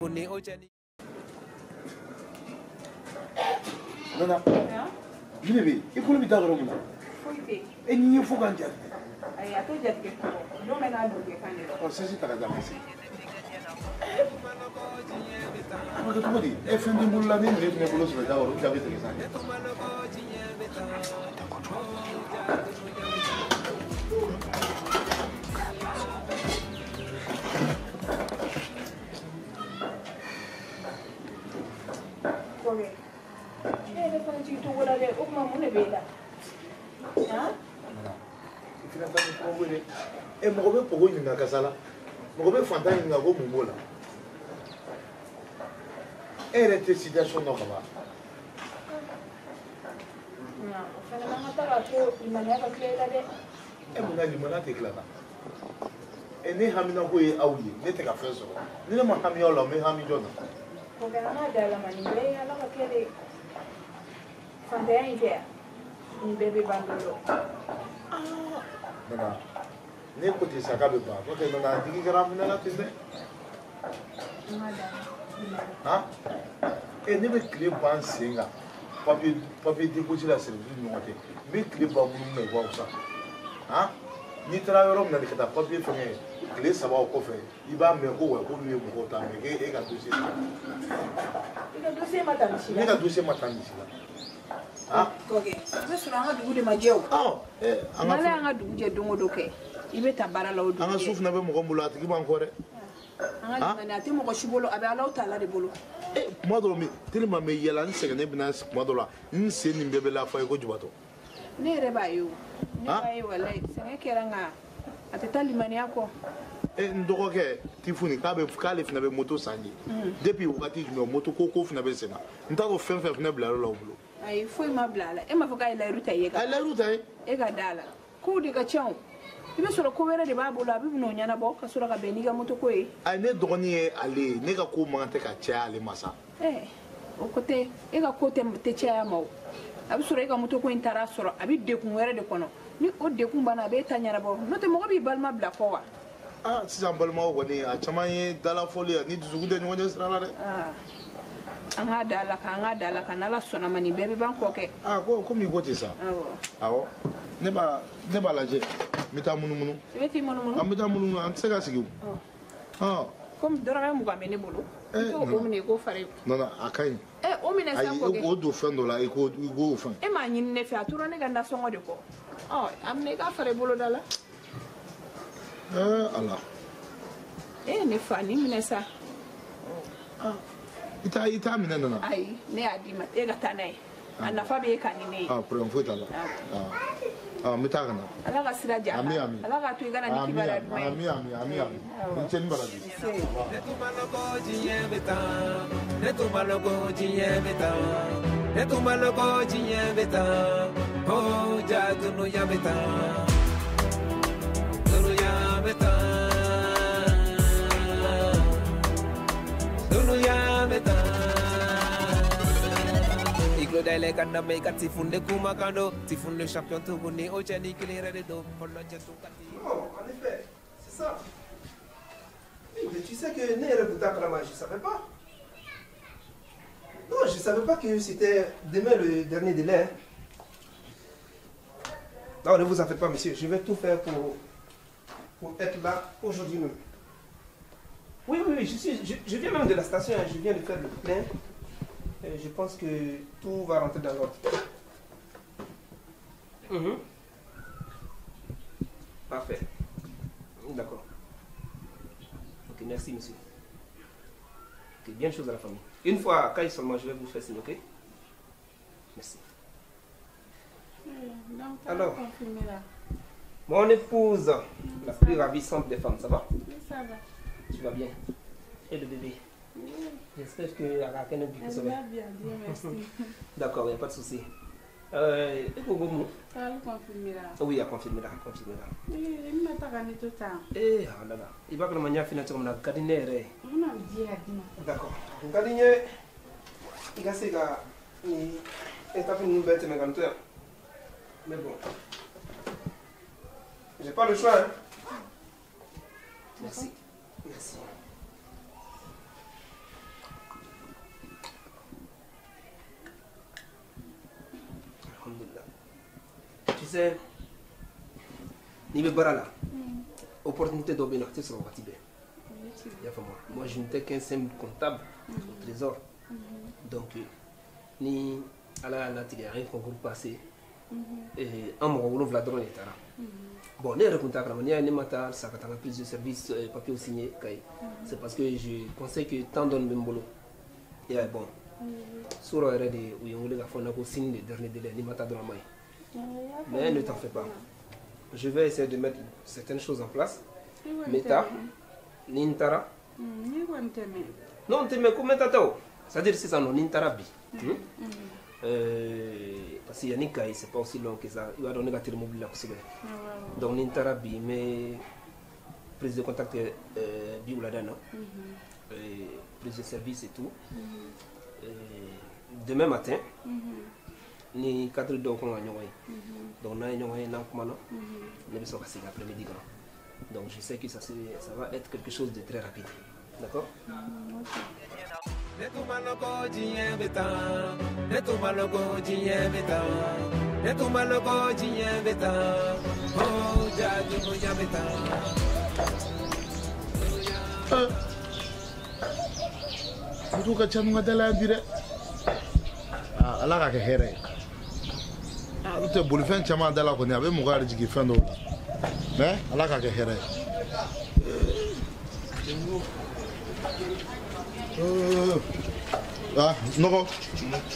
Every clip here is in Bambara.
Ni o cɛ ni. Nana. Mun de bɛ yen? I kulo bɛ da yɔrɔ mun na? Foyi tɛ yen. E ni ye fo k'an jatigɛ. Ayi, a tɛ jatigɛ fɔlɔ. Don bɛɛ n'a dugujɛ kan de don. Ɔ sisi ta ka d'a ma se. A bɛ kɛ cogo di? E fɛn tɛ n bolo la ni minɛ tun bɛ bolo sɔrɔ da kɔrɔ, o jaabi tigɛ sa. Kɔkɛ, e yɛrɛ fana jigi t'o la dɛ, o tuma mun de b'e la? Han? I fana ta ni kuma ko ye dɛ. E mɔgɔ bɛ pogo ɲininka kasa la, mɔgɔ bɛ fantan ɲininka ko mun b'o la. E yɛrɛ tɛ situation dɔn ka ban. Nka o fana man ka taa k'a to limaniya ka tila i la dɛ. E mun na limaniya tɛ tila n na? E ne haminako ye aw ye, ne tɛ ka fɛn sɔrɔ. Ni ne ma hami aw la, n bɛ hami jɔn na? Kɔkɛ, an k'a da Ala ma, nin bɛɛ ye Ala ka kɛ de ye. Fantanya in tɛ yan, nin bɛɛ bɛ ban don dɔ. Nana, ne ko ten sa k'a bɛ ban, n'o tɛ Nana a digi kɛra an fana la ten dɛ. An k'a da Ala ma. Han? E ne bɛ tile ban sen kan papier déposé la service ni ɲɔgɔn cɛ, n bɛ tile ban munumunu na i b'aw sa. Han? N'i taara yɔrɔ min na ka taa papier fɛngɛ tile 3 o kɔfɛ, i b'a mɛn ko wa k'olu ye mɔgɔw ta mɛ k'e ka dossier ta. I ka dossier ma ta nin si la. Ne ka dossier ma ta nin si la. Han? Kɔkɛ, i bɛ sɔrɔ an ka dugu de ma jɛ o. Ɔ, an ka N'Ala y'an ka dugu jɛ don o don kɛ, i bɛ ta baara la o dugu An ka jɛ. su fana bɛ mɔgɔ min bolo, a tigi b'an kɔ dɛ. An ka limaniya a tɛ mɔgɔ si bolo, a bɛ Alahu taala de bolo. Kuma dɔw la, tellement n bɛ yɛlɛ, n sɛgɛnnen bɛ na kuma dɔw la, n sen nin bɛɛ bɛ lafa i ko jubatɔ. Ne yɛrɛ b'a ye o. Ne b'a ye walayi, sɛgɛn kɛra nka a tɛ taa limaniya kɔ. N dɔgɔkɛ Tifuni k'ale fana bɛ moto san ye. Depuis wagati jumɛn moto ko fana bɛ sen na. N t'a dɔn fɛn fɛn fana bila yɔrɔ la o bolo. Ayi, foyi ma bila a la. E m'a fɔ k'a ye layiru ta i ye ka. A ye layiru ta ye. E ka da a la. Kow de ka ca o. I bɛ sɔrɔ ko wɛrɛ de b'a bolo, a bɛ n'o ɲɛnabɔ ka sɔrɔ ka bɛn n'i ka moto ko ye. Ayi, ne dɔgɔnin ye ale ye, ne ka ko man kan tɛ ka caya ale ma sa. O ko tɛ, e ka ko tɛ caya ma o. A bɛ sɔrɔ e ka moto ko in taara sɔrɔ, a bɛ degun wɛrɛ de kɔnɔ. Ni o degun banna, a b'e ta ɲɛnabɔ. N'o tɛ mɔgɔ b'i balima bila kɔ wa? Sisan balimaw kɔni, a caman ye dalafɔli ye, ni dusukun tɛ ɲɔgɔn ɲɛ sira la dɛ. An k'a da la kan, an k'a da la kan, n'Ala sɔnna ma nin bɛɛ bɛ ban kɔ kɛ. Ko komi i ko ten sa. Awɔ. Awɔ. Ne b'a lajɛ, n bɛ taa munumunu. I bɛ t'i munumunu? An bɛ taa munumunu, an tɛ se ka sigi o. Komi dɔrɔmɛ 20 bɛ ne bolo. I t'o minɛ i k'o fara i. Non, non, a ka ɲi. O minɛ sa kɔ kɛ. Ayi, o don fɛn dɔ la, i k'o fɛn. E m'a ɲini ne fɛ, a tora ne ka nasɔngɔ de kɔ. A minɛ i k'a fara i boloda la. Ala. Ne fa, nin minɛ sa. I t'a minɛ Nana. Ayi, ne y'a d'i ma, e ka taa n'a ye. A nafa bɛ e kan ni ne ye. Problème foyi t'a la. N bɛ taa ka na. Ala ka sira diya. Ami, ami. Ala k'a to i ka na ni kibaruya duman ye. Ami, ami, ami, ami. Ni ce ni baraji. Ne tun ma lɔn ko diɲɛ bɛ tan. Ne tun ma lɔn ko diɲɛ bɛ tan. Ne tun ma lɔn ko diɲɛ bɛ tan. Oh, ja dunuya bɛ tan. Dunuya bɛ tan. Dunuya bɛ tan. Non, en effet, c'est ça. Oui, mais tu sais que né Kalama, je ne savais pas. Non, je ne savais pas que c'était demain le dernier délai. Non, ne vous en faites pas, monsieur. Je vais tout faire pour être là aujourd'hui même. Oui, oui, oui, je viens même de la station, hein, je viens de faire le plein. Et je pense que tout va rentrer dans l'ordre. Parfait. D'accord. Ok, merci monsieur. Ok, bien de choses à la famille. Une fois à Caille seulement, je vais vous faire signe, ok? Merci. Donc, alors, mon épouse, la plus ravissante des femmes, ça va? Oui, ça va. Tu vas bien? Et le bébé? Oui. J'espère que la raquette n'est plus Elle va bien, Dieu merci. D'accord, il n'y a pas de souci. Oui, à confirmer là, confirmer là. Oui, il m'a pas tout ça. Eh, ah là là. Il va que le mania finance comme la gardinière. On a dit à dire. D'accord. Gardinière, il va se ga ni étape nous bête mais comme toi. Mais bon. J'ai pas le choix hein. Merci. Merci. sais, n'i bɛ baara la, opportunité dɔ bɛ yen nɔ, a tɛ sɔrɔ wagati bɛɛ. I y'a faamu? Moi, je n'étais qu'un simple comptable au trésor. Donc, ni Ala y'a latigɛ, an ye concours passé, an mɔgɔ 7 dɔrɔn de taara. Bon, ne yɛrɛ tun t'a kalama, n'i y'a ye ne ma taa sa ka taa n ka prise de service papier signé Kayi, c'est parce que je pensais que temps dɔɔni bɛ n bolo. I y'a ye, bon, sɔrɔ yɛrɛ de u ye n wele k'a fɔ n na ko sini de dernier délai, n'i ma taa dɔrɔn a ma ɲi. Mais ne t'en fais pas. Je vais essayer de mettre certaines choses en place. N bɛ taa, ni n taara. N'i kɔni tɛ mɛn. Non, n tɛ mɛn, ko mɛn ta tɛ o. C'est-à-dire sisan nɔ, ni n taara bi. Parce que yanni Kayi, c'est pas aussi long que ça. I b'a dɔn ne ka teli mobili la kosɛbɛ. Donc ni n taara bi, n bɛ prise de contact kɛ bi wulada in na. Prise de service et tout. Demain matin, ni cadre dɔw kan ka ɲɔgɔn ye. Donc n'an ye ɲɔgɔn ye, n'an kumana, ne bɛ sɔrɔ ka segin après-midi kan. Donc je sais que ça va être quelque chose de très rapide. D'accord? Ne tun ma lɔn ko diɲɛ bɛ tan, ne tun ma lɔn ko diɲɛ bɛ tan, ne tun ma lɔn ko diɲɛ bɛ tan, oh ja dunuya bɛ tan. Moto ka ca n'u ka da la yan bi dɛ. Aa, Ala k'a kɛ hɛrɛ ye. N'o tɛ bolifɛn caman da la kɔni, a bɛ mɔgɔ yɛrɛ jigin fɛn dɔw la. Mais Ala k'a kɛ hɛrɛ ye. Ah, nɔgɔ,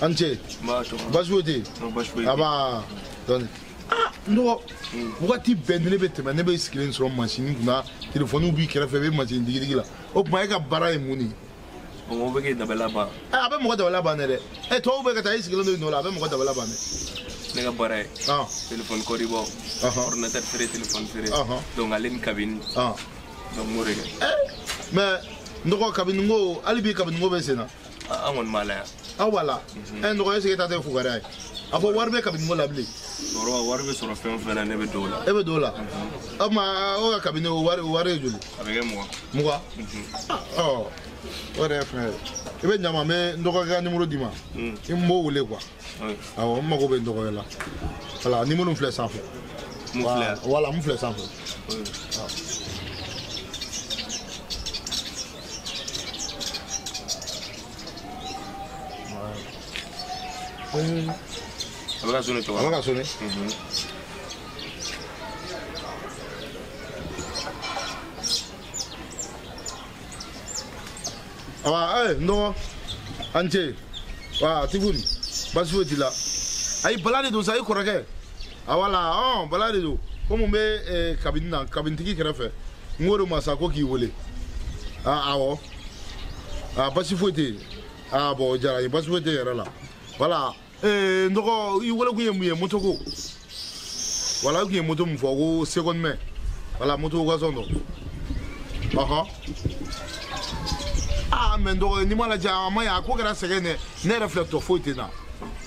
an ce. Baasi foyi tɛ yen. Aba, dɔɔni. Ah, nɔgɔ, wagati bɛɛ ni ne bɛ tɛmɛ, ne bɛ sigilen sɔrɔ masini kunna, telefɔniw b'i kɛrɛfɛ, i bɛ masini digidigi la. O tuma e ka baara ye mun de ye? Mɔgɔw bɛ k'i dabali ban. A bɛ mɔgɔ dabali ban dɛ. Tɔw bɛ ka taa, e sigilen don yen nɔ la, a bɛ mɔgɔ dabali ban dɛ. Ne ka baara ye. Téléphone kɔribɔ. Ordinateur feere, téléphone feere. Donc ale ni cabine. Donc n b'o de kɛ. Mais nɔgɔ kabini ko hali bi kabini ko bɛ sen na. An kɔni b'a la yan. Aw b'a la. Nɔgɔ, est-ce que e ta tɛ fugariya ye? A fɔ wari bɛ kabini ko la bilen. Sɔrɔ wari bɛ sɔrɔ fɛn o fɛn na, ne bɛ don o la. E bɛ don o la. O tuma o ka kabini o wari ye joli? A bɛ kɛ 20. 20? Ɔ, o yɛrɛ ye fɛn ye. I bɛ ɲa ma, n bɛ n dɔgɔkɛ ka numéro d'i ma. I n b'o wele quoi. Awɔ, n mago bɛ n dɔgɔkɛ la. Voilà, numéro filɛ sanfɛ. Mun filɛ yan? Voilà, mun filɛ sanfɛ. A bɛ ka sonné cogo? A bɛ ka sonné. Awa, n dɔgɔ, an ce. Wa, Tifuni, baasi foyi t'i la. Ayi, Bala de don sa, i kɔrɔkɛ. A wala, Bala de don. Komi n bɛ kabini na, kabinitigi kɛrɛfɛ. N ko de ma sa ko k'i wele. Awɔ. Baasi foyi tɛ yen. Bon, o diyara n ye, baasi foyi tɛ yɛrɛ la. Voilà. N dɔgɔ, i wele kun ye mun ye? Moto ko. Voilà, i kun ye moto min fɔ ko seconde main. Voilà, moto occasion dɔ. Ɔhɔn. Ah, mais n dɔgɔ, n'i m'a lajɛ, a ma ɲi, a ko kɛra sɛgɛn dɛ. Ne yɛrɛ filɛ, tɔ foyi tɛ n na.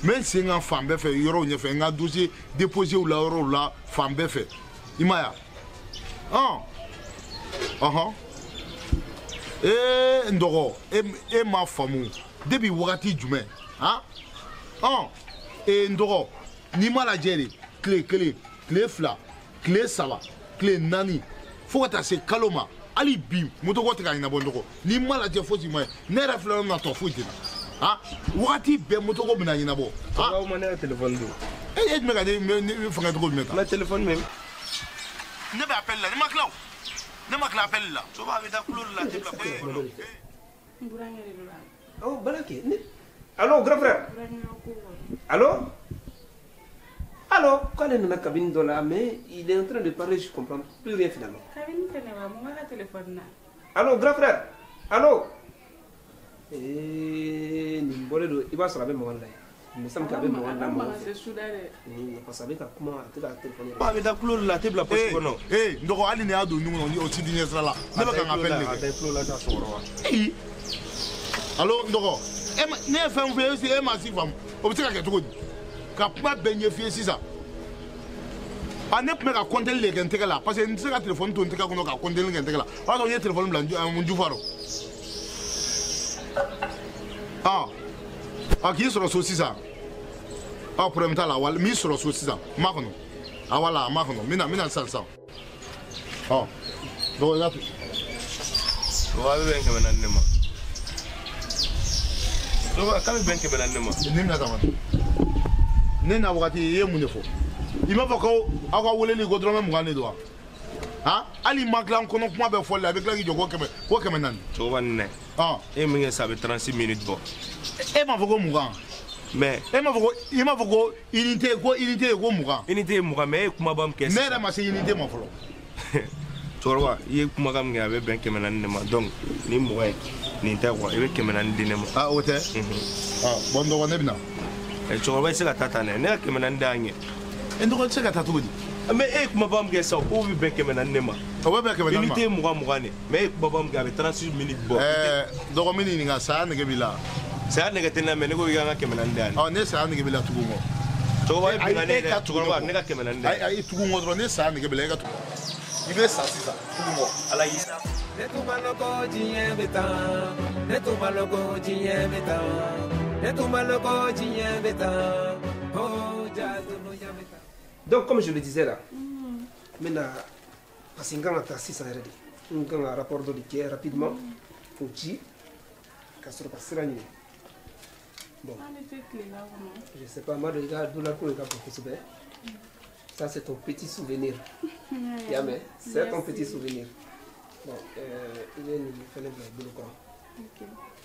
N bɛ n sen kan fan bɛɛ fɛ, yɔrɔw ɲɛfɛ, n ka dossier déposé la yɔrɔw la fan bɛɛ fɛ. I m'a ye wa? Ɔhɔn. Ee, n dɔgɔ, e m'a faamu. Depuis wagati jumɛn? Han? Ee, n dɔgɔ, n'i m'a lajɛ de, tile 1, tile 2, tile 3, tile 4, fo ka taa se kalo ma, hali bi moto ko tɛ ka ɲɛnabɔ n dɔgɔ. N'i m'a lajɛ fosi ma ye. Ne yɛrɛ filɛ yɔrɔ min na, tɔ foyi tɛ n na. Han? Wagati bɛɛ moto ko bɛna ɲɛnabɔ. Aw ma ne ka téléphone don. E jumɛn ka ne fɛngɛ cogo jumɛn ta? N ka téléphone même. Ne bɛ appel la, ne ma tila o. Ne ma tila appel la. Soba a bɛ taa kulo de la, a tɛ bila. N burankɛ de don. Oh, Bala kɛ. Allô, grand frère. Allô? Allô? Quand il nana cabine dɔ la, mais il est en train de parler, je comprends plus rien finalement. Cabine fɛnɛ wa, mun b'a ka téléphone na? Allô, grand frère. Allô? Eh, nin bɔlen don, i b'a sɔrɔ a bɛ mankan la yen. Il me semble k'a bɛ mankan la mɔgɔ fɛ. Parce que a bɛ ka kuma, a tɛ ka téléphone yɛrɛ. A bɛ taa kulo de la, a tɛ bila poche kɔnɔ. Ee, n dɔgɔ, hali ni y'a don nun kɔnɔ, o ti di ɲɛ sira la. Ne bɛ ka n ka appel de kɛ. A tɛ kulo la sa, cɛkɔrɔba. Ee. Allô, n dɔgɔ. Ne ye fɛn f'i ye, e ma si faamu. O bɛ se ka kɛ cogo di? Ka kuma bɛɛ ɲɛf'i ye sisan. Ne tun bɛ ka kɔnteli de kɛ n tɛgɛ la, parce que n tɛ se ka telefɔni to n tɛgɛ kɔnɔ ka kɔnteli kɛ n tɛgɛ la. O y'a sɔrɔ n ye telefɔni bila n jufa rɔ. K'i sɔrɔ so sisan. Problème t'a la, wali n b'i sɔrɔ so sisan, n b'a kɔnɔ. Ah voilà, a ma kɔnɔ, n bɛna sisan. Ɔ, dɔgɔ i ka to. Dɔgɔ a bɛ bɛn 400 de ma. Dɔgɔ k'a bɛ bɛn 400 de ma. Ne bɛna taa ne na wagati i ye mun de fɔ? I m'a fɔ ko aw ka weleli ko dɔrɔmɛ 20 de don wa? Han, hali ma tila n kɔnɔ kuma bɛɛ fɔli la, a bɛ tila k'i jɔ ko 400. Cɛkɔrɔba nin dɛ. E ye min kɛ sisan a bɛ 36 minutes bɔ. E m'a fɔ ko 20. Mais e m'a fɔ ko i m'a fɔ ko unité ko unité ye ko 20. Unité ye 20 mais e ye kumaba min kɛ sisan. Ne yɛrɛ ma se unité ma fɔlɔ. Cɛkɔrɔba i ye kumakan min kɛ a bɛ bɛn 400 de ma donc nin 20 ye nin tɛ quoi i bɛ 400 di ne ma. Ah o tɛ? Ah bon dɔgɔ ne bɛ na. Cɛkɔrɔba i tɛ se ka taa tan dɛ, ne ka 400 d'an ɲɛ. E dɔgɔ tɛ se ka taa cogo di? Mais e ye kumaba min kɛ sisan k'o bɛ bɛn 400 de ma. O bɛ bɛn 400 ma. Unité ye 20 de mais e ye kumaba min kɛ a bɛ 36 minutes bɔ. Dɔgɔ min ɲininka saya nege b'i la. Saya nege tɛ ne la mais ne ko k'i ka n ka 400 di yan. Ɔ ne saya nege b'i la tugu n kɔ. Cɛkɔrɔba e binkanni ye dɛ, cɛkɔrɔba ne ka 400 di yan. Ayi tugu n kɔ dɔrɔn ne saya nege b'i la e ka tugu. I bɛ sa sisan tugu n kɔ. Ala y'i. Ne tun ma lɔn ko diɲɛ bɛ tan, ne tun ma lɔn ko diɲɛ bɛ tan, ne tun ma lɔn ko diɲɛ bɛ tan, oh ja dunuya bɛ tan. Donc, comme je le disais là, maintenant, parce que quand on a 600 on a un rapport de qui rapidement, faut dire, bon, je sais pas, moi, le gars, ça c'est ton petit souvenir. C'est ton petit souvenir. Bon, il est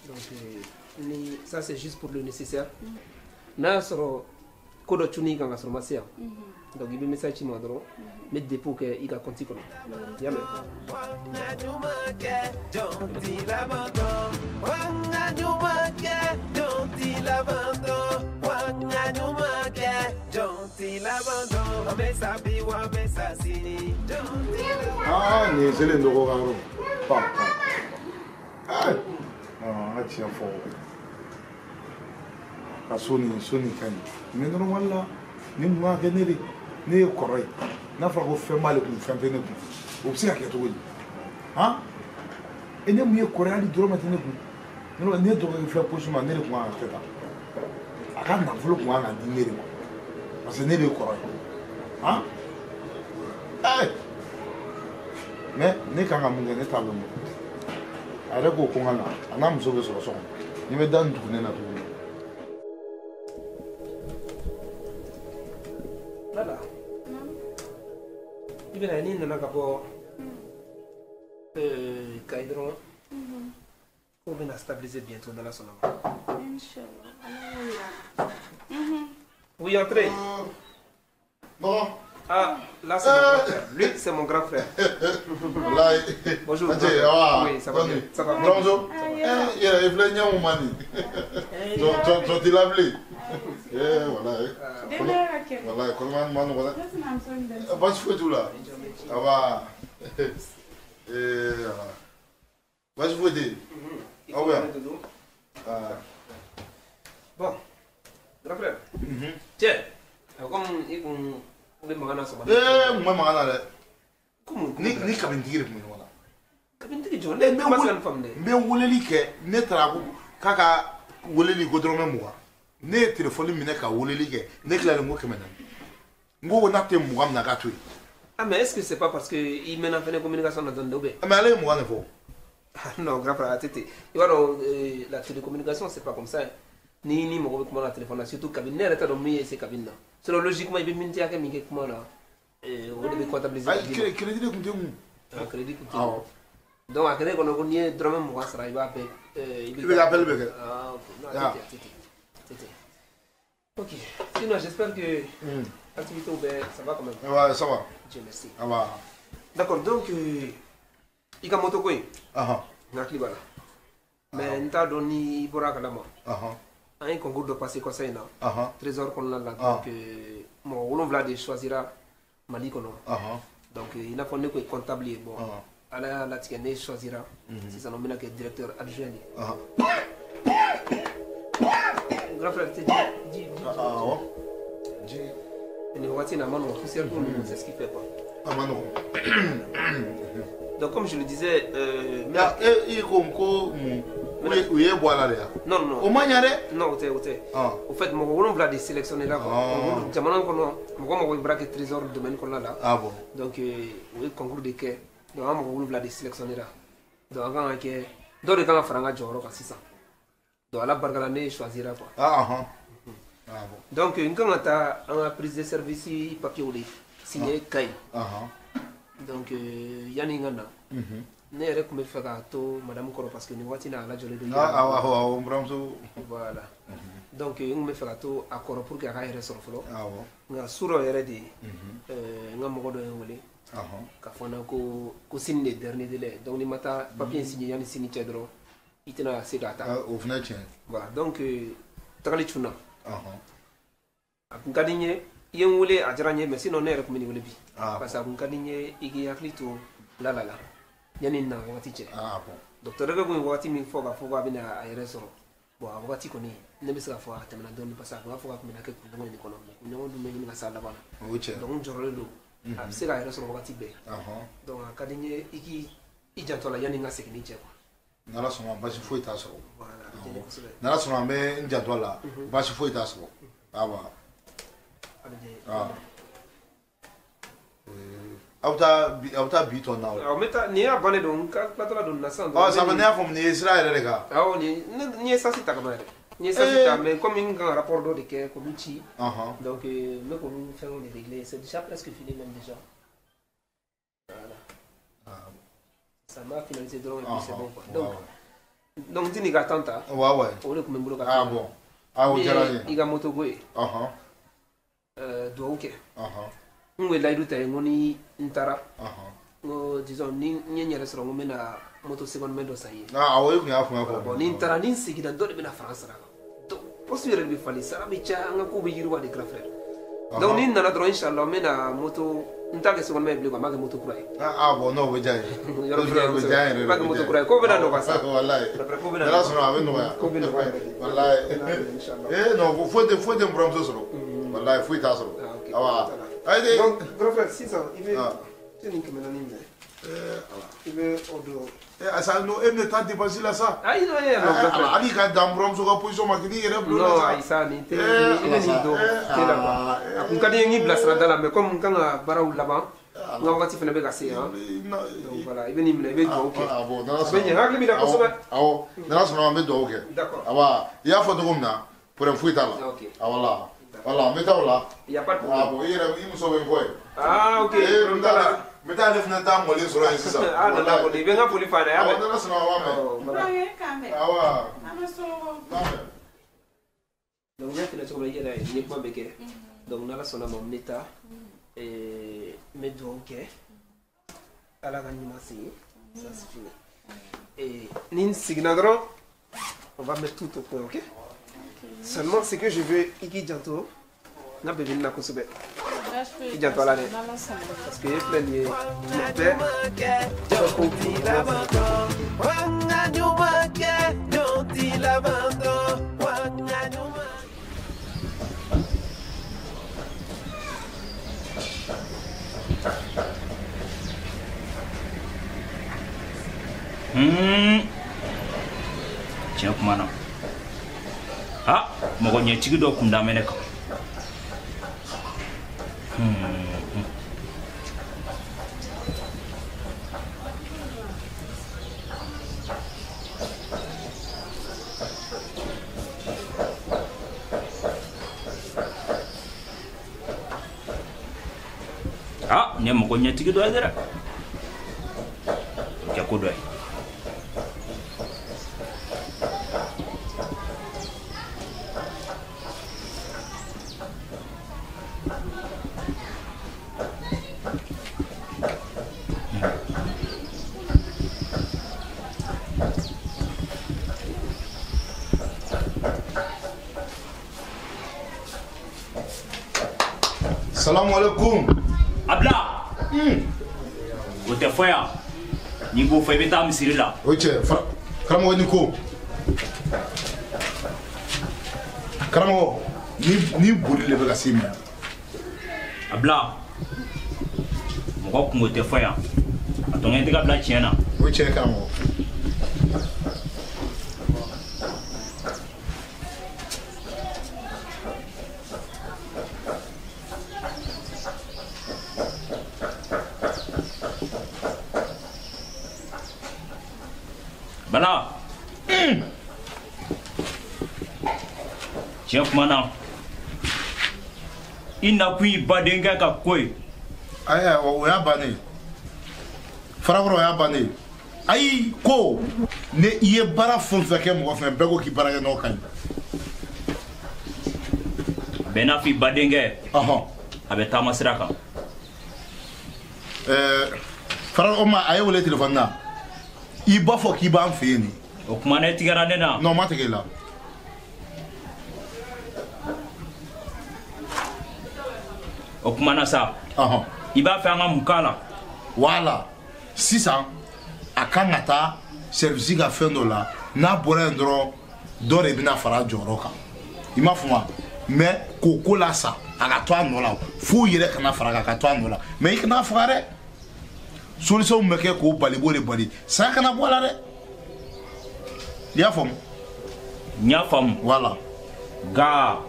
donc, ça c'est juste pour le nécessaire. N'a sɔrɔ ko dɔ cunna i kan ka sɔrɔ ma se yan donc i bɛ message ci ma dɔrɔn n bɛ dépôt kɛ i ka compte kɔnɔ i y'a mɛn. Ah nin ye selen dɔgɔ ka yɔrɔ pa pa an ka tiɲɛ fɔ. Ka so nin ka ɲi mais normal la ni mun b'a kɛ ne de ne ye kɔrɔ ye n'a fɔra ko fɛn b'ale kun fɛn tɛ ne kun o bɛ se ka kɛ cogo di han e ne mun ye kɔrɔ ye hali dɔrɔmɛ tɛ ne kun ne dɔgɔkɛ filɛ poche ma ne de kun kan ka kɛ tan a ka nafolo kun kan ka di ne de ma parce que ne de ye kɔrɔ ye han mais ne kan ka mun kɛ ne t'a dɔn a yɛrɛ ko ko n ka na a n'a muso bɛ sɔrɔ so kɔnɔ ni bɛ da nin tugu ne na tuguni. Lala, i bɛna n'i nana ka bɔ Kayi dɔrɔn ko bɛna stabiliser bientôt n'Ala sɔnna ma. Inchallah, Ala y'o yira n na. Oui, entrez. Bon. Ah, là c'est mon grand frère. Lui, c'est mon grand frère. Bonjour. Oui, ça va bien. Ça va. Bonjour. Il filɛ ɲɛ mun man nin. Jɔn t'i la bilen. Voilà. Voilà, kɔnɔmaya ma nɔgɔn dɛ. Baasi foyi t'u la. Ça va. Baasi foyi tɛ yen. Aw bɛ yan. Bon, grand frère. Tiens, comme i kun bɛ mankan na sɔgɔma. Ee, mun bɛ mankan na dɛ. Ni kabinitigi de tun bɛ ɲɔgɔn na. Kabinitigi jɔn? Ne ma se ka nin faamu dɛ. N bɛ weleli kɛ, ne taara ko k'a ka weleli ko dɔrɔmɛ 20. Ne ye telefɔni minɛ ka weleli kɛ, ne tilalen ko 400. N ko n'a tɛ 20 minɛ a k'a to yen. Ah mais est-ce que c'est pas parce que i mɛnna fɛnɛ communication na dɔɔni ou bien? Mais ale ye 20 de fɔ. Ah non, grand frère, a tɛ ten. I b'a dɔn la télécommunication c'est pas comme ça. Ni mɔgɔ bɛ kuma na téléphone na surtout cabine ne yɛrɛ t'a dɔn min ye se cabine na. Sinon logiquement i bɛ minute hakɛ min kɛ kuma na o de bɛ comptabiliser. Ayi crédit de tun tɛ n kun. Ah crédit tun tɛ n kun. Donc a kɛlen kɔnɔ ko n'i ye dɔrɔmɛ 20 sara i b'a bɛɛ. I bɛ appel bɛɛ kɛ. Ah ok non a tɛ ten a tɛ ten a tɛ ten. Ok sinon j'espère que activité bɛɛ ça va quand même. Ouais ça va. Dieu merci. Ça va. D'accord donc i ka moto ko in. N hakili b'a la. Mais n t'a dɔn n'i bɔra a kalama. An ye concours dɔ passé kɔsa in na. Trésor kɔnɔna la donc mɔgɔ 7 de choisira Mali kɔnɔ. Donc i n'a fɔ ne ko ye comptable ye bon Ala y'a latigɛ ne choisira sisan n bɛna kɛ directeur adjoint de ye. Grand frère tɛ ji. Awɔ. Ji. Nin waati in na a ma nɔgɔn poussière ko ninnu c'est ce qui fait quoi. A ma nɔgɔn. Donc comme je le disais. I ko mun. U ye bɔ a la de ya. Non non. O ma ɲa dɛ. Non o tɛ o tɛ. Au fait mɔgɔ 7 de sélectionné la quoi. Concours jamana kɔnɔ mɔgɔ mɔgɔ bɛ baara kɛ trésor domaine kɔnɔna la. Ah bon. Donc u ye concours de kɛ. Donc an mɔgɔ 7 de sélectionné la. Donc an kan ka kɛ dɔ de kan ka fara an ka jɔyɔrɔ kan sisan. Donc ala barika la ne choisira quoi. Ah ah. Ah bon. Donc n kan ka taa an ka prise de service papier de signer Kayi. Donc yanni n ka na. Ne yɛrɛ tun bɛ fɛ k'a to madame kɔrɔ parce que nin waati in na a lajɔlen don. Ah awɔ awɔ n buramuso. Voilà. Donc n tun bɛ fɛ ka to a kɔrɔ pour que a k'a yɛrɛ sɔrɔ fɔlɔ. Awɔ. Nka su dɔ yɛrɛ de n ka mɔgɔ dɔ ye n wele. K'a fɔ n na ko sini de dernier délai donc ni ma taa papier in signer yanni sini cɛ dɔrɔn i tɛna se k'a ta. O fana ye tiɲɛ ye. Voilà donc tagali cunna. A kun ka di n ye i ye n wele a diyara n ye mais sinon ne yɛrɛ tun bɛ nin wele bi. Parce que a kun ka di n ye i k'i hakili to Lala la. Yanni na wagati cɛ. Ah bon. Docteur kun ye wagati min fɔ k'a fɔ k'a bɛna a yɛrɛ sɔrɔ. Bon a wagati kɔni ne bɛ se k'a fɔ a tɛmɛna dɔɔni parce que a kun b'a fɔ k'a kun bɛna kɛ kunɲɔgɔn in de kɔnɔ mais kunɲɔgɔn dun bɛ ɲini ka s'a laban na. O ye tiɲɛ. Donc n jɔrɔlen don. A bɛ se k'a yɛrɛ sɔrɔ wagati bɛɛ. Donc a ka di n ye i k'i janto a la yanni n ka segin ni cɛ quoi. N'Ala sɔnna basi foyi t'a sɔrɔ. Voilà a bɛ diya n ye kosɛbɛ. N'Ala sɔnna n bɛ n janto a la basi foyi t'a sɔrɔ. Awa. A bɛ diya n ye. Aw bɛ taa bi tɔ na o. Awɔ n bɛ taa nin y'a bannen don n ka tilatɔla don nin na sisan. Ɔ sabu ne y'a faamu nin ye sira yɛrɛ de kan. Awɔ nin ye essence ta ka ban yɛrɛ. N ye essence ta mais comme n kan ka rapport dɔ de kɛ k'olu ci. Donc n bɛ k'olu fɛnw de régler c'est déjà presque fini même déjà. Voilà. Ça m'a finalisé dɔrɔn et puis c'est bon quoi. Donc n tɛ n'i ka temps ta. Ouais ouais. O de tun bɛ n bolo ka. Ah bon. Ah o diyara n ye. I ka moto ko ye. Duwawu kɛ. N kun ye layidu ta ye n ko ni n taara n ko disons ni n ye n yɛrɛ sɔrɔ n ko n bɛna moto seconde main dɔ san i ye. Awɔ e kun y'a kuma fɔ. Bon ni n taara ni n seginna dɔ de bɛna fara n sara kan donc poste yɛrɛ de bɛ falen sara bɛ caya an ka kow bɛ yiriwa de grand frère. Donc ni n nana dɔrɔn inchallah n bɛna moto n t'a kɛ seconde main ye bilen quoi n b'a kɛ moto kura ye. Ah bon non o bɛ diya n ye. Yɔrɔ bɛ diya n ye n b'a kɛ moto kura ye ko bɛna nɔgɔya sa. Walayi. Ko bɛna nɔgɔya. N'Ala sɔnna a bɛ nɔgɔya. Ko bɛ nɔgɔya yɛrɛ de. Walayi. Eh non foyi tɛ n buramuso sɔrɔ. Walayi foyi t'a sɔrɔ. Awa. Allez. Donc, grand frère, sisan i bɛ nin 400 minɛ. I bɛ o don. Asa no e bɛ taa dépense la sa. Ayi non e non grand frère. Hali ka dan buramuso ka position ma k'i yɛrɛ bila o la sa. Non ayi sa nin tɛ i bɛ nin don te la quoi. A kun ka di n ye n k'i bilasira da la mais comme n kan ka baaraw laban n ka wagati fana bɛ ka se yan. Donc voilà i bɛ nin minɛ i bɛ dugawu kɛ. Ah bon n'Ala sɔnna. A bɛ ɲɛ n hakili b'i la kosɛbɛ. Awɔ n'Ala sɔnna an bɛ dugawu kɛ. D'accord. Awa i y'a fɔ cogo min na problème foyi t'a la. Ok. Awɔ. Voilà, n bɛ taa o la. Il y a pas de problème. Ah bon, i yɛrɛ i muso bɛ n kɔ yen. Ah ok. N bɛ taa ale fana taa mɔlen sɔrɔ yen sisan. Ah non non i bɛ n ka foli f'a ye. Awɔ n'Ala sɔnna a b'a mɛn. Burankɛ k'an bɛn. Awa. An bɛ so. B'a mɛn. Donc n y'a f'i ɲɛna cogo min na i yɛrɛ ye n ye kuma bɛɛ kɛ. Donc n'Ala sɔnna ma n bɛ taa n bɛ dugawu kɛ. Ala ka ɲuman segin. Ça c'est fini. Et ni n seginna dɔrɔn on va mettre tout au point, ok? Seulement ce que je veux i k'i janto n ka bébé na kosɛbɛ. I janto a la dɛ. Parce que e filɛ nin ye tuma bɛɛ i ka kow Tiɲɛ kuma na. Ah, mɔgɔ ɲɛtigi dɔ kun da bɛ ne kan. Ah, nin ye mɔgɔ ɲɛtigi dɔ ye dɛ. O kɛ ko dɔ ye. Salamu alaikum. Abla. O tɛ fɔ yan. N'i b'o fɔ i bɛ taa misiri la. O cɛ karamɔgɔ ni ko. Karamɔgɔ ni boli de bɛ ka se ma. Abla. Mɔgɔ kungo tɛ fɔ yan. A tɔŋɛ tɛ ka bila tiɲɛ na. O cɛ karamɔgɔ. Bala. Tiɲɛ kuma na i nakun y'i badenkɛ ka ko ye. Ayi o y'a bannen ye. Farakɔrɔ o y'a bannen ye. Ayi ko ne i ye baara fɛn o fɛn kɛ mɔgɔ fɛn bɛɛ ko k'i baarakɛ nɔ ka ɲi. A bɛ n'a fɔ i badenkɛ. A bɛ taama sira kan. Farakɔrɔ o ma a ye wele telefɔni na. I b'a fɔ k'i b'an fɛ yen de. O kuma ne tigɛra ne na. Non, ma tigɛ i la. O kuma na sa. I b'a fɛ an ka mun k'a la. Wala sisan a kan ka taa service ka fɛn dɔ la n'a bɔra yen dɔrɔn dɔ de bɛna fara a jɔyɔrɔ kan i m'a faamu wa mais k'o ko la sa a ka to a nɔ la f'u yɛrɛ kana fara a kan ka to a nɔ la mais i kana faga dɛ solution bɛ kɛ k'o bali b'o de bali saya kana bɔ a la dɛ i y'a faamu. N y'a faamu. Voilà. Nka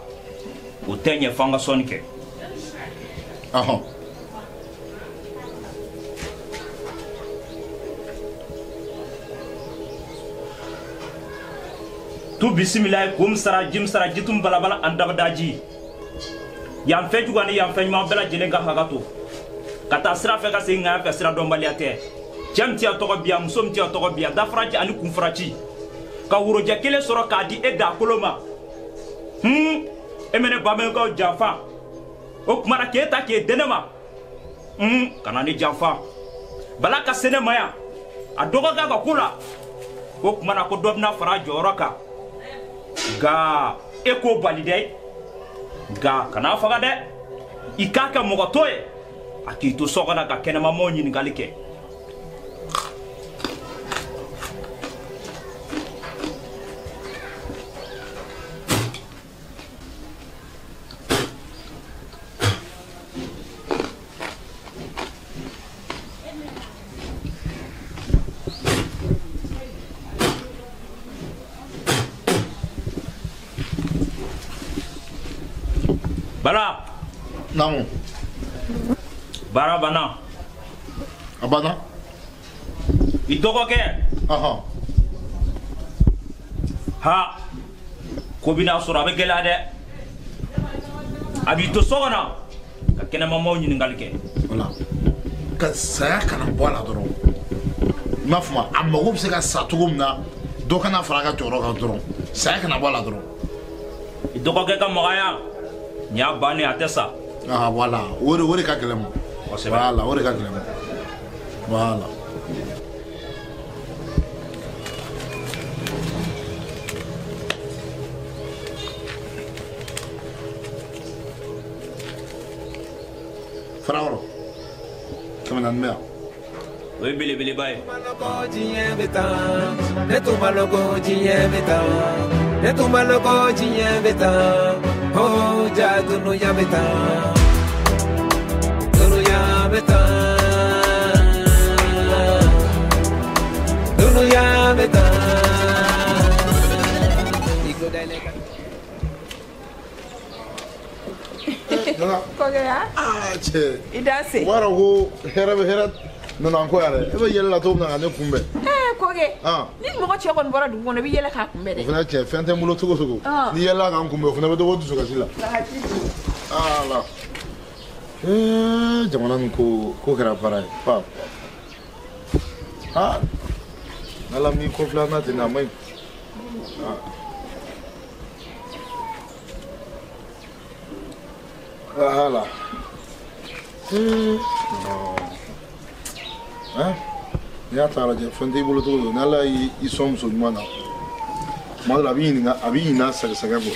o tɛ ɲɛ f'an ka sɔnni kɛ. Tu bisimilayi ko sara jim sara jitum balabala an dabadaji yan fɛn jugu ani yan fɛn ɲuman bɛɛ lajɛlen ka hakɛ to ka taa sira fɛ ka segin ŋa fɛ sira dɔnbaliya tɛ cɛ min t'i tɔgɔ biya muso min t'i tɔgɔ biya dafaraji ani kunfaraji ka worojɛ kelen sɔrɔ k'a di e dakolo ma e mɛ ne bamɛnkaw janfa o kuma na k'e ta k'e di ne ma kana ne janfa bala ka se ne ma yan a dɔgɔkɛ ka ko la o kuma na ko dɔ bɛna fara a jɔyɔrɔ kan nka e k'o bali dɛ nka kana faga dɛ i k'a kɛ mɔgɔ to ye a k'i to so kɔnɔ ka kɛnɛmamɔgɔw ɲininkali kɛ. Bala. Naamu. Baara banna. A banna. I dɔgɔkɛ. Ha ko bɛna sɔrɔ a bɛ gɛlɛya dɛ. A b'i to so kɔnɔ ka kɛnɛmamɔgɔw ɲininkali kɛ. Voilà. Ka saya kana bɔ a la dɔrɔn. I m'a faamu a mago bɛ se ka sa cogo min na dɔ kana fara a ka jɔyɔrɔ kan dɔrɔn saya kana bɔ a la dɔrɔn. I dɔgɔkɛ ka magaya. N y'a bannen a tɛ sa. Ah voilà o de ka gɛlɛn ma. Voilà o de ka gɛlɛn ma. Voilà. Farakɔrɔ 400 bɛ yan. O ye belebeleba ye. Ne tun ma lɔn ko diɲɛ bɛ tan. Ne tun ma lɔn ko diɲɛ bɛ tan. Oh, ja dunuya bɛ tan. Dunuya bɛ tan. Dunuya bɛ tan. I ko dayɛlɛ ka. Kɔkɛ ya. Ah cɛ. I danse. O b'a dɔn ko hɛrɛ bɛ hɛrɛ nana n kɔ yan dɛ. E bɛ yɛlɛ la cogo min na ka ne kunbɛn. Kɔkɛ. Ni mɔgɔ cɛ kɔni bɔra dugu kɔnɔ i bɛ yɛlɛ k'a kunbɛn dɛ. O fana cɛ fɛn tɛ n bolo cogo cogo. Ni yɛlɛla ka n kunbɛn o fana bɛ dɔ bɔ dusukasi la. Ala. Jamana nin ko kɛra baara ye. Pa. Ah. N'Ala m'i kɔfilɛ n'a tɛ na a man ɲi. Voilà. Non. Hein? N'i y'a ta k'a lajɛ fɛn t'i bolo cogo cogo n'Ala y'i sɔn muso ɲuman na tuma dɔ la a b'i ɲininka a b'i ɲin'a sɛgɛsɛgɛ kɔ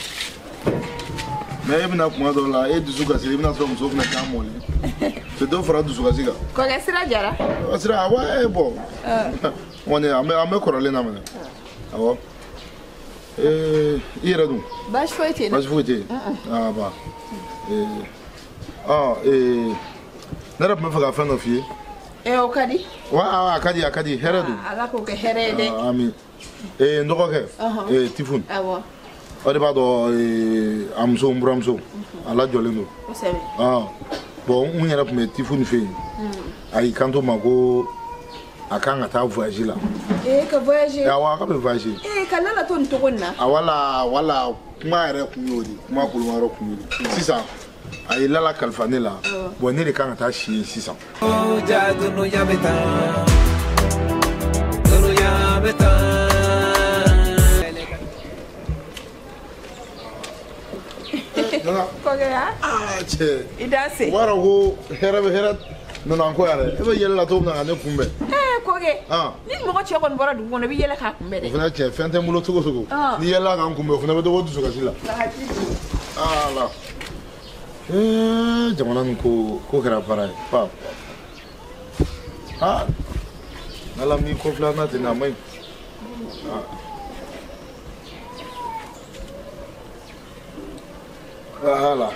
mais e bɛna kuma dɔw la e dusu kasi i bɛna sɔrɔ muso fana k'a mɔlen tɛ dɔ fara dusukasi kan. Kɔkɛ sira jara. Sira awɔ bɔn kɔni an bɛ kɔrɔlen na minɛ awɔ i yɛrɛ dun. Baasi foyi tɛ yen. Baasi foyi tɛ yen. Ah ba ne yɛrɛ tun bɛ fɛ ka fɛn dɔ f'i ye. O ka di. Wa a ka di a ka di hɛrɛ don. Ala k'o kɛ hɛrɛ ye dɛ. Ami n dɔgɔkɛ Tifun. Awɔ. O de b'a dɔn a muso n buramuso a lajɔlen don. Kosɛbɛ. Bɔn n yɛrɛ tun bɛ Tifun fɛ yen. A y'i kanto n ma ko A kan ka taa voyage la. Ee ka voyager. Awɔ, a ka bɛ voyager. Ee ka Lala to nin cogo in na. A wala wala kuma yɛrɛ kun y'o de ye, kuma koloma yɔrɔ kun y'o de ye. Sisan a ye Lala kalifa ne la, bon ne de kan ka taa si yen sisan. Ja dunuya bɛ tan, dunuya bɛ tan. Kɔkɛ ya. Aa cɛ. I da se. O b'a dɔn ko hɛrɛ bɛ hɛrɛ nana n kɔ yan dɛ. E bɛ yɛlɛ la cogo min na ka ne kunbɛn. Ee kɔkɛ. Ni mɔgɔ cɛ kɔni bɔra dugu kɔnɔ i bɛ yɛlɛ k'a kunbɛn dɛ. O fana cɛ fɛn tɛ n bolo cogo o cogo. N'i yɛlɛla ka n kunbɛn o fana bɛ dɔ bɔ dusukasi la. Ala. Ee jamana nin ko kɛra baara ye. Pa. Aa. N'Ala m'i kɔfilɛ n'a ten a man ɲi. Voilà.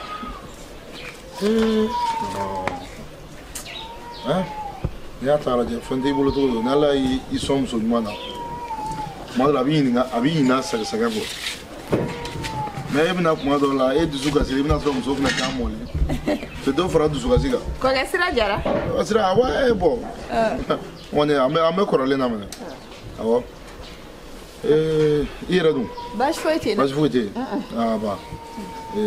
Non. Hein? N'i y'a ta k'a lajɛ fɛn t'i bolo cogo o cogo n'Ala y'i sɔn muso ɲuman na tuma dɔ la a b'i ɲininka a b'i ɲin'a sɛgɛsɛgɛ kɔ mais e bɛna kuma dɔw la e dusu kasi i bɛna sɔrɔ muso fana kan mɔlen tɛ dɔ fara dusukasi kan. Kɔkɛ sira jara. Sira awɔ bɔn kɔni an bɛ kɔrɔlen na minɛ awɔ. I yɛrɛ dun. Baasi foyi tɛ yen. Baasi foyi tɛ yen. Aa ba. Ne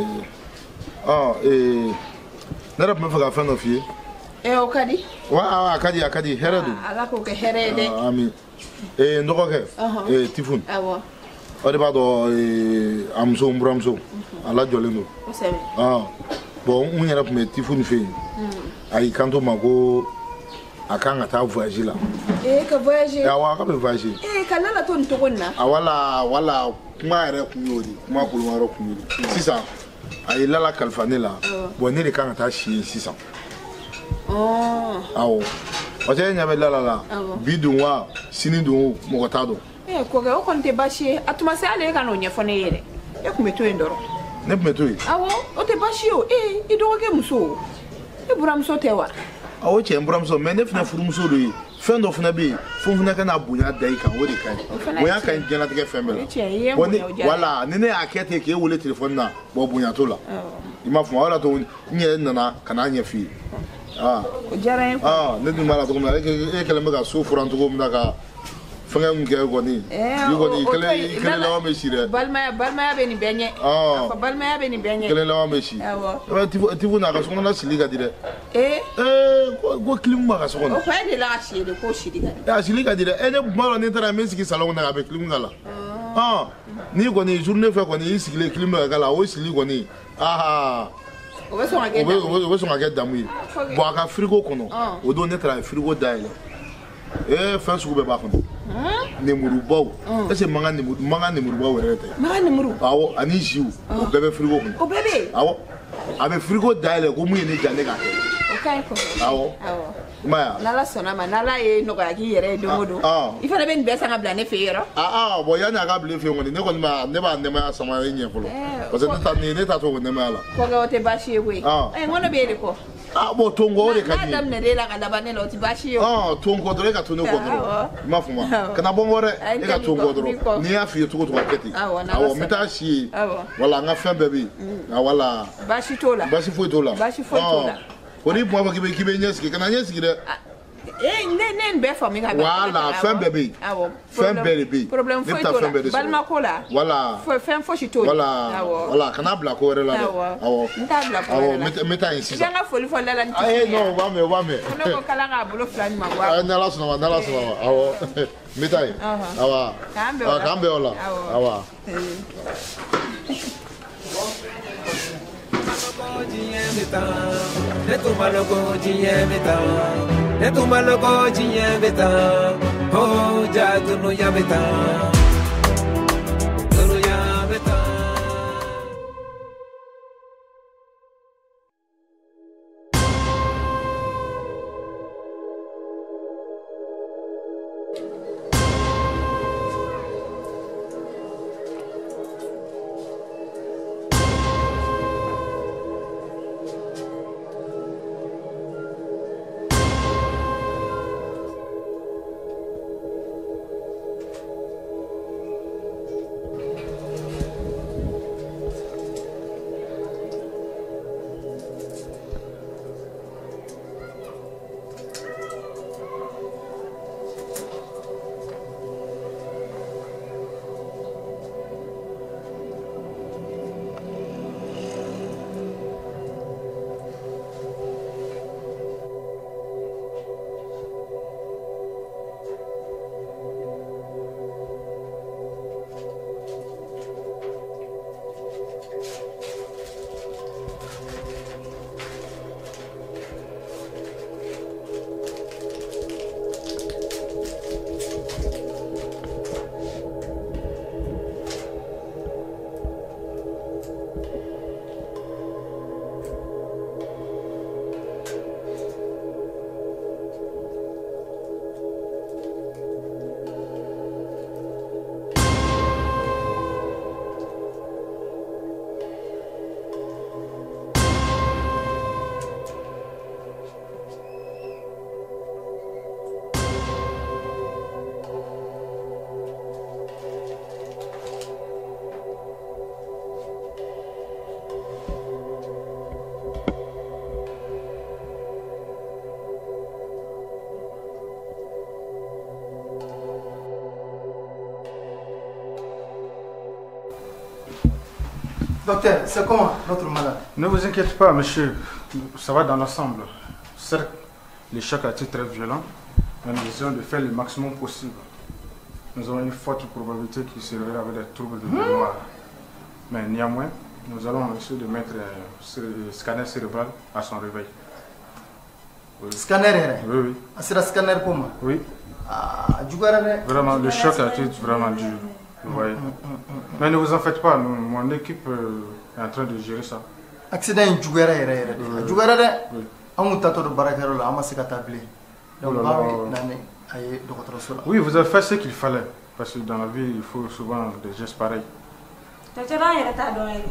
yɛrɛ tun bɛ fɛ ka fɛn dɔ f'i ye. O ka di. Wa a ka di a ka di hɛrɛ don. Ala k'o kɛ hɛrɛ ye dɛ. Ami. N dɔgɔkɛ. Tifun. Awɔ. O de b'a dɔn a muso n buramuso a lajɔlen don. Kosɛbɛ. Bon n yɛrɛ tun bɛ Tifun fɛ yen. A y'i kanto ma ko a kan ka taa voyage la. Ee ka voyager. Awɔ a ka bɛ voyager. Ee ka Lala to nin cogo in na. A wala wala kuma yɛrɛ kun y'o de ye, kuma koloma yɔrɔ kun y'o de ye. Sisan a ye Lala kalifa ne la, bon ne de kan ka taa si yen sisan. Awɔ parce que e ɲɛ bɛ Lala la bi don wa sini don o mɔgɔ t'a dɔn. Ee kɔkɛ o kɔni tɛ baasi ye, a tun ma se hali e ka n'o ɲɛfɔ ne ye dɛ. E tun bɛ to yen dɔrɔn. Ne tun bɛ to yen. Awɔ o tɛ baasi ye o, ee i dɔgɔkɛ muso e buramuso tɛ wa. Awɔ cɛ n buramuso mais ne fana furumuso dɔ ye fɛn dɔ fana bɛ yen fo n fana ka n'a bonya da i kan o de ka ɲi bonya ka ɲi diɲɛlatigɛ fɛn bɛɛ la. Bon voilà ni ne y'a kɛ ten k'e wele téléphone na bon bonya t'o la i m'a faamu o de y'a to n yɛrɛ nana ka n'a ɲɛf'i ye. O diyara n ye. Ne dun b'a la cogo min na e kɛlen bɛ ka so furan cogo min na ka fɛngɛ min kɛ kɔni i kɔni i kelen laban bɛ si dɛ. Balimaya balimaya bɛ nin bɛɛ ɲɛ. A fɔ balimaya bɛ nin bɛɛ ɲɛ. Kelen laban bɛ si. Awɔ. Tifu n'a ka sokɔnɔna sili ka di dɛ. Ee. Ko kilimu b'a ka so kɔnɔ. O fa e de la ka si de ko sili ka di. A sili ka di dɛ. Ne kuma dɔ ne taara n bɛ sigi salon kɔnɔ a bɛ kilimu k'a la. N'i kɔni journée fɛ kɔni i sigilen kilimu bɛ ka k'a la o sili kɔni aa. O bɛ sɔn ka kɛ damu ye. O bɛ sɔn ka kɛ damu ye. Bon a ka frigo kɔnɔ o don ne taara a ye frigo dayɛlɛ. Fɛn sugu bɛɛ b'a kɔnɔ. Nemurubaw est-ce que mankan nemurubaw yɛrɛ tɛ. Mankan nemuru. Awɔ ani ziw o bɛɛ bɛ frigo kɔnɔ. O bɛɛ bɛ yen. Awɔ a bɛ frigo dayɛlɛ ko mun ye ne diya ne k'a kɛ. O ka ɲi kɔfɛ. Awɔ. Awɔ. I m'a ye wa. N'Ala sɔnna ma n'Ala ye nɔgɔya k'i yɛrɛ ye don o don. I fana bɛ nin bɛɛ san ka bila ne fɛ yen yɔrɔ. Aa bon yanni a ka bila e fɛ yen kɔni ne kɔni b'a ne b'a nɛmaya sama e ɲɛ fɔlɔ. Parce que ne t'a to o nɛmaya la. Kɔkɛ o tɛ baasi ye koyi. N kɔnɔ bɛ e de kɔ. Bon to n kɔ o de ka di. N'a daminɛ e la ka laban ne la o tɛ baasi ye o. To n kɔ dɔrɔn e ka to ne kɔ dɔrɔn. I m'a faamu wa kana bɔ n kɔ dɛ e ka to n kɔ dɔrɔn n'i y'a f'i ye cogo o cogo a kɛ ten. Awɔ n bɛ taa si yen. Wala n ka fɛn bɛɛ bɛ yen. Wala. Baasi t'o la. Baasi foyi t'o la. Baasi foyi t'o la. Ko n'i kuma fɔ k'i bɛ ɲɛ sigi kana ɲɛ sigi dɛ. Ne nin bɛɛ faamu ka ban. Wala fɛn bɛɛ bɛ yen. Fɛn bɛɛ de bɛ yen. Problème foyi t'o la balimako la. Wala. Fɛn fosi t'o la. Wala wala kana bila ko wɛrɛ la dɛ. Awɔ. N t'a bila ko wɛrɛ la. Awɔ n bɛ taa yen sisan. I bɛ n ka foli fɔ Lala ni Tifu. Ayi non o b'a mɛn o b'a mɛn. Ko ne ko k'Ala k'a bolo fila ɲuman bɔ a la. N'Ala sɔnna ma n'Ala sɔnna ma awɔ n bɛ taa yen. Awa. K'an bɛn o la. K'an bɛn o la. Awa. Ne tun b'a dɔn ko diɲɛ bɛ tan, ne tun b'a dɔn ko diɲɛ bɛ tan, oh ja dunuya bɛ tan, dunuya bɛ tan. Docteur, c'est comment notre malade? Ne vous inquiétez pas, monsieur. Ça va dans l'ensemble. Certes, le choc a été très violent, mais nous essayons de faire le maximum possible. Nous avons une forte probabilité qu'il se réveille avec des troubles de mémoire. Mais néanmoins, nous allons essayer de mettre le scanner cérébral à son réveil. Oui. Scanner? Oui, oui. Ah, c'est le scanner pour moi? Oui. Ah, vraiment, le choc a été vraiment dur. Vous voyez. Mais ne vous en faites pas, nous, mon équipe est en train de gérer ça. Accident in juguyara yɛrɛ yɛrɛ de. A juguyara dɛ. An kun taatɔ don baarakɛyɔrɔ la, an ma se ka taa bilen. Donc ba bɛ na ni a ye dɔgɔtɔrɔso la. Oui, vous avez fait ce qu'il fallait. Parce que dans la vie, il faut souvent des gestes pareils. Docteur, an yɛrɛ t'a dɔn yɛrɛ.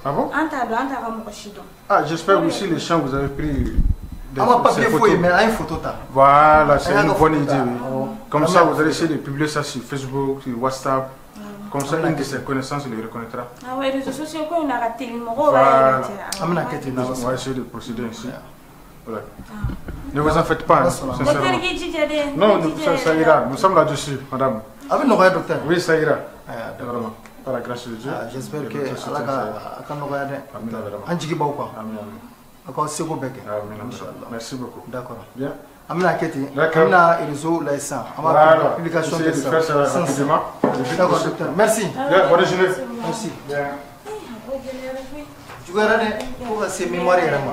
Ah bon? An t'a dɔn, an t'a ka mɔgɔ si dɔn. Ah, j'espère aussi les champs, vous avez pris des An ma papier foyi, mais an ye photo ta. Voilà, c'est une bonne idée. Oui. Comme ça, vous allez essayer de publier ça sur Facebook, sur WhatsApp. Comme ça, une de ses connaissances le reconnaîtra. Ah ouais, les réseaux sociaux, quoi, on a raté le mot. Voilà. On va essayer de procéder ainsi. Voilà. Ne vous en faites pas, hein, sincèrement. Non, ça ira. Nous sommes là-dessus, madame. Ah oui, docteur. Oui, ça ira. Vraiment. Par la grâce de Dieu. J'espère que Merci beaucoup. D'accord. Bien. An bɛna kɛ ten, an bɛna réseau lajɛ sisan, an b'a publication kɛ sisan. D'accord, docteur. Merci. Bien, bonne journée. Merci. Bien. Juguyara dɛ, fo ka se mémoire yɛrɛ ma,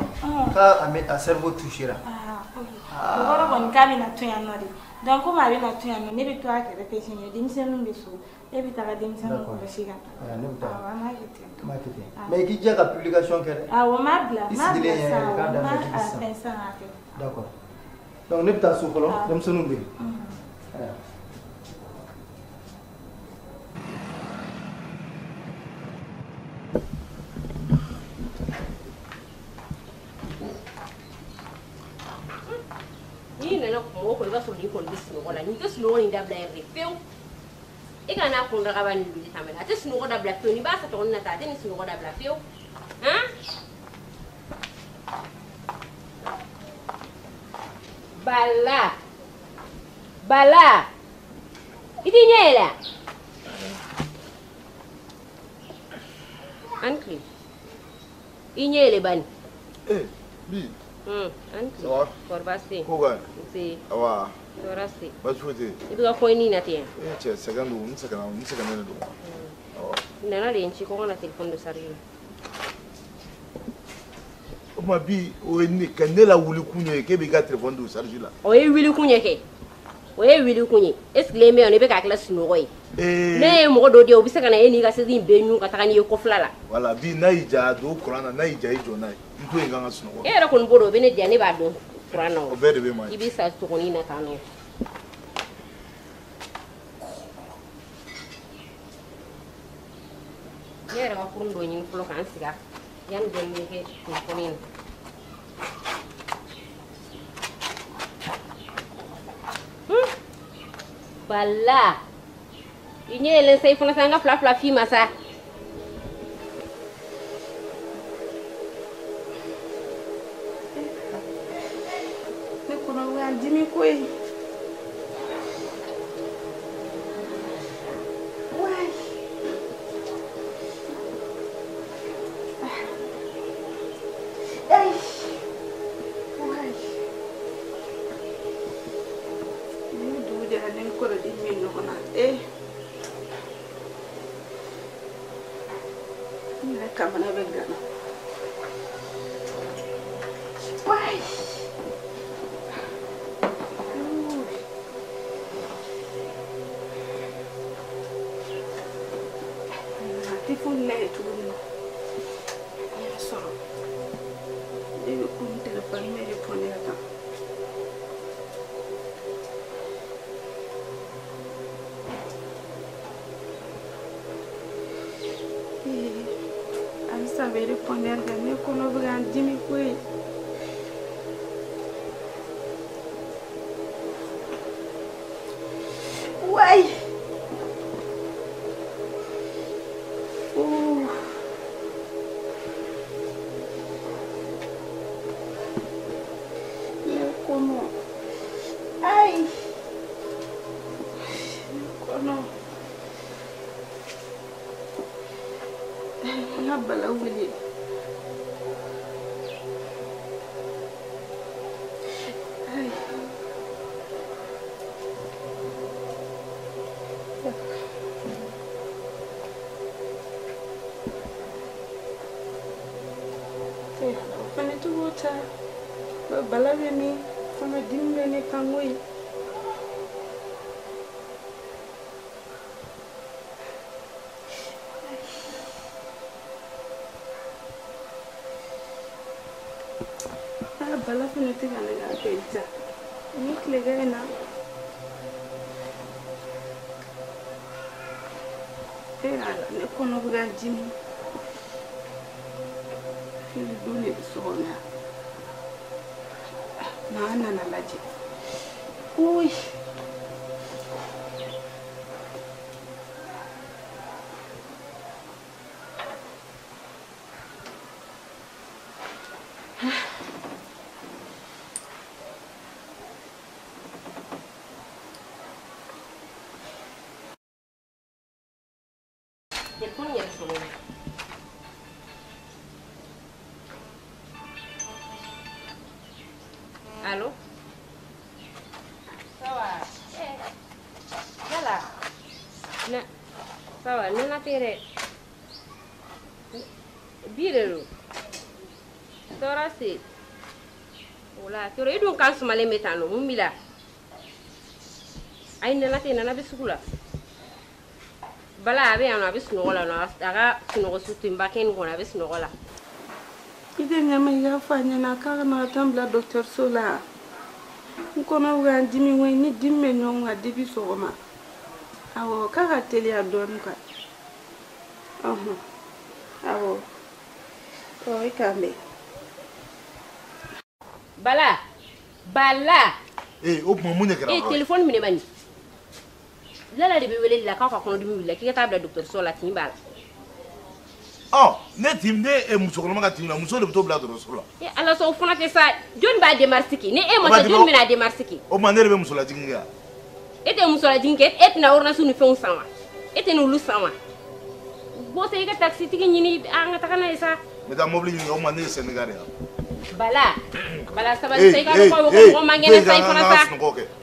k'a a cerveau touché ra. O kɔrɔ kɔni k'a bɛna to yan nɔ de. Donc komi a bɛna to yan nɔ, ne bɛ to a kɛrɛfɛ siɲɛ, denmisɛnninw bɛ so, e bɛ taga denmisɛnninw kɔlɔsi ka taa. Ne bɛ taa. Awɔ, an b'a kɛ ten. An b'a kɛ ten. Mais i k'i jija ka publication kɛ dɛ. Awɔ, n b'a bila, I n b'a bila sigilen sisan, yɛrɛ k'a n daminɛ b'a depuis sisan. fɛn sisan k'a kɛ. D'accord. Donc ne bɛ taa so fɔlɔ, denmisɛnninw bɛ yen. N'i nana kuma o kuma i b'a sɔrɔ nin kɔni bɛ sunɔgɔ la, nin tɛ sunɔgɔ nin dabila yɛrɛ de pewu. E ka n'a kun dagaba nin wuli tan a tɛ sunɔgɔ dabila pewu, n'i b'a sa tɔgɔnin na tan a tɛ nin sunɔgɔ dabila pewu. Han? Bala! Bala! I t'i ɲɛ yɛlɛ a? An tile. I ɲɛ yɛlɛ bani. Eh, bi. An tile. Ça va? Kɔri baasi tɛ yen? Ko ka ɲi? Nse. Awa. Tɔɔrɔ tɛ yen. Baasi foyi tɛ yen. I bɛ ka kɔɲɔni na ten? Eh cɛ, sɛgɛn don, n sɛgɛnna, n sɛgɛnnen de don. Awɔ. N nana de ye n ci ko n ka na téléphone dɔ charger. O tuma bi o ye ne ka ne lawuli kun ye k'e b'i ka téléphone don charge la. O ye wuli kun ye kɛ. O ye wuli kun ye. E sigilen bɛ yan nɔ i bɛ k'a kila sunɔgɔ ye. Ne ye mɔgɔ dɔ di yan o bɛ se ka na e n'i ka seli in bɛɛ ɲun ka taga n'i ye kɔfɛla la. Voilà, bi n'a y'i ja don kuran na, n'a y'i ja i jɔ n'a ye. N to yen k'an ka sunɔgɔ. E yɛrɛ kɔni b'o dɔn o bɛ ne diya ne b'a dɔn kuran na o. O bɛɛ de bɛ ma ye. I bɛ sa sogonin na tan nɔ. Ne yɛrɛ ka kurun dɔ ɲini fɔlɔ k'an sigi a kan yanni dɔɔni bɛ kɛ telefɔni in na. Bala! I ɲɛ yɛlɛn sa i fana sa an ka fila fila f'i ma sa. Ne kɔnɔ bɛ ka n dimi koyi. Wayi. Ayi. Wayi. Ni dugu jɛra ne ni kɔrɔdimi bɛ ɲɔgɔn na. Eh. N yɛrɛ kamana bɛ gana. Wayi. A tɛ foyi lajɛ tuguni. Sɔrɔ ne bɛ kun telefɔni bɛ répondre kan. Halisa bɛ répondre kan, ne kɔnɔ bɛ ka n dimi koyi. Wayi. Ouh. Ne kɔnɔ. Ayi. Ne kɔnɔ. N ka Bala wele. Ayi. O fana t'o ta. Bala bɛ min? Kɔnɔdimi bɛ ne kan koyi. Aa, Bala fana tɛ ka ne ka appel ta. Ni tilegan in na. Ee Ala, ne kɔnɔ bɛ ka n dimi. Fili don de bɛ so kɔnɔ yan. N'a nana lajɛ. Uy. Telefɔni yɛrɛ sɔrɔ. Allô? Ça va? Eh, yala? Na, ça va, nana tɛ dɛ. Bi de don. Tɔɔrɔ se. Wala, tɔɔrɔ i dun kan sumalen bɛ tan nɔ, mun b'i la? Ayi, nana tɛ, nana bɛ sugu la. Bala a bɛ yan nɔ, a bɛ sunɔgɔ la nɔ, a ka sunɔgɔ sutenba kɛ nin kɔnɔ, a bɛ sunɔgɔ la. I tɛ ɲama i k'a fɔ a ɲɛna k'a kana ka taa n bila dɔgɔtɔrɔso la. N kɔnɔ bɛ ka n dimi koyi, ni dimi bɛ ɲɔgɔn kan depuis sɔgɔma. Awɔ, k'a ka teliya dɔɔni quoi. Ɔhɔn, awɔ. Ɔ i k'an bɛn. Bala, Bala. Ee, o tuma mun de kɛra? Ee, telefɔni minɛ bani. Lala de bɛ wele la k'aw ka kɔnɔdimi wulila k'i ka taa bila dɔgɔtɔrɔso la tin b'a la. Ɔ ne tin ne musokɔnɔma ka tin na, muso de bɛ t'o bila dɔgɔtɔrɔso la. Ee Ala sɔn o fana tɛ sa, jɔnni b'a démarche kɛ? Ni e ma taa jɔnni bɛna démarche kɛ? O tuma ne de bɛ muso lajigin kɛ wa? E tɛ muso lajigin kɛ, e tɛna ordonnance ni fɛnw san wa? E tɛ n'olu san wa? Bɔ sa i ka taxi tigi ɲini an ka taga n'a ye sa. N bɛ taa mobili ɲini, o tuma ne ye syndicat de ye wa? Bala, Bala sabali sa, i ka dɔn ko mɔgɔ man kɛnɛ sa i fana sa.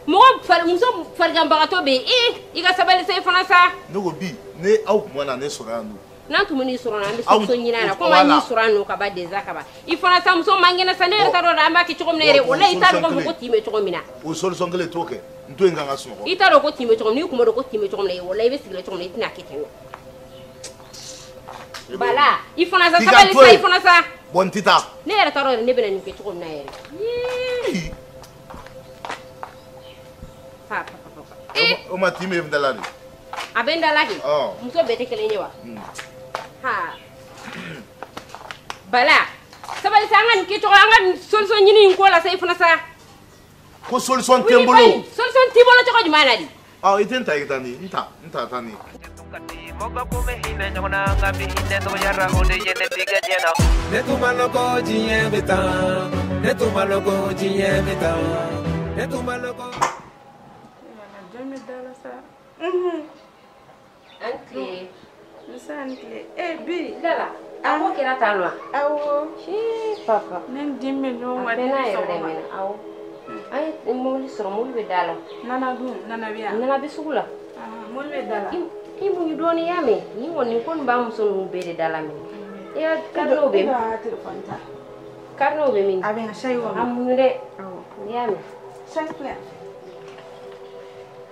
Mɔgɔ muso fariganbagatɔ bɛ yen, ee i ka sabali sa i fana sa. Ne ko bi ne aw kun ma na ne sɔrɔ yan nɔ. N'an tun bɛ n'i sɔrɔ an bɛ solution ɲini a la komi an y'i sɔrɔ yan nɔ ka ban déjà ka ban i fana sa muso man kɛnɛ sa ne yɛrɛ t'a dɔn an b'a kɛ cogo min na yɛrɛ o la i t'a dɔn k'a fɔ ko tin bɛ cogo min na. O solution kelen t'o kɛ n to yen ka n ka sunɔgɔ. I t'a dɔn ko tin bɛ cogo min n'i kun b'a dɔn ko tin bɛ cogo min na o la i bɛ sigi cogo min na i tɛna kɛ ten nɔ. Bala i fana sa sabali sa i fana sa. Bon n tɛ taa. Ne yɛrɛ t'a dɔn yɛrɛ ne bɛna nin kɛ cogo min na yɛrɛ. Pa pa pa pa. O ma tin bɛ n da la de. A bɛ n da la kɛ. Muso bɛɛ tɛ kelen ye wa? Ha. Bala sabali sa an ka nin kɛcogo an ka nin solution ɲini nin ko la sa i fana sa. Ko solution tɛ n bolo. Solution t'i bolo cogo jumɛn na de? Ɔ i tɛ n ta i ka taa ni n ta n ta taa ni. Ne tun ma lɔn ko diɲɛ bɛ tan, ne tun ma lɔn ko diɲɛ bɛ tan, ne tun ma lɔn ko. Jɔn bɛ da la sa? An tile. Nse an tile. Ee bi. Lala, a ko kɛra tan wa? Awɔ. Ee papa. Ne ni dimi bɛ ɲɔgɔn kan. A bɛɛ n'a yɛrɛ de mɛnɛ. Awɔ. An ye mobili sɔrɔ, mobili bɛ da la. Nana dun, Nana bɛ yan. Nana bɛ sugu la. Mobili bɛ da la. I muɲu dɔɔni y'a mɛn. Nin kɔni ko nin b'a muso ninnu bɛɛ de da la minɛ. I ka carnet bɛ min? E ka téléphone ta. Carnet bɛ min? A bɛ yan sayi kɔnɔ. A muɲu dɛ. Awɔ. I y'a mɛn. Sayi filɛ yan.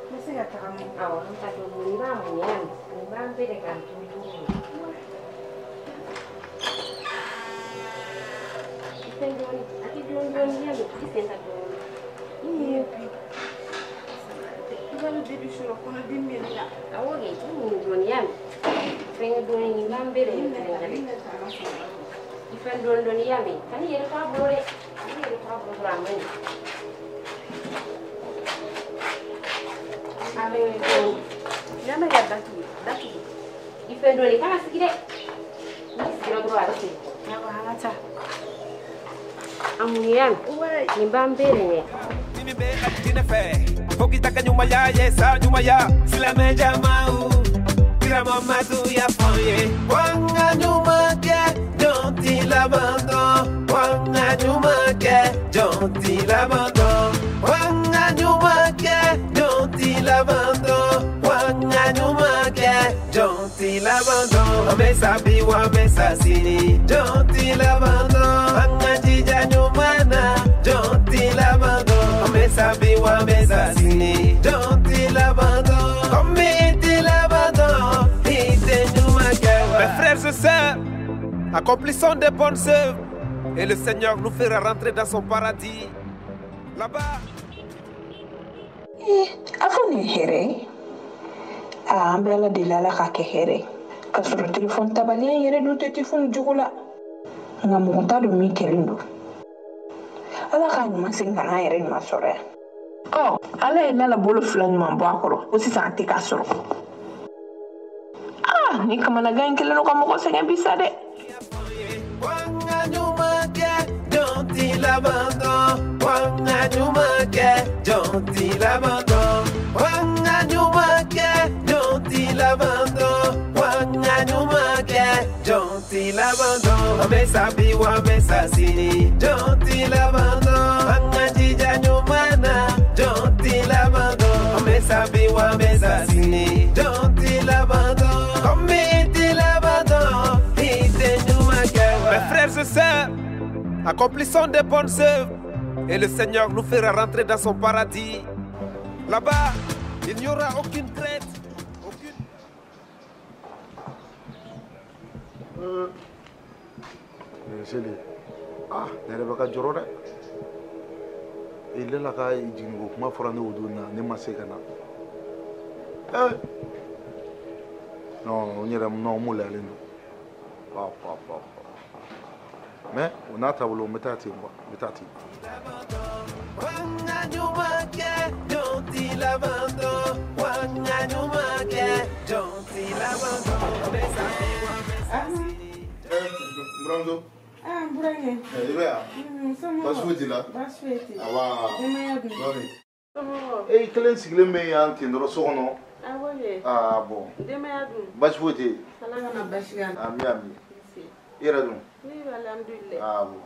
N bɛ se ka taga n'o ye. Awɔ, an ta kɛ mun i b'a muɲu y'a mɛn. Nin b'an bɛɛ de kan turu turu. depuis surɔ kɔnɔdimi bɛ ne la. Awɔ kɛ, i mun dɔɔni y'a mɛn. Fɛnkɛ dɔɔni nin b'an bɛɛ de ɲɛ. I fɛn dɔɔni dɔɔni y'a mɛn. Kan'i yɛrɛ to a bolo dɛ. Kan'i yɛrɛ to a bolo dɔrɔn a man ɲi. A bɛ dɔɔni. Y'a mɛn ka datugu datugu. I fɛn dɔɔni kana sigi dɛ. N'i sigira dɔrɔn a bɛ segin. Awɔ an ka taa. A mun y'a mɛn. Nin b'an bɛɛ de ɲɛ. Ni bɛ alijinɛ fɛ fo k'i ta kɛ ɲumanya ye sa ɲumanya silamɛ jamaw kira Mamadu y'a fɔ n ye ko an ka ɲuman kɛ jɔn t'i laban dɔn ko an ka ɲuman kɛ jɔn t'i laban dɔn ko an ka ɲuman kɛ jɔn t'i laban dɔn ko an ka ɲuman kɛ jɔn t'i laban dɔn an bɛ sa bi wa an bɛ sa sini jɔn t'i laban dɔn an ka jija ɲuman na jɔn t'i laban dɔn an bɛ sa bi wa an bɛ sa sini jɔn t'i laban dɔn komi i t'i laban dɔn i tɛ ɲuman kɛ wa. Mes frères et sœurs, accomplissons des bonnes œuvres et le Seigneur nous fera rentrer dans son paradis. Là-bas. A fɔ nin ye hɛrɛ ye. Aa an bɛ Ala deli Ala k'a kɛ hɛrɛ ye. K'a sɔrɔ telefɔni tabaliya in yɛrɛ dun tɛ telefɔni jugu la. Nka mɔgɔ t'a dɔn min kɛlen don. Ala k'a ɲuman segin ka n'an yɛrɛ ɲuman sɔrɔ yan. Ɔ Ala ye ne la bolo fila ɲuman bɔ a kɔrɔ ko sisan an tɛ k'a sɔrɔ. Aa ni kamanagan in kɛlen don ka mɔgɔ sɛgɛn bi sa dɛ. Ko an ka ɲuman kɛ jɔn t'i laban dɔn ko an ka ɲuman kɛ jɔn t'i laban dɔn ko an ka ɲuman kɛ jɔn t'i laban dɔn ko an ka ɲuman kɛ jɔn t'i laban dɔn an bɛ sa bi wa an bɛ sa sini jɔn t'i laban dɔn an ka jija ɲuman na jɔn t'i laban dɔn an bɛ sa bi wa an bɛ sa sini jɔn t'i laban dɔn komi i t'i laban dɔn i tɛ ɲuman kɛ wa. Mes frères et sœurs, accomplissons des bonnes œuvres et le Seigneur nous fera rentrer dans son paradis. Là-bas, il n'y aura aucune crainte, aucune. Seli, ah, ne yɛrɛ bɛ ka jɔrɔ dɛ. I la ka jiginko kuma fɔra ne o don na ne ma se ka na. Non, n yɛrɛ non n maloyalen don. Pa pa pa pa. Mais o n'a taabolo n bɛ taa ten quoi, n bɛ taa ten. Ko an ka ɲuman kɛ jɔn t'i laban dɔn ko an ka ɲuman kɛ jɔn t'i laban dɔn an bɛ sa bi wa an bɛ sa sini. N buramuso. Ah n burankɛ. I bɛ yan? Somɔgɔw. Baasi foyi t'i la? Baasi foyi tɛ yen. Aba. Denbaya dun? Nɔɔni. Somɔgɔw. E kelen sigilen bɛ yan ten dɔrɔn so kɔnɔ. Awɔ kɛ. Ah bon. Denbaya dun? Baasi foyi tɛ yen. Ala kana baasi k'an na. Ami ami. I yɛrɛ dun? Ne bɛ alhamdulilayi. Ah bon.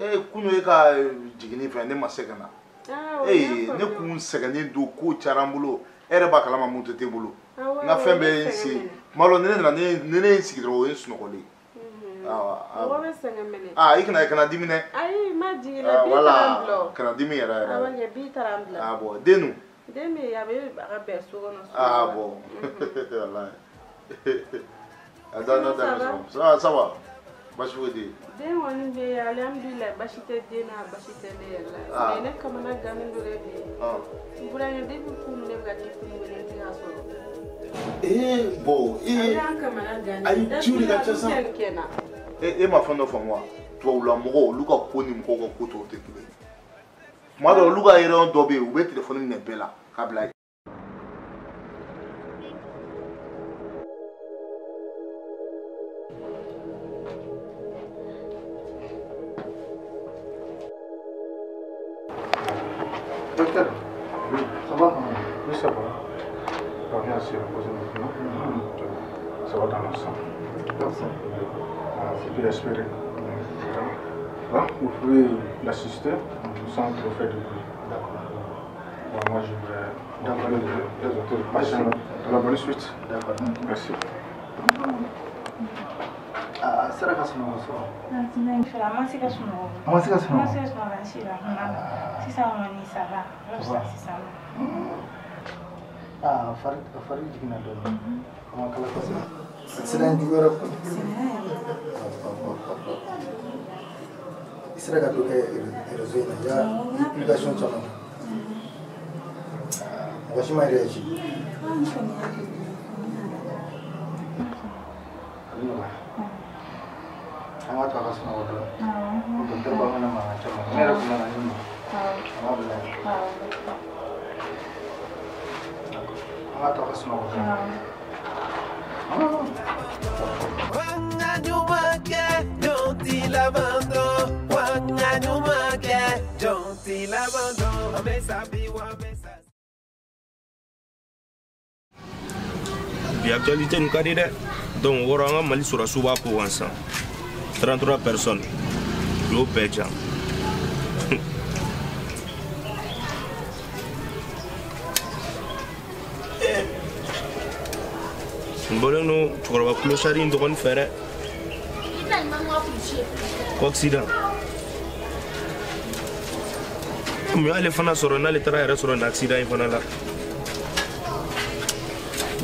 E kunun e ka jiginni fɛ ne ma se ka na. Ah o Ee ne kun sɛgɛnnen don ko cayara n bolo. E yɛrɛ b'a kalama moto tɛ n bolo. Awɔ N ka fɛn bɛɛ ye n sen. Tuma dɔ ni ne nana ni ne ye n sigi dɔrɔn o ye n sunɔgɔlen. Mɔgɔ bɛ sɛgɛn minɛ. Ah i kana dimi dɛ. Ayi n ma jigin la Ah bi taara n voilà bila o. Kana dimi yɛrɛ Awɔ yɛrɛ. kɛ bi taara n bila. Ah bon den dun? Den bɛ yen a bɛ a ka bɛn so kɔnɔ. Ah bon. Walayi. A da Sinon, da ça va? ça va ça va. Baasi foyi tɛ yen. Den kɔni bɛ yen alhamdulilayi baasi tɛ den na baasi tɛ ne yɛrɛ la. Ah. Mais ne kamana gannen don dɛ bi. Ah. N burankɛ depuis kunun ne bɛ ka telefɔni wele n tɛ k'a sɔrɔ. Ee bon A ee. bɛ an kamana gannen. Ayi ciw de ka ca sa. Datugu nin kɛ n na. E ma fɛn dɔ faamu wa? Tubabula mɔgɔw olu ka ko ni mɔgɔw ka ko tɔw tɛ kelen ye. Tuma dɔw olu ka réunion dɔ bɛ yen u bɛ telefɔni minɛ bɛɛ la k'a bila yen. Docteur, oui, ça va? Oui, ça va. On vient se reposer maintenant. Ça va dans l'ensemble. Merci. C'est plus espérer. Là, vous pouvez l'assister sans trop faire de bruit. D'accord. Bon, moi, je vais. D'accord. Les autres patients. La bonne suite. D'accord. Merci. Ah, sera ka sunɔgɔ sɔrɔ. A ma se ka sunɔgɔ. A ma se ka sunɔgɔ? A ma se ka sunɔgɔ si la kuma na. Sisan kɔni ça va. A ka fisa sisan nɔ. Ah, fari jiginna dɔɔnin. A ma kala kosɛbɛ. Accident juguyara kojugu. I sera ka dɔ kɛ réseau in na, i y'a publication caman. Mɔgɔ Basi ma réagi. A bɛ nɔgɔya. An ka to a ka sunɔgɔ dɔrɔn. Docteur b'a kana mankan caman. Ne yɛrɛ kun nana ni ma. A b'a bila yen. An ka to a ka sunɔgɔ dɔrɔn. Bi actualité nin ka di dɛ. Donc o kɔrɔ an ka Mali sɔrɔsiw b'a ko kan sisan. 33 personnes u y'o bɛɛ jan. N bɔlen don cɛkɔrɔba kulosari in dɔgɔnin fɛ dɛ. Ko accident. Mun y'ale fana sɔrɔ n'ale taara yɛrɛ sɔrɔ nin accident in fana la?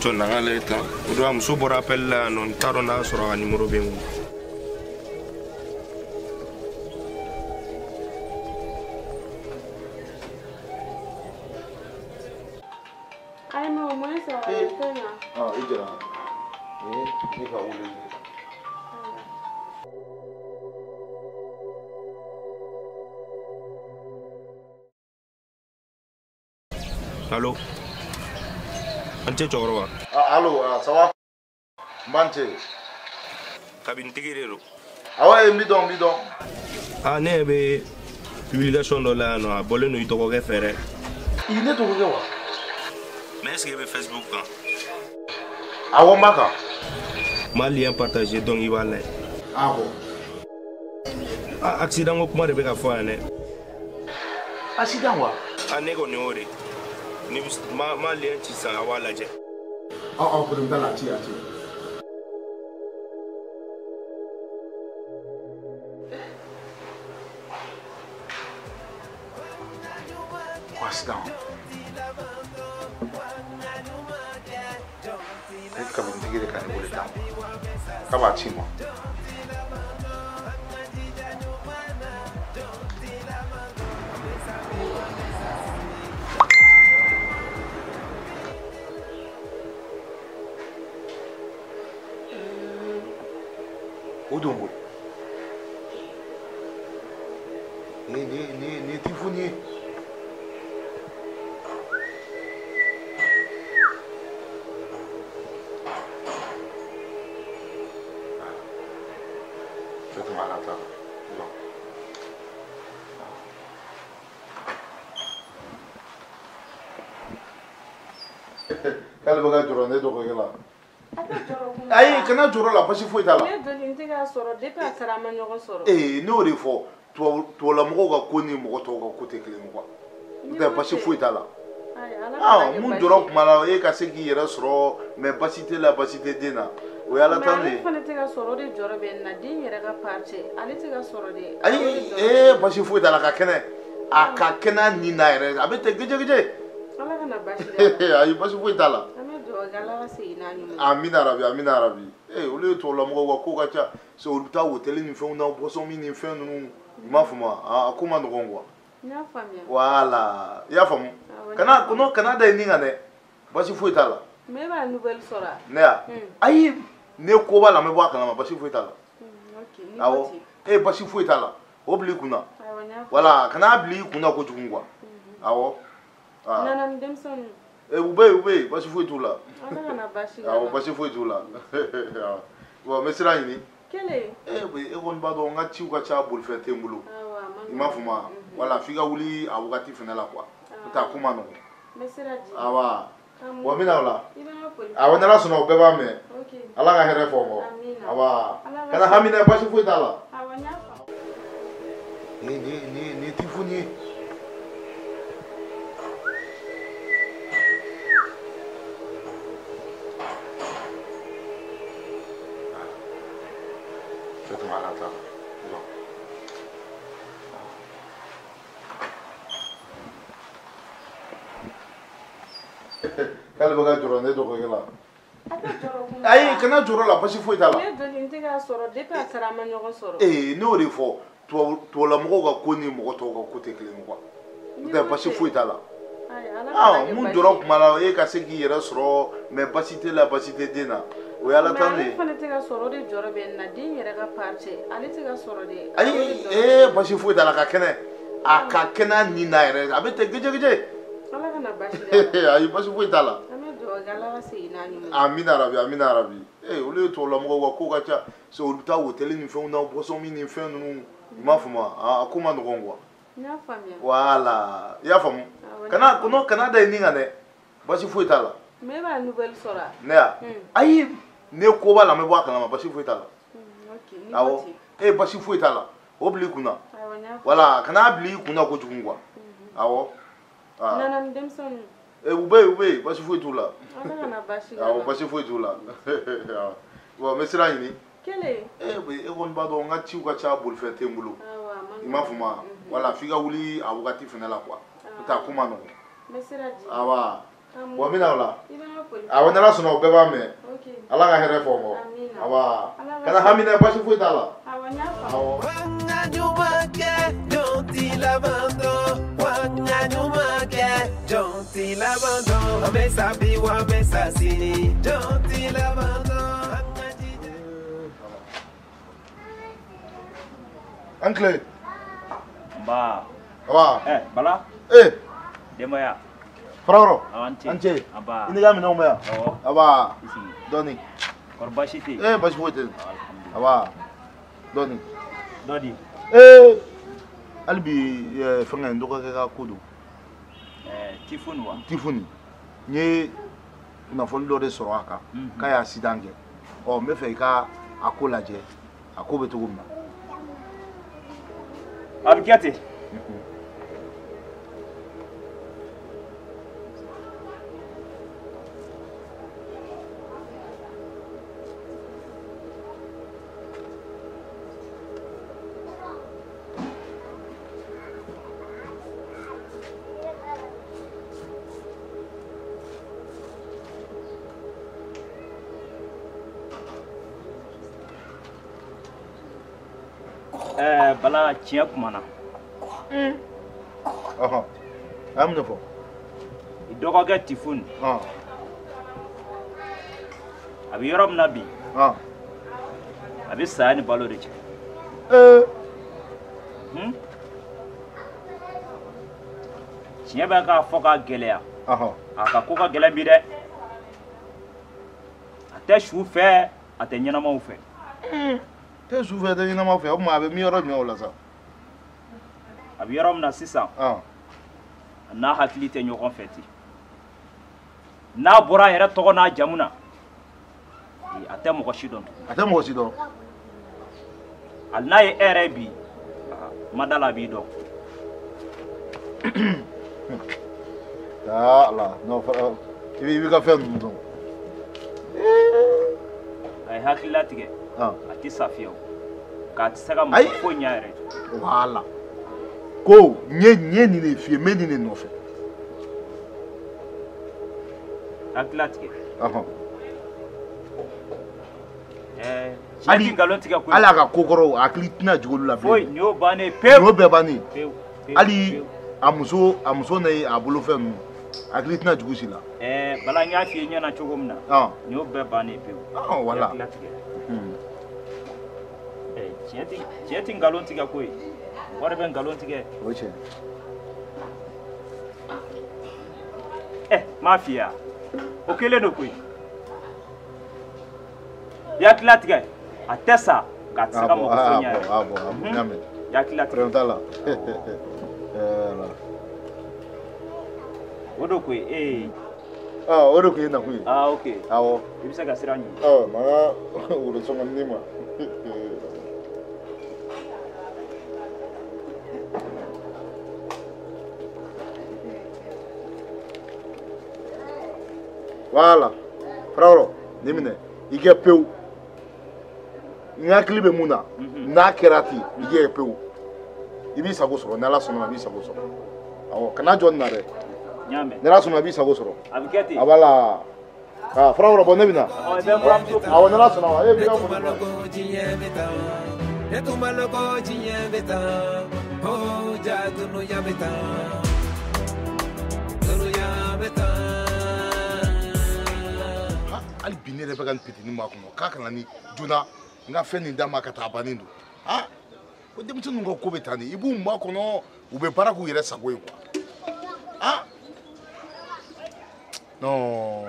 Jɔn na k'ale ta. O don a muso bɔra appel la yan nɔ, n t'a dɔn n'a sɔrɔ a ka numéro bɛ n kun. Ayi, mais au moins ça va fɛn na. Ah, i jara. Ne ka wele. Allo. An cɛ cɛkɔrɔba. Ah, allo, ça va? N b'an cɛ. Kabinitigi de don. Awɔ, n b'i dɔn, n b'i dɔn. Ah, ne ɲɛ bɛ publication dɔ la yan nɔ, a bɔlen don i dɔgɔkɛ fɛ dɛ. I ne dɔgɔkɛ wa? Mais est ce que e bɛ Facebook kan? Awɔ, n b'a kan. N b'a lien partager donc i b'a lajɛ. Ah bon. Ah, accident ko kuma de bɛ ka fɔ yan dɛ. Accident wa? Ah, ne kɔni y'o de. Ni ma lien ci sisan, a b'a lajɛ. Ɔ ɔ, problème t'a la, a ci a ci. Ko accident. Ne kabinitigi de ka ne wele tan k'a b'a ci n ma. O don koyi. Nin ye tifoni ye. K'ale bɛ ka jɔrɔ ne dɔgɔkɛ la. Ayi, kana jɔrɔ la, basi foyi t'a la. Ne doni tɛ k'a sɔrɔ depuis a taara an ma ɲɔgɔn sɔrɔ. Ee, ne y'o de fɔ, tubabulamɔgɔw ka ko ni mɔgɔ tɔw ka ko tɛ kelen ye quoi. N'o tɛ basi foyi t'a la. Ah, mun jɔrɔ kuma la, e ka se k'i yɛrɛ sɔrɔ, mais basi t'e la, basi tɛ den na. O ye Ala tanu ye. Mais ale fana tɛ ka sɔrɔ, o de jɔrɔ bɛ n na, den yɛrɛ ka part ale tɛ ka sɔrɔ de. Ayi, ee, basi foyi t'a la, ka kɛnɛ. A ka kɛnɛ nin na yɛrɛ, a bɛ ten gejegeje. Ala kana basi k'a la. Ayi, basi foyi t'a la. An bɛ dugawu kɛ Ala ka segin n'a ɲuman ye. Amina rabi, amina rabi. Ee, olu ye tubabulamɔgɔw ka ko ka ca. So olu bɛ taa hôtel ni fɛnw na, boisson min ni fɛn ninnu. I m'a faamu wa? A ko ma nɔgɔn quoi. N y'a faamuya. Voilà, i y'a faamu? Kana kana da i ni kan dɛ. Basi foyi t'a la. Mais e b'a nouvelle sɔrɔ wa? Ne ya? Ayi, ne ko b'a la, n bɛ bɔ a kalama, basi foyi t'a la. Ok, Awɔ. Ee, basi foyi t'a la. O bila i kunna. Awɔ, n y'a faamu. Voilà, kana bila i kunna kojugu quoi. Awɔ. Nana ni denmisɛnninw. Ee, u bɛ yen, u bɛ yen, basi foyi t'u la. Ala kana basi k'a la. Awɔ, basi foyi t'u la. Bon, n bɛ sira ɲini. Kelen. Ee, e kɔni b'a dɔn n ka ciw ka ca, bolifɛn tɛ n bolo. Awɔ, a ma I m'a faamu wa? Voilà, f'i ka wuli a wagati fana la quoi. N'o tɛ a ko ma nɔgɔn. N bɛ sira di. Awa. Bon, n bɛ na o la. I bɛ n ka foli. Awɔ, n'Ala sɔnna o bɛɛ b'a mɛn. Ok. Ala ka hɛrɛ fɔ n kɔ. Amina. Awa. Kana hami dɛ, basi foyi t'a la. Awɔ, n y'a faamu. Nin ye tifoni ye. K'ale bɛ ka jɔrɔ ne dɔgɔkɛ la. Ayi, kana jɔrɔ la, basi foyi t'a la. Ne doni tɛ k'a sɔrɔ depuis a taara an ma ɲɔgɔn sɔrɔ. Ee, ne y'o de fɔ, tubabulamɔgɔw ka ko ni mɔgɔ tɔw ka ko tɛ kelen ye quoi. N'o tɛ basi foyi t'a la. Ah, mun jɔrɔ kuma la e ka se k'i yɛrɛ sɔrɔ mais basi t'e la basi tɛ den na. O ye Ala tan de ye. Mais ale fana tɛ ka sɔrɔ o de jɔrɔ bɛ n na den yɛrɛ ka part cɛ ale tɛ ka sɔrɔ dɛ. Ayi ee basi foyi t'a la ka kɛnɛ. A ka kɛnɛ ni na yɛrɛ a bɛ ten geje geje. Ala kana basi d'a ma. Ayi basi foyi t'a la. An bɛ dugawu kɛ Ala ka segin n'a ɲuman ye. Amina rabi amina rabi. Ee olu ye tubabulamɔgɔw ka ko ka ca. So olu bɛ taa hôtel ni fɛnw na boisson min ni fɛn ninnu. I m'a faamu a ko ma nɔgɔn quoi. N y'a faamuya. Voilà i y'a faamu. Kana kɔnɔ kana da i ni kan dɛ. Basi foyi t'a la. Mais e b'a nouvelle sɔrɔ a? Ne ya. Ayi ne ko b'a la n bɛ bɔ a kalama basi foyi t'a la. Ok ni awɔ e basi foyi t'a la o bila i kunna. Awɔ n y'a faamu. Voilà kana bila i kunna kojugu quoi. Awɔ. Nana ni denmisɛnninw. Ee u bɛ yen basi foyi t'u la. Ala kana basi k'a la. Awɔ basi foyi t'u la. Bon n bɛ sira ɲini. Kelen. E kɔni b'a dɔn n ka ciw ka ca bolifɛn tɛ n bolo. Awɔ a ma nɔgɔn. I m'a faamu wa? Voilà f'i ka wuli a wagati fana la quoi. N'o tɛ a ko ma nɔgɔn. N bɛ sira di. Awa. Bon n bɛ na o la. I bɛ n ka foli. Awɔ n'Ala sɔnna o bɛɛ b'a mɛn. Ok. Ala ka hɛrɛ fɔ n kɔ. Amina. Awa. Kana hami dɛ basi foyi t'a la. Awɔ n y'a faamu. Awɔ. Wanga ɲuman kɛ jɔn t'i laban dɔn. Wanga ɲuman kɛ jɔn t'i laban dɔn. An bɛ sa bi wa an bɛ sa sini jɔn t'i laban dɔn. An ka jija. An tile. Nba. Awa. Bala. Eh. Denbaya. Farakɔrɔ. An ce. An ce. Aba. I n'i ka minɛnw bɛ yan. Awɔ. Aba. I sigi. Dɔɔni. Kɔri baasi tɛ yen? Eh basi foyi tɛ yen. Aba. Dɔɔni. Dɔ di. Eh. Hali bi fɛngɛ n dɔgɔkɛ ka ko don. Tifoni wa? Tifoni. N ye kunnafoni dɔ de sɔrɔ a kan. K'a ye accident kɛ. Ɔ n bɛ fɛ i ka a ko lajɛ. A ko bɛ cogo min na. A bɛ kɛ ten. Bala tiɲɛ kumana. Ɔhɔn. A ye mun de fɔ? I dɔgɔkɛ Tifoni. A bɛ yɔrɔ min na bi. A bɛ saya ni balo de cɛ. Tiɲɛ bɛ k'a fɔ k'a gɛlɛya. A ka ko ka gɛlɛn bi dɛ. A tɛ su fɛ, a tɛ ɲɛnamaw fɛ. Tɛ su fɛ, tɛ ɲɛnama fɛ, o tuma a bɛ min yɔrɔ jumɛn o la sa? A bɛ yɔrɔ min na sisan. A n'a hakili tɛ ɲɔgɔn fɛ ten. N'a bɔra a yɛrɛ tɔgɔ n'a jamu na, a tɛ mɔgɔ si dɔn tugun. A tɛ mɔgɔ si dɔn. Hali n'a ye e yɛrɛ ye bi, ma da la a b'i dɔn. Aa Ala, non i b'i ka fɛn ninnu dɔn. A ye hakili latigɛ. A tɛ sa fiyewu. K'a tɛ se ka mɔgɔ foyi ɲɛ yɛrɛ. Voilà. Ko n ye nin de f'i ye, n bɛ nin de nɔfɛ. Hakili latigɛ. Hali nkalon tigɛ koyi. Hali a ka ko kɔrɔw, a hakili tɛna jigin olu la bilen. Foyi, nin y'o bannen pewu. Nin y'o bɛɛ bannen. Pewu. Hali a muso n'a a bolofɛn ninnu, a hakili tɛna jigin u si la. Bala n y'a f'i ye ɲɛna cogo min na. Nin y'o bɛɛ bannen pewu. Voilà. Hakili latigɛ. Tiɲɛ tɛ nkalon tigɛ koyi. Mɔgɔ de bɛ nkalon tigɛ. O ye tiɲɛ. N m'a f'i ye wa? O kɛlen don koyi. I hakili latigɛ. A tɛ sa nka a tɛ se ka mɔgɔ foyi ɲɛ yɛrɛ. Ah bon, ah bon, n y'a mɛn. I hakili latigɛ. Problème t'a la. O de koyi ee. O de tun ye nakun ye. Ah ok. Awɔ. I bɛ se ka sira ɲini. Na ka worosɔngɔ di ma. Voilà. Farakɔrɔ, nin minɛ. I kɛ pewu. N hakili bɛ mun na, n'a kɛra ten, i kɛ pewu. I b'i sago sɔrɔ, n'Ala sɔnna i b'i sago sɔrɔ. Awɔ, kana jɔ nin na dɛ. N'Ala sɔnna i b'i sago sɔrɔ. A bɛ kɛ ten. A b'a la. Farakɔrɔ, bɔn ne bɛ na. I bɛ n buramuso fo. Awɔ, n'Ala sɔnna ma, e b'i ka foli fɔ. Ne tun b'a lɔn ko diɲɛ bɛ tan, oh ja dunuya bɛ tan. bɛ tan. Hali bi ne yɛrɛ bɛ ka nin pitini makɔnɔ k'a kana ni joona n ka fɛn nin d'a ma ka taa a bannen don. Ah, ko denmisɛnninw ka ko bɛ tan de, i b'u makɔnɔ u bɛ baara k'u yɛrɛ sago ye quoi. Ah non.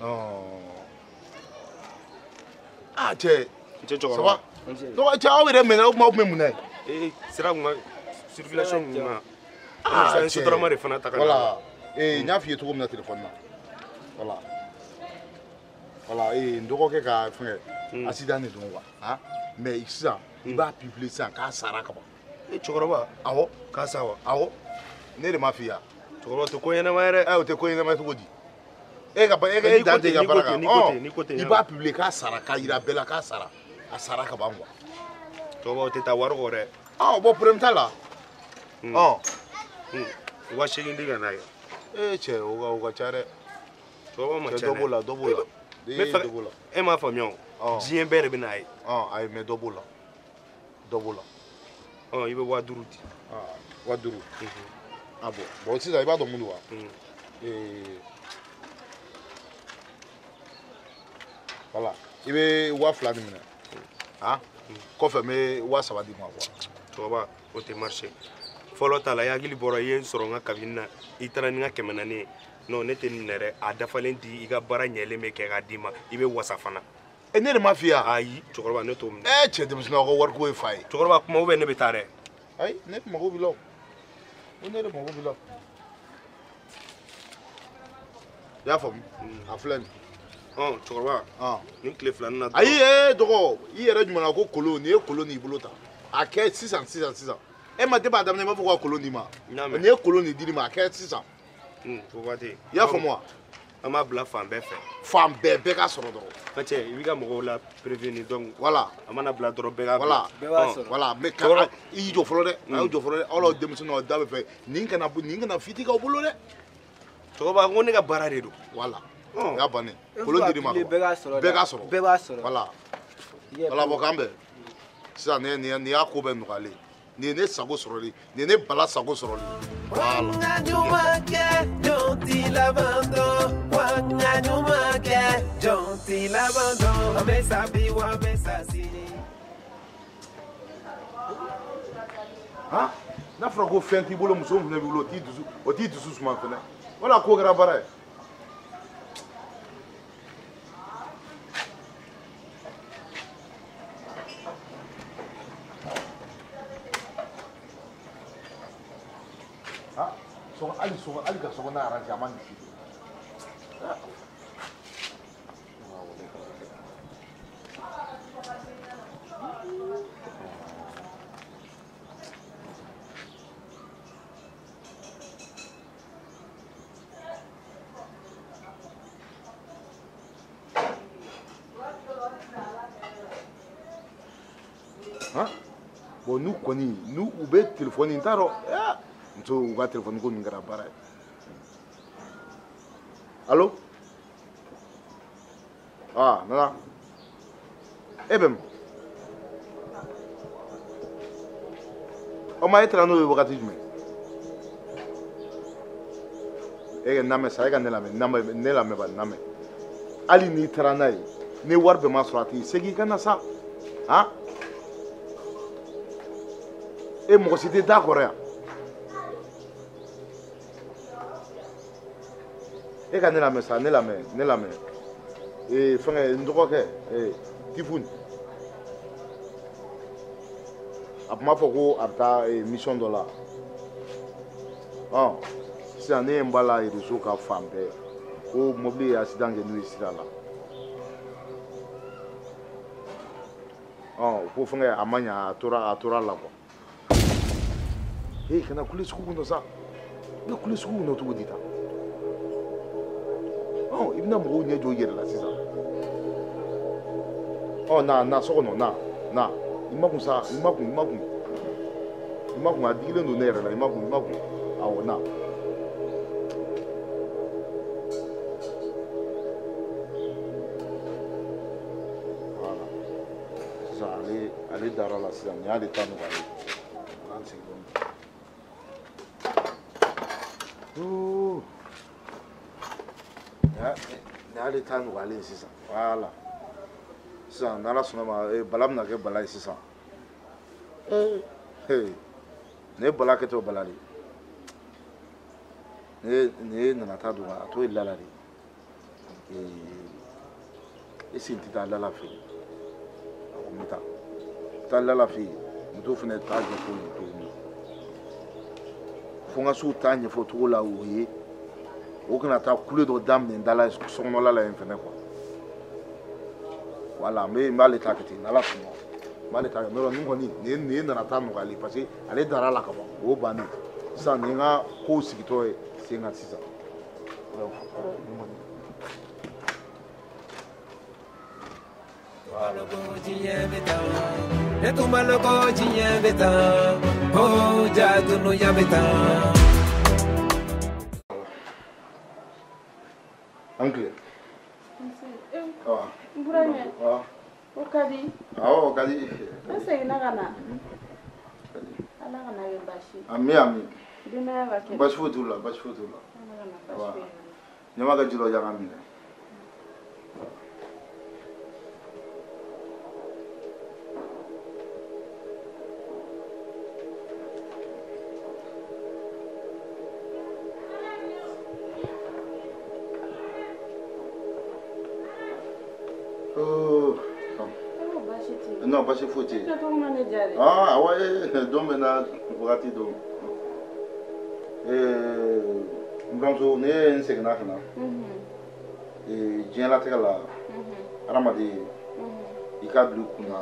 Non. Ah cɛ. Cɛ cɛkɔrɔba. Ça va? Cɛ aw yɛrɛ mɛnna o kuma aw tun bɛ mun na ye? Ee sira kun ka circulation kun na. Ah cɛ. Sotarama de fana ta ka na. Voilà. Ee n y'a f'i ye cogo min na téléphone na. Voilà. Voilà ee n dɔgɔkɛ ka fɛngɛ accident de don quoi. Ah mais sisan i b'a publier sisan k'a sara ka ban. Ee cɛkɔrɔba. Awɔ. K'a sa wa? Awɔ. Ne de m'a f'i ye. Cɛkɔrɔba o tɛ ko ɲɛnama ye dɛ. Ɛ o tɛ ko ɲɛnama ye cogo di? E ka e dan tɛ i ka baara kan. I b'a publier k'a sara k'a yira bɛɛ la k'a sara. A sara ka ban quoi. Cɛkɔrɔba o tɛ taa wari kɔ dɛ. Ah bon problème t'a la. Ɔn. 8000 di ka n'a ye. Ee cɛ o ka ca dɛ. Cɛkɔrɔba ma ca dɛ. Dɔ b'o la dɔ b'o la. Dɔ b'o la. E m'a faamuya o. Diɲɛ bɛɛ de bɛ n'a ye. Ayi mais dɔ b'o la. Dɔ b'o la. I bɛ 5000 di. 5000. Ah bon bon sisan i b'a dɔn mun don wa? Voilà i bɛ 2000 nin minɛ. Ah kɔfɛ n bɛ 3000 d'i ma quoi. Cɛkɔrɔba o tɛ marché. Fɔlɔ ta la i hakili bɔra i ye n sɔrɔ n ka cabine na i taara ni n ka 400 ye. Non ne tɛ nin minɛ dɛ, a dafalen di i ka baara ɲɛlen bɛ kɛ k'a d'i ma i bɛ wasa fana. E ne de m'a f'i ye wa? Ayi cɛkɔrɔba ne t'o minɛ. Ɛ cɛ denmisɛnnin aw ka wariko ye fa ye. Cɛkɔrɔba kuma ou bien ne bɛ taa dɛ. Ayi ne mago b'i la o. Ne de mago b'i la. I y'a faamu? A filɛ nin. Cɛkɔrɔba. Nin tile filanin na. Ayi ee dɔgɔ i yɛrɛ jumɛn na ko kolon nin ye kolon n'i bolo ta. A kɛ sisan sisan sisan. E ma depuis a daminɛ i b'a fɔ ko ka kolon d'i ma. Nin ye kolon de dir'i ma a kɛ sisan. O waati. I y'a faamu wa? An b'a bila fan bɛɛ fɛ. Fan bɛɛ bɛɛ ka sɔrɔ dɔrɔn. Ka cɛ i b'i ka mɔgɔw la prévenir donc. Voilà. A mana bila dɔrɔn bɛɛ ka bila. Voilà. Bɛɛ b'a sɔrɔ. Voilà mais ka i y'i jɔ fɔlɔ dɛ. A y'aw jɔ fɔlɔ dɛ. Aw la denmisɛnninw aw da bɛ fɛ nin kana fiti k'aw bolo dɛ. Cɛkɔrɔba ko ne ka baara de don. Voilà. O y'a bannen. Kolon dir'i ma. Bɛɛ k'a sɔrɔ. Bɛɛ k'a sɔrɔ. Bɛɛ b'a sɔrɔ. Voilà. Voilà bon k'an bɛn. Sisan nin y'a ko bɛɛ nɔgɔyalen. Nin ye ne sago sɔrɔli nin ye ne Bala sago sɔrɔli. Voilà. Han n'a fɔra ko fɛn t'i bolo muso min fana b'i bolo o t'i dusu suma fɛnɛ. Wala ko kɛra baara ye. Hali sɔgɔ hali ka sɔgɔna arrange a ma nin fi. Han bon n'u kɔni n'u u bɛ téléphone n t'a dɔn. Muso u ka téléphone ko nin kɛra baara ye. Allo? Ah nana e bɛ min? O ma e taara n'o ye wagati jumɛn? E ka lamɛn sa e ka ne lamɛn ne lamɛn ba lamɛn. Hali n'i taara n'a ye ni wari bɛɛ ma sɔrɔ a t'i segin ka na sa. Han? E mɔgɔ si tɛ da kɔrɔ yan. E ka ne lamɛn sa ne lamɛn ne lamɛn ee fɛngɛ n dɔgɔkɛ ee Tifuni a tun b'a fɔ ko a bɛ taa mission dɔ la sisan ne ye n b'a la réseau kan fan bɛɛ ko mobili ye accident kɛ n'u ye sira la ko fɛngɛ a ma ɲa a tora la quoi. Ee kana kule sugu kɔnɔ sa i bɛ kule sugu kɔnɔ cogo di tan? I bɛna mɔgɔw ɲɛ jɔ i yɛrɛ la sisan. Na so kɔnɔ na na i ma kun sa i ma kun i ma kun i ma kun a digilen don ne yɛrɛ la i ma kun i ma kun awɔ na. Voilà sisan ale dara la sisan nin y'ale ta nɔgɔyalen. bɛ segin dɔɔnin. Nin y'ale ta nɔgɔyalen ye sisan. Voilà. Sisan n'Ala sɔnna ma bala bɛna kɛ bala ye sisan. Nin ye bala kɛtɔ bala de ye. Nin ye nana ta don a t'o ye lala de. Est-ce que n tɛ taa lala fɛ yen? Awɔ n bɛ taa. N bɛ taa lala fɛ yen. N t'o fana ta ɲɛfɔ o ye cogo min na. Fo n ka s'u ta ɲɛfɔ cogo la o ye. O kana taa kule dɔ daminɛ n da la sokɔnɔla la yen fɛnɛ quoi. Voilà, n b'ale ta kɛ ten n'Ala sɔnna. N b'ale ta kɛ n'o tɛ nin kɔni nin ye nana ta nɔgɔyalen parce que ale dara la ka ban o y'o bannen. Sisan nin ye n ka kow sigitɔ ye sen kan sisan. Nin kɔni. Ne tun b'a lɔn ko diɲɛ bɛ tan, oh ja dunuya bɛ tan. An tile. N burankɛ. O ka di. Awɔ, o ka di. N seginna ka na. Ala kana kɛ baasi ye. Ami ami. Denbaya ka kɛnɛ. Baasi foyi t'u la, baasi foyi t'u la. Ala kana baasi foyi. Ɲama ka ji dɔ ɲagami minɛ. Non, baasi foyi tɛ yen. E kɛcogo ma ne diya dɛ. Ah, awɔ, don bɛ na wagati don. N buramuso, ne ye n seginna ka na. Diɲɛlatigɛ la, hadamaden, i k'a bila i kunna,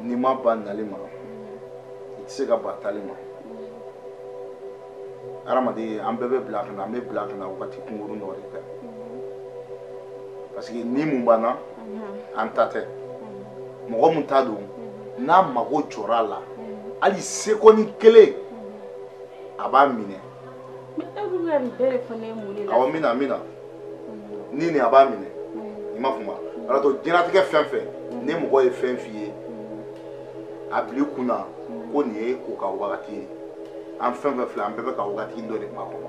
n'i ma ban nali ma, i tɛ se ka ban taali ma. Hadamaden, an bɛɛ bɛ bila ka na, an bɛ bila ka na wagati kunkurun dɔ de kɛ. Parce que ni mun banna, an ta tɛ. Mɔgɔ mun ta don, n'a mago jɔra a la, hali sekɔni kelen, a b'a minɛ. Mais e bɛ ka nin bɛɛ de fɔ ne ye mun de la? Awɔ, n bɛna, n bɛna. Ni nin a b'a minɛ. I m'a faamu wa? O de to diɲɛlatigɛ fɛn fɛn, ni mɔgɔ ye fɛn f'i ye, a bila i kunna ko nin ye o ka wagati ye. An fɛn fɛn filɛ, an bɛɛ bɛ ka wagati dɔ de makɔnɔ.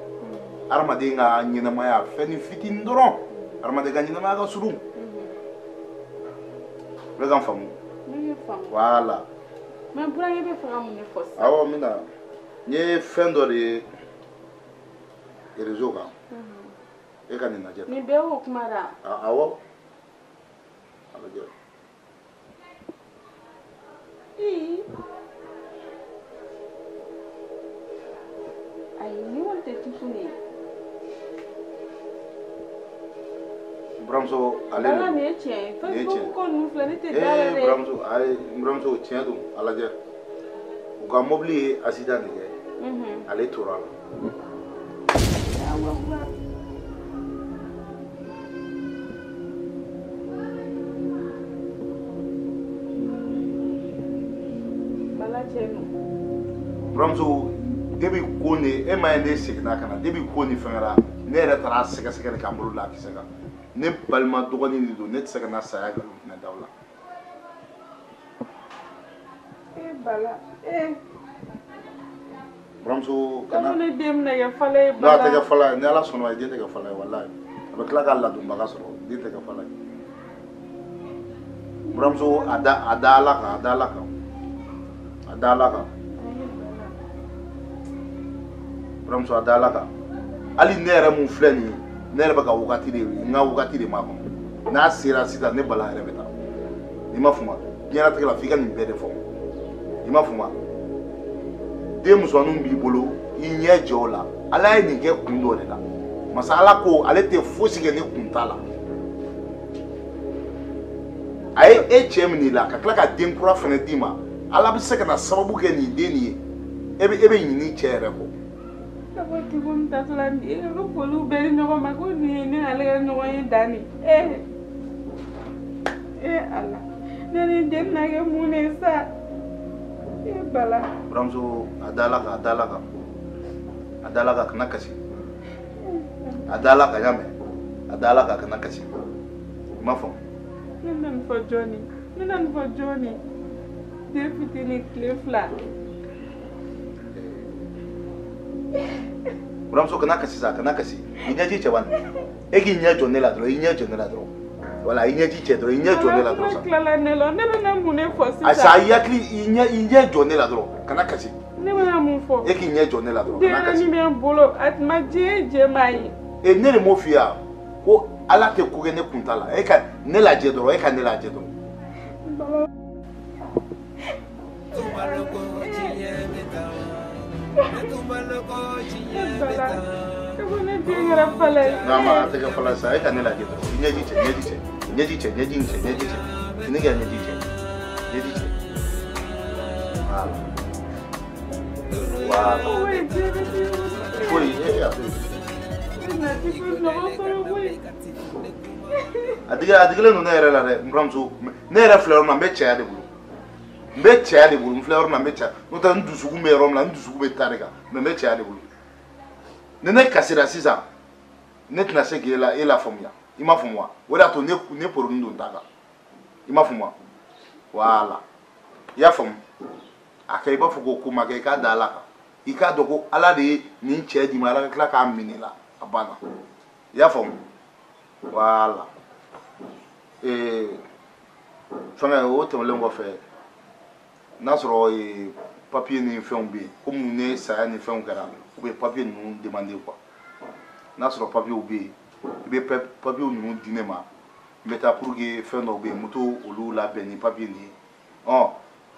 Hadamaden ka ɲɛnamaya fɛn ni fitinin dɔrɔn. Hadamaden ka ɲɛnamaya ka surun. I bɛ ka n faamu? Ne bɛ faamu. Voilà. Mais burankɛ bɛ fɛ ka mun de fɔ sisan? Awɔ, n bɛna. N ye fɛn dɔ de ye réseau kan. E ka nin lajɛ. Nin bɛɛ y'o kuma da. Awɔ. A lajɛ. Ii. Ayi, nin kɔni tɛ tufu de ye. Buramuso, ale de Bala, don. nin ye tiɲɛ ye. Nin ye tiɲɛ ye. Facebook ko ninnu filɛ, ne tɛ da la dɛ. Buramuso, ayi, n buramuso, tiɲɛ don, a lajɛ. U ka mobili ye accident de kɛ. Ale tora a la. Allahu akbar. Bala cɛ don. Buramuso, depuis ko nin, e ma ye ne seginna ka na, depuis ko nin fɛngɛra, ne yɛrɛ taara sɛgɛsɛgɛ de k'an bolo la a kisɛ kan. Ne balima dɔgɔnin de don, ne tɛ se ka na saya nkalon fɛnɛ da o la. E Bala, e. Buramuso, Kana kana. ne den bɛna kɛ fala ye Non, a tɛ Bala. kɛ fala ye, ni Ala sɔnna, den tɛ kɛ fala ye, walayi. A bɛ tila ka ladonbaga sɔrɔ, den tɛ kɛ fala ye. Buramuso, a da Ala kan, a da Ala kan. A da Ala kan. Buramuso, a da Ala kan. Hali ne yɛrɛ mun filɛ nin ye, ne yɛrɛ bɛ ka wagati de, n ka wagati de makɔnɔ. N'a sera sisan, ne Bala yɛrɛ bɛ taa. I m'a faamu wa? Diɲɛlatigɛ la, f'i ka nin bɛɛ de faamu. I m'a faamu wa? Den musomaninw b'i bolo, i ɲɛ jɔ o la. Ala ye nin kɛ kun dɔ de la. Masa Ala ko ale tɛ fosi kɛ ni kun t'a la. A ye e cɛ min i la ka tila ka den kura fana d'i ma, Ala bɛ se ka na sababu kɛ nin den nin ye. E bɛ ɲin'i cɛ yɛrɛ kɔ. Ka bɔ cogo min tatɔ la nin ye, ko foliw bɛɛ di ɲɔgɔn ma ko nin ye ne n'ale ka ɲɔgɔn ye dan nin. E Ala, ne ni den bɛna kɛ mun de ye sa? E Bala. Buramuso, a da Ala kan, a da Ala kan. A da Ala kan, kana kasi. A da Ala kan, y'a mɛn. A da Ala kan, kana kasi. I m'a faamu? Ne bɛna nin fɔ jɔn ye? Ne bɛna nin fɔ jɔn ye? Den fitinin tile 2. Buramuso kana kasi sa, kana kasi. I ɲɛji cɛ bani. E k'i ɲɛ jɔ ne la dɔrɔn, i ɲɛ jɔ ne la dɔrɔn. Voilà, i ɲɛji cɛ dɔrɔn, i ɲɛ jɔ ne la dɔrɔn sa. Kuma tilala ne la, ne bɛna mun de fɔ sisan? A sa, i hakili, i ɲɛ jɔ ne la dɔrɔn, kana kasi. Ne bɛna mun fɔ? E k'i ɲɛ jɔ ne la dɔrɔn, kana kasi. Denyɛrɛnin bɛ n bolo, a tun ma diɲɛ jɛman ye. E ne de m'o f'i ye wa? Ko Ala tɛ ko kɛ ne kun t'a la. E ka ne lajɛ dɔrɔn, e ka ne lajɛ dɔrɔn. Non, ma tɛ kɛ fala sa, e ka ne lajɛ dɔrɔn. I ɲɛji cɛ, ɲɛji cɛ, ɲɛji cɛ, ɲɛji in cɛ, ɲɛji cɛ. Ne ka ɲɛji cɛ, ɲɛji cɛ. Voilà. Voilà. Foyi, e a to yen. A digilen don ne yɛrɛ la dɛ, n buramuso. Ne yɛrɛ filɛ yɔrɔ min na, n bɛ cɛya de bolo. N bɛ cɛya de bolo, n filɛ yɔrɔ min na, n bɛ cɛya. N'o tɛ n dusukun bɛ yɔrɔ min na, n dusukun bɛ taa de kan, mais n bɛ cɛya de bolo. Ni ne kasira sisan, ne tɛna se k'e la e la faamuya. I m'a faamu wa? O de y'a to ne poronin don ta kan. I m'a faamu wa? Voilà. I y'a faamu? A kɛ i b'a fɔ ko ma kɛ, i k'a da Ala kan. I k'a dɔn ko Ala de ye nin cɛ d'i ma, Ala ka tila k'a minɛ i la. A banna. I y'a faamu? Voilà. Fɛngɛ o tɛmɛnen kɔfɛ, n'a sɔrɔ papier ni fɛnw bɛ yen, komi ne saya ni fɛnw kɛra, u bɛ papier ninnu demander quoi. N'a sɔrɔ papier bɛ yen, i bɛ papier ninnu di ne ma, n bɛ taa pour que fɛn dɔw bɛ yen, n bɛ t'o olu labɛn ni papier nin ye. Ɔ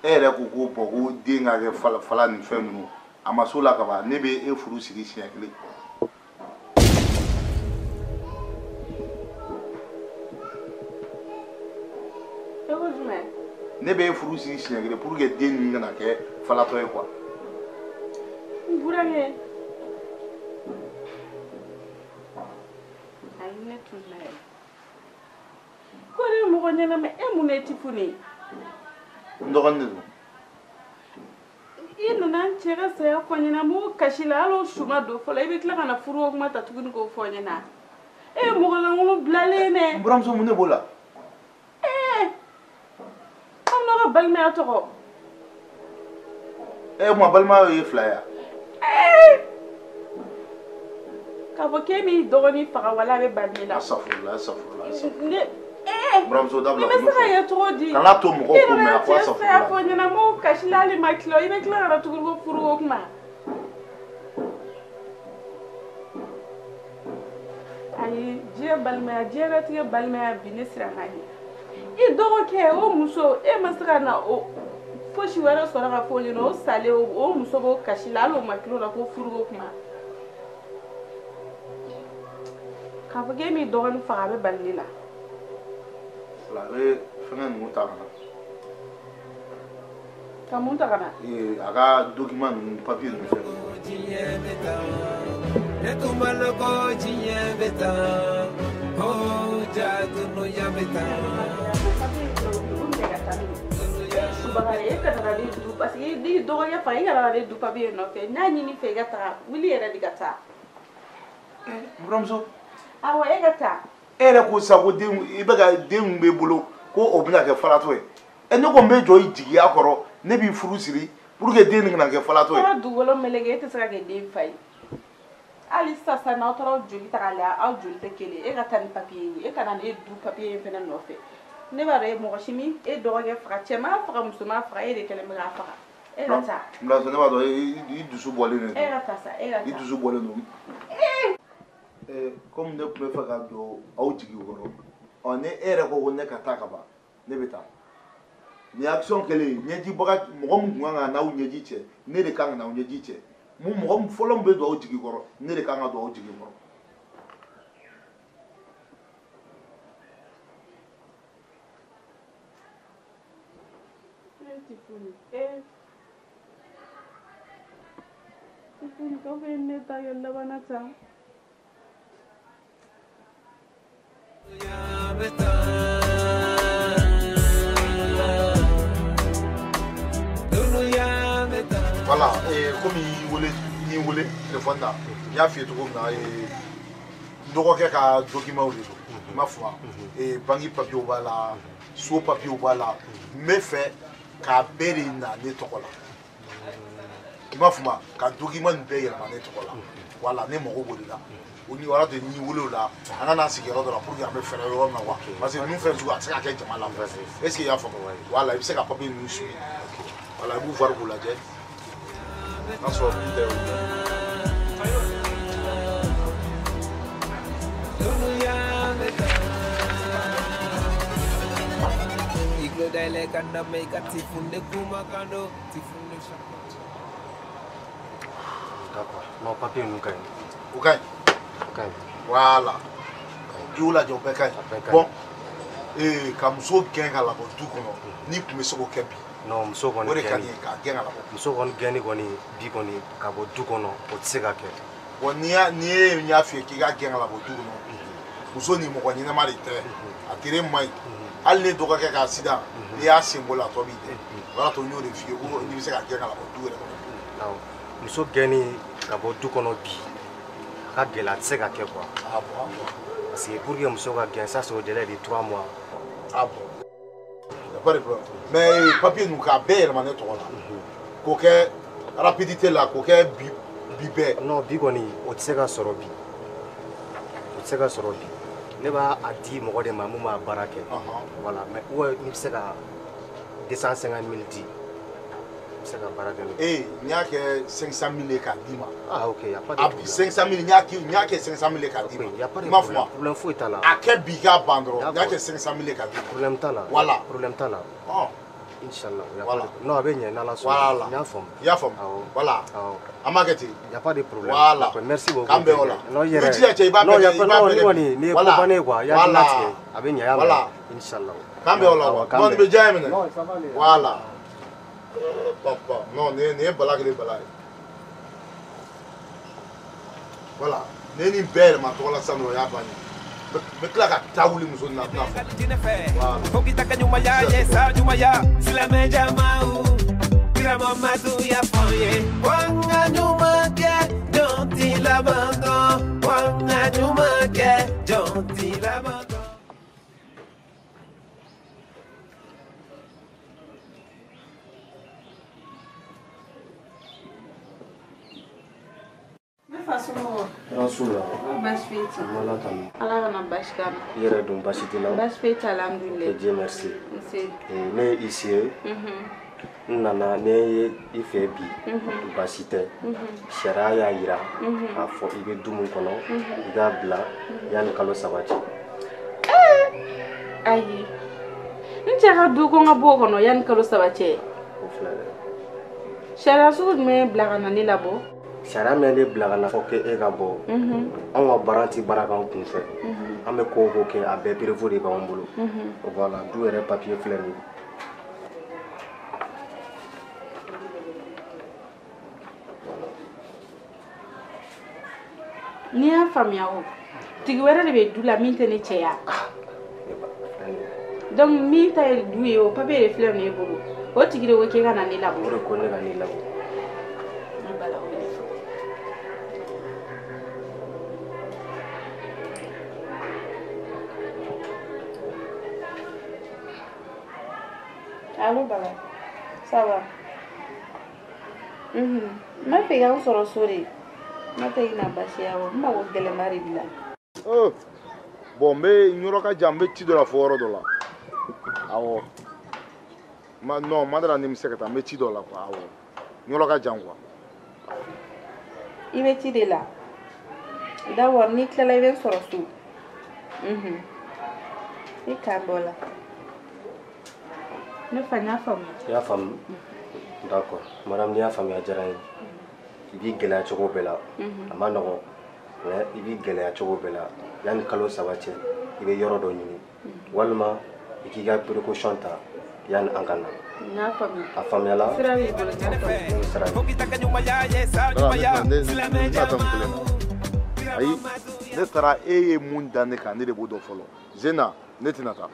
e yɛrɛ ko ko bon ko den ka kɛ fala ni fɛn ninnu, a ma s'o la ka ban, ne bɛ e furu siri siɲɛ kelen. Ne bɛ furu siri siɲɛ kelen pour que den ninnu kana kɛ falatɔ ye quoi. N burankɛ. Ayi ne tununa yɛrɛ. Ko ne ye mɔgɔ ɲɛnama, e mun de ti fo ne ye? N dɔgɔnin de don. I nana n cɛ ka saya fɔ n ɲɛna, n b'o kasi la, hali o su ma don fɔlɔ, i bɛ tila ka na furuko kuma ta tuguni k'o fɔ n ɲɛna. E ye mɔgɔ lankolon bilalen dɛ. N buramuso mun de b'o la? Balimaya tɔgɔ. E kuma balimaya ye fila ye. K'a fɔ k'e m'i dɔgɔnin faga wala a bɛ bali ne la. Asafurula, asafurula, asafurula. Buramuso dabila. Ne bɛ se ka ye cogo di? Kana to mɔgɔw k'o mɛn a ko asafurula. E yɛrɛ fɔ ɲɛna n b'o kasi la hali ma tila, i bɛ tila ka na tuguni ko furuko kuma. Ayi diɲɛ balimaya, diɲɛlatigɛ balimaya bi ne siran ka ɲɛ. I dɔgɔkɛ o muso e ma se ka na o fosi wɛrɛ sɔrɔ ka fɔ o ɲɛna, o salen o muso b'o kasi la, hali o ma tila o la ko furuko kuma. K'a fɔ k'e m'i dɔgɔnin faga a bɛ bali ne la. Wala a bɛ fɛngɛ ninnu ta ka na. Ka mun ta ka na? A ka document ninnu, papier ninnu fɛn ninnu. Ne tun b'a lɔn ko diɲɛ bɛ tan, ko ja dunuya bɛ tan. Subaga e ka taga ne du parce que n'i dɔgɔkɛ faga i ka taga ne du papier nɔfɛ, n y'a ɲini fɛ i ka taga, wuli yɛrɛ de ka taa. N buramuso. Awɔ e ka taa. E yɛrɛ ko sisan ko den i bɛ ka den min b'e bolo ko o bɛna kɛ falatɔ ye. Ɛ ne ko n bɛ jɔ i jigiya kɔrɔ, ne b'i furu siri pour que den nin kana kɛ falatɔ ye. Kɔrɔ dugukolo meleke e tɛ se ka kɛ den fa ye. Hali sisan n'aw taara aw joli ta k'a lajɛ, aw joli tɛ kelen ye. E ka taa ni papier ye, e ka na ne du papier in fɛnɛ nɔfɛ. Ne b'a dɔn e mɔgɔ si min e dɔgɔkɛ faga, cɛ m'a faga, muso m'a faga, e de kɛlen bɛ k'a faga. E ka taa. N buramuso ne b'a dɔn i dusu bɔlen de don. E ka taa sa, e ka taa. I dusu bɔlen don. Komi ne tun bɛ fɛ ka don aw jigi kɔrɔ, ɔ ni e yɛrɛ ko ko ne ka taa ka ban, ne bɛ taa. Nin action kɛlen, ɲɛjibaga mɔgɔ min tun kan ka n'aw ɲɛji cɛ, ne de kan ka n'aw ɲɛji cɛ. Mun mɔgɔ fɔlɔ min bɛ don aw jigi kɔrɔ, ne de kan ka don aw jigi kɔrɔ. Tifuni, k'aw bɛ ne ta kɛ laban tan. Voilà, komi i wele téléphone na, n y'a f'i ye cogo min na, n dɔgɔkɛ ka document de don, i m'a faamu, banque papier b'a la, so papier b'a la, n bɛ fɛ K'a bɛɛ de na ne tɔgɔ la. I m'a faamu ka document nin bɛɛ yɛlɛma ne tɔgɔ la. Voilà, ne mago b'o de la. O ni wala de ni wele o la, an ka n'an sigi yɔrɔ dɔ la pour que an bɛ fɛɛrɛ yɔrɔ min na quoi. Parce que ninnu fɛn sugu a tɛ se ka kɛ jama la. Est ce que i y'a faamu? Voilà, i bɛ se ka papier ninnu suivi. Voilà, i b'u fari k'u lajɛ. N'a sɔrɔ min tɛ o ye. D'accord. Non, papier ninnu ka ɲi. O ka ɲi. O ka ɲi. Voilà. I y'o lajɛ o bɛɛ ka ɲi. Bon, ka muso gɛn ka labɔ du kɔnɔ, n'i tun bɛ se k'o kɛ bi. Non, muso kɔni gɛnni. O de ka di n ye k'a gɛn ka labɔ. Muso kɔni gɛnni kɔni bi kɔni ka bɔ du kɔnɔ, o tɛ se ka kɛ. Bon, n'i y'a f'i ye k'i ka gɛn ka labɔ du kɔnɔ, muso ni mɔgɔ ɲɛnama de tɛ, a tere man ɲi. Hali ne dɔgɔkɛ ka accident, n'i y'a sen bɔ la a tɔ b'i dɛ. O y'a to n y'o de f'i ye ko n'i bɛ se ka gɛn ka labɔ du yɛrɛ kɔnɔ. Awɔ, muso gɛnni ka bɔ du kɔnɔ bi, a ka gɛlɛn, a tɛ se ka kɛ quoi. Ah bon, ah bon. Parce que pour que muso ka gɛn, ça c'est au délai de 3 mois. Ah bon. Y a pas de problème. Mais papier ninnu k'a bɛɛ yɛlɛma ne tɔgɔ la. K'o kɛ rapidité la, k'o kɛ bi bi bɛɛ. Non, bi kɔni o tɛ se ka sɔrɔ bi. O tɛ se ka sɔrɔ bi. Ne b'a di mɔgɔ de ma mun b'a baara kɛ. Voilà, mais ou n'i bɛ se ka 250 000 di, i bɛ se ka baara kɛ n'o ye. Ee, n y'a kɛ 500 000 ye k'a d'i ma. Ah ok, y a pas de problème. 500 000 n y'a kɛ 500 000 ye k'a d'i ma. Y a pas de problème. Problème foyi t'a la. A kɛ bi k'a ban dɔrɔn, n y'a kɛ 500 000 ye k'a d'i ma. Problème t'a la. Voilà. Problème t'a la. Ɔ. Inch'Allah. Voilà. Non, a bɛ ɲɛ n'Ala sɔnna. Voilà. N y'a faamu. I y'a faamu. Awɔ. Voilà. Awɔ. An b'a kɛ ten. Y a pas de problème. Voilà. Merci beaucoup. K'an bɛn o la. Non, i yɛrɛ. I jija cɛ i b'a bɛɛ kɛ. Non, ni kɔni nin ye ko bannen ye quoi. I y'a latigɛ. A bɛ ɲɛ, i y'a mɛn. Voilà. Inch'Allah. K'an bɛn o la quoi. Non, nin bɛ diya n ye minɛ. Non, ça va aller. Voilà. Papa, non, nin ye bala kelen bala ye. Voilà. Nin ye nin bɛɛ yɛlɛma tɔgɔ la sisan nɔ, o y'a bannen ye. N bɛ tila ka taa wuli muso nin na, a bɛna fɔ. Voilà. Rasoula. Baasi foyi tɛ. Ala tanu. Ala kana baasi k'an na. I yɛrɛ dun baasi t'i la? Baasi foyi t'a la, alhamdulilayi. Dieu merci. Nse. Ne ye i ye. N nana ne ye i fɛ bi. Baasi tɛ. Sariya y'a yira k'a fɔ i bɛ du min kɔnɔ, i k'a bila yanni kalo 3 cɛ. Ayi. N cɛ ka du ko n ka bɔ o kɔnɔ yanni kalo 3 cɛ. O filɛ dɛ. Sariya sugu jumɛn bila ka na ne labɔ? Sariya min ye ne bila ka na fɔ k'e ka bɔ, anw ka baara tɛ baara k'anw kun fɛ. An bɛ ko o ko kɛ, a bɛɛ preuve de b'anw bolo. Voilà, du yɛrɛ papier filɛ nin ye. N'i y'a faamuya o, tigi wɛrɛ de bɛ du la min tɛ ne cɛ ye. Donc min ta ye du ye, o papier de filɛ nin ye e bolo. O tigi de ko k'e ka na ne labɔ. O de ko ne ka ne labɔ. Allô, Bala. Ça va? N b'a fɛ k'an sɔrɔ so de. N'o tɛ i na baasi ye wa? N mago gɛlɛnba de b'i la. Bon, n bɛ n yɔrɔ ka jan, n bɛ ci dɔ la fo yɔrɔ dɔ la. Awɔ. Non, n ma d'a la ni n bɛ se ka taa, n bɛ ci dɔ la quoi. Awɔ. N yɔrɔ ka jan quoi. I bɛ ci de la? D'abord, n'i tilala i bɛ n sɔrɔ so. I k'an bɔ la. Ne fa, n y'a faamuya. I y'a faamu? D'accord. Madame, n'i y'a faamuya, a diyara n ye. I b'i gɛlɛya cogo bɛɛ la. A ma nɔgɔn, mais i b'i gɛlɛya cogo bɛɛ la. Yanni kalo 3 cɛ, i bɛ yɔrɔ dɔ ɲini. Walima i k'i ka précaution ta yanni an ka na. N y'a faamuya. A faamuyala? Sira b'i bolo, n y'a faamuya. Sira b'i bolo. Ne t'a kelen na. Ayi, ne taara e ye mun da ne kan, ne de b'o dɔn fɔlɔ. Zena, ne tɛna taa.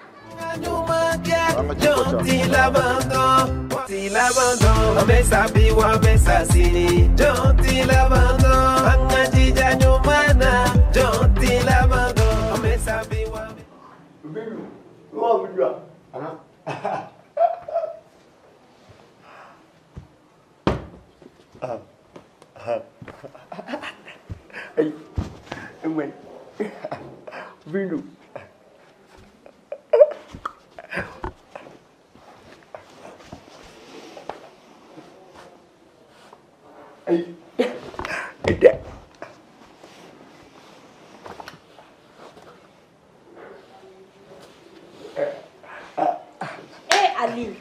Ayi, e Bindu. Ayi, e Ali,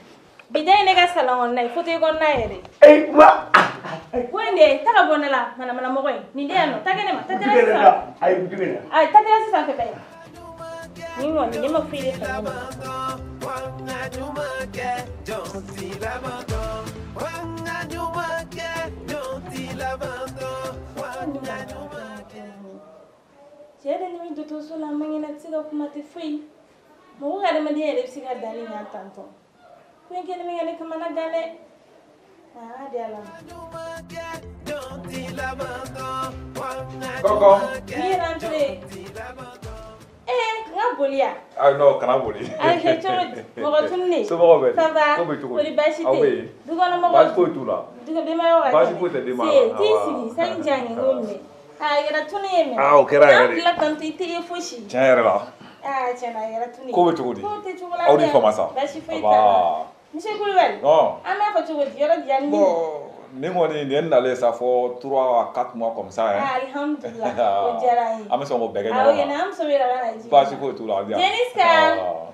bi da ne ka salon kɔnɔna ye fauteuil kɔnɔna yɛrɛ. Ayi, wa. Bɔ yen de, ta ka bɔ ne la, manamana mɔgɔ in. Nin de yan nɔ, taa kɛnɛ ma, taa terrasse sanfɛ. Ayi, butigi la. Ayi, taa terrasse sanfɛ ba ye. Nin kɔni, ne ma foyi de faamu nin na. Cɛ de ni min dɔgɔtɔrɔso la, a man kɛnɛ, a tɛ se ka kuma, tɛ foyi. Mɔgɔ ka adamadenya yɛrɛ bɛ se ka danni kɛ tantɔ. Ko in kɛlen bɛ ka ne kamana gan dɛ. Aa di Ala ma. Kɔkɔ. Ni rentré. Eh, n ka boli ya? Ah non, kana boli. Ayi, cogo di? Mɔgɔ tununnen. Somɔgɔw bɛ di? Ça va? Ko bɛ cogo di? Kɔri baasi Aw tɛ bɛ yen? yen? Dukɔnɔmɔgɔw? Baasi foyi t'u la. Denbayaw ka kɛnɛ? Baasi foyi tɛ denbaya la. Se, t'i sigi, sanni diya n ye n k'o minɛ. Aa, a kɛra tunu ye mɛ. Ah, o kɛra yɛrɛ de. N'an tila tantɔ i tɛ ye fosi. Tiɲɛ yɛrɛ la. Aa, tiɲɛ na a kɛra tunu ye. Ko bɛ cogo di? Ko tɛ cogo la Aw ni dɛ. fama sa. Baasi foyi Aba. t'a la. Monsieur Kulibali. Non. An b'a fɔ cogo di? Yɔrɔ diya ni. Bon, nin kɔni nin ye n nalen sa fɔ 3 à 4 mois comme ça hein. Ah, alhamdulillah. O diyara an ye. An bɛ sɔn k'o bɛɛ kɛ Awɔ, ɲɔgɔn yɛlɛ kan. an muso bɛ yɛlɛ ka na ji. Baasi foyi t'u la. Diya. Jeniska. Ah.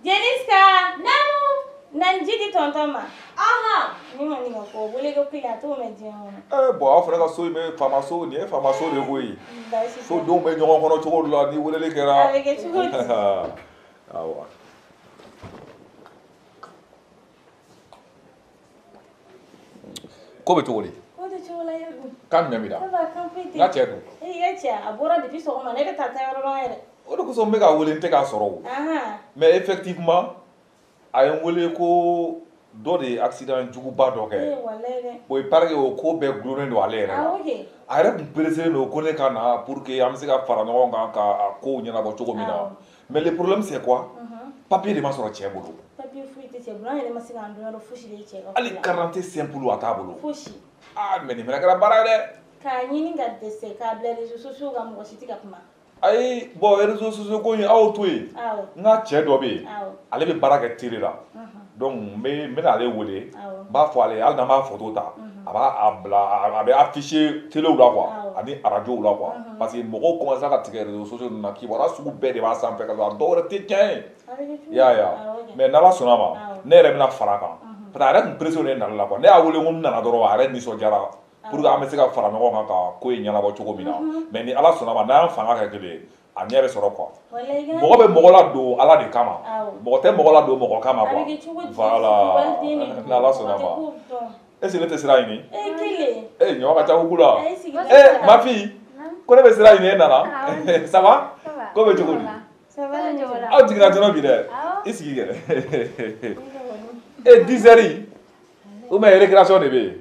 Jeniska. Naamu. Na nin ji di tɔntɔn ma. Ɔhɔn. Ni kɔni ka ko wele ko kelen a t'o mɛn diɲɛ kɔnɔ. Eh bon, aw fana ka so in bɛ faama so, nin ye faama so de koyi. Baasi tɛ. Sodenw bɛ ɲɔgɔn kɔnɔ cogo dɔ la ni weleli kɛra. A bɛ kɛ cogo di? Awɔ. Ko bɛ cogo di? Ko tɛ cogo la yɛrɛ dun. Kan jumɛn b'i la? Ça va, kan foyi tɛ. N ka cɛ dun? Eh, i ka cɛ a bɔra depuis sɔgɔma ne bɛ taa taa yɔrɔ dɔn yɛrɛ. O de kosɔn n bɛ k'a wele n tɛ k'a sɔrɔ o. Ahan. Mais effectivement, a ye n wele ko dɔ de ye accident juguba dɔ Eh, kɛ. walayi dɛ. Bon, il paraît que o ko bɛɛ gulonnen don ale yɛrɛ la. Awɔ kɛ. A yɛrɛ tun pressé don ko ne ka na pour que an bɛ se ka fara ɲɔgɔn kan ka a kow ɲɛnabɔ cogo min na. Awɔ. Mais le problème c'est quoi? Mhm. Papier de ma sɔrɔ cɛ bolo. Papier foyi tɛ cɛ bolo, an yɛrɛ ma se k'an dɔn yɔrɔ fosi de ye cɛ ka ko Hali la. carte d'identité simple a t'a bolo. Fosi. Ah mais nin fana kɛra baara ye dɛ. K'a ɲini ka dɛsɛ k'a bila réseaux sociaux kan mɔgɔ si tɛ ka kuma. Ayi bon réseaux sociaux ko in aw to yen. Awɔ. N ka cɛ dɔ bɛ yen. Awɔ. Ale bɛ baara kɛ télé la. Mhm. Donc n bɛna ale wele. Awɔ. N b'a fɔ ale ye hali n'an b'a photo ta. A b'a a bila a bɛ afficher téléw la quoi. Awɔ. Ani radio la quoi. Parce que mɔgɔw commencé ka tigɛ réseaux sociaux ninnu na kibaruya sugu bɛɛ de b'a sanfɛ ka sɔrɔ a dɔw yɛrɛ tɛ tiɲɛ ye. A bɛ kɛ cogo I y'a ye wa? Awɔ kɛ. Mais n'Ala sɔnna ma Awɔ. ne yɛrɛ bɛna fara a kan. Parce que a yɛrɛ tun pressé ne nali la quoi. Ne y'a wele ko n nana dɔrɔn a yɛrɛ nisɔndiyara. Pour que an bɛ se ka fara ɲɔgɔn kan ka ko in ɲɛnabɔ cogo min na. Mais ni Ala sɔnna ma n'an y'an fanga kɛ kelen ye a ɲɛ bɛ sɔrɔ quoi. Walayi i ka Mɔgɔ bɛ mɔgɔ ladon Ala de kama. Awɔ. Mɔgɔ tɛ mɔgɔ ladon mɔgɔ kama A quoi. bɛ kɛ cogo di? Voilà. Waliden de don. N'Ala sɔnna Mɔgɔ tɛ ma. kow dɔn. Est ce que ne tɛ sira ɲini? Eh, kelen. Eh ɲɔ ka ca kuku la. A y'i sigi. Eh ma fille, ko ne bɛ sira ɲini e nana. Ça va? Ko bɛ cogo di? Ça va ne cogo la. Aw jiginna joona bi dɛ. I sigi kɛ. Eh 10 heures ou bien récréation de bɛ yen?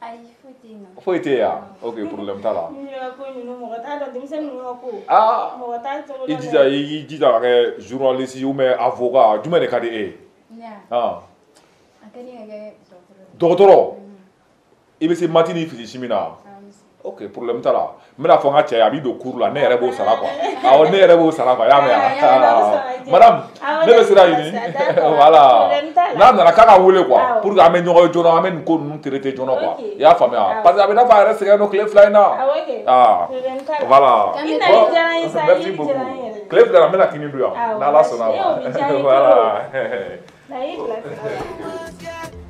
Ayi, foyi tɛ yen nɔ. Foyi tɛ yen wa? Ok, problème t'a la. Ninnu ka ko ninnu mɔgɔ t'a dɔn denmisɛnnin ninnu ka ko. Ah. Mɔgɔ t'a cogo I dɔn jija dɛ. i y'i jija ka kɛ journaliste ou bien avocat jumɛn de ka di e ye? Ne y'a Ah. a ka di ka kɛ dɔgɔtɔrɔ ye. Dɔgɔtɔrɔ i bɛ se maths ni physique min na? Awɔ, n bɛ se. Ok, problème t'a la. N bɛna fɔ n ka cɛ ye a b'i don cours la ne yɛrɛ b'o sara quoi. Awɔ ne yɛrɛ b'o sara quoi i y'a mɛn wa? Madame ne bɛ sira ɲini. Voilà. N'a nana k'a ka wele quoi pour que an bɛ ɲɔgɔn ye joona an bɛ nin ko ninnu traiter joona quoi. I y'a faamuya? Parce que a bɛ i n'a fɔ a yɛrɛ sɛgɛnnen don tile fila in na. Awɔ kɛ. Ah. Problème t'a la. Voilà. I nali diyara n ye sa, Merci yeli beaucoup. diyara n yɛrɛ ye. Tile fila in na n bɛna kini dun yan. Awɔ, N'Ala sɔnna eh, o bɛ diya n ma. ye Voilà. Na y'i bila sira la.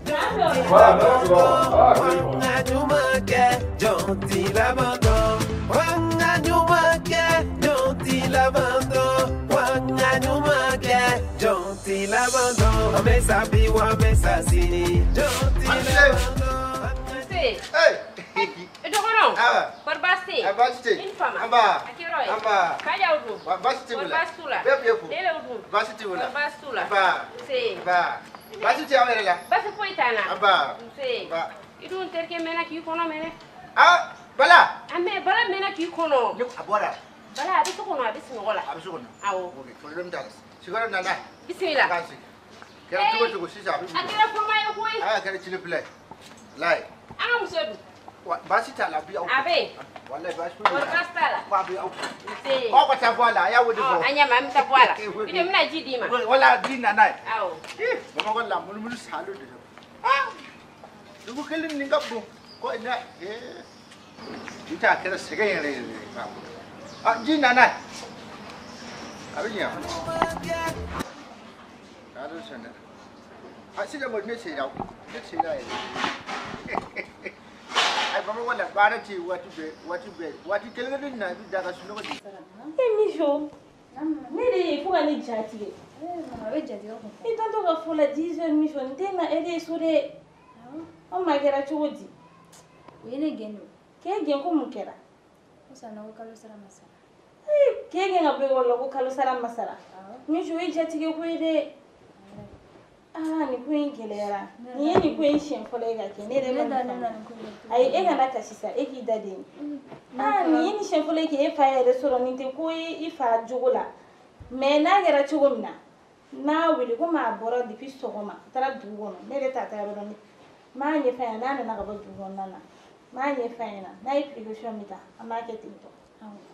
N'an bɛ o la. Voilà, n'Ala sɔnna ma. Ah, c'est bon. Nse. Dɔgɔnɔ. Kɔri baasi tɛ yen? Baasi tɛ yen. I ni fama. Anba. A kɛra ye. Anba. Kajaw dun? Baasi tɛ u Kɔri la. baasi t'u la? Bɛɛ b'e fo. Lelew dun? Baasi tɛ u la. Kɔri baasi t'u la? Anba. Nse. Anba. Baasi tɛ aw yɛrɛ la. Baasi foyi t'an na. Anba. Nse. Anba. I dun terikɛ mɛnna k'i kɔnɔ mɛnɛ. Ah, Bala. A mɛ Bala mɛnna k'i kɔnɔ. A bɔra. Bala a bɛ so kɔnɔ a bɛ sunɔgɔ la. A bɛ so kɔnɔ. Awɔ. Ok, problème t'a la. Sigiyɔrɔ nana. Bisimila. K'an sigi. Kɛra cogo cogo sisan a bɛ A kɛra koma ye koyi. Ah, a kɛra cile filɛ. Layi. An ka muso dun? Wa baasi t'a la bi aw. A bɛ yen. Walayi baasi foyi t'a la. Baasi t'a la. Ko a bɛ aw. Nse. K'aw ka taa bɔ a la a y'a o de fɔ. Ɔ an ɲa mɛn an bɛ taa bɔ a la. I de bɛna ji d'i ma. Wala ji nana ye. Awɔ. Bamakɔ la munumunu salo de don. Ah! Dugu kelen nin ka bon. Ko ne ee. I t'a kɛra sɛgɛn yɛrɛ yɛrɛ ye. Ah ji nana ye. A bɛ ɲɛ. A bɛ sɛnɛ. Ah sisan kɔni ne sera ne sera yɛrɛ. Ayi Bamakɔ la baara tɛ yen waati bɛɛ waati bɛɛ waati kelen kelen na i bɛ da ka sunɔgɔ de. E Mijo ne de ye fo ka ne ja tigɛ. A bɛ jatigɛ kun. I tantɔ ka fɔ la 10 heures Mijo n tɛ na e de ye so dɛ. Aw ma kɛra cogo di? U ye ne gɛn de. K'e gɛn ko mun kɛra? Ko sanna ko kalo sara ma sara. K'e gɛn ka bɔ ekɔli la ko kalo sara ma sara. Mijo e jatigɛ ko ye dɛ. Ah nin ko in gɛlɛyara. Nin ye nin ko in siɲɛ fɔlɔ ye ka kɛ ne yɛrɛ ma nin faamu. Ayi e kana kasi sa e k'i da den. Ah nin ye nin siɲɛ fɔlɔ ye k'e fa yɛrɛ sɔrɔ nin tɛ ko ye i fa jogo la. Mais n'a kɛra cogo min na n'a wele komi a bɔra depuis sɔgɔma a taara dugu kɔnɔ ne yɛrɛ t'a taa yɔrɔ dɔn n m'a ɲɛf'a ɲɛna n'a nana ka bɔ dugu kɔnɔna na n m'a ɲɛf'a ɲɛna n'a ye précaution min ta an b'a kɛ ten tɔ.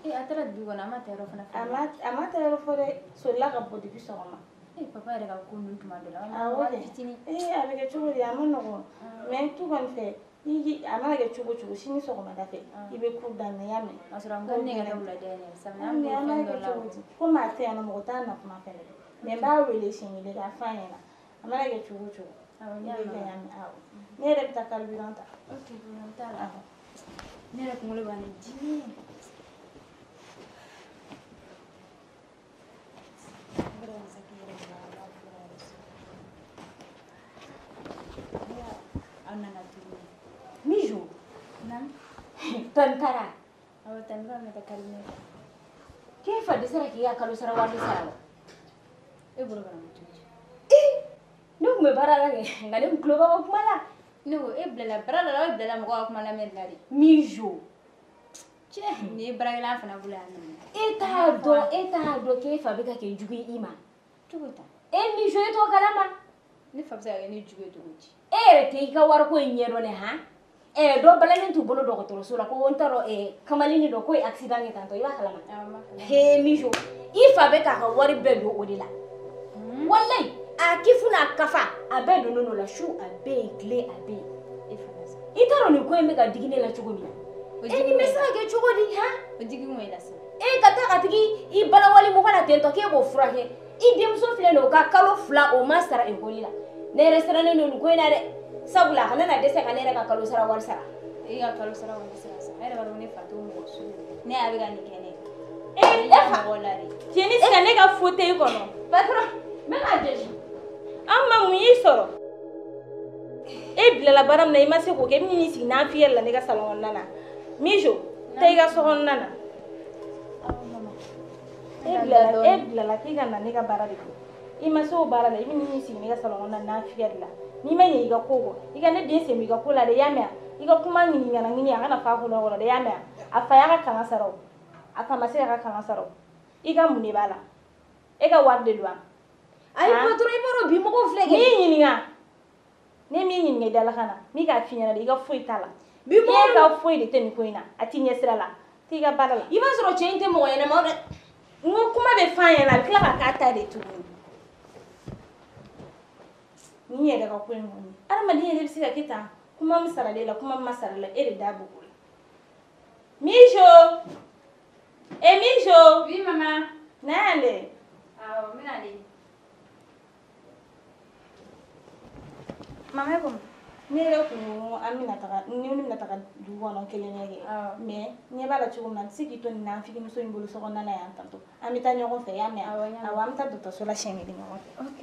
Ee a taara dugu kɔnɔ a ma taa yɔrɔ fana fɔ. A ma taa yɔrɔ fɔ dɛ solila ka bɔ depuis sɔgɔma. Ee papa yɛrɛ ka ko ninnu tuma dɔ la. Awɔ dɛ ee a bɛ kɛ cogo di a ma nɔgɔn mais tout kɔni fɛ i a mana kɛ cogo o cogo sini sɔgɔmada fɛ i bɛ cours daminɛ i y'a mɛn. A sɔrɔ an ka ne yɛrɛ wulada in ye samiyɛ an bɛ fɛn dɔ la. Komi a tɛ yan nɔ mɔgɔ t'a na kuma fɛnɛ dɛ mais n b'a wele siɲɛ kelen k'a f'a ɲɛna a mana kɛ cogo o cogo. Awɔ n y'a mɛn awɔ ne yɛrɛ bɛ taa carburant ta. Ok problème t'a la. Ne yɛrɛ kunkolo b'a ne dimi. Mijo. Naam. Tantara. Awɔ tantara bɛ taa cabinet. K'e fa dɛsɛra k'i ka kalo sara wari sara wa? E bolo bana ma cogo di? Ee ne tun bɛ baara la kɛ nka ne tun tulo b'aw ka kuma la. Ne ko e bilala baara la e bilala mɔgɔw ka kuma lamɛn la de. Mijo. Cɛ nin ye baarakɛla fana bolo yan nɔ. E t'a dɔn k'e fa bɛ ka kɛ jugu ye i ma. Cogo ta. E Mijo e t'o kalama. Ne fa bɛ se ka kɛ ne jugu ye cogo di? E yɛrɛ tɛ i ka wariko in ɲɛdɔn dɛ han? Dɔ balalen t'u bolo dɔgɔtɔrɔso la ko n t'a dɔn kamalennin dɔ k'o ye accident kɛ tantɔ i b'a kalama. He Mijo i fa bɛ k'a ka wari bɛɛ don o de la. Walayi a kifu n'a kafa a bɛɛ donnen don la su a bɛ yen tile a bɛ yen. I t'a dɔn nin ko in bɛ ka digi ne la cogo min na. E nin bɛ se ka kɛ cogo di han? O digi kun ye la sa. E ka taa ka tigi i balawali mɔgɔ la tentɔ k'e b'o furakɛ. I denmuso filɛ nin ye o ka kalo 2 o ma sara ekɔli la. Ne yɛrɛ sirannen don nin ko in na dɛ. Sabula a kana na dɛsɛ ka ne yɛrɛ ka kalo sara wari sara. E ka kalo sara wari sara sa. E yɛrɛ b'a dɔn ne fa t'o mɔgɔ sugu ye. Ne y'a bɛ ka nin kɛ ne ye. E fa mɔgɔ la de. Jeni sisan ne ka fauteuil kɔnɔ. Patron n bɛ k'a jɔsi. An ma mun y'i sɔrɔ? E bilala baara min na i ma se k'o kɛ i bɛ n'i sigi n'an fiyɛ la ne ka salon kɔnɔna na. Mijo taa i ka so kɔnɔna na. E bilala k'i ka na ne ka baara de kɛ. I ma se o baara la i bɛ n'i sigi ne ka salon kɔnɔna na fiyɛ de la. N'i ma ɲɛ i ka ko kɔ i ka ne den sen b'i ka ko la dɛ i y'a mɛn i ka kuma ɲininkana ɲini a kana fa kɔnɔ kɔnɔ dɛ i y'a mɛn a fa y'a ka kalan sara o a fa ma se k'a ka kalan sara o i ka mun de b'a la e ka wari de don wa. Ayi patron i b'a dɔn bi mɔgɔw filɛ kɛ. N'i ɲininka ne m'i ɲininka i dalakan na min k'a f'i ɲɛna de i ka foyi t'a la. Bi mɔgɔw e ka foyi de tɛ nin ko in na a t'i ɲɛ sira la t'i ka baara la. I b'a sɔrɔ cɛ in tɛ mɔgɔ ɲɛnama dɛ. N ko kuma bɛ f'a ɲɛna a bɛ tila ka k'a ta de tuguni. Ni yɛrɛ ka ko in kɔni adamaden yɛrɛ bɛ se ka kɛ tan kuma min saralen la kuma min ma sara la e de da b'o la. Mijo e Mijo. Oui maman. Na yan dɛ. Awɔ n bɛ na de. Mama e ko mun? Ne yɛrɛ kun ko an bɛna taga ni ne bɛna taga dugu kɔnɔ kelen kɛ mais ɲɛ b'a la cogo min na n tɛ se k'i to nin nanfigimuso in bolo so kɔnɔna na yan tantɔ an bɛ taa ɲɔgɔn fɛ i y'a mɛn awɔ an bɛ taa dɔgɔtɔrɔso la siɲɛ kelen ɲɔgɔn fɛ. Ok.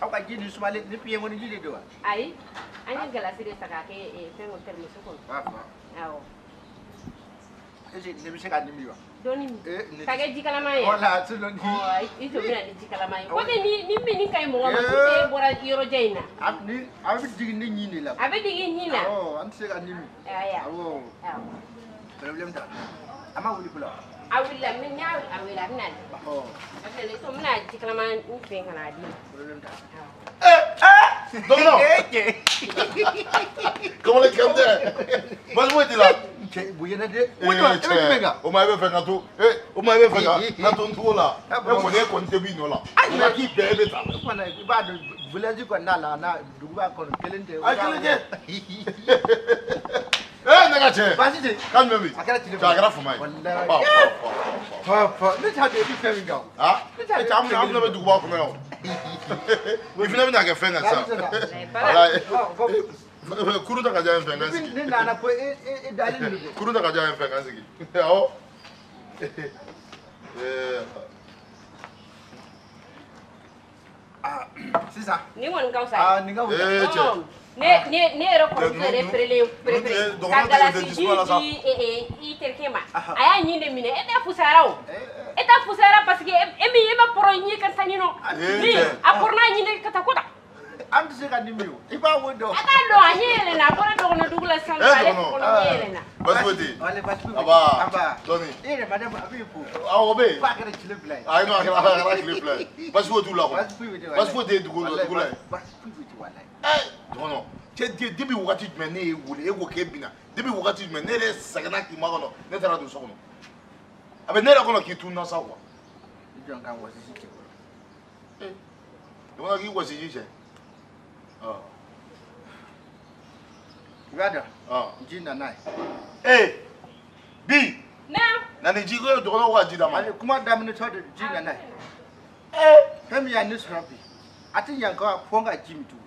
Aw ka ji ni sumalen ni piye kɔni ji de don wa? Ayi an ye galasi de ta k'a kɛ fɛn kɔnɔ tɛrɛmuso kɔnɔ. Awɔ. Est ce que ne bɛ se ka nin min wa? Dɔɔni min. Ka kɛ ji kalaman ye. Wala sinon ni. Ɔ i jɔ bɛna ni ji kalaman ye. Komi ni min ka ɲi mɔgɔ ma surtout e bɔra yɔrɔ jan in na. A ni a bɛ jigin ne ɲin de la. A bɛ jigin ɲin na. Awɔ an tɛ se ka nin min. Aya. Awɔ. Awɔ. Problème t'a la. A ma wuli fɔlɔ. A wulila n y'a a wele a bɛ na. Ɔ. A bɛ na n bɛna ji kalaman n fɛ ka n'a d'i ma. Problème t'a la. Dɔgɔnɔ. Kamalen kɛm tɛ. Basi foyi t'i la. Cɛ bonya dɛ. O ma e bɛ jumɛn kan? O ma e bɛ fɛ ka to o ma e bɛ fɛ ka n to n cogo la. E kɔni tɛ b'i nɔ la. O ma k'i bɛn e bɛ taa. O fana i b'a dɔn village kɔni n'a la n'a duguba kɔnɔ kelen tɛ. A kelen tɛ. Ne ka cɛ. Baasi tɛ. Kan jumɛn bɛ yen? A kɛra tile fila. A kɛra fama ye. Walayi. Fa ne t'a dɔn e bɛ fɛn min kan. Ne t'a dɔn. Cɛ an fana bɛ duguba kɔnɔ yan o. I fana bɛna kɛ fɛn kan sisan. Walayi. Kurun ta ka diya n fɛ n ka sigi. Ne nana ko e dalen don dɛ. Kurun ta ka diya n fɛ n ka sigi. Awɔ. Sisan. Nin kɔni ka fisa. Nin ka fisa. Cɛ. Ne yɛrɛ kɔrɔmuso yɛrɛ perelen ka galasi ji di i terikɛ ma. A y'a ɲin de minɛ e tɛ fusayara o. E tɛ fusayara parce que e min e ma pɔrɔ ɲin ka taa ɲin nɔ. Ni a pɔrɔ n'a ɲin ka taa ko ta. An tɛ se ka nin min o. I b'a wo dɔn. A t'a dɔn a ɲɛ yɛlɛnna a bɔra dɔgɔnɔ dugu la sisan ale kɔnɔ ɲɛ yɛlɛnna. Basi foyi tɛ yen. Wale basi foyi tɛ yen. Aba. Dɔɔni. E yɛrɛ madame a b'i fo. Awɔ o bɛ yen. F'a kɛra tile fila ye. Ayi non a kɛra tile fila ye. Basi foyi t'u la kɔni. Basi foyi tɛ yen. Basi foyi tɛ yen dugu la yen. Basi foyi tɛ walayi. Dɔgɔnɔ cɛ depuis wagati jumɛn ne y'e wele e ko k'e bɛna depuis wagati jumɛn ne yɛrɛ sɛgɛnna k'i makɔnɔ ne taara don so kɔnɔ. A bɛ ne yɛrɛ kɔnɔ k'i tununa sa quoi. I jɔ n ka wɔsiji cɛ kɔrɔ. Dɔgɔnɔ k'i wɔsiji cɛ. I b'a dɔn ji nana ye. Bi. Na ni ji ko dɔgɔnɔw ka ji d'a ma. Ani kuma daminɛtɔ de ji nana ye. Fɛn min y'a ne sɔrɔ bi a tɛ ɲɛ nka fo n ka ji min tuguni.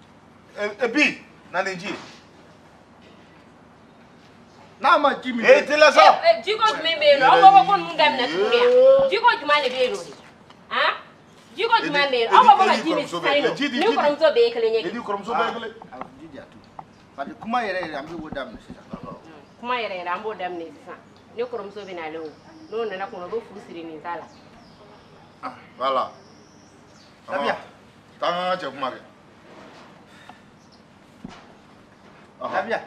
Bi na ni ji. N'a ma ji min. Teliya sa. Jiko jumɛn bɛ yen nɔ aw b'a fɔ ko ninnu daminɛ tuguni yan jiko jumɛn de bɛ yen nɔ de han jiko jumɛn bɛ yen aw b'a fɔ ka ji min sisan nɔ ni kɔrɔmuso bɛɛ ye kelen ye. Ni kɔrɔmuso bɛɛ ye kelen. Ji di a to parce que kuma yɛrɛ yɛrɛ an bɛ o daminɛ sisan. Kuma yɛrɛ yɛrɛ an b'o daminɛ sisan ne kɔrɔmuso bɛ n'ale o n'o nana kɔnɔ o bɛ furu siri nin ta la. Voilà. Lafiya. Taa an ka cɛ kuma kɛ. Lafiya.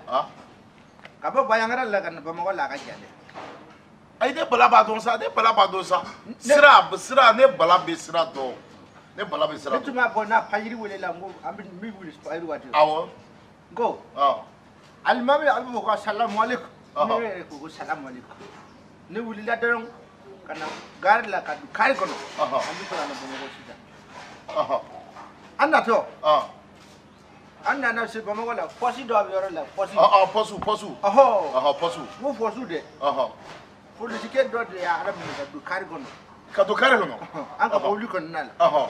Ka bɔ Bandiagara la ka na Bamakɔ la a ka jan dɛ. Ayi ne bala b'a dɔn sa ne bala b'a dɔn sa sira ne bala bɛ sira dɔn ne bala bɛ sira dɔn. Ne tun b'a fɔ n'a fajiri wele la n ko an bɛ min wuli fajiri waati. Awɔ. N ko. Alimami a bɛ fɔ ko salamu aleykum. Ne yɛrɛ ko salamu aleykum. Ne wulila dɔrɔn ka na gari la ka don kari kɔnɔ. An bɛ sɔrɔ ka na Bamakɔ sisan. An natɔ. An nana se Bamakɔ la pɔsi dɔ bɛ yɔrɔ la pɔsi. Pɔsu. Pɔsu. N ko pɔsu dɛ. Polisikɛ dɔ de y'a minɛ ka don kari kɔnɔ. Ka don kari kɔnɔ. An ka mobili kɔnɔna la.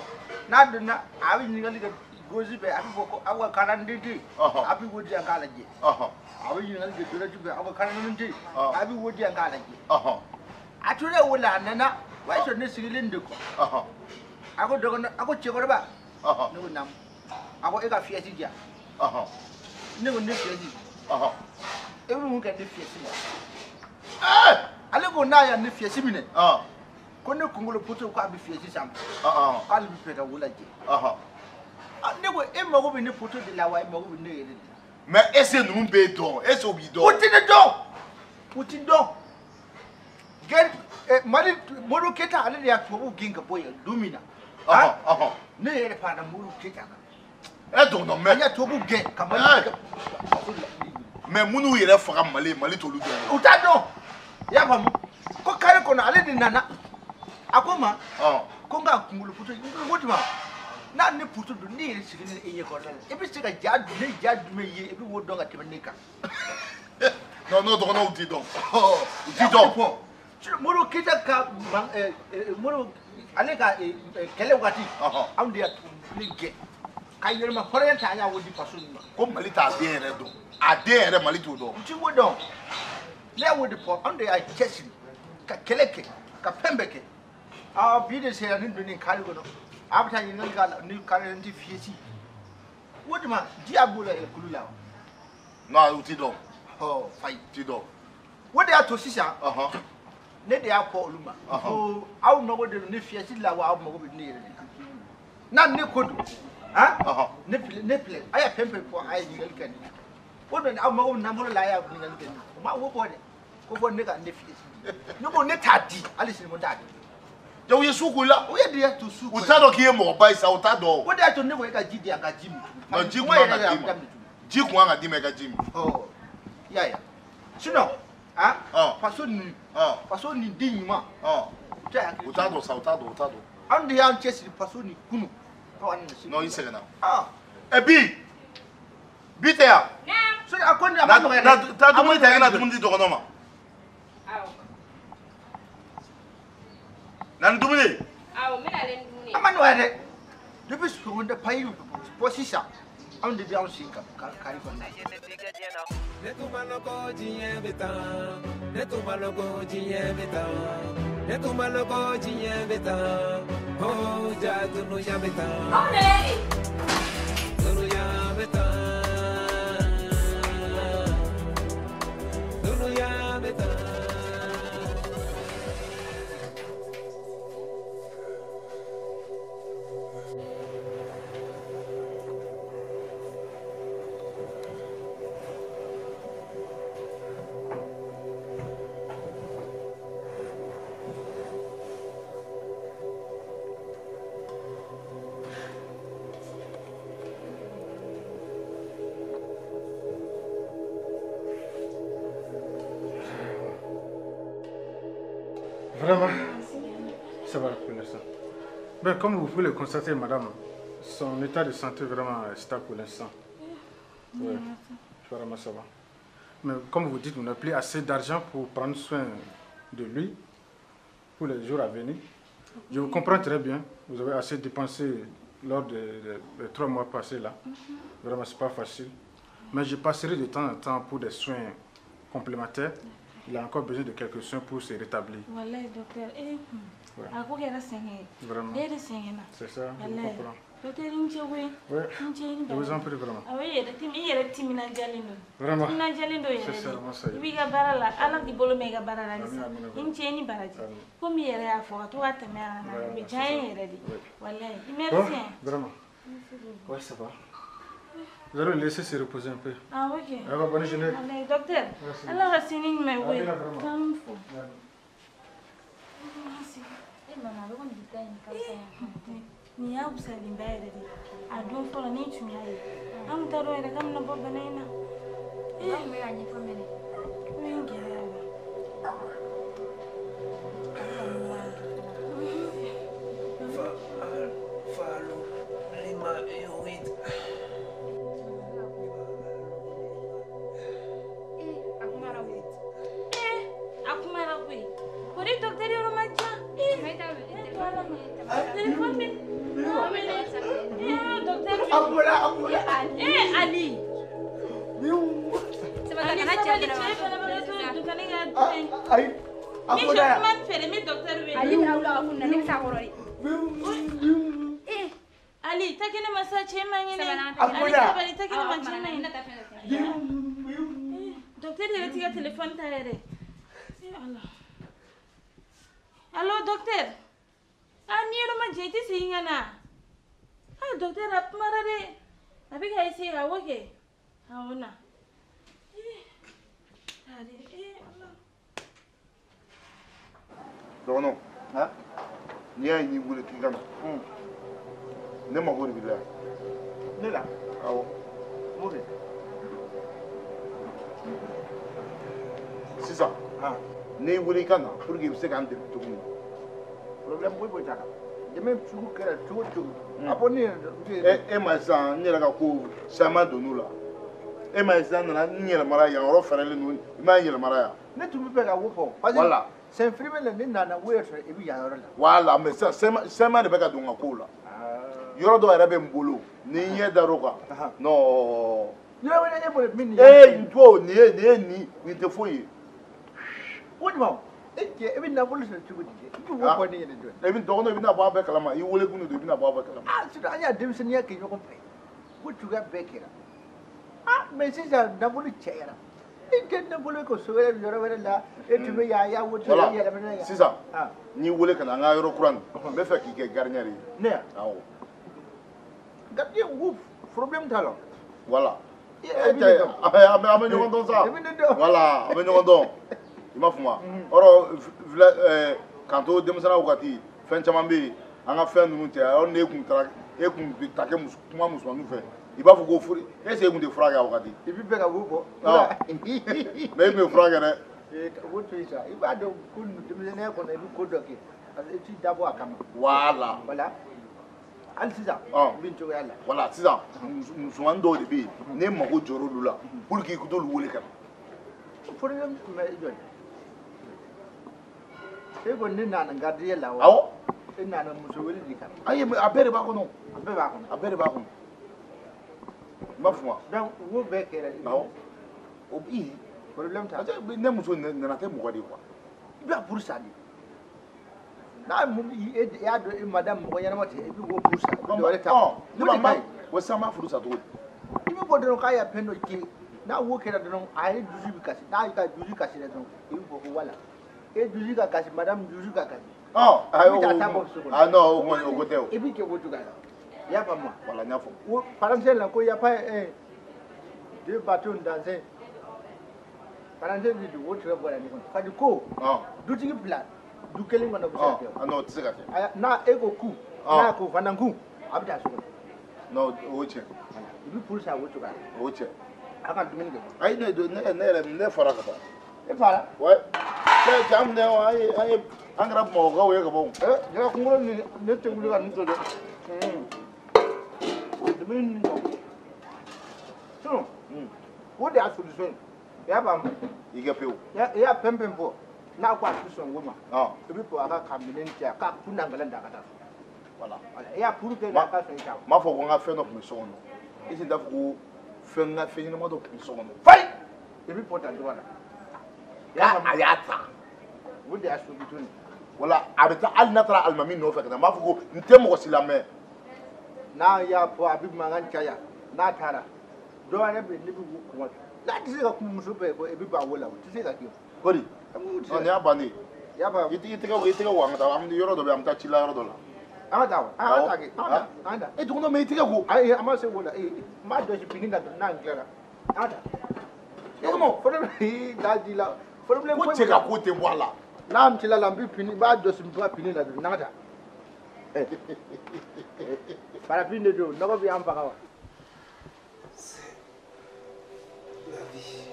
N'a donna a bɛ ɲininkali kɛ gosi bɛɛ a bɛ fɔ ko aw ka kalanden tɛ yen. A bɛ wo di yan k'a lajɛ. A bɛ ɲininkali kɛ dɔrɔn bɛɛ aw ka kalanden tɛ yen. A bɛ wo di yan k'a lajɛ. A tora o la a nana o y'a sɔrɔ ne sigilen de kɔ. A ko dɔgɔnin a ko cɛkɔrɔba. Ne ko naamu. A ko e ka fiyɛsi di yan. Ne ko ne fiyɛsi. E bɛ mun kɛ ne fiyɛsi la? Ale ko n'a ya ne fiyɛsi minɛ. Ko ne kunkolo poto k'a bɛ fiyɛsi sanfɛ. K'ale bɛ fɛ ka wo lajɛ. Ne ko e mago bɛ ne poto de la wa e mago bɛ ne yɛrɛ de la? Mais est ce que ninnu b'e dɔn? Est ce que u b'i dɔn? U tɛ ne dɔn. U tɛ dɔn. Gɛri Mali Modibo Keyita ale de y'a tubabuw gɛn ka bɔ yen don min na. Ne yɛrɛ fana Modibo Keyita kan. Dɔgɔnɔ mɛ. An y'a tubabuw gɛn ka Mali. Mais minnu yɛrɛ faga Mali Mali t'olu dɔn. U t'a dɔn. I y'a faamu ko kari kɔnɔ ale de nana a ko n ma ko n ka kunkolo poto n ko tuma n'a ne poto don ne yɛrɛ sigilen e ɲɛ kɔrɔla la e bɛ se ka ja ne ja jumɛn ye e bɛ wo dɔn ka tɛmɛ ne kan. Non dɔgɔnɔw t'i dɔn. U t'i dɔn. Modibo Keyita ka Modibo ale ka kɛlɛ waati anw de y'a tubabu gɛn ka yɛlɛma hɔrɔnya ta an y'a wo di faso in ma. Ko Mali t'a den yɛrɛ dɔn a den yɛrɛ Mali t'o dɔn. U ti wo dɔn. Ne y'o de fɔ anw de y'a cɛsiri ka kɛlɛ kɛ ka fɛn bɛɛ kɛ bi de sera ne donnen kari kɔnɔ a bɛ taa ɲininkali k'a la ni kari tɛ fiyɛsi o tuma ji a b'o la kulu la wa. Non u ti dɔn. Fayi. U ti dɔn. O de y'a to sisan. Ne de y'a fɔ olu ma. Ko aw mago de bɛ ne fiyɛsi la wa aw mago bɛ ne yɛrɛ de la. N'a ne ko don ne filɛ a ye fɛn fɛn fɔ a ye ɲininkali kɛ ne la. O don aw mago bɛ nafolo la a y'a ɲininkali kɛ ne la o ma wo bɔ dɛ ko fɔ ne ka ne fiyɛsi di ne ko ne t'a di hali sini ko n t'a di. Jaw ye su ko la. O ye de y'a to su. U t'a dɔn k'i ye mɔgɔba ye sa, u t'a dɔn. O de y'a to ne ko e ka ji di yan ka ji min. Non, ji kun kan ka d'i ma. Ji kun kan ka d'i ma i ka ji min. Ɔ, i y'a ye. Sinon, ah, faso nin, faso nin den ɲuman. U tɛ hakili. U t'a dɔn sa, u t'a dɔn, u t'a dɔn. Anw de y'an cɛsiri faso nin kunun. Non, i sɛgɛnna. Ɛ bi. Bi tɛ yan. A ko nin a ma nɔgɔya dɛ. Taa dumuni ta i ka na dumuni di dɔgɔnɔ ma. Na ni dumuni. Awɔ, n bɛna ale ni dumuni. A ma nɔgɔya dɛ. Depuis secondaire payi fɔ sisan anw de bɛ anw sen kan kari kɔnɔna. Ne tun ma lɔn ko diɲɛ bɛ tan. Ne tun ma lɔn ko diɲɛ bɛ tan. Ne tun ma lɔn ko diɲɛ bɛ tan. Oh, ja dunuya bɛ tan. Aw de. Dunuya bɛ tan. Dunuya bɛ tan. Vraiment, ça va pour l'instant. Ben, comme vous pouvez le constater, madame, son état de santé vraiment est stable pour l'instant. Oui, vraiment ça va. Mais comme vous dites, on n'a plus assez d'argent pour prendre soin de lui pour les jours à venir. Je vous comprends très bien. Vous avez assez dépensé lors des 3 mois passés là. Vraiment, ce n'est pas facile. Mais je passerai de temps en temps pour des soins complémentaires. Il a encore besoin de quelques soins pour se rétablir. Voilà, docteur. A ko kɛra sɛgɛn ye. Vraiment. Ne yɛrɛ sɛgɛnna. C'est ça, je vous comprends. Docteur, i ni ce koyi. Oui. I ni ce, i ni Je vous en prie vraiment. Awɔ, i yɛrɛ timinandiyalen don. Vraiment. Timinandiyalen don yɛrɛ C'est ça, de. ça y est. I b'i ka baara la, Ala k'i bolo mɛn i ka baara la halisa. Amin, amin, I ni ce, i ni baraji. Komi i yɛrɛ y'a fɔ ka to ka tɛmɛ a kan, o bɛ diya n ye yɛrɛ de. Walayi, i merci. Vraiment. Ouais, ça va. Vous allez le laisser se reposer un peu. Ah, ok. Alors, bonne journée. Allez, docteur. Merci. Alors, c'est une mais oui. Comme faut. Ni y'a wusalenba yɛrɛ de. A don fɔlɔ ni tun y'a ye. An tun t'a dɔn yɛrɛ k'an bɛna bɔ bana in na. Ba tun bɛ k'a ɲɛfɔ mɛnɛ. Ko in gɛlɛya la. Falo, lima, 8. A kumara koyi. Kori docteur yɔrɔ ma jan. Téléphone bɛ. Docteur. A bɔra, a bɔra. Ali. Ali sabali cɛ banabagatɔ dukani ka fɛn. Ayi. A Ni bɔra. je kuma fɛ de, n bɛ docteur wele. Ali bɛna wuli a ka kun na, ne bɛ taa kɔrɔ de. Ali, ta kɛnɛ ma sa cɛ man kɛnɛ. A Ali bɔra. sabali ta kɛnɛ ma cɛ man kɛnɛ. Docteur yɛrɛ t'i ka téléphone ta yɛrɛ. Ala. Allo docteur. Ah, ni yɔrɔ ma jan i tɛ segin ka na. Ah, docteur a kumara dɛ. A bɛ ka essayer awɔ kɛ. Awɔ na. Ala. Dɔgɔnɔ, n'i y'a ye n y'i wele k'i ka na, ne mago de b'i la yan. Ne la? Awɔ. Mun de? Sisan, ne y'i wele i ka na pour que i bɛ se k'an dɛmɛ cogo min na. Problème foyi foyi t'a la. Dɛmɛ sugu kɛra cogo o cogo. A fɔ ne yɛrɛ. E ma ye sisan n yɛrɛ ka ko caman donn'o la. E ma ye sisan n nana n yɛlɛmara yan yɔrɔ fɛrɛlen don, i m'a yɛlɛmara yan. Ne tun bɛ fɛ ka wo fɔ. Parce que Voilà. Saint-Firmin la ne nana wo yɛrɛ sɔrɔ i bɛ yan yɔrɔ la. Voilà, mais sisan sɛma de bɛ ka don n ka kow la. Yɔrɔ dɔ yɛrɛ bɛ n bolo ni n ɲɛ dar'o kan. Non. Yɔrɔ wɛrɛ e bolo min ni. Ee n tubabu nin ye nin tɛ foyi ye. O jumɛn e cɛ e bɛ nafolo sɔrɔ cogo di i bɛ wo fɔ ne ɲɛna dɔɔni. E bɛ dɔgɔnɔ i bɛna bɔ a bɛɛ kalama i wele kun de don i bɛna bɔ a bɛɛ kalama. Ah sinon an y'a denmisɛnninya kɛ ɲɔgɔn fɛ ko cogoya bɛɛ kɛra. Ah mais sisan nafolo cayara. E tɛ nafolo ko so wɛrɛ yɔrɔ wɛrɛ la e tun bɛ yan yan wo tun bɛ yɛlɛmana yan. Sisan n y'i wele ka na an ka yɔrɔ kura nin n bɛ fɛ k'i kɛ gardien de ye. Ne ya? Awɔ. Gardien wo problème t'a la. Voilà. E E tɛ an bɛ ɲɔgɔn dɔn sa. Voilà an bɛ ɲɔgɔn dɔn. I m'a faamu wa? Yɔrɔ village k'an to denmisɛnninya wagati Fɛn caman bɛ yen an ka fɛn ninnu tɛ yɔrɔ ni e kun taara e kun bɛ taa kɛ muso kuma musomaninw fɛ i b'a fɔ ko furu est ce que e kun tɛ fura kɛ a wagati. I bɛ fɛ ka wo bɔ. Mais e kun bɛ fura kɛ dɛ. O to yen sa i b'a dɔn ko denmisɛnninya kɔnɔ i bɛ ko dɔ kɛ parce que i t'i dabɔ a kama. Voilà. Voilà. Hali sisan. N bɛ nin cogoya la. Voilà sisan musomanin dɔw de bɛ yen n'e mago jɔra olu la pour que i ka t'olu wele ka na. Problème tun bɛ i jɔ de. E ko ne nana gardien la wa. Awɔ. E nana muso wele de kama. Ayi a bɛɛ de b'a kɔnɔ. A bɛɛ b'a kɔnɔ. A bɛɛ de b'a kɔnɔ. N b'a f'o ma. Donc wo bɛɛ kɛra. Awɔ. O i. Problème t'a la. Parce que ne muso nana tɛ mɔgɔ de ye quoi. I b'a furu sa de. N'a mun e y'a dɔn e madame mɔgɔ ɲɛnama tɛ i bɛ wo furu sa. I bɛ dɔ wɛrɛ ta. Ne b'a o sisan n b'a furu sa cogo di. I bɛ bɔ dɔrɔn k'a y'a fɛn dɔ kɛ n'a wo kɛra dɔrɔn a ye dusu bɛ kasi n'a ka dusu kasira dɔrɔn i bɛ bɔ ko wala e dusu ka kasi madame dusu ka kasi. Ayi o ah non o kɔni o ko tɛ o. I bɛ kɛ o cogoya la i y'a faamu wa. Voilà n y'a faamu. O français la ko y a pas un deux bâtons dans un français de don o tigɛ bɔra ɲɔgɔn na parce que ko dutigi fila du kelen kɔnɔ bɛ se ka kɛ o. Ah non o tɛ se ka kɛ. N'a e ko ku n'a ko fana ku a bɛ taa so kɔnɔ. Non o ye tiɲɛ. I bɛ furu sa o cogoya la. O ye tiɲɛ. A ka dumuni kɛ. Ayi ne yɛrɛ ne fara ka taa. E fara. Ouais. Cɛ an minɛ an ye an kɛra Bamakɔkaw ye ka ban. Jɛgɛ kunkolo ni ne tɛ wuli ka nin to dɛ. Dumuni nin tɔ. Sinon o de y'a solution ye. I y'a faamu. I kɛ pewu. I y'a fɛn fɛn fɔ n'a ko a tɛ sɔn o ma. I bɛ bɔ a ka minɛn cɛ k'a kun na ngalon da ka taa so. Voilà. I y'a pour que n'a ka sɔn i ta. N b'a fɔ ko n ka fɛn dɔ tun bɛ so kɔnɔ. I tɛ t'a fɔ ko fɛn ka fɛn ɲɛnama dɔ tun bɛ so kɔnɔ. Fayi! I bɛ bɔ tan cogo la. A y'a ta. O de y'a solution ye. Wala a bɛ taa hali n'a taara alimami nɔfɛ ka na n b'a fɔ ko n tɛ mɔgɔ si lamɛn. N'a y'a fɔ a bɛ mankan caya n'a taara dɔ wɛrɛ bɛ yen ne bɛ wo kuma n'a tɛ se ka kuma muso bɛɛ kɔ i bɛ ban wo la o tɛ se ka kɛ. Kori nin y'a bannen ye. I y'a faamu. I tɛgɛ ko an ka taa an bɛ yɔrɔ dɔ bɛ yen an bɛ taa ci la yɔrɔ dɔ la. An ka taa wa an ka taa kɛ an ka taa. E dugutigi mɛ i tɛgɛ ko. Ayi an ma se wo la n b'a jɔsi fini kan n'an tilara an ka taa. Dɔgɔnɔ. Problème da ji la. Problème ko cɛ ka ko tɛ bɔ a la. N'an tilala n bɛ fini n b'a jɔsi n b'a fini la dɔrɔn n'an ka taa. Farafin de don nɔgɔ bɛ an faga wa. La vie.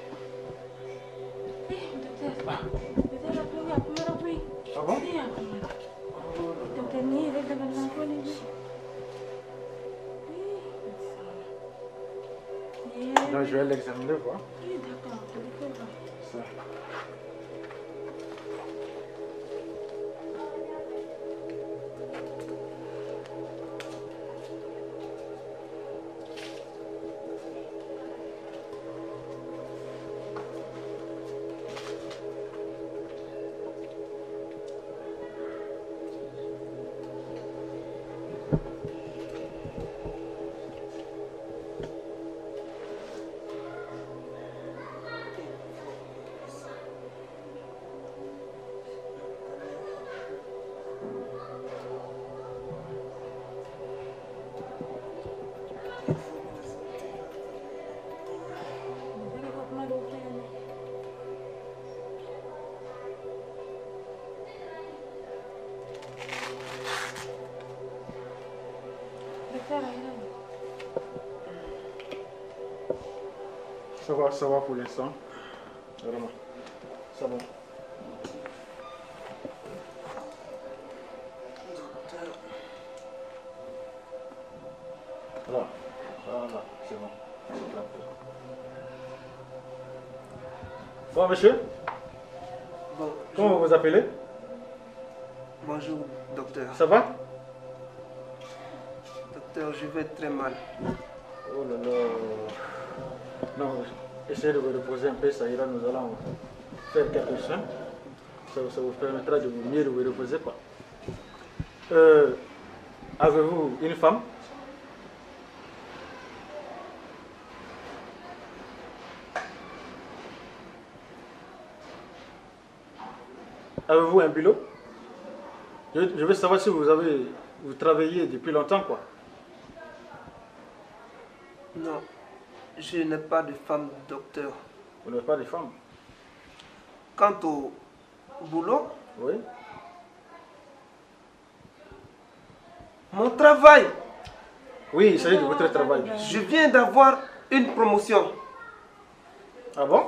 Docteur, docteur, Ah bon? Docteur, ni yɛrɛ dabaliban ko de don. Non, je vais l'examiner, quoi. Oui, d'accord. Ça. Ça va pour l'instant. Vraiment. Ça va. Voilà. Voilà, c'est bon. Bon, monsieur. Bon, comment vous vous appelez? Bonjour, docteur. Ça va? Docteur, je vais très mal. Oh là là. Non, essayez de vous reposer un peu, ça ira, nous allons faire quelques soins. Ça vous permettra de vous mieux vous reposer, quoi. Avez-vous une femme? Avez-vous un boulot? Je veux savoir si vous travaillez depuis longtemps, quoi. Non, je n'ai pas de femme, docteur. Vous n'avez pas de femme? Quant au boulot, oui. Mon travail. Oui, il s'agit de votre travail. Bien sûr. Je viens d'avoir une promotion. Ah bon?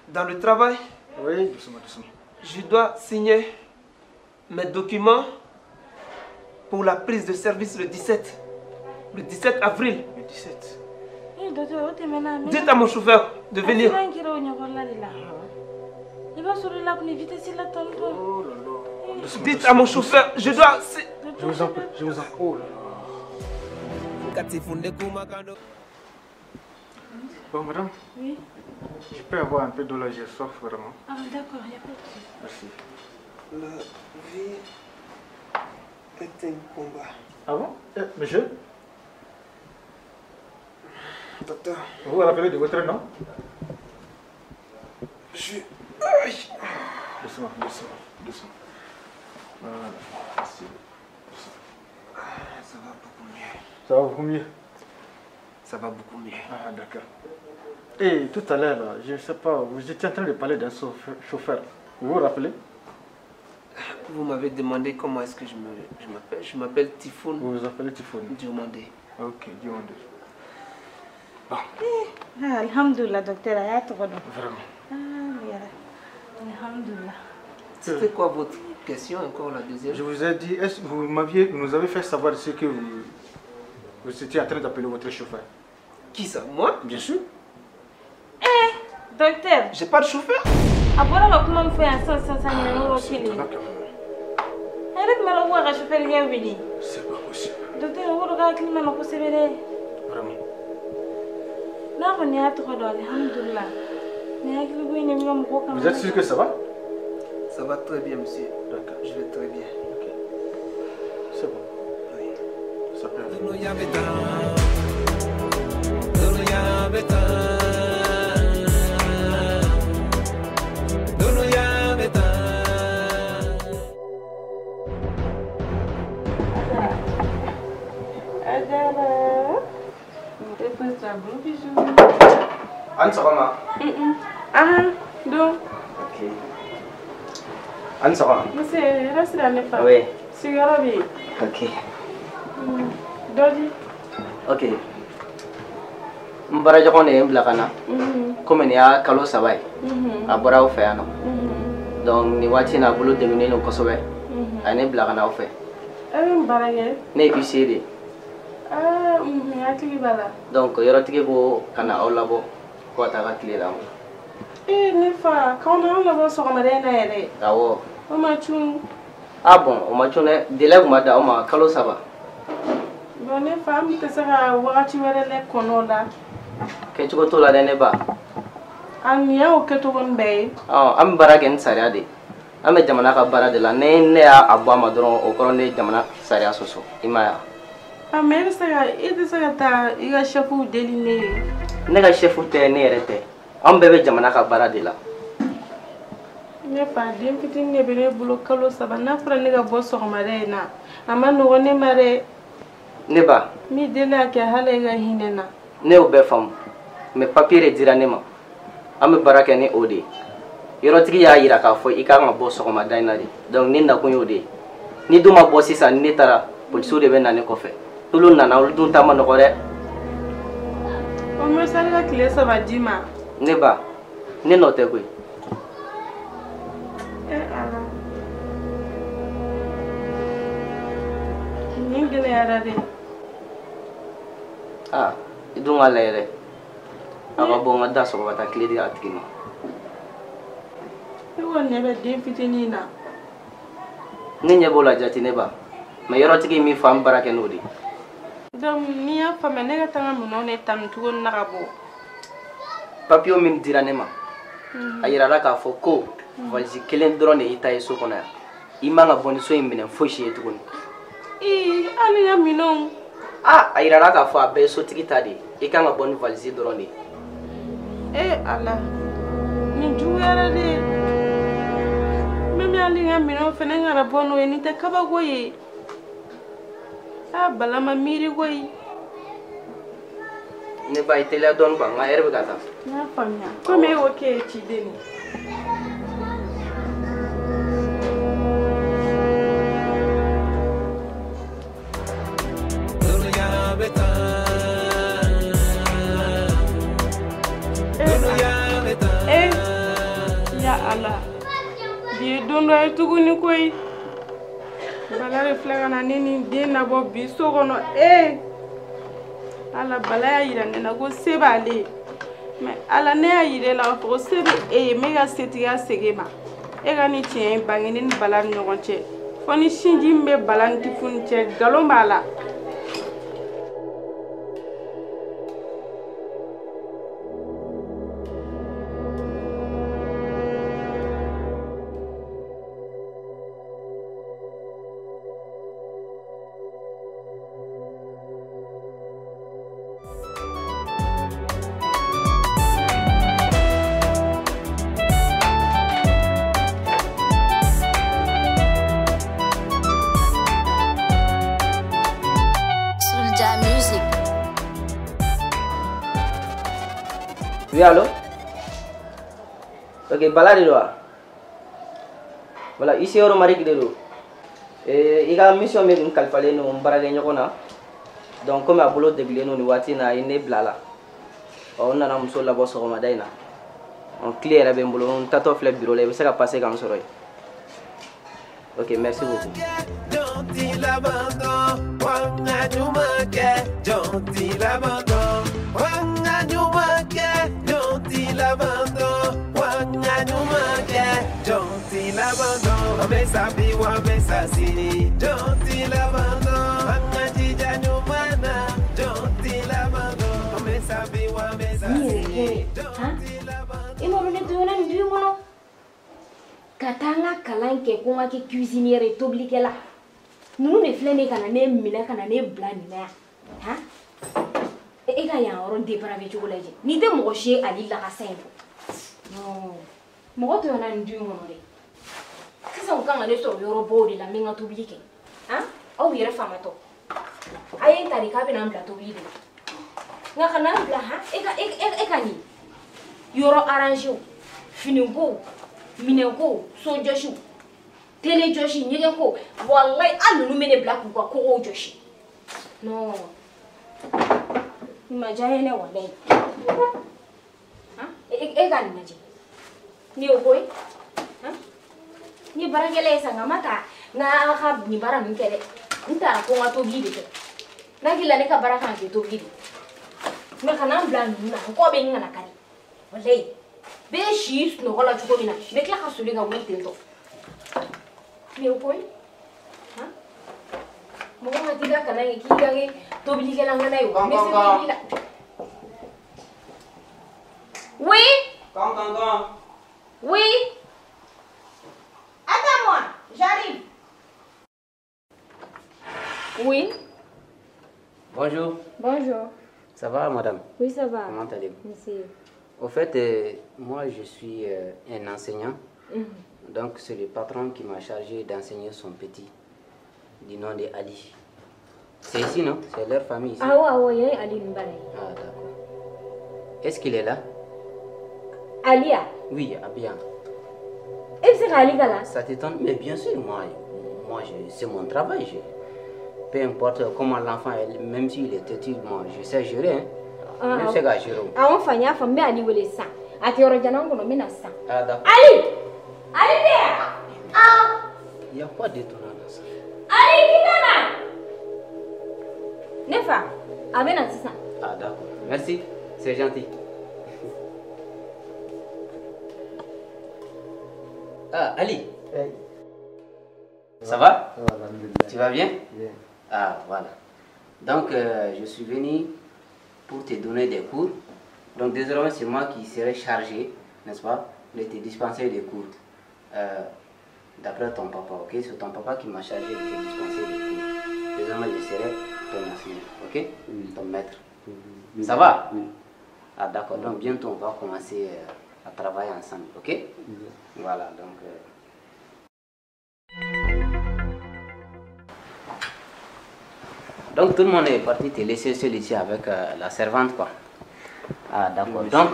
Dans le travail. Oui, doucement, doucement. Je dois signer mes documents pour la prise de service le 17. Le 17 avril. Le 17. Dites à mon chauffeur de venir. Dites à mon chauffeur, je dois... Je vous en prie, je vous en prie. Oh là là. Bon, madame. Oui. Je peux avoir un peu d'eau là, j'ai soif vraiment. Ah, d'accord, il n'y a pas de souci. Merci. La vie est un combat. Ah bon? Monsieur? Docteur. Vous vous rappelez de votre nom? Je... Doucement, doucement, doucement. Voilà, merci. Ça va beaucoup mieux. Ça va beaucoup mieux? Ça va beaucoup mieux. Ah, d'accord. Et tout à l'heure, je ne sais pas, vous étiez en train de parler d'un chauffeur. Vous vous rappelez? Vous m'avez demandé comment est-ce que je m'appelle. Je m'appelle Typhoon. Vous vous appelez Typhoon? Diomandé. Ok, Diomandé. Bon. Ah, alhamdoulilah, docteur. Vraiment. Ah, alhamdoulilah. C'était quoi votre question encore, la deuxième? Je vous ai dit, est-ce que vous nous avez fait savoir ce que vous étiez en train d'appeler votre chauffeur? Qui ça? Moi? Bien sûr. Eh, docteur. J'ai pas de chauffeur. C'est pas possible. Docteur, vraiment. Vous êtes sûr que ça va? Ça va très bien, monsieur. D'accord. Je vais très bien. Ok. C'est bon. Oui. Ça peut aller. Anne, ça va, ma? Ah, donc. Ok. Anne, ça va? Monsieur, reste là, ne pas. Oui. Sigarabi. Ok. Dodi. Ok. Mbara jogon e mbla kana. Comme ni a kalo saba ye. A bɔra aw fɛ yan nɔ. Donc nin waati in na a bolo degunnen don kosɛbɛ. A ye ne bila ka na aw fɛ. E bɛ mun baara kɛ? Ne ye huissier de ye. Ah, hakili b'a la. Donc yɔrɔtigi ko ka na aw labɔ ko ka taa ka tile la. Eh, ne fa, k'aw n'anw labɔ sɔgɔmada in na yɛrɛ. Awɔ. O ma cun. Ah bon, o ma cun dɛ. Délai tun ma da aw ma kalo 3. Bon, ne fa, an tɛ se ka wagati wɛrɛ lɛ kɔnɔ o la. Kɛcogo t'o la dɛ ne ba. A nin y'o kɛcogo nin bɛɛ ye. Ɔ, an bɛ baara kɛ ni sariya de ye. An bɛ jamana ka baara de la. Ni ne y'a bɔ a ma dɔrɔn, o kɔrɔ ne ye jamana sariya sɔsɔ. I m'a ye wa? Ah, mais e tɛ se ka taa i ka chef deli ne ye. Ne ka chef tɛ, ne yɛrɛ tɛ. An bɛɛ bɛ jamana ka baara de la. Ne fa, den fitinin de bɛ ne bolo kalo 3. N'a fɔra ne ka bɔ sɔgɔmada in na, a ma nɔgɔn ne ma dɛ. Ne ba. N b'i deli a kɛ hali e ka hinɛ n na. Ne y'o bɛɛ faamu. Mais papier de dira ne ma. An bɛ baara kɛ ni o de ye. Yɔrɔtigi y'a yira k'a fɔ i kan ka bɔ sɔgɔmada in na de. Donc ne nakun y'o de ye. Ni dun ma bɔ sisan ni ne taara, polisiw de bɛ na ne kɔfɛ. N'olu nana, olu dun ta ma nɔgɔ dɛ. O ma sali ka tile 3 d'i ma. Ne ba, ne nɔ tɛ koyi. Eh Ala. Nin gɛlɛyara dɛ. Ah, i dun k'a lajɛ dɛ. A ka bɔ n ka da sɔgɔ ka taa tile di a tigi ma. E kɔni ɲɛ bɛ den fitinin na. Ne ɲɛ b'o la jate ne ba. Mais yɔrɔtigi ye min fɔ, an bɛ baara kɛ n'o de ye. Donc n'i y'a faamuya, ne ka taa n ka minɛnw de ta nin cogo in na ka bɔ. Papier min dira ne ma, a yirala k'a fɔ ko valise kelen dɔrɔn de y'i ta ye so kɔnɔ yan. I man ka bɔ ni so in minɛn fosi ye tuguni. Ee, hali n ka minɛnw. Ah, a yirala k'a fɔ a bɛɛ ye sotigi ta de ye. I kan ka bɔ ni valise dɔrɔn de ye. Eh Ala, nin juguyara dɛ. Même hali n ka minɛnw fɛnɛ kana bɔ n'o ye, nin tɛ kabako ye. Ah, Bala ma miiri koyi. Ne ba, i teliya dɔɔni quoi, nka hɛrɛ bɛ ka taa. N y'a faamuya. Komi e ko k'e ye ciden de ye. Tifuni koyi. Bala de filɛ ka na ne ni den nabɔ bi so kɔnɔ. Ala Bala y'a yira ne na ko se b'ale ye. Mais Ala ne y'a yira e la k'a fɔ ko se bɛ e ye, m'e ka setigiya segin e ma. E ka nin tiɲɛ in bange ne ni Bala ni ɲɔgɔn cɛ. Fo ni sinji min bɛ Bala ni Tifuni cɛ, nkalon b'a la. Oui, allô? Ok, Bala de don. Voilà, ici Romaric de don. I ka mission min kun kalifalen don n baarakɛɲɔgɔn na. Donc komi a bolo degulen don nin waati in na, a ye ne bila la. Ɔ n nana muso labɔ sɔgɔmada in na. Ɔ clé yɛrɛ bɛ n bolo, n taatɔ filɛ bureau la, i bɛ se ka passer ka n sɔrɔ yen. Ok, merci beaucoup. I ma ne tɔɲɔna nin du in kɔnɔ ka taa n ka kalan kɛ ko n ka kɛ cuisinière ye, tobilikɛla. Ninnu de filɛ nin ye ka na ne minɛ ka na ne bila nin na yan. Han, e ka yan yɔrɔ dépravé cogo lajɛ. N'i tɛ mɔgɔ si ye Ali lakasa in kɔ. Non, mɔgɔ tɔɲɔna nin du in kɔnɔ dɛ. Sisan u kan ka ne sɔrɔ yɔrɔ baw de la n bɛ n ka tobili kɛ. Han, aw yɛrɛ famatɔ. A ye n ta de k'a bɛna n bila tobili de la. Nka ka na n bila han, e ka nin yɔrɔ arrangé o, finiko, minɛnko, sojɔsiw, télé jɔsi, ɲɛgɛnko, walayi hali ninnu bɛ ne bila k'u ka kogow jɔsi. Non, nin ma diya n ye dɛ walayi. Han, e ka nin lajɛ. Nin ye ko ye? Han, n ye baarakɛla ye sa, nka n ma ka n ka nin baara ninnu kɛ dɛ. N taara ko n ka tobili de kɛ. N hakili la ne ka baara kan ka kɛ tobili de. Nka ka na n bila ninnu na, n kɔ bɛ n kana kari. Walayi, bɛɛ si sunɔgɔ la cogo min na, n bɛ tila ka soli ka wuli ten tɔ. Nin ye ko ye? Han, mɔgɔ ma t'i ka kalan kɛ k'i ka kɛ tobilikɛla ŋana ye o, n bɛ se tobili la. Oui? Quand, quand, quand. Oui? Attends-moi, j'arrive. Oui? Bonjour. Bonjour. Ça va, madame? Oui, ça va. Comment allez-vous? Merci. Au fait, moi, je suis un enseignant. Donc, c'est le patron qui m'a chargé d'enseigner son petit, du nom de Ali. C'est ici, non? C'est leur famille ici. Ah ouais, ouais, Ali Mbale. Ah, d'accord. Est-ce qu'il est là? Ali? Oui, Abia. Et c'est Ali là? Ça t'étonne? Mais bien sûr, moi c'est mon travail. Peu importe comment l'enfant est, même s'il est têtu, moi, je sais gérer. Hein. Ah, je sais gérer. Ah, on fait un Ali wele sa. Ah, d'accord. Ali! Ali, ah! Il n'y a quoi d'étonnant dans ça? Ali, Kitana! Nefa, amène ça. Ah, d'accord. Merci, c'est gentil. Ah, Ali. Hey. Ça va? Ça va, tu vas bien? Bien. Ah, voilà. Donc, je suis venu pour te donner des cours. Donc, désormais, c'est moi qui serai chargé, n'est-ce pas, de te dispenser des cours. D'après ton papa, ok? C'est ton papa qui m'a chargé de te dispenser des cours. Désormais, je serai ton enseignant, ok? Oui. Ton maître. Oui. Ça va? Oui. Ah, d'accord. Donc, bientôt, on va commencer à travailler ensemble, ok? Oui. Voilà, donc... Donc, tout le monde est parti te laisser seul ici avec la servante, quoi. Ah, d'accord. Oui, donc,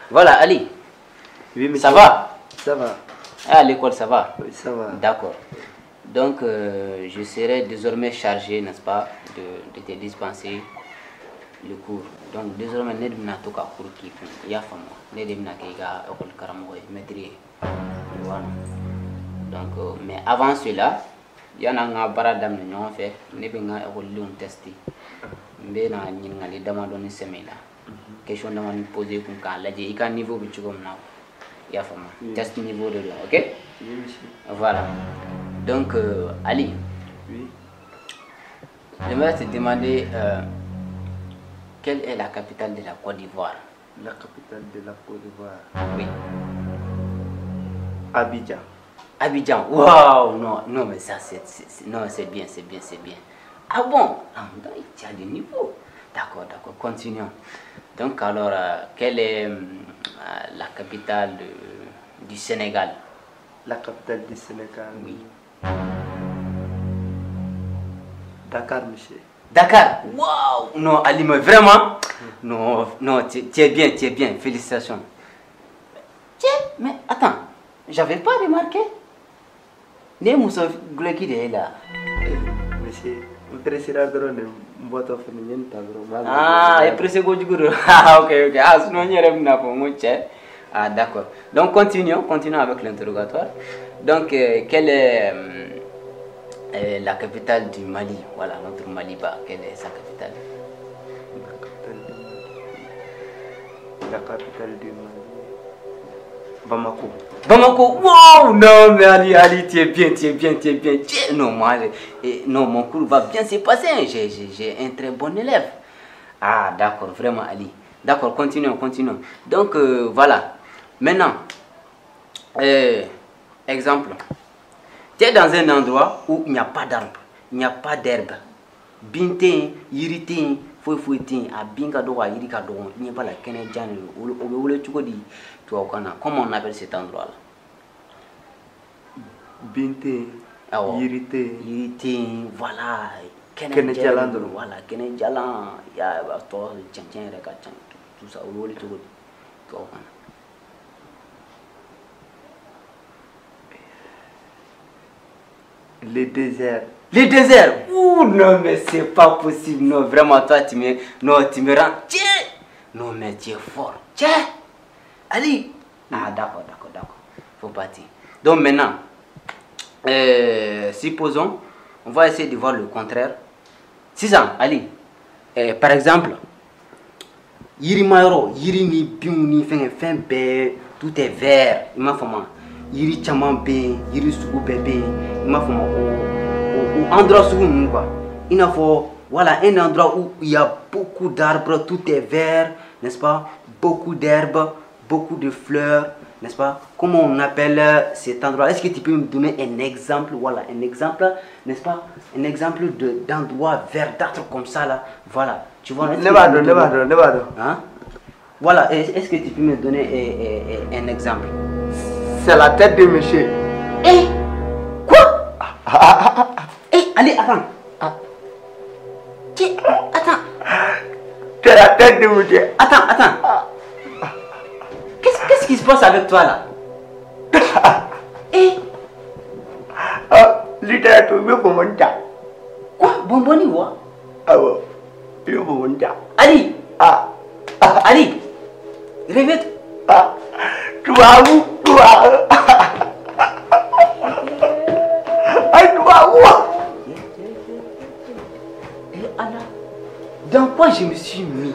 voilà, Ali. Oui, ça va? Ça va. Ah, à l'école, ça va? Oui, ça va. D'accord. Donc, je serai désormais chargé, n'est-ce pas, de te dispenser le cours. Donc, désormais, je ne sais pas cours qui il y a femme. Je ne sais pas école karamogo maîtrise. Voilà. Donc, mais avant cela, yan'an ka baara daminɛ ɲɔgɔn fɛ, ne bɛ n ka ekɔlidenw tester. N bɛ na ɲininkali damadɔni sɛmɛ i la. Question damadɔni poser kun k'a lajɛ i ka niveau bɛ cogo min na. I y'a faamu? Test niveau de don, ok? Oui, monsieur. Voilà. Donc, Ali. Oui. J'aimerais te demander quelle est la capitale de la Côte d'Ivoire? La capitale de la Côte d'Ivoire. Oui. Abidjan. Abidjan. Waouh, non, non, mais ça, c'est, non, c'est bien, c'est bien, c'est bien. Ah bon? Ah, tu as du niveau. D'accord, d'accord, continuons. Donc, alors, quelle est la capitale du Sénégal? La capitale du Sénégal. Oui. Dakar, monsieur. Dakar? Waouh! Non, Ali, mais vraiment? Non, non, tu es bien, tu es bien. Félicitations. Tiens, mais attends, j'avais pas remarqué. Ne muso guloki de ye la. Monsieur, n pressera dɔrɔn de n bɔtɔ fɛnɛ n ye nin ta dɔrɔn. Ah, e pressé kojugu don. Ah, ok, ok. Ah, sinon n yɛrɛ bɛna fɔ n ko cɛ. Ah, d'accord. Donc, continuons, continuons avec l'interrogatoire. Donc, quelle est la capitale du Mali? Voilà, notre Maliba, quelle est sa capitale? La capitale du Mali. La capitale du Mali. Bamako. Bamako, wow, non, mais Ali, Ali, tu es bien, tu es bien, tu es bien. Non, moi, non, mon cours va bien se passer. J'ai un très bon élève. Ah, d'accord, vraiment, Ali. D'accord, continuons, continuons. Donc, voilà. Maintenant, exemple. Tu es dans un endroit où il n'y a pas d'arbre, il n'y a pas d'herbe. Bin tɛ yen, yiri tɛ yen, foyi foyi tɛ yen. A bin ka dɔgɔ, a yiri ka dɔgɔ. I ɲɛ b'a la kɛnɛjan de don. O bɛ wele cogo di tubabukan na? Comment on appelle cet endroit-là? Bin tɛ yen, yiri tɛ yen. Yiri tɛ yen, voilà. Kɛnɛjalan dɔrɔn. Voilà, kɛnɛjalan. Ya a tɔ cɛncɛn yɛrɛ ka ca. Tout ça, o bɛ wele cogo di tubabukan na? Le désert. Le désert. Ouh, non, mais c'est pas possible. Non, vraiment, toi, tu me... Non, tu me rends... Tiens. Non, mais tu es fort. Tiens. Ali. Ah, d'accord, d'accord, d'accord. Faut partir. Donc, maintenant, supposons, on va essayer de voir le contraire. Sisan, Ali, par exemple, yiri mayɔrɔ, yiri ni binw ni fɛn fɛn bɛɛ, tout est vert. I m'a faamu? Yiri caman bɛ yen, yiri sugu bɛɛ bɛ yen. I m'a faamu? O endroit sugu ninnu quoi. I n'a fɔ, voilà, un endroit où il y a beaucoup d'arbres, tout est vert, n'est-ce pas? Beaucoup d'herbes, beaucoup de fleurs, n'est-ce pas? Comment on appelle cet endroit? Est-ce que tu peux me donner un exemple? Voilà, un exemple, n'est-ce pas? Un exemple d'endroit verdâtre comme ça, là. Voilà. Tu vois? Ne b'a dɔn, ne b'a dɔn, ne b'a dɔn. Hein? Voilà, est-ce que tu peux me donner un exemple? C'est la tête de monsieur. Eh? Quoi? Eh, allez, attends. Tiens, attends. C'est la tête de monsieur. Attends, attends. Qu'est-ce qui se passe avec toi là? Eh? Ah, littérature, je bonbon. Quoi? Bonboni, quoi? Ah bon, je bonbon. Ali! Ah! Ali! Réveille-toi! Ah! Tu vas où? Tu vas. Ah, tu vas où? Eh Allah, dans quoi je me suis mis?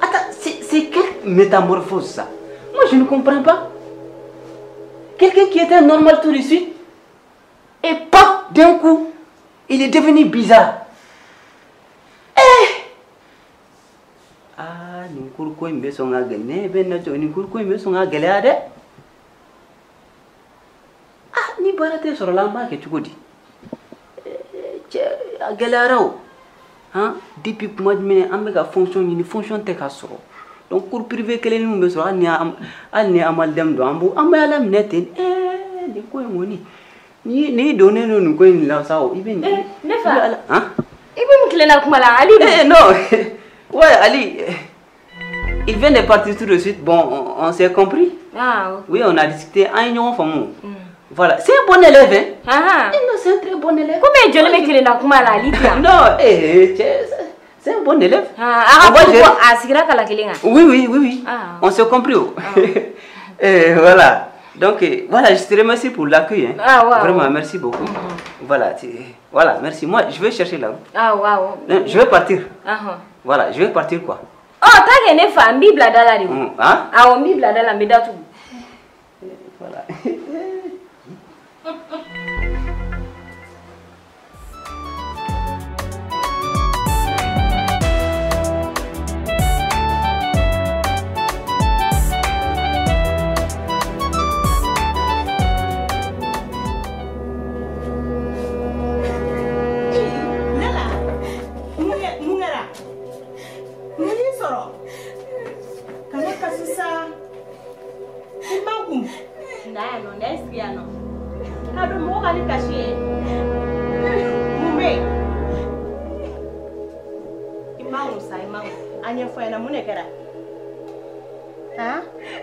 Attends, c'est quelle métamorphose ça? Moi je ne comprends pas. Quelqu'un qui était normal tout de suite, et paf, d'un coup, il est devenu bizarre. Eh! Ah, nin kuruko in bɛ sɔn ka gɛlɛya, ne bɛ na cogo, nin kuruko in bɛ sɔn ka gɛlɛya dɛ. Ah, ni baara tɛ sɔrɔ la, an b'a kɛ cogo di? Cɛ, a gɛlɛyara o. Han, depuis kuma jumɛn an bɛ ka fonction ɲini, fonction tɛ ka sɔrɔ. Donc cours privé kelen min bɛ sɔrɔ, hali ni amalidɛm don, an bɛ Ala minɛ ten. Nin ko in kɔni, n'i donnen don nin ko in la sa o, i bɛ nin. Ne fa. Han? I bɛ mun tilenna kuma la, Ali dun? Eh non. Ouais, Ali, il vient de partir tout de suite. Bon, on s'est compris. Ah, ok. Oui, on a discuté. Voilà, c'est un bon élève, hein. Ah, eh non, c'est un très bon élève. Comment je le mets dans la liste? Non, eh, c'est un bon élève. Ah, ah, Oui, oui, oui, oui. Ah. On s'est compris. Oh. Ah. Et voilà. Donc, voilà, je te remercie pour l'accueil. Hein. Ah, ouais, vraiment, ouais. Merci beaucoup. Voilà, voilà, merci. Moi, je vais chercher là. Ah, waouh. Je vais partir. Ah, voilà, je vais partir quoi. Oh, t'as gagné femme, Bible dans la rue. Hein? Ah, on Bible dans la médaille. Voilà.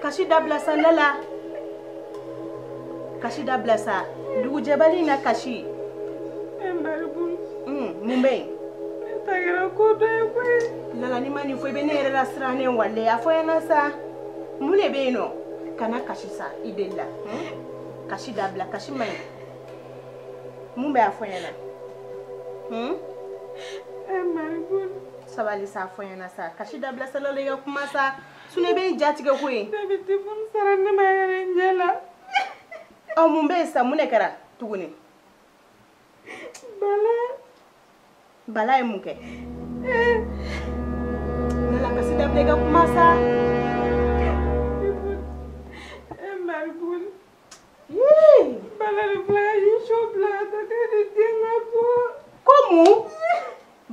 Kasi dabila sa Lala. Kasi dabila sa. Dugujɛbali in na kasi. Mun bɛ yen? Ne ta kɛra ko dɔ ye koyi. Lala n'i ma nin fɔ i bɛ ne yɛrɛ lasiran ne walayi a fɔ n ɲɛna sa. Mun de bɛ yen nɔ? Kana kasi sa i deli la. Kasi dabila kasi man ɲi. Mun bɛ a fɔ n ɲɛna? Sabali sa a fɔ n ɲɛna sa. Kasi dabila sa Lala i ka kuma sa. Sinon i bɛ n ja tigɛ koyi. Ne bɛ telefɔni sara ne ma yɛrɛ n ɲɛ la. Ɔ mun bɛ yen sisan mun de kɛra tuguni? Bala. Bala ye mun kɛ? Lala kasi dabila i ka kuma sa. Maribul. Bala de filɛ ka so bila ka taa ne de den ka so. Ko mun?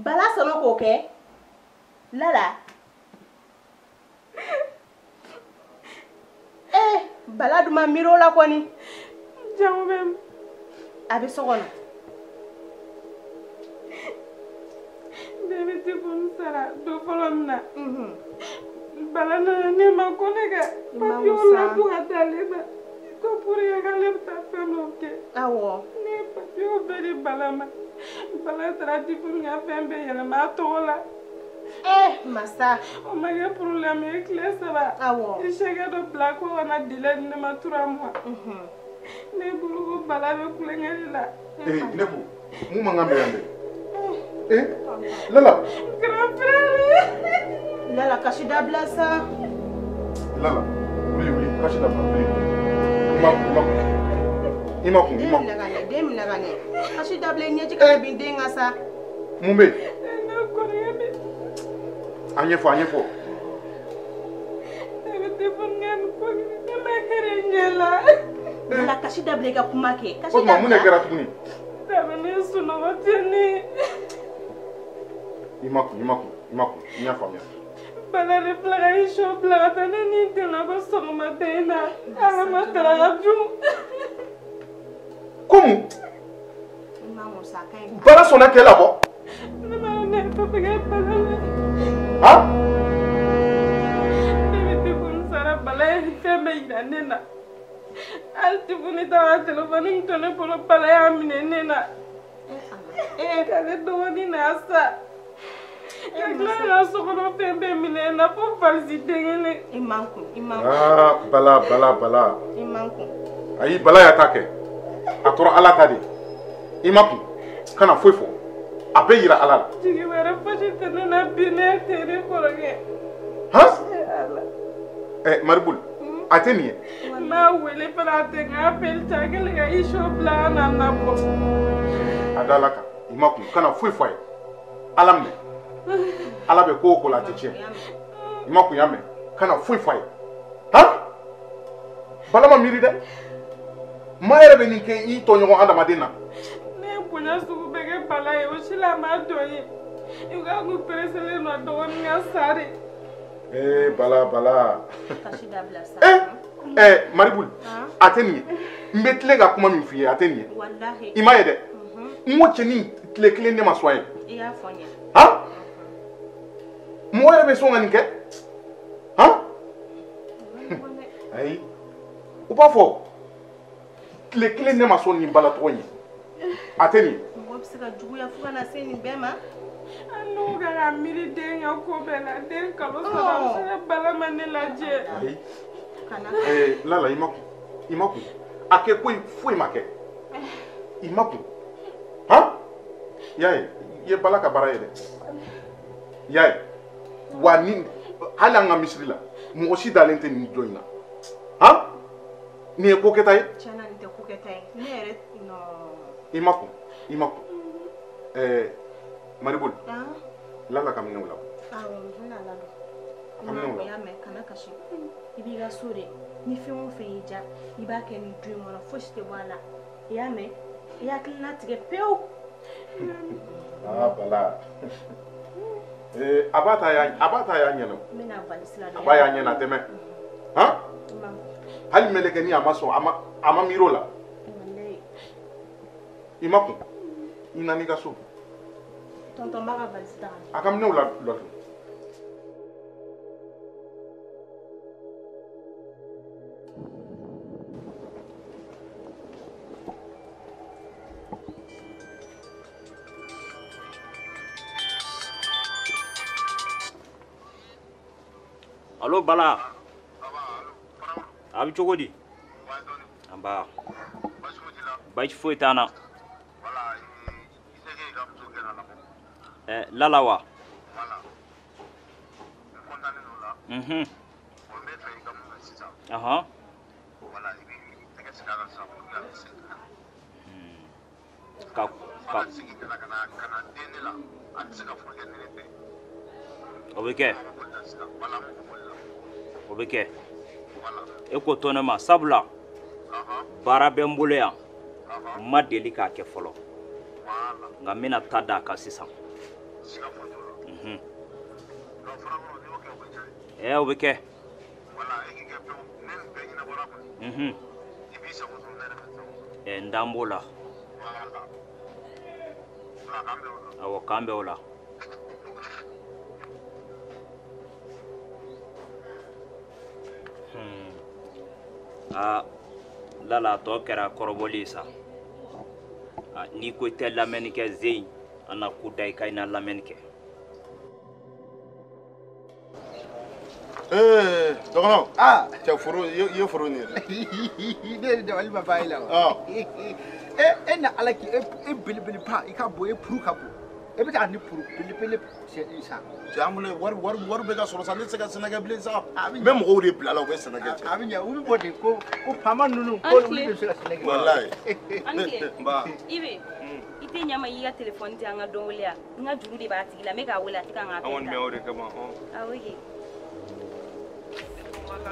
Bala sɔnna k'o kɛ? Lala. Bala dun ma miiri o la kɔni. Jamu bɛ a bɛ so kɔnɔ. Ne bɛ telefɔni sara don fɔlɔ min na. Bala nana ne ma ko ne ka papiyew ladon ka di ale ma. Ko pour que k'ale bɛ taa fɛn dɔw kɛ. Awɔ. Ne ye papiyew bɛɛ di Bala ma. Bala taara telefɔni ka fɛn bɛɛ yɛlɛma a tɔgɔ la. Masa. O ma kɛ problème ye tile 3. Awɔ. I sɛgɛ dɔ bila ko ka na délai di ne ma 3 mois. Ne bolo ko Bala bɛ kulonkɛ de la. Ne ko mun man kan bɛ yan dɛ? Lala. Grand frère. Lala kasi dabila sa. Lala wuli wuli kasi dabila wuli. I ma kun i ma kun. Den minɛ ka ɲɛ. Kasi dabila i ɲɛji kana bin den kan sa. Mun bɛ yen? Ne kɔrɔkɛ bɛ. A ɲɛfɔ a ɲɛfɔ. Ne bɛ telefɔni kɛ nin ko ne ma hɛrɛ n ɲɛ la. Lala kasi dabila i ka kuma kɛ. O tuma mun de kɛra tuguni? Daminɛ sunɔgɔ tɛ ne ye. I ma kun i ma kun i ma kun n y'a faamuya. Bala de filɛ ka i sɔ bila ka taa ne ni n donna ko sɔgɔmada in na. Ala ma daraka dun. Ko mun? Bala sɔnna k'e labɔ? Ne ma ne tɛ fɛ ka Bala la. Han? Ne bɛ telefɔni sara Bala ye fɛn bɛɛ yira ne na. Hali telefɔni ta ka telefɔni min to ne bolo Bala y'a minɛ ne na. K'ale dɔgɔnin n'a sa. Ka tila ka sokɔnɔ fɛn bɛɛ minɛ n na fo valise den kelen. I man kun i man kun. Aa Bala Bala Bala. I man kun. Ayi Bala y'a ta kɛ. A tora Ala ta de. I ma kun kana foyi fɔ. A bɛɛ yira Ala la. Jigi wɛrɛ fosi tɛ ne na bi ne tɛ ne kɔrɔkɛ. Han? Maribul a tɛ nin ye. N b'a wele fana a tɛ n ka appel ta a kɛlen ka i sɔ bila an na nabɔ. A da Ala kan i ma kun kana foyi fɔ a ye. Ala minɛ. Ala bɛ ko o ko la a tɛ tiɲɛ. I ma kun y'a mɛn kana foyi fɔ a ye. Han? Bala ma miiri dɛ. Maa yɛrɛ bɛ nin kɛ i tɔɲɔgɔn adamaden na. Ne ye bonya sugu bɛɛ kɛ Bala ye o si la a ma dɔn ye. I ko a kun pereselen don a dɔgɔnin ka sa de. Bala Bala. Kasi dabila sa. Maribul a tɛ nin ye. N bɛ tilen ka kuma min f'i ye a tɛ nin ye. Walahi. I m'a ye dɛ. N ko cɛnin tile kelen ne ma sɔn a ye. I y'a fɔ n ye. Han? Mɔgɔ yɛrɛ bɛ sɔn ka nin kɛ? Han? Ayi. U b'a fɔ tile kelen ne ma sɔn nin Bala tɔgɔ in ye. A tɛ nin ye. Mɔgɔ bɛ se ka juguya fo ka na se nin bɛɛ ma. An n'u ka ka miiri den ka ko bɛɛ la den kalo 3 bɛ se ka Bala ma ne lajɛ. Ayi. Lala i ma kun. I ma kun. A kɛ ko foyi ma kɛ. I ma kun. Han? I y'a ye, i ye Bala ka baara ye dɛ. I y'a ye. Wa ni hali an ka misiri la, mɔgɔ si dalen tɛ nin jɔ in na. Han? Nin ye ko kɛta ye? Tiɲɛna nin tɛ ko kɛta ye. Ne yɛrɛ non. I ma kun. I ma kun. Ɛɛ Mariboli. Lala ka minɛnw labɔ. Awɔ, n bɛna ladon. I ma kun, y'a mɛn, kana kasi. I b'i ka so de. Ni fɛn o fɛn y'i diya, i b'a kɛ nin du in kɔnɔ, fosi tɛ bɔ a la. I y'a mɛn? I hakilina tigɛ pewu. Aa Bala. A b'a ta y'a ɲɛna. N bɛna valise ladon. A b'a y'a ɲɛna a tɛ mɛn. Han? Hali mɛlɛkɛnin a ma sɔn, a ma miiri o la. I ma kun. I nana i ka so. Tonton b'a ka valise ta ka na. A ka minɛnw ladon. Allo Bala. A bɛ cogo di? Nba. Baasi foyi t'an na. Lala wa? Mhm. Ahan. Ka ka. O bɛ kɛ. O bɛ kɛ. E ko to ne ma sabula baara bɛ n bolo yan n ma deli k'a kɛ fɔlɔ nka n bɛna ta d'a kan sisan. O bɛ kɛ. N dan b'o la. Awɔ, k'an bɛn o la. Aa Lala a tɔ kɛra kɔrɔbɔli ye sa. N'i ko i tɛ lamɛnni kɛ zen an na ko da i kan i na lamɛnni kɛ. Dɔgɔnɔ. Cɛ foro i ye foro nin ye dɛ. Ne yɛrɛ dabali ma ban e la wa. E na Ala k'i e belebeleba i ka bon e puru ka bon. E bɛ taa ni puru belebele san. Cɛ an bolo wari bɛ ka sɔrɔ sa, ne tɛ se ka sɛnɛ kɛ bilen sa. N bɛ mɔgɔw de bila la u bɛ sɛnɛ kɛ cɛ. A bɛ ɲɛ u bɛ bɔ de ko faama ninnu ko olu de bɛ se ka sɛnɛ kɛ. Walayi. Ibe, i tɛ ɲa ma i ka telefɔni di an ka dɔ wele yan. N ka juru de b'a tigi la, n bɛ k'a wele a tɛ ka n ka appel ta. An kɔni bɛ o de kama. Awɔ kɛ. C'est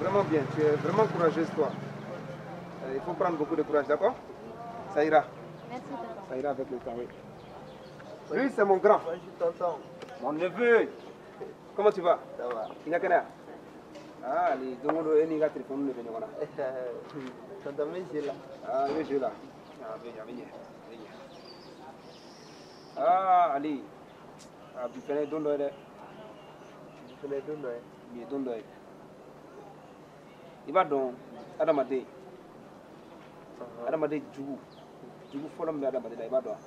vraiment bien, tu es vraiment courageuse toi. Il faut prendre beaucoup de courage, d'accord? Ça ira. Merci, tonton. Ça ira avec le temps, oui. Lui, c'est mon grand. Bonjour, tonton. Mon neveu. Comment tu vas? Ça va. Inakana. Ah, les deux et les téléphone ne viennent pas. Tonton, mais j'ai là. Ah, mais j'ai là. Ah, viens, viens, viens. Ah, Ali. Ah, tu fais don doy. Tu fais don doy. Bi don doy. Il va donc Adamade. Adamade jugu. Jugu fɔlɔ min bɛ adamaden la i b'a dɔn wa?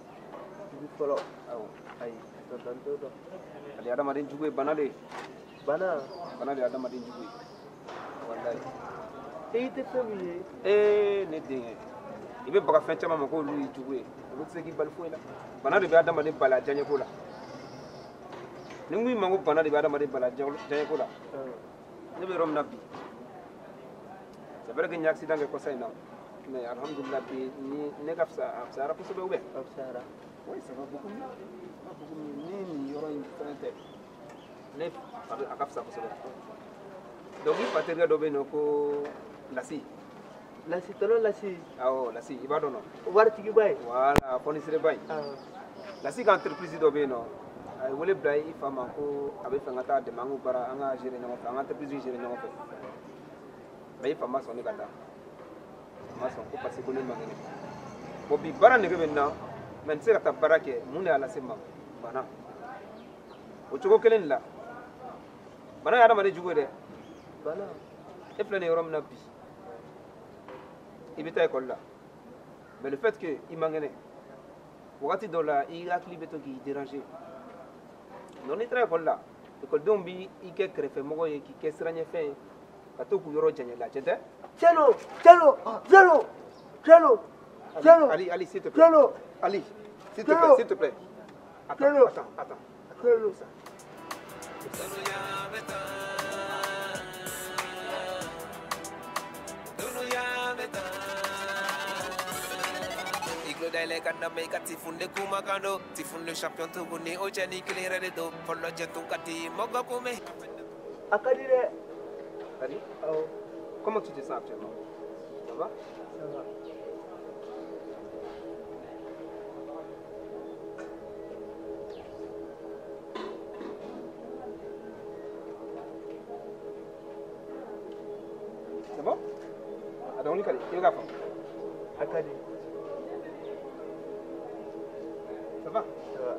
Jugu fɔlɔ. Awɔ. Ayi, tonton t'o dɔn. Ale adamaden jugu ye bana de ye. Bana? Bana de ye adamaden jugu ye. Walayi. E i tɛ fɛn min ye. Ee ne denkɛ, i bɛ baga fɛn caman ma k'olu ye jugu ye. Olu tɛ se k'i bali foyi la. Bana de bɛ adamaden bali a diyaɲɛko la. Ni n ko i ma ko bana de bɛ adamaden bali a diyaɲɛko la. Ne bɛ yɔrɔ min na bi. C'est vrai que n ye accident kɛ kɔsa in na. Mais alhamdoulilah, ne ka fisa a fisayara kosɛbɛ ou bien? A fisayara. Oui, ça va beaucoup mieux. Ça va beaucoup mieux. Ni nin yɔrɔ in fɛnɛ tɛ, ne a ka fisa kosɛbɛ. Donc i fa terikɛ dɔ bɛ yen nɔ ko Lasi. Lasi, tonton Lasi. Awɔ, Lasi, i b'a dɔn nɔ? Waritigiba ye. Voilà, fournisseur in. Lasi ka entreprise dɔ bɛ yen nɔ. A ye wele bila i fa ma ko a bɛ fɛ n ka taa dɛmɛ an k'o baara an ka gérer ɲɔgɔn fɛ, an ka entreprise gérer ɲɔgɔn fɛ. Mais i fa ma sɔn ne ka taa. Ma sɔn ko parce que ko ne man kɛnɛ. Bon bi baara nege bɛ n na, Mais n tɛ se ka taa baara kɛ, mun de y'a lase n ma? Bana. O cogo kelen de la, bana ye adamaden jugu ye dɛ. Bana, e filɛ nin ye yɔrɔ min na bi, i bɛ taa ekɔli la, mais le fait que i man kɛnɛ, wagati dɔw la i hakili bɛ to k'i déranger. Donc n'i taara ekɔli la, ekɔlidenw b'i kɛ kɛrɛfɛmɔgɔ ye, k'i kɛ siranɲɛfɛn ye, ka to k'u yɔrɔ janya i la, tiɲɛ tɛ? Cɛlo, Cɛlo, Cɛlo, Cɛlo, Cɛlo. Ali, Ali, s'il te plaît. Cɛlo. Ali, s'il te plaît, s'il te plaît. Attends, attends, attends. Cɛlo. A ka di dɛ. Ali, comment tu te sens actuellement? Ça va? Ça va. C'est bon? A dɔnkili ka di, i bɛ k'a fɔ. A ka di. Ça va? Ça va.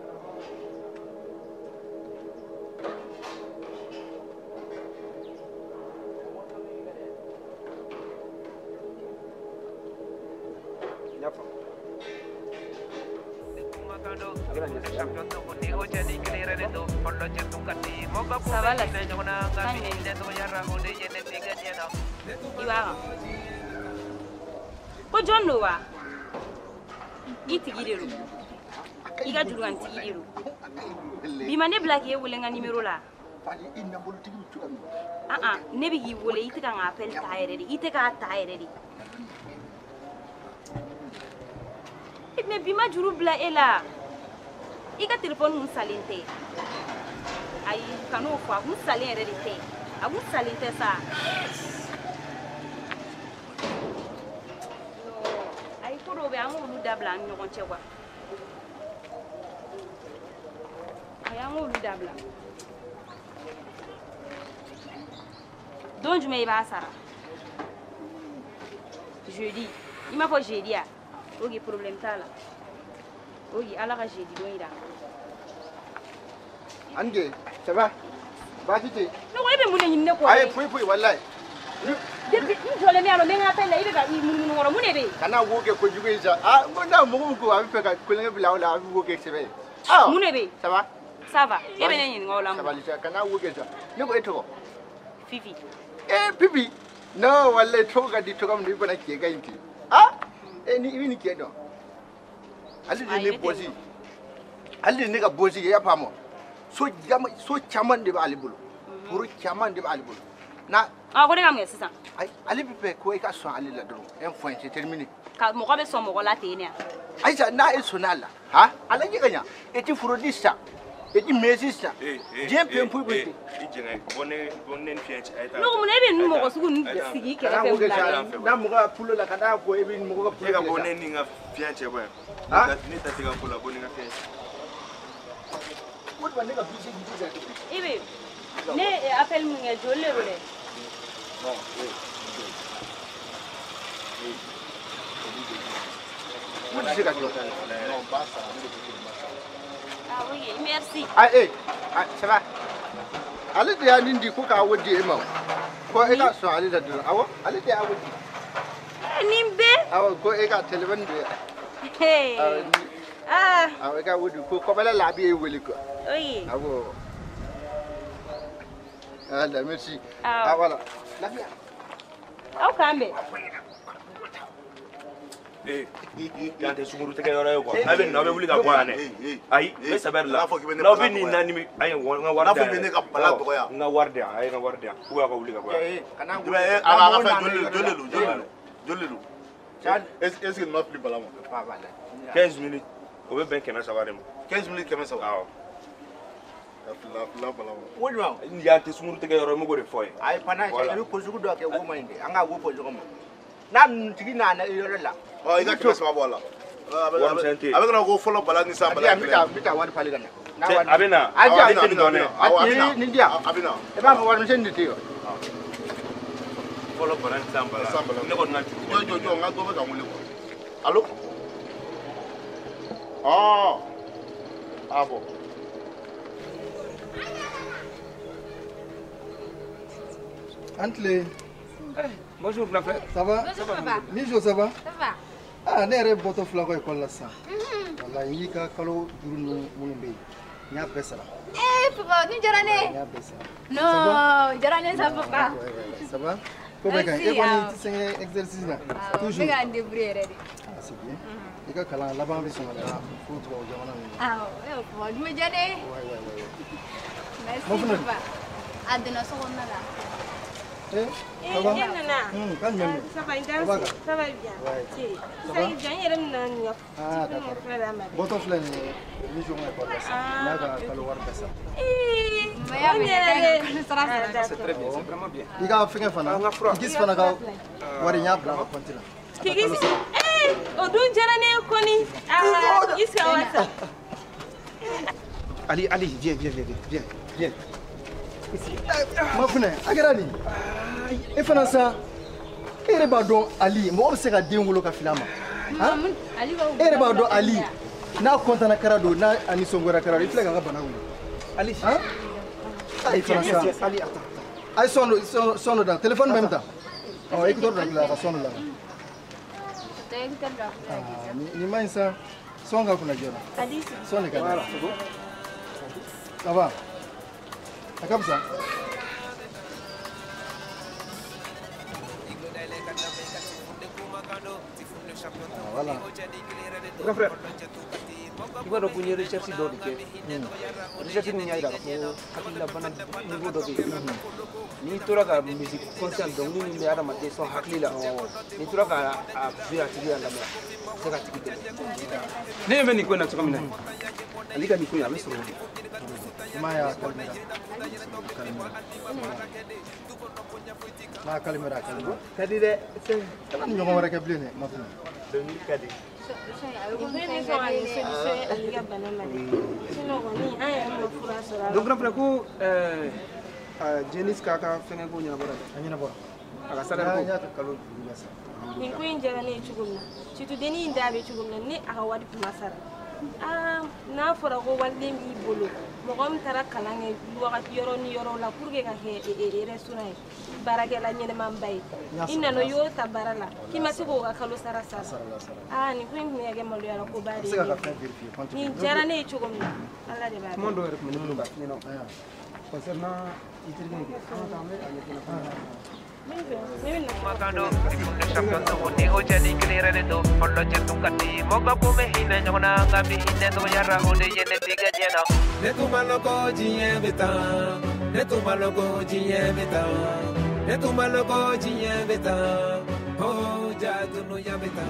N y'a faamu. A bɛna ɲɛ sɔrɔ. Ça va la kan jumɛn i b'a kan ko jɔn don wa? I tigi de don, i ka jurukantigi de don. Bi ma ne bila k'e wele n ka nimero la. Ah ah, ne bɛ k'i wele, i tɛ ka n ka appel ta yɛrɛ de, i tɛ k'a ta yɛrɛ de. Mais bi ma juru bila e la, i ka telefɔni kun salen tɛ. Ayi, kan'o fɔ, a kun salen yɛrɛ de tɛ, a kun salen tɛ sa. Ayi, ko dɔw bɛ yen, an k'olu dabila an ni ɲɔgɔn cɛ quoi. Ayi, an k'olu dabila. Don jumɛn i b'a sara? Jeudi. I m'a fɔ jeudi ya? Ok, problème t'a la. Ok, ala ka jeudi don yira. Ande, ça va? Baasi tɛ yen. Ne ko e bɛ mun de ɲini ne kɔ? Ayi, foyi foyi, walayi. Depuis n jɔlen bɛ yan nɔ, n bɛ n ka appel la, i bɛ ka i munumunu kɔrɔ, mun de bɛ yen? Kana wo kɛ kojugu ye sa. Ah, n ko n'a mɔgɔ min ko a bɛ fɛ ka kulonkɛ bila aw la, a bɛ wo kɛ sɛbɛ ye. Ah, mun de bɛ yen? Ça va? Ça va. E bɛ ne ɲininka o la mun? Sabali sa, kana wo kɛ sa. Ne ko e tɔgɔ? Fifi. Eh, Pipi. Non, walayi, tɔgɔ ka di tɔgɔ min na, i fana cɛ ka ɲi ten. Ah, eh, ni i bɛ nin cɛ dɔn. Ale de ye ne bɔsi. Ale de ye ne ka bɔsi ye, i y'a faamu? So jama, so caman de b'ale bolo. Foro caman de b'ale bolo. Na. Ah, ko ne ka mun kɛ sisan? Ayi, ale bɛ fɛ ko e ka sɔn ale la dɔrɔn. Un point, c'est terminé. Ka mɔgɔ bɛ sɔn mɔgɔ la ten ne ya? Ayisa, n'a e sɔnna a la, han, a lajɛ ka ɲa. E ti foro di sisan, e ti mɛsi sisan. Diɲɛ fɛn foyi foyi tɛ. I jɛngɛ, bɔ ne ni fiɲɛ cɛ. A ye taa. Ne ko mun na e bɛ ninnu mɔgɔ sugu ninnu sigi i kɛrɛfɛ wula la? N'a mɔgɔ ka pulo la ka taa fɔ e bɛ mɔgɔ ka pulo. E ka bɔ ne ni n ka fiɲɛ cɛ bɔ yan. Ne ta tɛ ka ko la, bɔ ni n ka fiɲɛ cɛ. O de b'a ne ka bisi bisi sa. I bɛ ne ye appel mun kɛ, joli de don dɛ? Non, O tɛ se ka jɔ. Non, n b'a sara, ne de ko ko n b'a sara. Ah oui, merci. Ah eh, ah, ça va. Ale de y'a nin di ko k'a wo di e ma o. Ko e ka sɔn ale la dɔrɔn. Awɔ, ale de y'a wo di. Nin bɛɛ? Awɔ, ko e ka téléphone de. Hey. Awɔ, Ah. Awɔ, e ka wo di ko kɔfɛla la a bɛ e wele quoi. Oui. Awɔ. Ah, merci. Awɔ. Ah, voilà. Lafiya. Aw k'an bɛn. Eh, yan tɛ sunkuru tigɛ yɔrɔ ye quoi. A bɛ nin na, aw bɛ wuli ka bɔ yan dɛ. Ayi, n bɛ sɛbɛ de la. N'aw bɛ nin na ni ayi, n ka wari di yan. N'a fɔ i bɛ ne ka bala dɔgɔya. N ka wari di yan, a ye n ka wari di yan. Ou bien aw ka wuli ka bɔ yan. Kana I b'a ye, a ka fɛn joli de don, joli de don, joli de don. Est-ce que nin ma fili bala ma? 15 minutes, o bɛ bɛn 300 de ma. 15 minutes 300. Awɔ. A fila bala ma. Wo jumɛn? Yan tɛ sunkuru tigɛ yɔrɔ ye, n bɛ k'o de fɔ ye. Ayi, pana, i bɛ ko sugu dɔ kɛ wo man ɲi dɛ. An ka wo fɔ ɲɔgɔn ma. N'a tigi nana i yɔrɔ la. Ɔ, i ka 300 bɔ a la. Warimisɛn tɛ yen. A bɛ kana ko fɔlɔ bala ni san bala. A bɛ taa wari falen ka na. A bɛ na. A Ne tɛ nin dɔn dɛ. Awɔ, a bɛ na. Nin di yan. A bɛ na. I b'a fɔ warimisɛn de tɛ yen. Fɔlɔ bala ni san bala. San bala. Ne kɔni ka juru. Jɔ, jɔ, jɔ, n ka dɔ bɛ ka n wele quoi. Allo? Ah, ah bon. Antle. Hey, bonjour grand frère. Ça va? Bonjour papa. Mijo, ça va? Ça va. Ah, ne yɛrɛ bɔtɔ fila kɔ école la sisan. Walahi n y'i ka kalo 5 ninnu minnu bɛ yen, n y'a bɛɛ sara. Eh papa, ni diyara ne ye. N y'a bɛɛ sara. Non, diyara ne ye sa papa. Ça va? Ko bɛɛ ka ɲi. E kɔni i tɛ sɛgɛn exercice la. Toujours. N bɛ ka n débrouiller yɛrɛ de. Ah, c'est bien. I ka kalan laban bɛ sɔn ka taa fo tubabu jamana ninnu na. Awɔ, eh papa, dun bɛ diya ne ye. Ouais, ouais, ouais. Merci papa. A donna so kɔnɔna la. Eh, ça va? Kan jumɛn Ça va, ça va bien. Ouais. Ça va bien, n yɛrɛ bɛna nin ka Ah, d'accord. Bɔtɔ filɛ nin ye, Mijo ka école la sisan. N y'a ka kalo wari bɛɛ sara. Ee, o ɲɛna dɛ. C'est très bien, c'est vraiment bien. I ka fɛngɛ fana, Kikisi fana ka wari n y'a bila a ka compte la. Kikisi, ee, o dun diyara ne ye kɔni. Ah, i sigi wasa. Ali, Ali, viens, viens, viens, viens, viens. Ma funɛ, a kɛra di? E fana sa, e yɛrɛ b'a dɔn Ali, mɔgɔ bɛ se ka den wolo ka fili a ma. E yɛrɛ b'a dɔn Ali, n'a kɔntana kɛra don, n'a a nisɔngoyara kɛra don, i filɛ k'a ka bana wuli. Ali. Han? Ayi fana sa. Ali, attends. A ye son dɔ da, téléphone bɛ min ta? Ɔ, écouteur dɔ bila a ka son dɔ lamɛn. Nin ma ɲi sa, son ka kunna joona. Son de ka di. Ça va? A ka fisa. Voilà. Grand frère, i b'a dɔn ko n ye recherche dɔ de kɛ. Recherche min y'a jira k'a fɔ hakililabana niveau dɔ bɛ yen. N'i tora ka musique conscient dɔnkili min bɛ adamaden sɔn hakili la, n'i tora ka a jouer a tigi y'a lamɛn, a bɛ se k'a tigi dɛmɛ. Ne ɲɛ bɛ nin ko in na cogo min na, Ale ka nin ko in a bɛ sɔrɔ o de. I m'a ye a kalimera. N'a kalimera a kalimera. Ka di dɛ. Kana ni ɲɔgɔn wɛrɛ kɛ bilen dɛ, ma fana. Dɔnkili ka di. Donc grand frère ko Jenis k'a ka fɛngɛ ko ɲɛnabɔra dɛ. A ɲɛnabɔra. A ka salaire ko. N y'a ka kalo 5 bɛɛ sara. Nin ko in diyara ne ye cogo min na, surtout dennin in da bɛ cogo min na, ni a ka wari tun ma sara. Aa, n'a fɔra ko waliden b'i bolo, mɔgɔ min taara kalan kɛ wagati yɔrɔ ni yɔrɔ la pour que ka kɛ restaurant ye, baarakɛla ɲɛnɛmanba ye, i nana i y'o ta baara la, k'i ma se k'o ka kalo sara sara. Aa, nin ko in tun bɛ kɛ maloyara koba de ye. Nin diyara ne ye cogo min na, Ala de b'a dɔn. Kuma dɔw yɛrɛ tun bɛ ne bolo k'a f'i ɲɛna concernant i terikɛ in kɛ, an ka taa an bɛ a ɲɛfɔ ɲɛna. Kumakando, ifunde champion to ni oche ni clear de do hollo che tu kati moga ko me hina nyona nga mi hina to yara ode yene tiga jena ne tu maloko jiye beta ne tu maloko jiye beta ne tu maloko jiye beta ho ja dunu ya beta.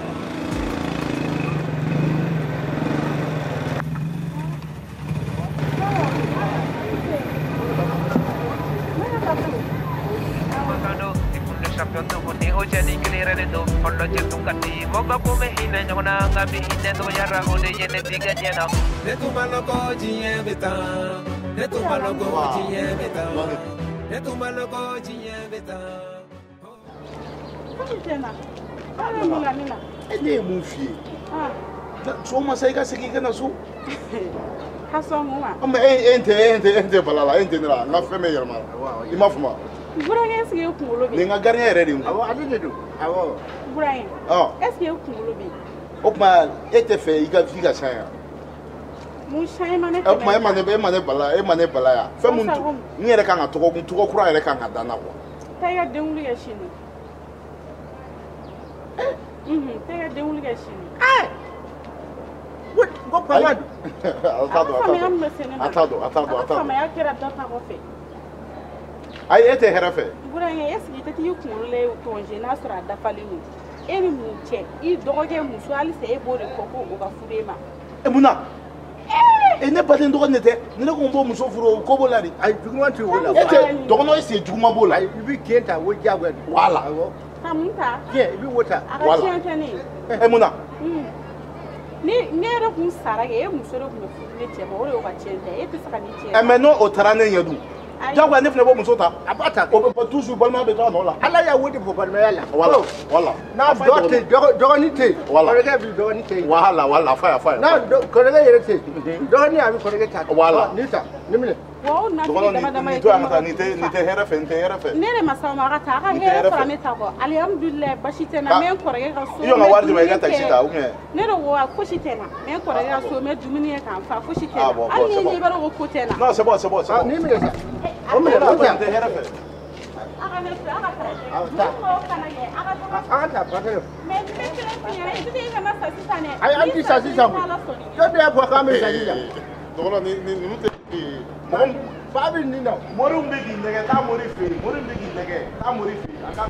Champion to ni oche ni clear de do hollo che tu kati moga ko me hina nyona nga mi hina to yara ode yene tiga jena ne tu maloko jiye beta ne tu maloko jiye beta ne tu maloko jiye beta. E ne ye mun f'i ye? Sɔgɔma sa i ka segin i ka na so. Ka sɔn mun ma? Mais e tɛ bala la, e tɛ ne la, n ka fɛn bɛɛ yɛlɛmana. I m'a faamu wa? Burankɛ, est-ce que e kunkolo bɛ yen? Nin ka gardien yɛrɛ de ye. Awɔ, ale de don. Awɔ. Burankɛ, est-ce que e kunkolo bɛ yen? O tuma e tɛ fɛ i ka vie ka changer? Mun changement ne tɛ? O tuma e ma ne bala, e ma ne bala yan. Fɛn mun n yɛrɛ kan ka tɔgɔ kura yɛrɛ kan ka da n na quoi. Taa i ka denwuli kɛ sini. Taa i ka denwuli kɛ sini. Ko papa don. A t'a dɔn, a t'a dɔn, a t'a dɔn, a t'a dɔn. Faamaya kɛra dɔ ta kɔfɛ. Ayi, e tɛ hɛrɛ fɛ. Burankɛ, est-ce que i tɛ t'i kunkolo lajɛ congé n'a sɔrɔ a dafalen don? E ni mun cɛ? I dɔgɔkɛ muso halisa e b'o de fɔ ko o ka furu e ma. E mun na? E ne baden dɔgɔnin de tɛ, ni ne ko n b'o muso furu o ko b'o la de. Ayi, juguman tɛ o la. E tɛ dɔgɔnɔ est-ce que juguman b'o la? Ayi, i bɛ tiɲɛ ta o diyagoya de. Voilà. Ka mun ta? Tiɲɛ, i bɛ wo ta. A ka tiɲɛ tɛ ne ye. E mun na? Ni ne yɛrɛ kun sara kɛ, e muso de tun bɛ furu ne cɛ ma, o de y'o ka tiɲɛ tɛ, e tɛ se ka nin tiɲɛ. Ɛ mais n'o taara ne ɲɛ dun? Diyagoya ne fana b'o muso ta. A b'a ta. O bɛ toujours balimaya bɛ to a nɔ la. Ala y'a wele fɔ balimaya la. Voilà voilà. N'a dɔ tɛ dɔgɔnin tɛ yen. Voilà. Kɔrɔkɛ bɛ dɔgɔnin tɛ yen. Voilà voilà a fɔ ye a fɔ ye. N'a kɔrɔkɛ yɛrɛ tɛ yen. Dɔgɔnin a bɛ kɔrɔkɛ ta. Voilà. Nin ta nin minɛ. Wa o nafigi dama dama ye nin to yan ka taa nin tɛ hɛrɛ fɛ nin tɛ hɛrɛ fɛ. Ne de ma s'aw ma a ka taa a ka hɛrɛ fara ne ta kɔ alihamudulilayi basi tɛ n na n bɛ n kɔrɔkɛ ka so. I jɔ n ka wari d'i ma i ka taxi ta ou bien. Ne de ko wa fosi tɛ n na n bɛ n kɔrɔkɛ ka so n bɛ dumuni kɛ k'an fa fosi tɛ n na hali ni i b'a dɔn ko ko tɛ n na. Non c'est bon c'est bon c'est bon. Nin minɛ sa. O minɛ o ta. Nin tɛ hɛrɛ fɛ. A ka ne to a ka taa. Taa. Mɔgɔw kana kɛ a ka to. A ka taa patron. Mais n bɛ kelen f'i ɲɛna i tɛ i kana sa sisan dɛ. Ayi an tɛ sa sisan koyi. Jɔn de y'a fɔ k'an bɛ sa sisan. Dɔgɔnɔ ni ninnu tɛ mɔgɔ fa bɛ nin na. Mori min bɛ k'i nɛgɛ taa mori fɛ yen mori min bɛ k'i nɛgɛ taa mori fɛ yen a ka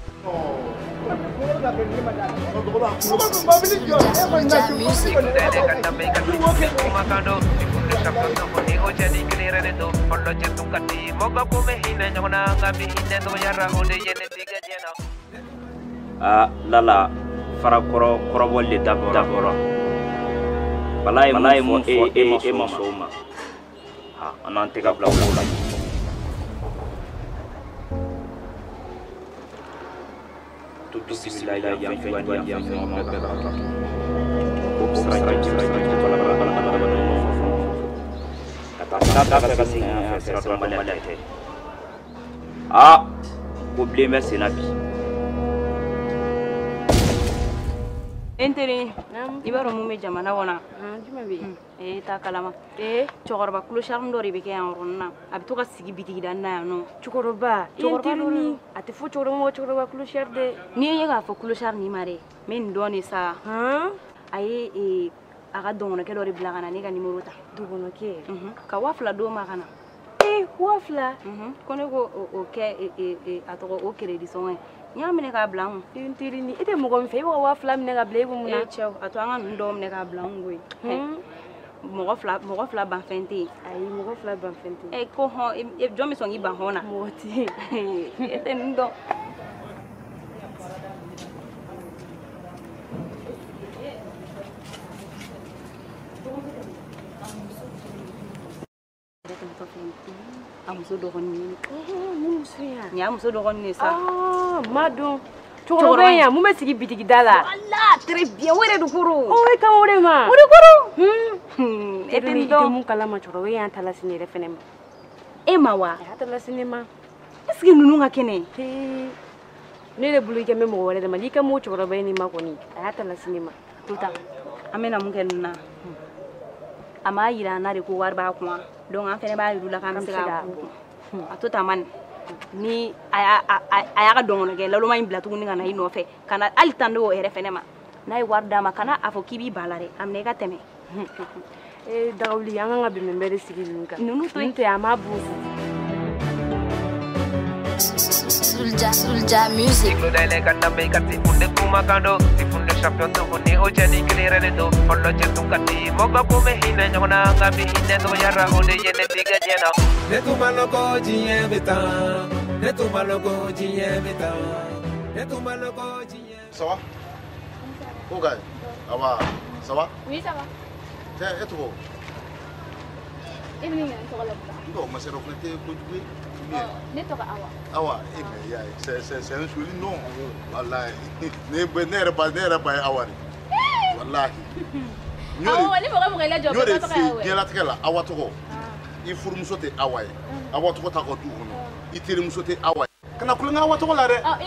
Ah lala farakɔrɔ kɔrɔbɔli de dabɔra bala ye mun fɔ e ma sɔn o ma an n'an tɛgɛ bila o la. To bisimila yan fɛn yan fɛn bɛɛ b'a la ko sara ji ka taa fɛ ka segin fɛ sira dɔnbaliya tɛ aa ko bilen bɛ sen na bi. N teri i b'a dɔn mun bɛ jamana kɔnɔ jumɛn bɛ yen e t'a kalama cɛkɔrɔba clochard dɔ de bɛ kɛ yan yɔrɔnin na a bɛ to ka sigi bitigida na yan nɔ cɛkɔrɔba cɛkɔrɔba a tɛ fɔ cɛkɔrɔba ma cɛkɔrɔba clochard dɛ n'i ye k'a fɔ clochard nin ma dɛ n bɛ nin dɔn de sa a ye a ka dɔgɔnɔkɛ dɔ de bila ka na ne ka nimoro ta dɔgɔnɔkɛ ka 2000 d'o ma ka na 2000 ko ne ko o kɛ a tɔgɔ o crédit sɔngɔ ye n y'a minɛ k'a bila n kun. N teri ni e tɛ mɔgɔ min fɛ e bɛ ka 2000 minɛ ka bila e kun mun na. Cɛw a to an ka ninnu dɔw minɛ k'a bila n kun koyi. Mɔgɔ fila ban fɛn tɛ yen. Ayi mɔgɔ fila ban fɛn tɛ yen. Ko hɔn jɔn bɛ sɔn k'i ban hɔn na. Mɔgɔ tɛ yen. E tɛ ninnu dɔn. A muso dɔgɔnin ni muso ya. Nin y'a muso dɔgɔnin de sa. Ma dɔn. Cɛkɔrɔba in yan mun bɛ sigi bitigi da la. Wala très bien o yɛrɛ de ko don. O ye kama o de ma. O de ko don. E tɛ nin dɔn. I tɛ mun kalama cɛkɔrɔba in y'an ta lase ne yɛrɛ fɛnɛ ma. E ma wa? A y'a ta lase ne ma. Est ce que ninnu ka kɛnɛ? Ne yɛrɛ bolo i kɛ mɛ mɔgɔ wɛrɛ de ma n'i ka m'o cɛkɔrɔba in ma kɔni a y'a ta lase ne ma. To ta an bɛna mun kɛ ninnu na? A m'a yira an na de ko wari b'a kun donc an fɛnɛ b'a yir'u la k'an bɛ se k'a kun. A to ta man ni a y'a ka dɔngɔnɔkɛ laloma in bila tuguni ka na i nɔfɛ ka na hali tan d'o yɛrɛ fɛnɛ ma n'a ye wari d'a ma kana a fɔ k'i b'i ban la dɛ a minɛ i ka tɛmɛ. Dagawuli an kan ka bɛnbɛn bɛɛ de sigi ninnu kan. Ninnu to yen. Ninnu to yen a m'a bon. Soulja, Soulja Music. Ça va? Ok. Ah ça va? Oui, ça va. Tiens, et toi? E bɛ ne ɲinɛ n tɔgɔ la. Non, ma sœur, kojugu ye. Ne tɔgɔ Awa. Awa, eh mais ya, c'est un joli nom. Wallahi. Ne yɛrɛ ba ye Awa de. Wallahi. Awɔ, ni mɔgɔ mɔgɔ lajɔ bɛɛ tɔgɔ ye Awa ye. Diɲɛlatigɛ la Awa tɔgɔ. I furumuso tɛ Awa ye. Awa tɔgɔ t'a ka du kɔnɔ. I terimuso tɛ Awa ye. Kana kulonkɛ Awa tɔgɔ la dɛ. Aw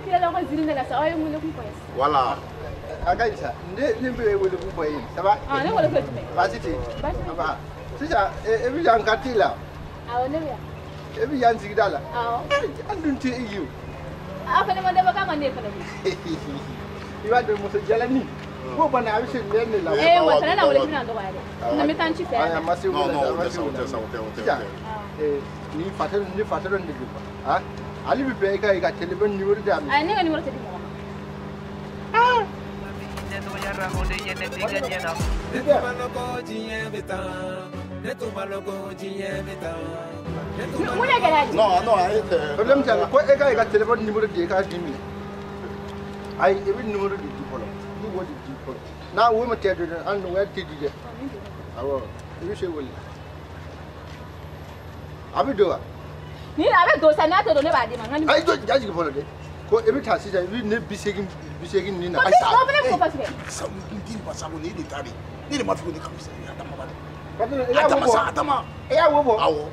tilala aw ka ziiri de la sa, aw ye n wele kun fɔ ye. Voilà. A ka ɲi sa, ne bɛ wele kun fɔ ye. Ça va? Ah, ne wele kun ye jumɛn ye? Baasi tɛ yen. Baasi tɛ yen. Sisan e bɛ yan quartier la. Awɔ, ne bɛ yan. E bɛ yan sigida la. Awɔ. An dun tɛ e ye o. Aw fana ma dabɔ k'a ma ne fana koyi. I b'a dɔn muso jalanin. Ko bana a bɛ se lɛ de la. Ee wa kana na wele k'i bɛna dɔgɔya dɛ. N bɛ taa n ci fɛ. Ayi a ma se o la. Non non o tɛ sa o tɛ sa o tɛ o tɛ. Sisan ni fatɔ de don ah ale bɛ bɛn i ka téléphone numéro di a ma. Ayi ne ka numéro tɛ di mɔgɔ ma. Ah. Mun de kɛra ye? Non non ayi tɛ. Problème t'a la ko e ka i ka téléphone numéro di i k'a di minɛ. Ayi i bɛ numéro de di fɔlɔ. I b'o de di fɔlɔ. N'a wo ma tɛ dɔrɔn an nɔgɔya tɛ di dɛ. Awɔ i bɛ se wele. A bɛ don wa? Ni a bɛ don sa n'a tɛ don ne b'a d'i ma. Ayi jɔ ja jigin fɔlɔ dɛ. Ko e bɛ taa sisan i bɛ ne 80 nin na. Ayi sa. O fana ko parce que. Sa n di ma sa ko ne de ta de. Ne de ma fɔ ko ne kalo sa a dama ba dɛ. A dama sa a dama. E y'a wo bɔ. Awɔ.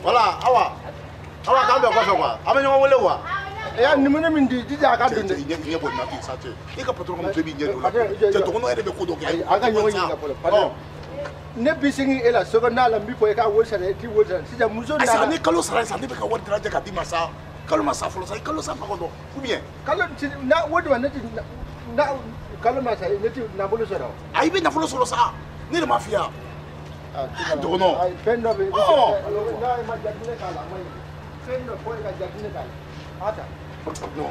Voilà Awa. Awa k'an bɛn kɔfɛ quoi. An bɛ ɲɔgɔn wele quoi. E y'a numéro min di jija a ka don dɛ. I ɲɛ bɔ nin na ten sa cɛ. E ka patron ka muso b'i ɲɛ don la. Cɛ dɔgɔnɔ yɛrɛ bɛ ko dɔ kɛ. An ka ɲɔgɔn ɲininka fɔlɔ. Pardon. Ne 80 e la secondaire la n b'i fɔ i ka wo sara i t'i wo sara sisan muso nana. Ayi sa ne kalo sara sisan ne bɛ ka wari dirajɛ ka d'i ma sa. Kalo ma sa fɔlɔ sa i kalo sa ma kɔnɔ ou bien. Kalo na wo de ma ne ti na kalo ma sa ne ti nafolo sɔrɔ. Ayi i bɛ nafolo sɔrɔ sa ne de ma f'i ye. Dɔgɔnɔ. Ayi fɛn dɔ bɛ yen. N'a ma jateminɛ k'a la a ma ɲi. Fɛn dɔ fɔ i ka jateminɛ k'a la. A ta. Non.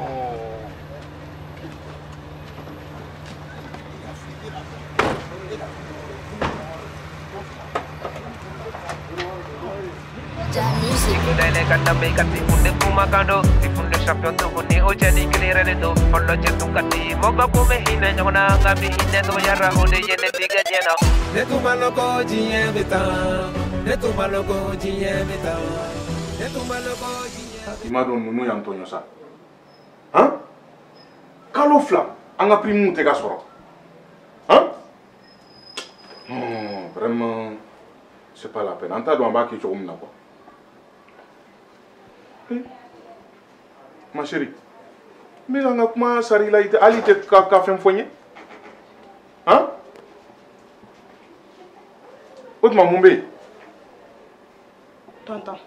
I m'a dɔn ninnu y'an tɔɲɔ sa han kalo 2 an ka prime tɛ ka sɔrɔ han non vraiment c'est pas la peine an t'a dɔn an b'a kɛ cogo min na quoi. Ma chérie, n bɛ ka n ka kuma sari la i tɛ hali i tɛ ka fɛn fɔ n ye han o tuma mun bɛ yen. Tonton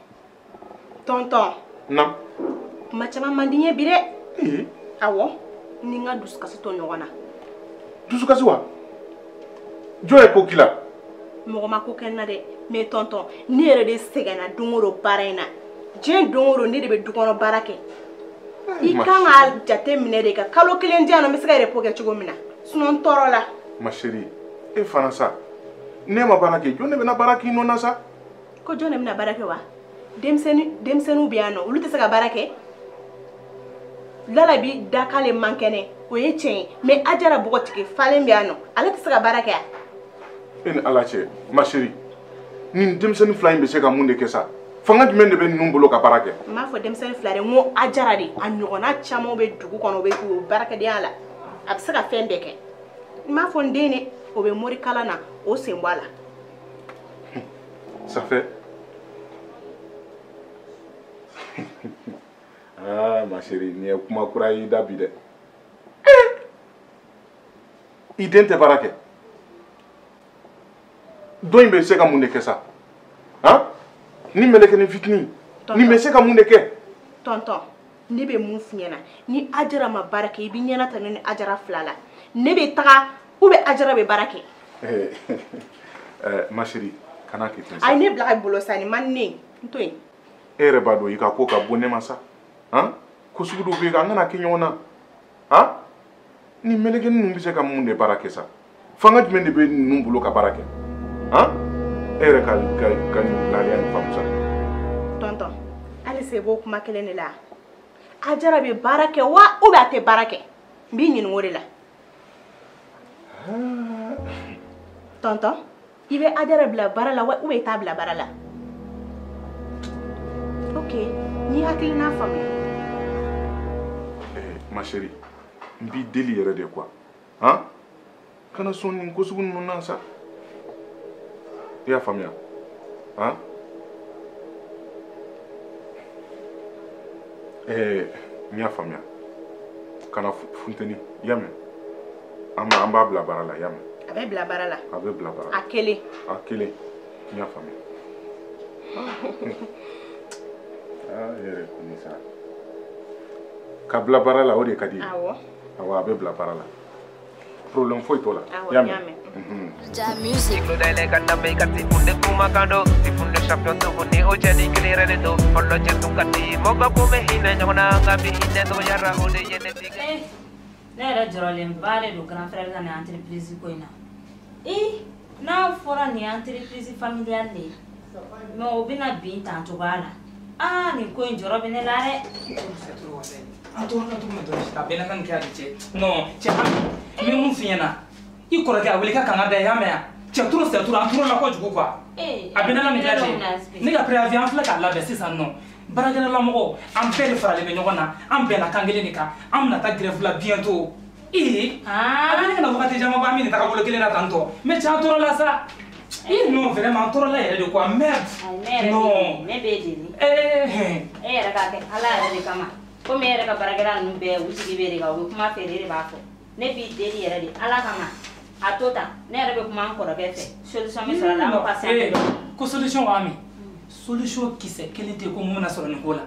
tonton. Na. Kuma caman man di n ye bi dɛ. Awɔ ni n ka dusukasi to ɲɔgɔn na. Dusukasi wa jɔn ye ko k'i la. Mɔgɔ ma ko kɛ n na dɛ mais tonton ne yɛrɛ de sɛgɛnna don o don baara in na. Diɲɛ don o don ne de bɛ du kɔnɔ baara kɛ. I kan ka jate minɛ de ka kalo 1 di yan nɔ n bɛ se ka repos kɛ cogo min na sinon n tɔɔrɔ la. Ma chérie e fana sa ne ma baara kɛ jɔn de bɛna baara k'i nɔ na sa. Ko jɔn de bɛna baara kɛ wa denmisɛnninw bɛ yan nɔ olu tɛ se ka baara kɛ. Lala bi da k'ale man kɛnɛ o ye tiɲɛ ye mais Ajara bɔgɔtigi falen bɛ yan nɔ ale tɛ se ka baara kɛ yan. E ni Ala cɛ ma chérie nin denmisɛnnin 2 in bɛ se ka mun de kɛ sa. Fanga jumɛn de bɛ ninnu bolo ka baara kɛ. N m'a fɔ denmisɛnnin 2 de n ko Ajara de a ɲɔgɔnna caman bɛ dugu kɔnɔ o bɛ o baarakɛdenya la a bɛ se ka fɛn bɛɛ kɛ n m'a fɔ n den de o bɛ morikalan na o sen bɔ a la. Ça fait ah ma chérie nin ye kuma kura y'i da bi dɛ. I den tɛ baara kɛ dɔ in bɛ se ka mun de kɛ sa han. Ni mɛlɛkɛnin fitinin nin bɛ se ka mun de kɛ. Tonton ne bɛ mun f'i ɲɛna ni Ajara ma baara kɛ i bɛ ɲɛna ta ne ni Ajara 2 la ne bɛ taga ou bien Ajara bɛ baara kɛ. Ma chérie kana kɛ ten sa. Ayi ne bila ka bolo sa nin man di ne ye n to yen. E yɛrɛ b'a dɔn i ka ko ka bon ne ma sa han ko sugu dɔw bɛ yen an kana kɛ ɲɔgɔn na han ni mɛlɛkɛnin ninnu bɛ se ka mun de baara kɛ sa fanga jumɛn de bɛ ninnu bolo ka baara kɛ han. E yɛrɛ ka nin lahalaya in faamu sa. Tonton halisa i b'o kuma kelen de la Ajara bɛ baara kɛ wa ou bien a tɛ baara kɛ n b'i ɲininka o de la. Tonton i bɛ Ajara bila baara la wa ou bien i t'a bila baara la. Ok n'i hakilina faamuya. Ma chérie n b'i deli yɛrɛ de quoi han kana sɔn nin ko sugu ninnu na sa. I y'a faamuya han n y'a faamuya kana funteni i y'a mɛn an b'a bila baara la i y'a mɛn. A bɛ bila baara la. A bɛ bila baara la. A kelen. A kelen n y'a faamuya. Aa e yɛrɛ kɔni sa ka bila baara la o de ka di ye. Awɔ. Awɔ a bɛ bila baara la. Problème foyi t'o la. Awɔ n y'a mɛn. Ne yɛrɛ jɔrɔlenba de don grand frère ka nin entreprise ko in na. N'a fɔra nin entreprise familiale de ye mais o bɛna bin tan cogoya la aa nin ko in jɔrɔ bɛ ne la dɛ. An tɔɔrɔ cogo min dɔrɔn a bɛɛ n'a ka nin kɛ a de cɛ non cɛ n bɛ mun f'i ɲɛna i kɔrɔkɛ a wele ka kanga da i y'a mɛn wa. Cɛ trop c'est trop, an tor'o la kojugu quoi. A bɛ ne la nin cɛ. Ne ka préavis an filɛ k'a labɛn sisan nɔ. Baarakɛlalamɔgɔ an bɛɛ de faralen bɛ ɲɔgɔn na, an bɛnna kan kelen de kan, an bɛna taa grève la bientôt. Ee, a bɛ ne kana wagati caman bɔ an bɛ nin tagabolo kelen na tan tɔ. Mais cɛ an tɔɔrɔ la sa. Eh non, vraiment an tɔɔrɔ la yɛrɛ de quoi, merde. Non. Ne b'e deli. E yɛrɛ k'a kɛ Ala yɛrɛ de kama. Komi e yɛrɛ ka baarakɛla ninnu bɛɛ u sigi bɛ de kan, u bɛ kuma fɛ de, e de b'a fɔ. Ne b'i deli yɛrɛ de Ala kama. A to tan, ne yɛrɛ bɛ kuma n kɔrɔkɛ fɛ. Solution bɛ sɔrɔ a la, an ka patienter. Ko solution wa Ami? Solution kisɛ kelen tɛ ko mun bɛna sɔrɔ nin ko la.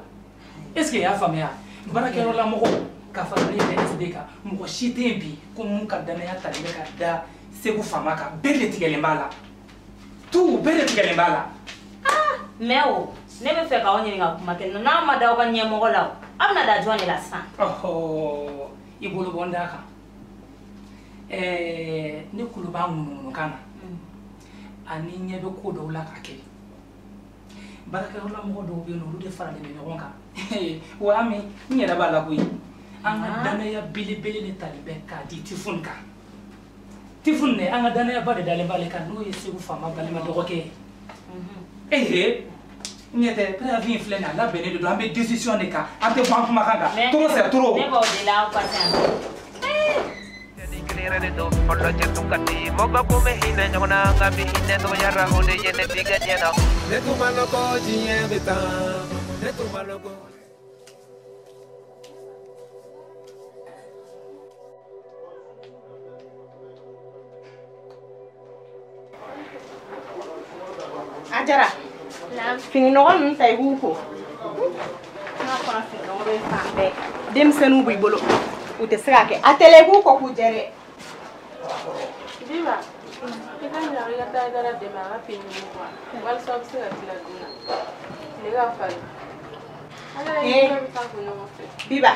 Est ce que i y'a faamuya? Baarakɛyɔrɔlamɔgɔw ka fara ne yɛrɛ SD kan, mɔgɔ si tɛ yen bi ko mun ka danaya talen bɛ ka da Segu faama kan, bɛɛ de tigɛlen b'a la. Tout bɛɛ de tigɛlen b'a la. Mais o, ne bɛ fɛ k'aw ɲininka kuma kelen na, n'aw ma da aw ka ɲɛmɔgɔ la o, aw bɛna da jɔn de la sisan? Ɔhɔ, i bolo bɔ n da kan. Ne kulo b'a ŋunuŋunukan na, ani ɲɛ bɛ ko dɔw la ka kɛ. Baarakɛyɔrɔlamɔgɔ dɔw bɛ yen nɔ, olu de faralen bɛ ɲɔgɔn kan. Wa Ami, n yɛrɛ b'a la koyi. An ka danaya belebele de talen bɛ k'a di Tifuni kan. Tifuni dɛ, an ka danayaba de dalen b'ale kan, n'o ye Segu faama balima dɔgɔkɛ ye. Ee, ɲɛ tɛ préavis in filɛ nin ye, a labɛnnen de don, an bɛ décision de kan, an tɛ bɔ an kumakan kan. Trop c'est trop. Ne b'aw deli aw patienter. Ajara, fini nɔgɔ ninnu ta i b'u ko. N'a fɔra fini nɔgɔ bɛ fan bɛɛ, denmisɛnninw b'i bolo, u tɛ se k'a kɛ. A tɛlɛ i b'u kɔ k'u jɛ dɛ. Biba, i ka ɲa i ka taa Ajara dɛmɛ a ka fini ninnu quoi, walasa aw bɛ se ka tila joona. Tile ka farin. Ala ye bɛɛ bɛ taa ko ɲɔgɔn fɛ. Biba,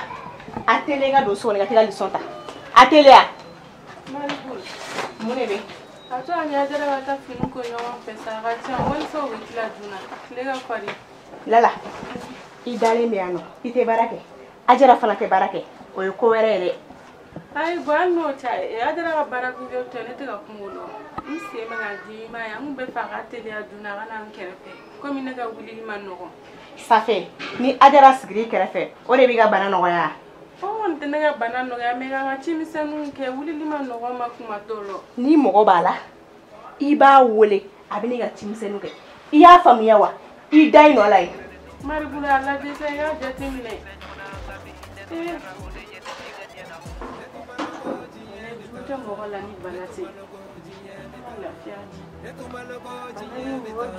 a tɛlɛ i ka don so kɔnɔ i ka t'i ka leçon ta. A teliya. Maribul. Mun de bɛ yen? A to a ni Ajara ka taa fini ko ɲɔgɔn fɛ sa, a ka ca walasa u bɛ tila joona. Tile ka farin. Lala, i dalen bɛ yan nɔ, i tɛ baara kɛ. Ajara fana tɛ baara kɛ, o ye ko wɛrɛ ye dɛ. Ayi, bon hali n'o tɛ, Ajara ka baara kɛ tɛ, ne tɛ ka kuma o la. N sen bɛ ka dimi, i m'a ye, an kun bɛ fɛ a ka teliya joona a ka na n kɛrɛfɛ komi ne ka wulili ma nɔgɔn. Safe, ni Ajara sigir'i kɛrɛfɛ, o de b'i ka bana nɔgɔya. O kɔni tɛ ne ka bana nɔgɔya, mais ka n ka cimisɛnninw kɛ, wulili ma nɔgɔn ma kuma dɔw la. Ni mɔgɔ b'a la, i b'a wele, a bɛ n'i ka cimisɛnninw kɛ. I y'a faamuya wa? I da i nɔ la yen. Maribulu, a lajɛ sa, i k'a jateminɛ. Jugu tɛ mɔgɔ la ni bana tɛ. Lafiya di. Bana ye mɔgɔ jugu ye. Jɔn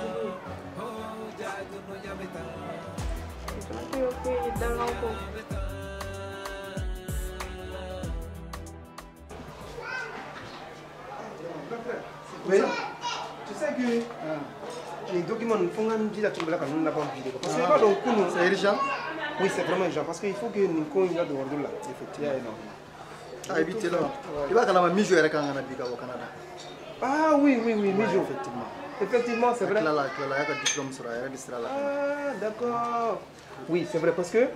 tɛ ko ye dangan ko. Oui, tu sais que les documents nous font un petit la parce que c'est urgent. Oui, c'est vraiment urgent parce qu'il faut que nous ayons de l'ordre là. Effectivement. Ah, évitez là. Il va quand même mis jouer au Canada. Ah oui, oui, oui, Mijo. Effectivement. Effectivement, c'est vrai. Là, il y a un diplôme sur la. Ah, d'accord. Oui, c'est vrai parce que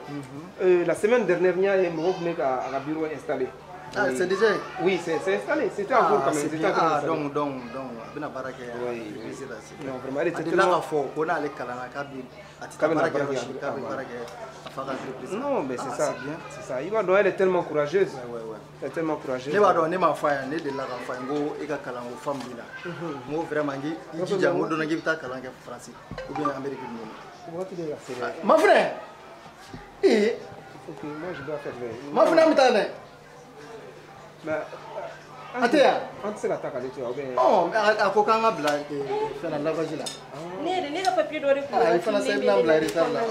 la semaine dernière, il y a un bureau installé. Ah, c'est déjà. Oui, c'est installé. C'était en cours quand même. C'était ah, donc, oui. Non, vraiment, elle était tellement. Non, mais c'est ça. C'est ça. Elle est tellement courageuse. Ouais. Elle est tellement courageuse. Ne b'a dɔn ne m'a fɔ a ye ne delila k'a fɔ a ye n ko e ka kalanko faamu b'i la. N ko vraiment n k'i jija n ko don dɔ k'i bɛ taa kalan kɛ Faransi ou bien Amérique ninnu. Waati de la c'est vrai. Mafunɛ. Ee. Il faut que moi je dois faire. Mafunɛ an bɛ taa dɛ. Mais a tɛ yan. An tɛ se ka taa k'ale to yan ou bien. Ɔ a ko k'an ka bila fɛn na lavage la. Ne yɛrɛ ne ka papier dɔ de kun bɛ. I fana sa i bɛna bila retard la.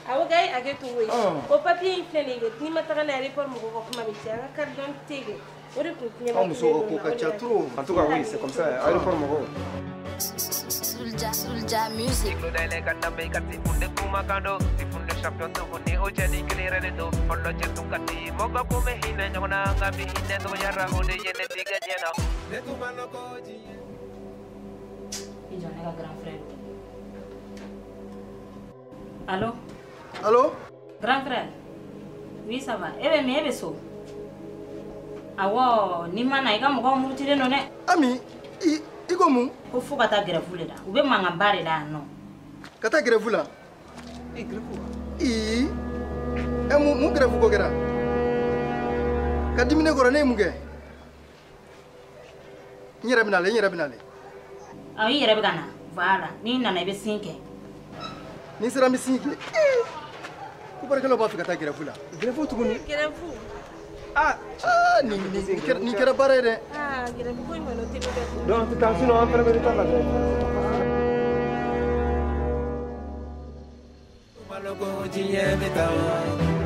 Awɔ nka e hakɛ to koyi. O papier in filɛ nin ye n'i ma taga n'a ye aéroport mɔgɔw ka kuma bɛ caya an ka carte d'identité kɛ o de kun tiɲɛ Aw musow ka ko ka ca trop. En tout cas oui, c'est comme ça aéroport mɔgɔw. Soulja, Soulja Music. I jɔ ne ka grand frère. Allô? Allô? Grand frère? Oui, ça va. E bɛ min? E bɛ so? Awɔ, n'i ma na i ka mɔgɔw murutilen don dɛ. Ami, i ko mun? Ko fo ka taa grève de la. U bɛ mankanba de la yan nɔ. Ka taa grève la? E grève wa? Ii. E mun grève ko kɛra? Ka dimi ne kɔrɔ ne ye mun kɛ? N yɛrɛ bɛ nalen, n yɛrɛ bɛ nalen. Awɔ, i yɛrɛ bɛ ka na. Voilà, n'i nana i bɛ sin kɛ. Ni sera n bɛ sin kɛ. Ko baarakɛlaw b'a fɛ ka taa grève la. Grève tuguni? Grève. Ah, nin kɛra baara ye dɛ. Ah, grève ko in kɔni o tɛ ne dɛ. Donc an tɛ taa sinon an fana bɛ retard la dɛ.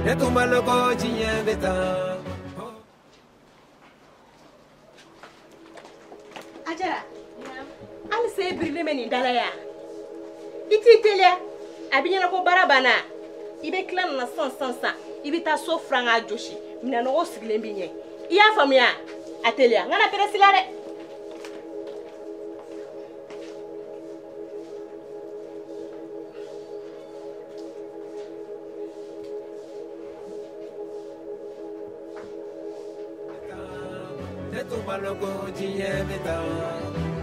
Ne tun b'a lɔn ko diɲɛ bɛ tan. Ajara, hali se birilen bɛ nin da la yan. I t'i teliya, a b'i ɲɛna ko baara banna. I bɛ tila nin na sisan sisan, i bɛ taa so furan k'a jɔsi. Minɛnɔgɔw sigilen b'i ɲɛ. I y'a faamuya? A teliya, n kana peresi la dɛ. Ne tun b'a lɔn ko diɲɛ bɛ tan.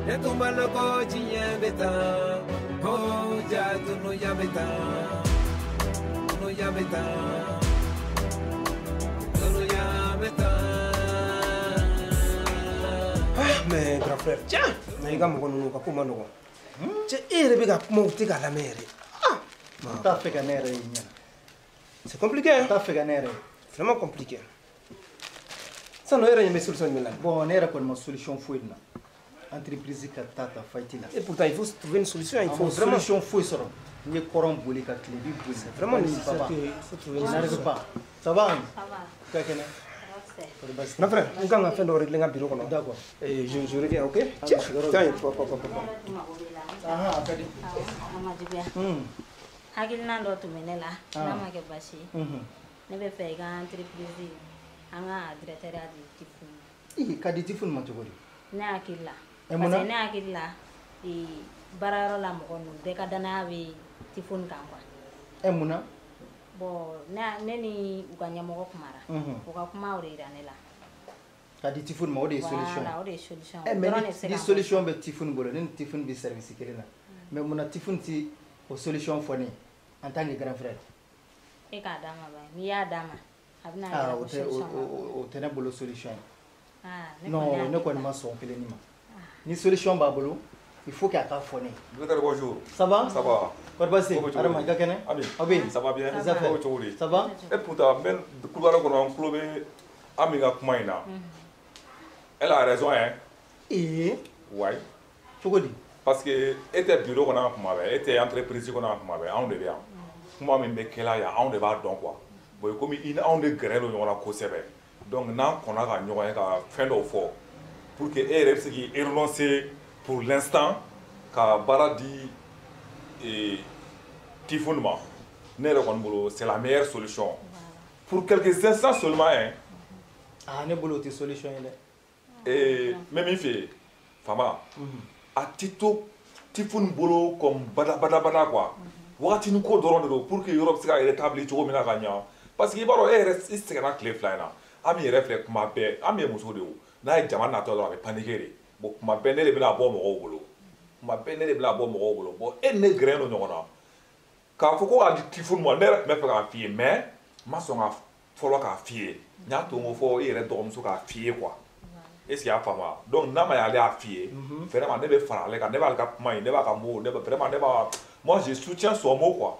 Ne tun b'a lɔn ko diɲɛ bɛ tan. Ko ja dunuya bɛ tan. Dunuya bɛ tan. Dunuya bɛ tan. Ah, mais grand frère, tiens, mais i ka mɔgɔ ninnu ka ko ma nɔgɔn. Cɛ, e yɛrɛ bɛ ka kuma u tɛ k'a lamɛn yɛrɛ. Ah, n t'a fɛ ka ne yɛrɛ ye ɲɛna. C'est compliqué, hein? N t'a fɛ ka ne yɛrɛ ye. Vraiment compliqué. Sisan nɔ, e yɛrɛ ɲɛ bɛ solution jumɛn la? Bon, ne yɛrɛ kɔni ma solution foyi na. Entreprise ka taa ta faillite la. Et pourtant, il faut trouver une solution. Il faut vraiment solution foyi sɔrɔ. N ye kɔrɔn boli ka tilebi boli. C'est vraiment nécessaire que il faut trouver une Je n'arrive solution. pas. Ça va? Ça va. Ka kɛnɛ? Mon frère, n kan ka fɛn dɔ régler n ka bureau kɔnɔ. D'accord. Et je reviens, ok? Ah, Tiens, sigiyɔrɔ tiens, papa, papa, papa. Ne yɛrɛ tun mago b'i la. Ahan, a ka di. Awɔ, a ma juguya. Hakilina dɔ tun bɛ ne la, n'a ma kɛ baasi ye. Ne bɛ fɛ i ka entreprise an ka directeur ya di Tifuni ma. Ii, ka di Tifuni ma cogo di? Ne hakili la. Eh, Parce mun na? que ne hakili la, baarayɔrɔ la mɔgɔ ninnu bɛɛ ka danaya bɛ Tifuni kan quoi. Ɛ, mun na? Bon, ne ni u ka ɲɛmɔgɔ kumara. U ka kuma o de yira ne la. Ka di Tifuni ma, o de ye solution ye. Voilà, o de ye solution Eh, ye. O mais dɔrɔn de bɛ se ni ka solution bɛ Tifuni bolo, ne ni Tifuni bɛ service kelen na. Mais mun na Tifuni ti o solution fɔ ne ye en tant que grand frère? E k'a d'a ma ba, n'i y'a d'a ma, a bɛna Ah, yira o ko tɛ solution b'a bolo. o tɛ ne bolo solution ye. Ah, ne kɔni Non, ne hakili kɔni la. ma sɔn kelen ni ma. Ni solution b'a bolo, il faut k'a ka fɔ ne ye. Directeur, bonjour. Ça va? Ça va. Kɔri baasi tɛ? Ko bɛ cogo di? Adama, i ka kɛnɛ? Ami. Aw bɛ yen? Ça va bien? Les affaires? Ko bɛ cogo di? Ça va? E pourtant, n bɛ couloir kɔnɔ, n tulo bɛ Ami ka kuma in na. Elle a raison, hein? Ee. Ouais. Cogo di? Parce que e tɛ bureau kɔnɔ yan kuma bɛɛ, e tɛ entreprise kɔnɔ yan kuma bɛɛ, anw de bɛ yan. Kuma min bɛ kɛla yan, anw de b'a dɔn quoi. Bon, komi i ni anw de gɛrɛ don ɲɔgɔn na kosɛbɛ. Donc n'an kɔnna ka ɲɔgɔn ye ka fɛn dɔw fɔ, pour que e yɛrɛ bɛ se k'i relancer pour l'instant ka baara di Tifuni ma. Ne yɛrɛ kɔni bolo, c'est la meilleure solution. Pour quelques instants seulement, hein. Ah, ne bolo o tɛ solution ye dɛ. N bɛ min f'i ye, Fama, a ti to Tifuni bolo comme badabada quoi. Wagatinin ko dɔrɔn de don pour que yɔrɔ bɛ se ka rétablir cogo min na ka ɲa. Parce que i b'a dɔn e yɛrɛ i sɛgɛnna tile 2 in na. Ami yɛrɛ filɛ kuma bɛɛ, Ami ye muso de ye o. N'a ye jama natɔ dɔrɔn a bɛ paniquer de. Bon, kuma bɛɛ ne de bɛna bɔ mɔgɔw bolo. Kuma bɛɛ ne de bɛna bɔ mɔgɔw bolo. Bon, e ni ne gɛrɛ don ɲɔgɔn na. K'a fɔ ko k'a di Tifuni ma, ne yɛrɛ tun bɛ fɛ k'a f'i ye mais n ma sɔn ka fɔlɔ k'a f'i ye. N y'a to n ko fɔ e yɛrɛ dɔgɔmuso k'a f'i ye quoi. Est ce que i y'a faamu wa? Donc n'a ma ɲɛ ale y'a f'i ye, vraiment ne bɛ fara ale kan, ne b'ale ka kuma in, ne b'a ka mot, ne bɛ vraiment ne b'a, moi je soutiens son mot quoi.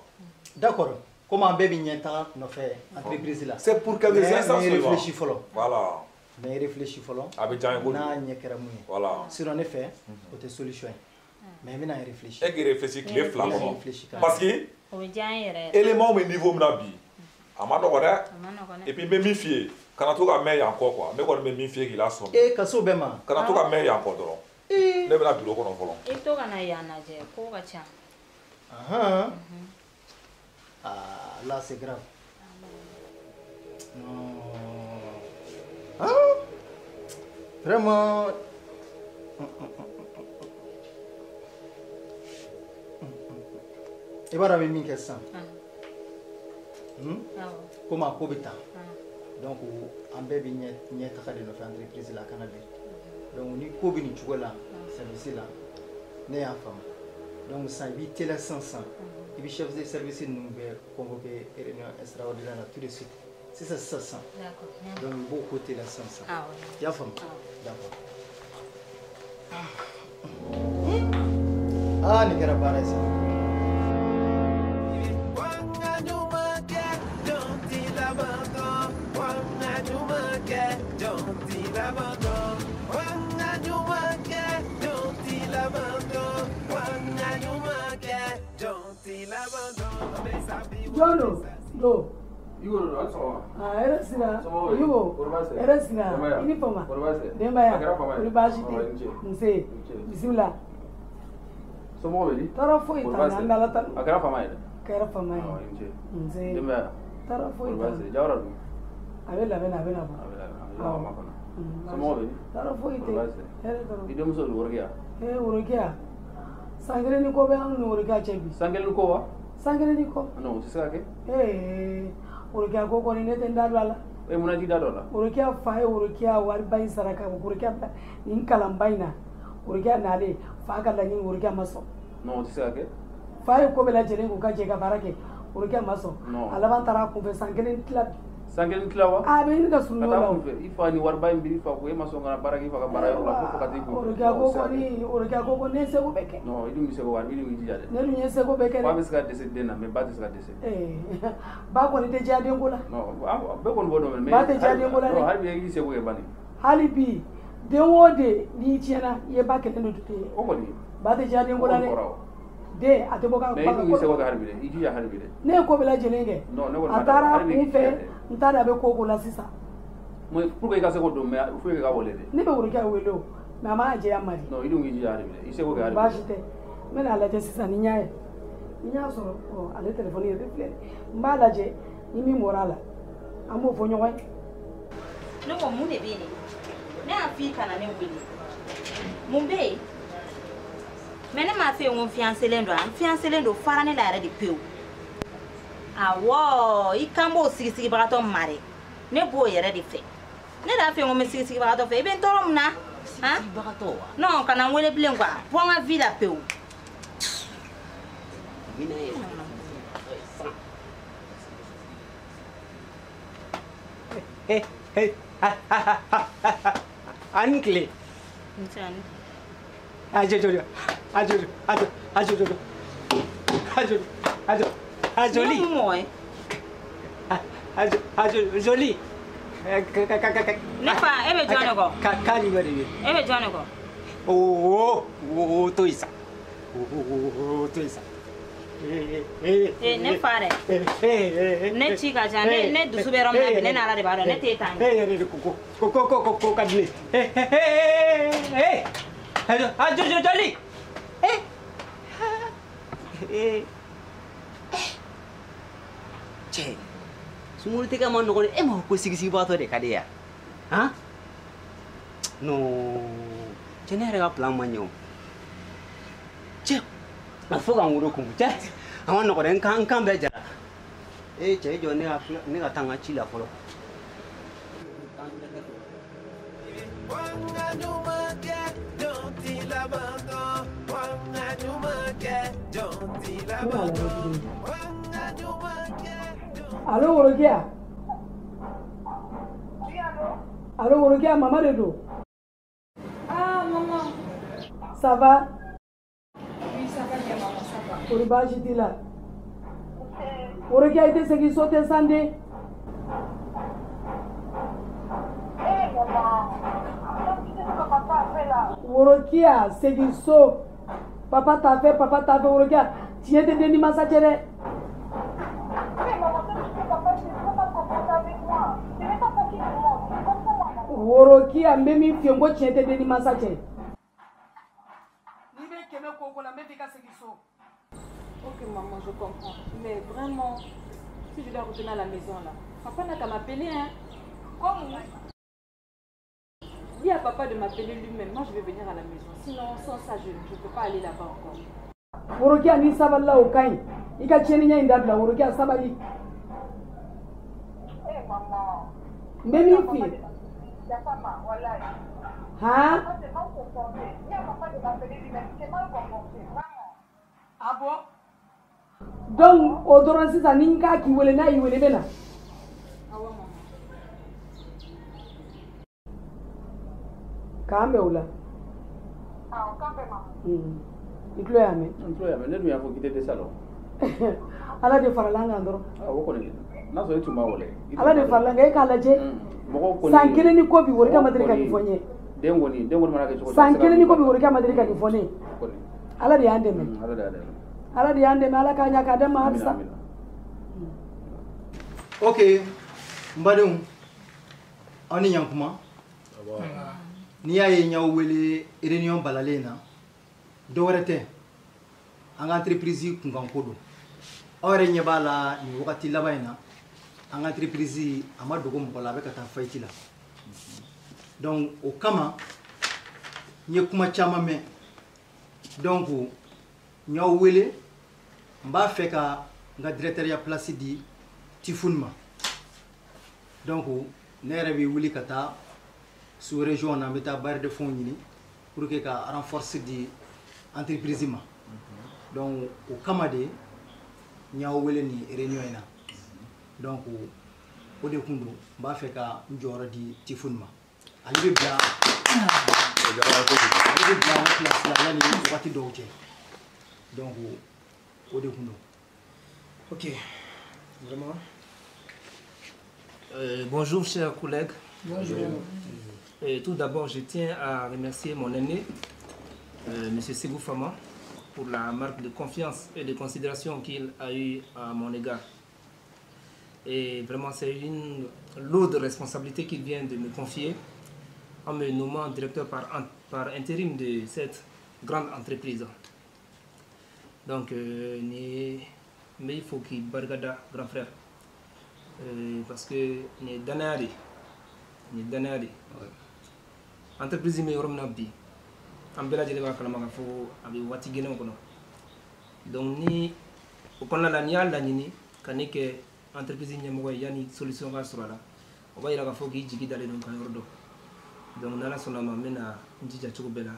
D'accord. Comme an bɛɛ bɛ ɲɛtaga nɔfɛ entreprise la. C'est pour quelques Mais instants n bɛ seulement. réfléchi fɔlɔ. Voilà. N bɛ réfléchi fɔlɔ. A bɛ diya n ye kojugu. N'a ɲɛ kɛra mun ye. Voilà. Sinon ne fɛ, o tɛ solution ye. Mais n bɛna réfléchi. E k'i réfléchi tile 2 kɔnɔ. Réfléchi ka. Parce que O bɛ diya n yɛrɛ yɛrɛ. élément bɛ niveau min na bi, a ma nɔgɔn dɛ. A ma nɔgɔn dɛ. Et puis n bɛ min f'i ye, kana to ka mɛn yan kɔ quoi. Ne kɔni bɛ min f'i ye k'i lasɔmi. E ka s'o bɛɛ ma. Kana to ka mɛn yan kɔ dɔrɔn. Ne bɛna bureau kɔnɔ fɔlɔ. I bɛ to ka na yan lajɛ, kow ka ca. Ahan. Ah, là c'est grave. Non. Ah, vraiment. I b'a dɔn a bɛ min kɛ sisan. Komi a ko bɛ tan. Donc an bɛɛ bɛ ɲɛ taga de nɔfɛ entreprise la a kana bin. Donc ni ko bɛ nin cogo la, c'est service la ne y'a faamu donc sisan i b'i teliya sisan sisan i bɛ chef de service ninnu bɛɛ convoqué réunion extraordinaire la tout de suite sisan sisan sisan donc i b'o ko teliya sisan sisan i y'a faamu d'accord ah nin kɛra baara ye sisan. Jɔn do. Igor, a ni sɔgɔma. Aa hɛrɛ sira. Yugo. Hɛrɛ sira. I ni fama. Denbaya. Kɔri baasi tɛ. Nse. Bisimila. Somɔgɔw bɛ di? Tɔɔrɔ foyi t'an na, an bɛ Ala tanu. A kɛra fama ye dɛ. Kɛra fama ye. Awɔ, i ni ce. Nse. Denbaya. Tɔɔrɔ foyi t'an na. Jawara dun? A bɛ labɛn na, a bɛ na bɔ. A bɛ labɛn na, a bɛ labɛn kɔnɔ. Somɔgɔw bɛ di? Tɔɔrɔ foyi tɛ. Hɛrɛ dɔrɔn. I denmuso dun, Worokiya? Ee Worokiya. San kelen ni kɔ bɛ anw ni Worokiya cɛ bi. San kelen ni kɔ wa? San kelen ni kɔ. Non, o tɛ se ka kɛ. Ee Worokiya ko kɔni ne tɛ n da don a la. E mun na i t'i da don a la? Worokiya fa ye Worokiya wariba in sara ka Worokiya bila nin kalanba in na. Worokiya nalen fa ka laɲini Worokiya ma sɔn. Non, o tɛ se ka kɛ. Fa ye ko bɛɛ lajɛlen k'u ka jɛ ka baara kɛ Worokiya ma sɔn. Non. A laban taara a kunfɛ san kelen tila. San kelen tila wa? A bɛ ɲini ka surunya o la. Ka taa kunfɛ i fa ni wariba in biri i fa ko e ma sɔn ka na baara kɛ i fa ka baara yɔrɔ la ko fo ka t'i kunfɛ. Worokiya ko kɔni Worokiya ko ne ye seko bɛɛ kɛ. Non, i dun bɛ se ko i dun b'i jija dɛ. Ne dun ye seko bɛɛ kɛ dɛ. Ba bɛ se ka dɛsɛ den na mais ba tɛ se ka dɛsɛ. Ee ba kɔni tɛ diya den ko la. Non, bɛɛ kɔni b'o dɔn mais. Ba tɛ diya den ko la dɛ. Non, hali bi i k'i seko kɛ bani. Hali bi den o den n'i tiɲɛna i ye ba kelen de dun ye. O kɔni. Ba tɛ diya den ko la dɛ. Den a tɛ bɔ ka. Mais i dun k'i seko kɛ hali bi dɛ, i jija hali bi dɛ. Ne ye ko bɛɛ lajɛlen kɛ. Non, ne kɔni a taara kun fɛ n t'a dɔn a bɛ ko o ko la sisan. Mais pour que i ka se k'o dɔn mais faut que i ka wele dɛ. Ne bɛ Worokiya wele o mais a ma jɛya ma di. Non, i dun k'i jija hali bi dɛ, i seko kɛ hali bi. Baasi tɛ n bɛna a lajɛ sisan ni n y'a ye ni n y'a sɔrɔ ɔ ale telefɔni yɛrɛ filɛ n b'a lajɛ ni min bɔra a la an b'o fɔ ɲɔgɔn ye. Ne ko mun de bɛ yen ne y'a f'i kana ne wele mun bɛ yen mais ne m'a f'i ye ko n fiancélen don n fiancélen don fara ne la yɛrɛ de pewu. Awɔ i kan b'o sigisigibagatɔ ma dɛ ne b'o yɛrɛ de fɛ ne de y'a f'i ye ko n bɛ sigisigibagatɔ fɛ i bɛ n tɔɔrɔ mun na. Sigisigibagatɔ wa? Non kana n wele bilen quoi bɔ n ka vie la pewu. A ni tile. A jɔ a jɔ a jɔ a jɔ a jɔ a jɔ a joli. Ne mun mɔgɔ ye? A jɔ joli. Ne fa e bɛ jɔn de kɔ? K'a ɲuman de bɛ. E bɛ jɔn de kɔ? O to yen sa. O to yen sa. Ee ne fa dɛ. Ne ci ka ca ne dusu bɛ yɔrɔ min na bi ne n'Ala de b'a dɔn ne t'e ta ɲɛ. E yɛrɛ de ko ko ko ko ko ka di ne ye. Ee a jɔ joli. Ee. Cɛ sunkurutigɛ ma nɔgɔn e ma ko sigisigibagatɔ de ka di yan han non cɛ ne yɛrɛ ka plan ma ɲɛ o cɛ a fo ka n woro kun cɛ a ma nɔgɔn dɛ n kan bɛɛ jara ee cɛ i jɔ ne ka taa n ka ci la fɔlɔ. Allo Worokiya. Oui, allo. Allo Worokiya, maman de don. Ah maman. Ça va? Oui, ça va bien maman, ça va. Kori baasi t'i la? Worokiya i tɛ segin so tɛ san den. Eh maman, tu sais ce que papa a fait là? Worokiya segin so. Papa t'a fait, papa t'a fait Worokiya. Tiɲɛ tɛ den ni mansa cɛ dɛ. Worokiya n bɛ min f'i ye n ko tiɲɛ tɛ den ni mansa cɛ. N'i bɛ kɛmɛ ko ko la n bɛ f'i ka segin so. Ok maman, je comprends. Mais vraiment, si je dois retourner à la maison là, papa n'a qu'à m'appeler hein. Comme? Dis à papa de m'appeler lui-même. Moi je vais venir à la maison. Sinon, sans ça, je ne peux pas aller là-bas encore. Worokiya n'i sabalila o ka ɲi. I ka tiɲɛniya in dabila Worokiya sabali. Eh maman. N bɛ min f'i ye. Han? Papa s'est mal comporté. Dis à papa de m'appeler lui-même. Il s'est mal comporté, vraiment. Ah bon? Donc, o dɔrɔn sisan ni n k'a k'i wele n'a y'i wele i bɛ na. Awɔ maman. K'an bɛn o la. Awɔ, k'an bɛn maman. I tulo y'a mɛn? N tulo y'a mɛn, ne dun y'a fɔ k'i tɛ dɛsɛ a la o. Ala de farala an kan dɔrɔn. Awɔ, o kɔni n'a sɔrɔ i tun b'a wele. Ala de farala an kan, e k'a lajɛ. Mɔgɔw kɔni. San kelen ni kɔ bi Worikɛ ma deli ka nin fɔ n ye. Den kɔni mana kɛ cogo o cogo. San kelen ni kɔ bi Worikɛ ma deli ka nin fɔ ne ye. Ala de y'an dɛmɛ. Ala de y'an dɛmɛ. Ala de y'an dɛmɛ, Ala k'a ɲɛ k'a d'an ma halisa. Ok, n badenw, aw ni ɲankuma. N'i y'a ye n y'aw wele réunion balalen in na, dɔ wɛrɛ tɛ, an ka entreprise kunkanko don. Aw yɛrɛ ɲɛ b'a la nin wagati laban in na, an ka entreprise a ma dogo mɔgɔ la, a bɛ ka taa faillite la. Donc o kama n ye kuma caman mɛn. Donc n y'aw wele, n b'a fɛ ka n ka directeur ya place di Tifun ma. Donc ne yɛrɛ bɛ wuli ka taa sous région na, n bɛ taa bailleurs de fonds ɲini pour que ka renforce di entreprise ma. Donc o kama de n y'aw wele nin réunion in na. Donc o de kun don, n b'a fɛ ka n jɔyɔrɔ di Tifun ma. Ale bɛ bila n place la yanni wagati dɔw cɛ. Donc o de kun don. Ok, vraiment. Bonjour chers collègues. Bonjour. Tout d'abord, je tiens à remercier mon aîné, M. Ségou Fama, pour la marque de confiance et de considération qu'il a eue à mon égard. Et vraiment, c'est une lourde responsabilité qu'il vient de me confier en me nommant directeur par intérim de cette grande entreprise. Donc, mais il faut qu'il bargada, grand frère. Parce que ni danaya de entreprise mi yɔrɔ min na bi an bɛɛ lajɛlen b'a kalama k'a fɔ a bɛ waati gɛlɛnw kɔnɔ. Donc ni o kɔnɔna la n'i y'a laɲini ka ne kɛ entreprise ɲɛmɔgɔ ye yanni solution ka sɔrɔ a la, o b'a yira k'a fɔ k'i jigi dalen don ka yɔrɔ dɔn. Donc n'Ala sɔnna a ma, n bɛna n jija cogo bɛɛ la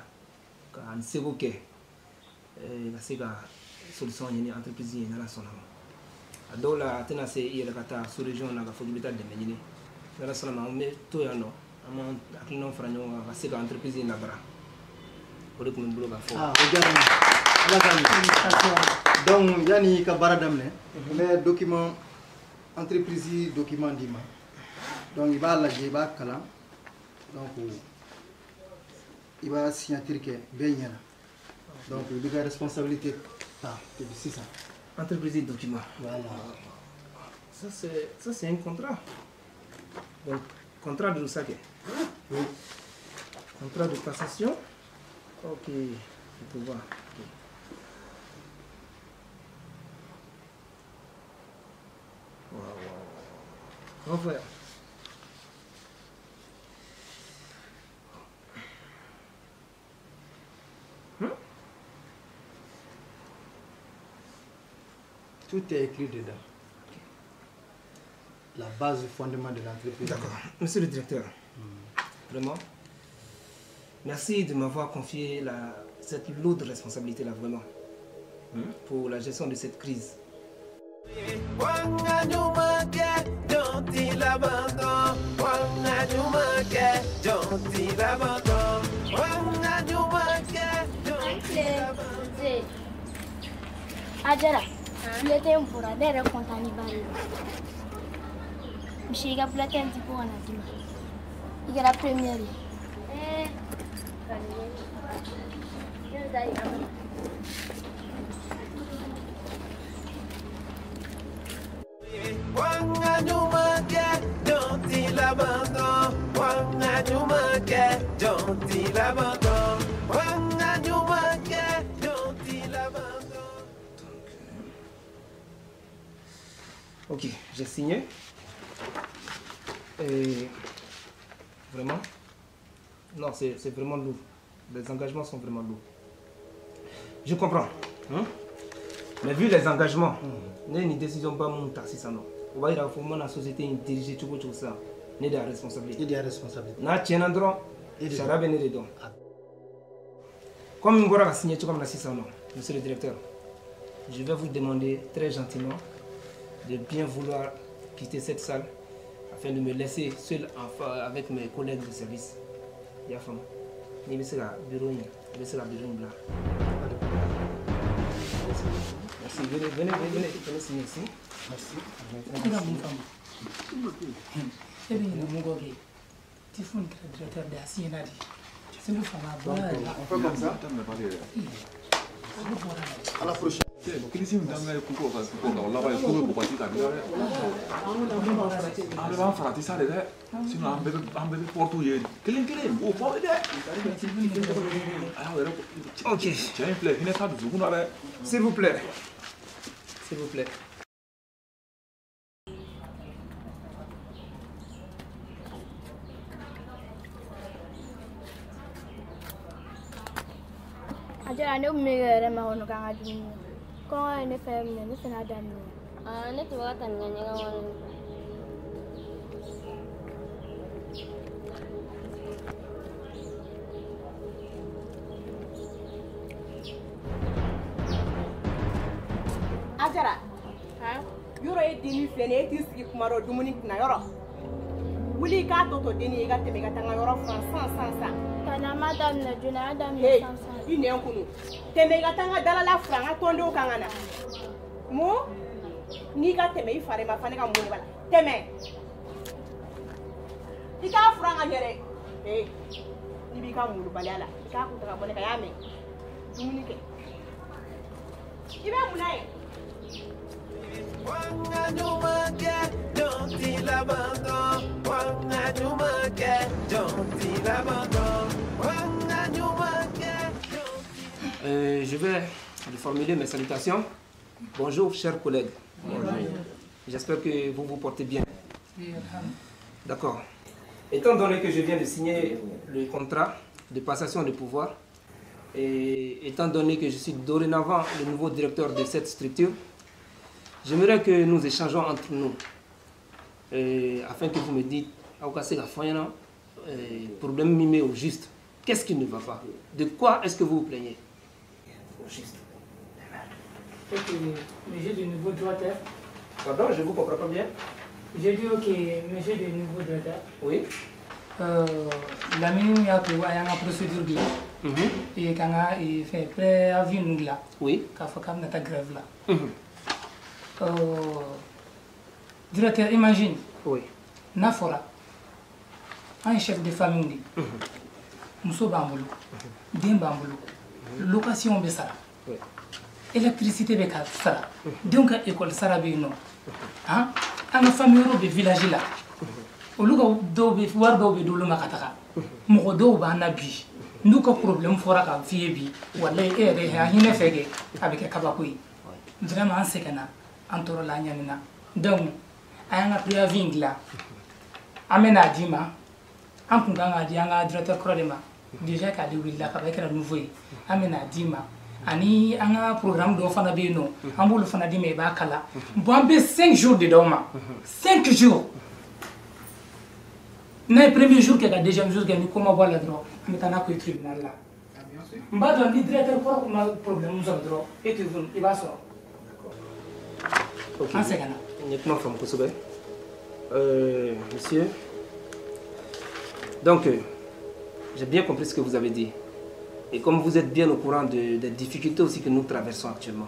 ka n seko kɛ ka se ka solution ɲini entreprise ye n'Ala sɔnna a ma. A dɔw la a tɛna se i yɛrɛ ka taa sous région na k'a fɔ k'i bɛ taa dɛmɛ ɲini. N'Ala sɔnna ma, an bɛ to yan nɔ, an b'an hakilinaw fara ɲɔgɔn kan ka se ka entreprise in labaara. O de tun bɛ n bolo k'a fɔ. Ah, o diyara n ye. Ala k'a ɲɛ. Donc yanni i ka baara daminɛ, n bɛ document entreprise document d'i ma. Donc i b'a lajɛ, i b'a kalan. Donc i b'a signature kɛ bɛɛ ɲɛna. Donc i b'i ka responsabilité ta depuis sisan. Entreprise document. Voilà. Ça c'est un contrat. Donc contrat de Lusaka. Oui. Contrat de passation. Ok, je peux voir. Okay. Wow, wow. Grand frère. Tout est écrit dedans. Okay. La base du fondement de l'entreprise. D'accord. Monsieur le directeur, vraiment, merci de m'avoir confié cette lourde responsabilité-là, vraiment, pour la gestion de cette crise. Adjara, bulletin bɔra ne yɛrɛ content ni ba de ye. Misi i ka bulletin di ko ka na d'i ma. I kɛra première ye. Ne bɛ taa yira. Ok, j'ai signé. Et vraiment, non, c'est vraiment lourd. Les engagements sont vraiment lourds. Je comprends. Hein? Mais vu les engagements, une décision pas mon taxi ça non. On va dire qu'il faut la société diriger tout ça. N'est de la responsabilité. Il y a responsabilité. Na tient endroit, Sariya bɛ ne de dɔn. Comme n bɔra ka signer cogo min na sisan nɔ, monsieur le directeur, je vais vous demander très gentiment de bien vouloir quitter cette salle afin de me laisser seul avec mes collègues de service. I y'a faamu? N'i bɛ se ka bureau in, i bɛ se ka bureau in bila. Merci. Venez, venez, venez, venez signer ici. Merci. E ka mun faamu? E bɛ ɲinɛ mun kɔ kɛ? Tifuni kɛra directeur de ye, a signé na de. Segu Fama a bɔra de la. On fait comme ça. À la prochaine. Kilisi min daminɛ ye kuko ka kuko nka o laban ye ko bɛ bɔgɔti ka bila dɛ. An bɛɛ b'an farati sa de dɛ. Sinon an bɛɛ bɛ porte ye kelen kelen o fɔ dɛ. A y'aw yɛrɛ. Ok. Cɛ in filɛ hinɛ t'a dusukun na dɛ. S'il vous plaît. S'il vous plaît. Ajara ne kun bɛ kɛ yɛrɛ makɔnɔ k'an ka dumuni kɛ. Kɔngɔ ye ne fɛn minɛ, ne fana y'a daminɛ. Aa, ne tun bɛ ka taa nin ka ɲɛgɛn kɔnɔ. Ajara, yɔrɔ e denni filɛ nin ye, e t'i sigi kuma dɔ dumuni kunna yɔrɔ. Wuli i k'a tɔ to denni ye i ka tɛmɛ i ka taa n ka yɔrɔ furan sisan sisan sisan. Tani an m'a daminɛ joona, an y'a daminɛ sisan sisan. I nɛn kunu. Tɛmɛ i ka taa n ka dalala furan, n ka tɔndenw kan ka na. Mun? N'i ka tɛmɛ i fari ma fa ne ka mun de b'a la. Tɛmɛ. I k'a furan ka ɲɛ dɛ. Ee, n'i b'i ka molobaliya la, i k'a kun ta ka bɔ ne kan, i y'a mɛn? Dumuni kɛ. I bɛ mun na yen? Je vais formuler mes salutations. Bonjour, chers collègues. Bonjour. J'espère que vous vous portez bien. D'accord. Étant donné que je viens de signer le contrat de passation de pouvoir, et étant donné que je suis dorénavant le nouveau directeur de cette structure, j'aimerais que nous échangeons entre nous, afin que vous me dites, problème mimé au juste. Qu'est-ce qui ne va pas? De quoi est-ce que vous vous plaignez? Au juste. Ok, monsieur du nouveau directeur. Pardon, je ne vous comprends pas bien. J'ai dit ok, monsieur du nouveau directeur. Oui. Lamine y'a tout, il y a une procédure là. Et quand il fait préavis nous là. Oui. Quand il faut qu'on ait grève là. Directeur, imagine. Oui. Nafora, un chef de famille. Muso b'an bolo, den b'an bolo, location bɛ sara, électricité bɛ ka sara, denw ka école sara bɛ yen nɔ, han, an ka famille wɛrɛw bɛ village la, olu ka dɔw bɛ wari dɔw bɛ d'olu ma ka taga, mɔgɔ dɔw b'an na bi, n'u ka problème fɔra ka f'i ye bi, walayi e yɛrɛ a hinɛ fɛ kɛ, a bɛ kɛ kabako ye, vraiment an sɛgɛnna, an tɔɔrɔla, an ɲanina, donc an y'an ka préavis in dilan, an bɛ n'a d'i ma, an kun kan k'a di an ka directeur kɔrɔ de ma. Déjà k'ale wulila ka ban e kɛra nouveau ye, an bɛna d'i ma, ani an ka programme dɔw fana bɛ yen nɔ, an b'olu fana d'i ma i b'a kala. Bon an bɛ 5 jours de d'aw ma, 5 jours. N'a ye premier jour kɛ ka deuxième jour kɛ ni ko ma bɔ a la dɔrɔn, an bɛ taa n'a ko ye tribunal la. N b'a dɔn ni directeur kɔrɔ ma problème sɔrɔ dɔrɔn, e tɛ i b'a sɔrɔ. An sɛgɛnna. N ye kuma faamu kosɛbɛ. Monsieur, donc j'ai bien compris ce que vous avez dit. Et comme vous êtes bien au courant des difficultés aussi que nous traversons actuellement,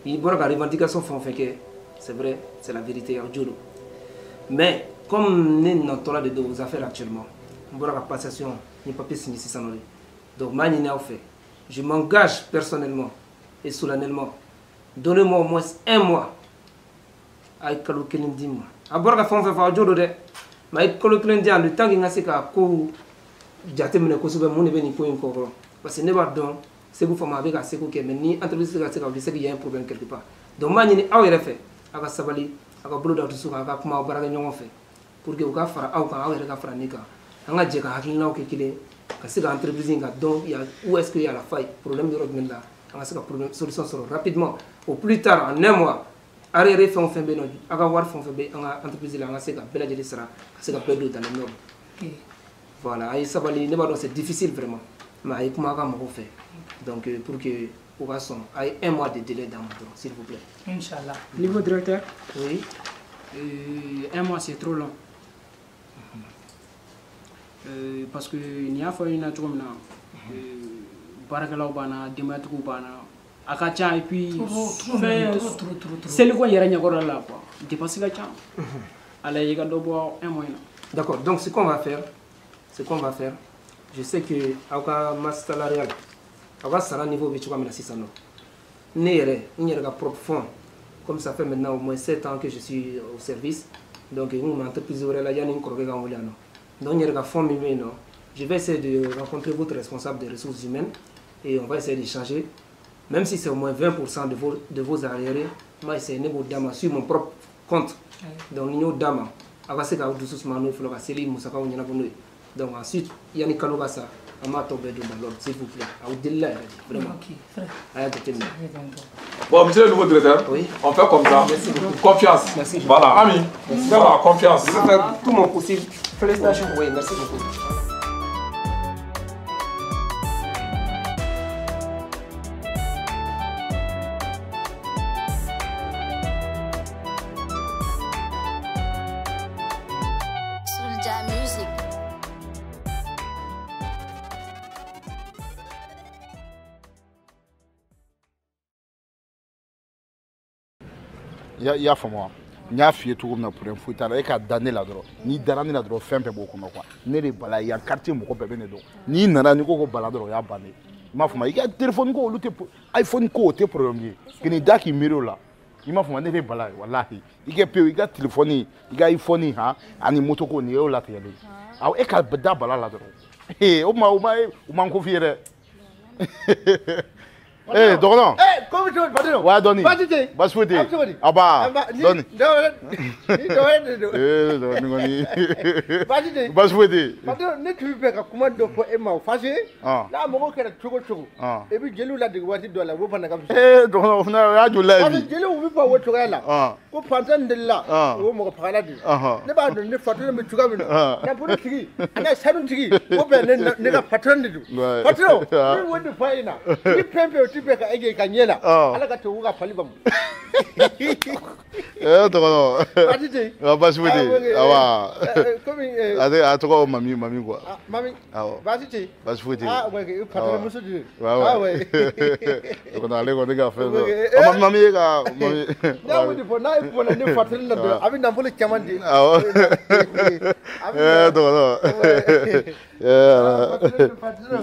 il y a des revendications font que c'est vrai, c'est la vérité. Mais comme nous n'avons pas de vos affaires actuellement, nous avons la passation, ni papier signé. Donc, je m'engage personnellement et solennellement. Donnez-moi au moins un mois. Avec kalo kelen di ma. A bɔra ka fɛn o fɛn fɔ aw jo don dɛ. Mais a ye kalo kelen di yan, le temps que n ka se ka kow jateminɛ kosɛbɛ mun de bɛ nin ko in kɔkɔrɔ. Parce que ne b'a dɔn Segu Fama a bɛ ka seko kɛ, mais ni entreprise tɛ ka se ka wuli, c'est qu'il y a un problème quelque part. Donc n b'a ɲini aw yɛrɛ fɛ, aw ka sabali, aw ka bolo da dusu kan, aw ka kuma aw baarakɛ ɲɔgɔn fɛ pour que u ka fara aw kan, aw yɛrɛ ka fara ne kan. An ka jɛ ka hakilinaw kɛ kelen, ka se ka entreprise in ka dɔn où est-ce qu'il y a la faille, problème yɔrɔ jumɛn la, an ka se ka problème solution sɔrɔ rapidement. Au plus tard en un mois, arriéré fɛn o fɛn bɛ yen nɔ, aw ka wari fɛn o fɛn bɛ an ka entreprise la, an ka se ka bɛɛ lajɛlen sara, ka se ka bɛɛ don dans les normes. Ok. Voilà, a ye sabali, ne b'a dɔn c'est difficile vraiment, mais a ye kuma a ka mɔgɔw fɛ. Donc pour que u ka sɔn, a ye un mois de délai d'an ma dɔrɔn, s'il vous plaît. Inch'Allah. Niveau directeur? Oui. Un mois c'est trop long. Parce que nin y'a fɔ ɲɛna cogo min na, baarakɛlaw b'an na, denbayatigiw b'an na, a ka ca et puis fɛn seliko yɛrɛ ɲɛkɔrɔla la quoi, dépense ka ca. Ala ye ka dɔ bɔ un mois in na. D'accord, donc ce qu'on va faire, je sais que aw ka masse salariale, aw ka sara niveau bɛ cogoya min na sisan nɔ, ne yɛrɛ, n yɛrɛ ka propre fonds, comme ça fait maintenant au moins 7 ans que je suis au service, donc n kun bɛ entreprise wɛrɛ la yanni n kɔrɔkɛ ka n wele yan nɔ. Donc n yɛrɛ ka fonds min bɛ yen nɔ, je vais essayer de rencontrer votre responsable des ressources humaines et on va essayer d'échanger, même si c'est au moins 20% de vos arriérés, n b'a essayer ne b'o d'a ma sur mon propre compte. Donc ni n y'o d'a ma, aw ka se k'aw dusu suma n'o ye fɔlɔ ka seli musakaw ɲɛnabɔ n'o ye. Donc ensuite, yanni kalo ka sa, an b'a tɔ bɛɛ d'u ma l'ordre, s'il vous plaît. Aw delila yɛrɛ de, vraiment. A y'a jateminɛ. Bon, monsieur le nouveau directeur, oui. On fait comme ça. Merci beaucoup. Confiance. Merci. Voilà, ami. Merci. Voilà, confiance. Je vais faire tout mon possible. Félicitations. Oui, merci beaucoup. Soulja Music. I y'a faamu wa? N y'a f'i ye cogo min na, problème foyi t'a la, e ka da ne la dɔrɔn. N'i dara ne la dɔrɔn, fɛn bɛɛ b'o kɔnɔ quoi. Ne de Bala ye, yan quartier mɔgɔ bɛɛ bɛ ne dɔn. N'i nana n'i ko ko Bala dɔrɔn, o y'a bannen ye. I m'a faamu, i ka téléphone ko olu tɛ, iPhone ko o tɛ problème ye. K'i da k'i miiri o la. I m'a faamu, ne de Bala ye, walahi. I kɛ pewu, i ka téléphone, i ka iPhone han, ani moto ko nin y'o latigɛlen ye. Awɔ, e ka da Bala la dɔrɔn. Ee, o tuma o ma n ko f'i ye dɛ. Eh, dɔgɔnɔ. Eh, ko bɛ cogo di patron? Wa dɔɔni. Baasi tɛ yen? Baasi foyi tɛ yen. A bɛ cogo di? Aba, dɔɔni. Ni dɔwɛrɛ de don. Ee, dɔgɔnin kɔni. Baasi tɛ yen? Baasi foyi tɛ yen. Patron, ne tun bɛ fɛ ka kuma dɔ fɔ e ma o parce que n'a mɔgɔ kɛra cogo cogo, i bɛ jeliw ladege waati dɔ la, o fana ka fisa. Ee, dɔgɔnɔ, o fana o y'a joli la ye bi. Parce que jeliw bɛ fɔ o cogoya la. Ko fantan de la, o ye mɔgɔ fagala de ye. Ne b'a dɔn ne patron bɛ cogoya min na, nafolo tigi ani sanu tigi, o bɛɛ ne ka patron de don. Patron, ne b'o de fɔ e ɲɛna, ni fɛn fɛn o ti bɛn ka e jɛ ka ɲɛ la, Ala ka tubabu ka fali bamu. Eh, dɔgɔnɔ. Baasi tɛ yen? Baasi foyi tɛ yen. Awa. Komi. A tɔgɔ Mami, Mami quoi. Mami. Awɔ. Baasi tɛ yen? Baasi foyi tɛ yen. Ah, ouais, patron muso de don. Ouais, ouais. Dɔgɔnɔ, ale kɔni ka fɛn dɔ. Mami ye ka Mami. Ne y'o de fɔ, n'a ye kumana ne patron la dɔrɔn, a bɛ nafolo caman di. Awɔ. Eh, dɔgɔnɔ. Eh, ala.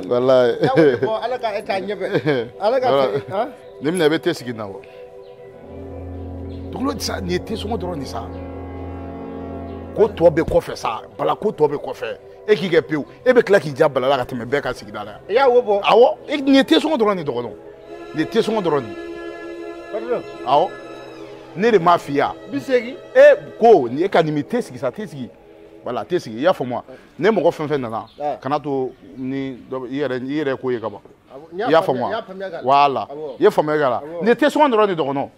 Walayi. Ne y'o de fɔ, Ala ka e taa ɲɛfɛ. Ala ka han. Ni minɛ i bɛ te sigi na wa? Dɔgɔnɔ sa, nin ye te sɔngɔ dɔrɔn de sa. Ko tɔ bɛ kɔfɛ sa, Bala ko tɔ bɛ kɔfɛ. E k'i kɛ pewu, e bɛ tila k'i ja Bala la ka tɛmɛ bɛɛ kan sigida la yan. I y'a wo bɔ? Awɔ, nin ye te sɔngɔ dɔrɔn de dɔgɔnɔ. Nin ye te sɔngɔ dɔrɔn de. Patron. Awɔ. Ne de m'a f'i ye wa? 80. E ko nin e ka nin te sigi sa, te sigi. Voilà, te sigi, i y'a faamu wa? Ne mɔgɔ fɛn fɛn nana, kana to ni dɔ i yɛrɛ ko ye ka ban. I y'a faamu wa? Voilà, i ye faamuya k'a la. Nin ye te sɔngɔ dɔrɔn de dɔgɔnɔ.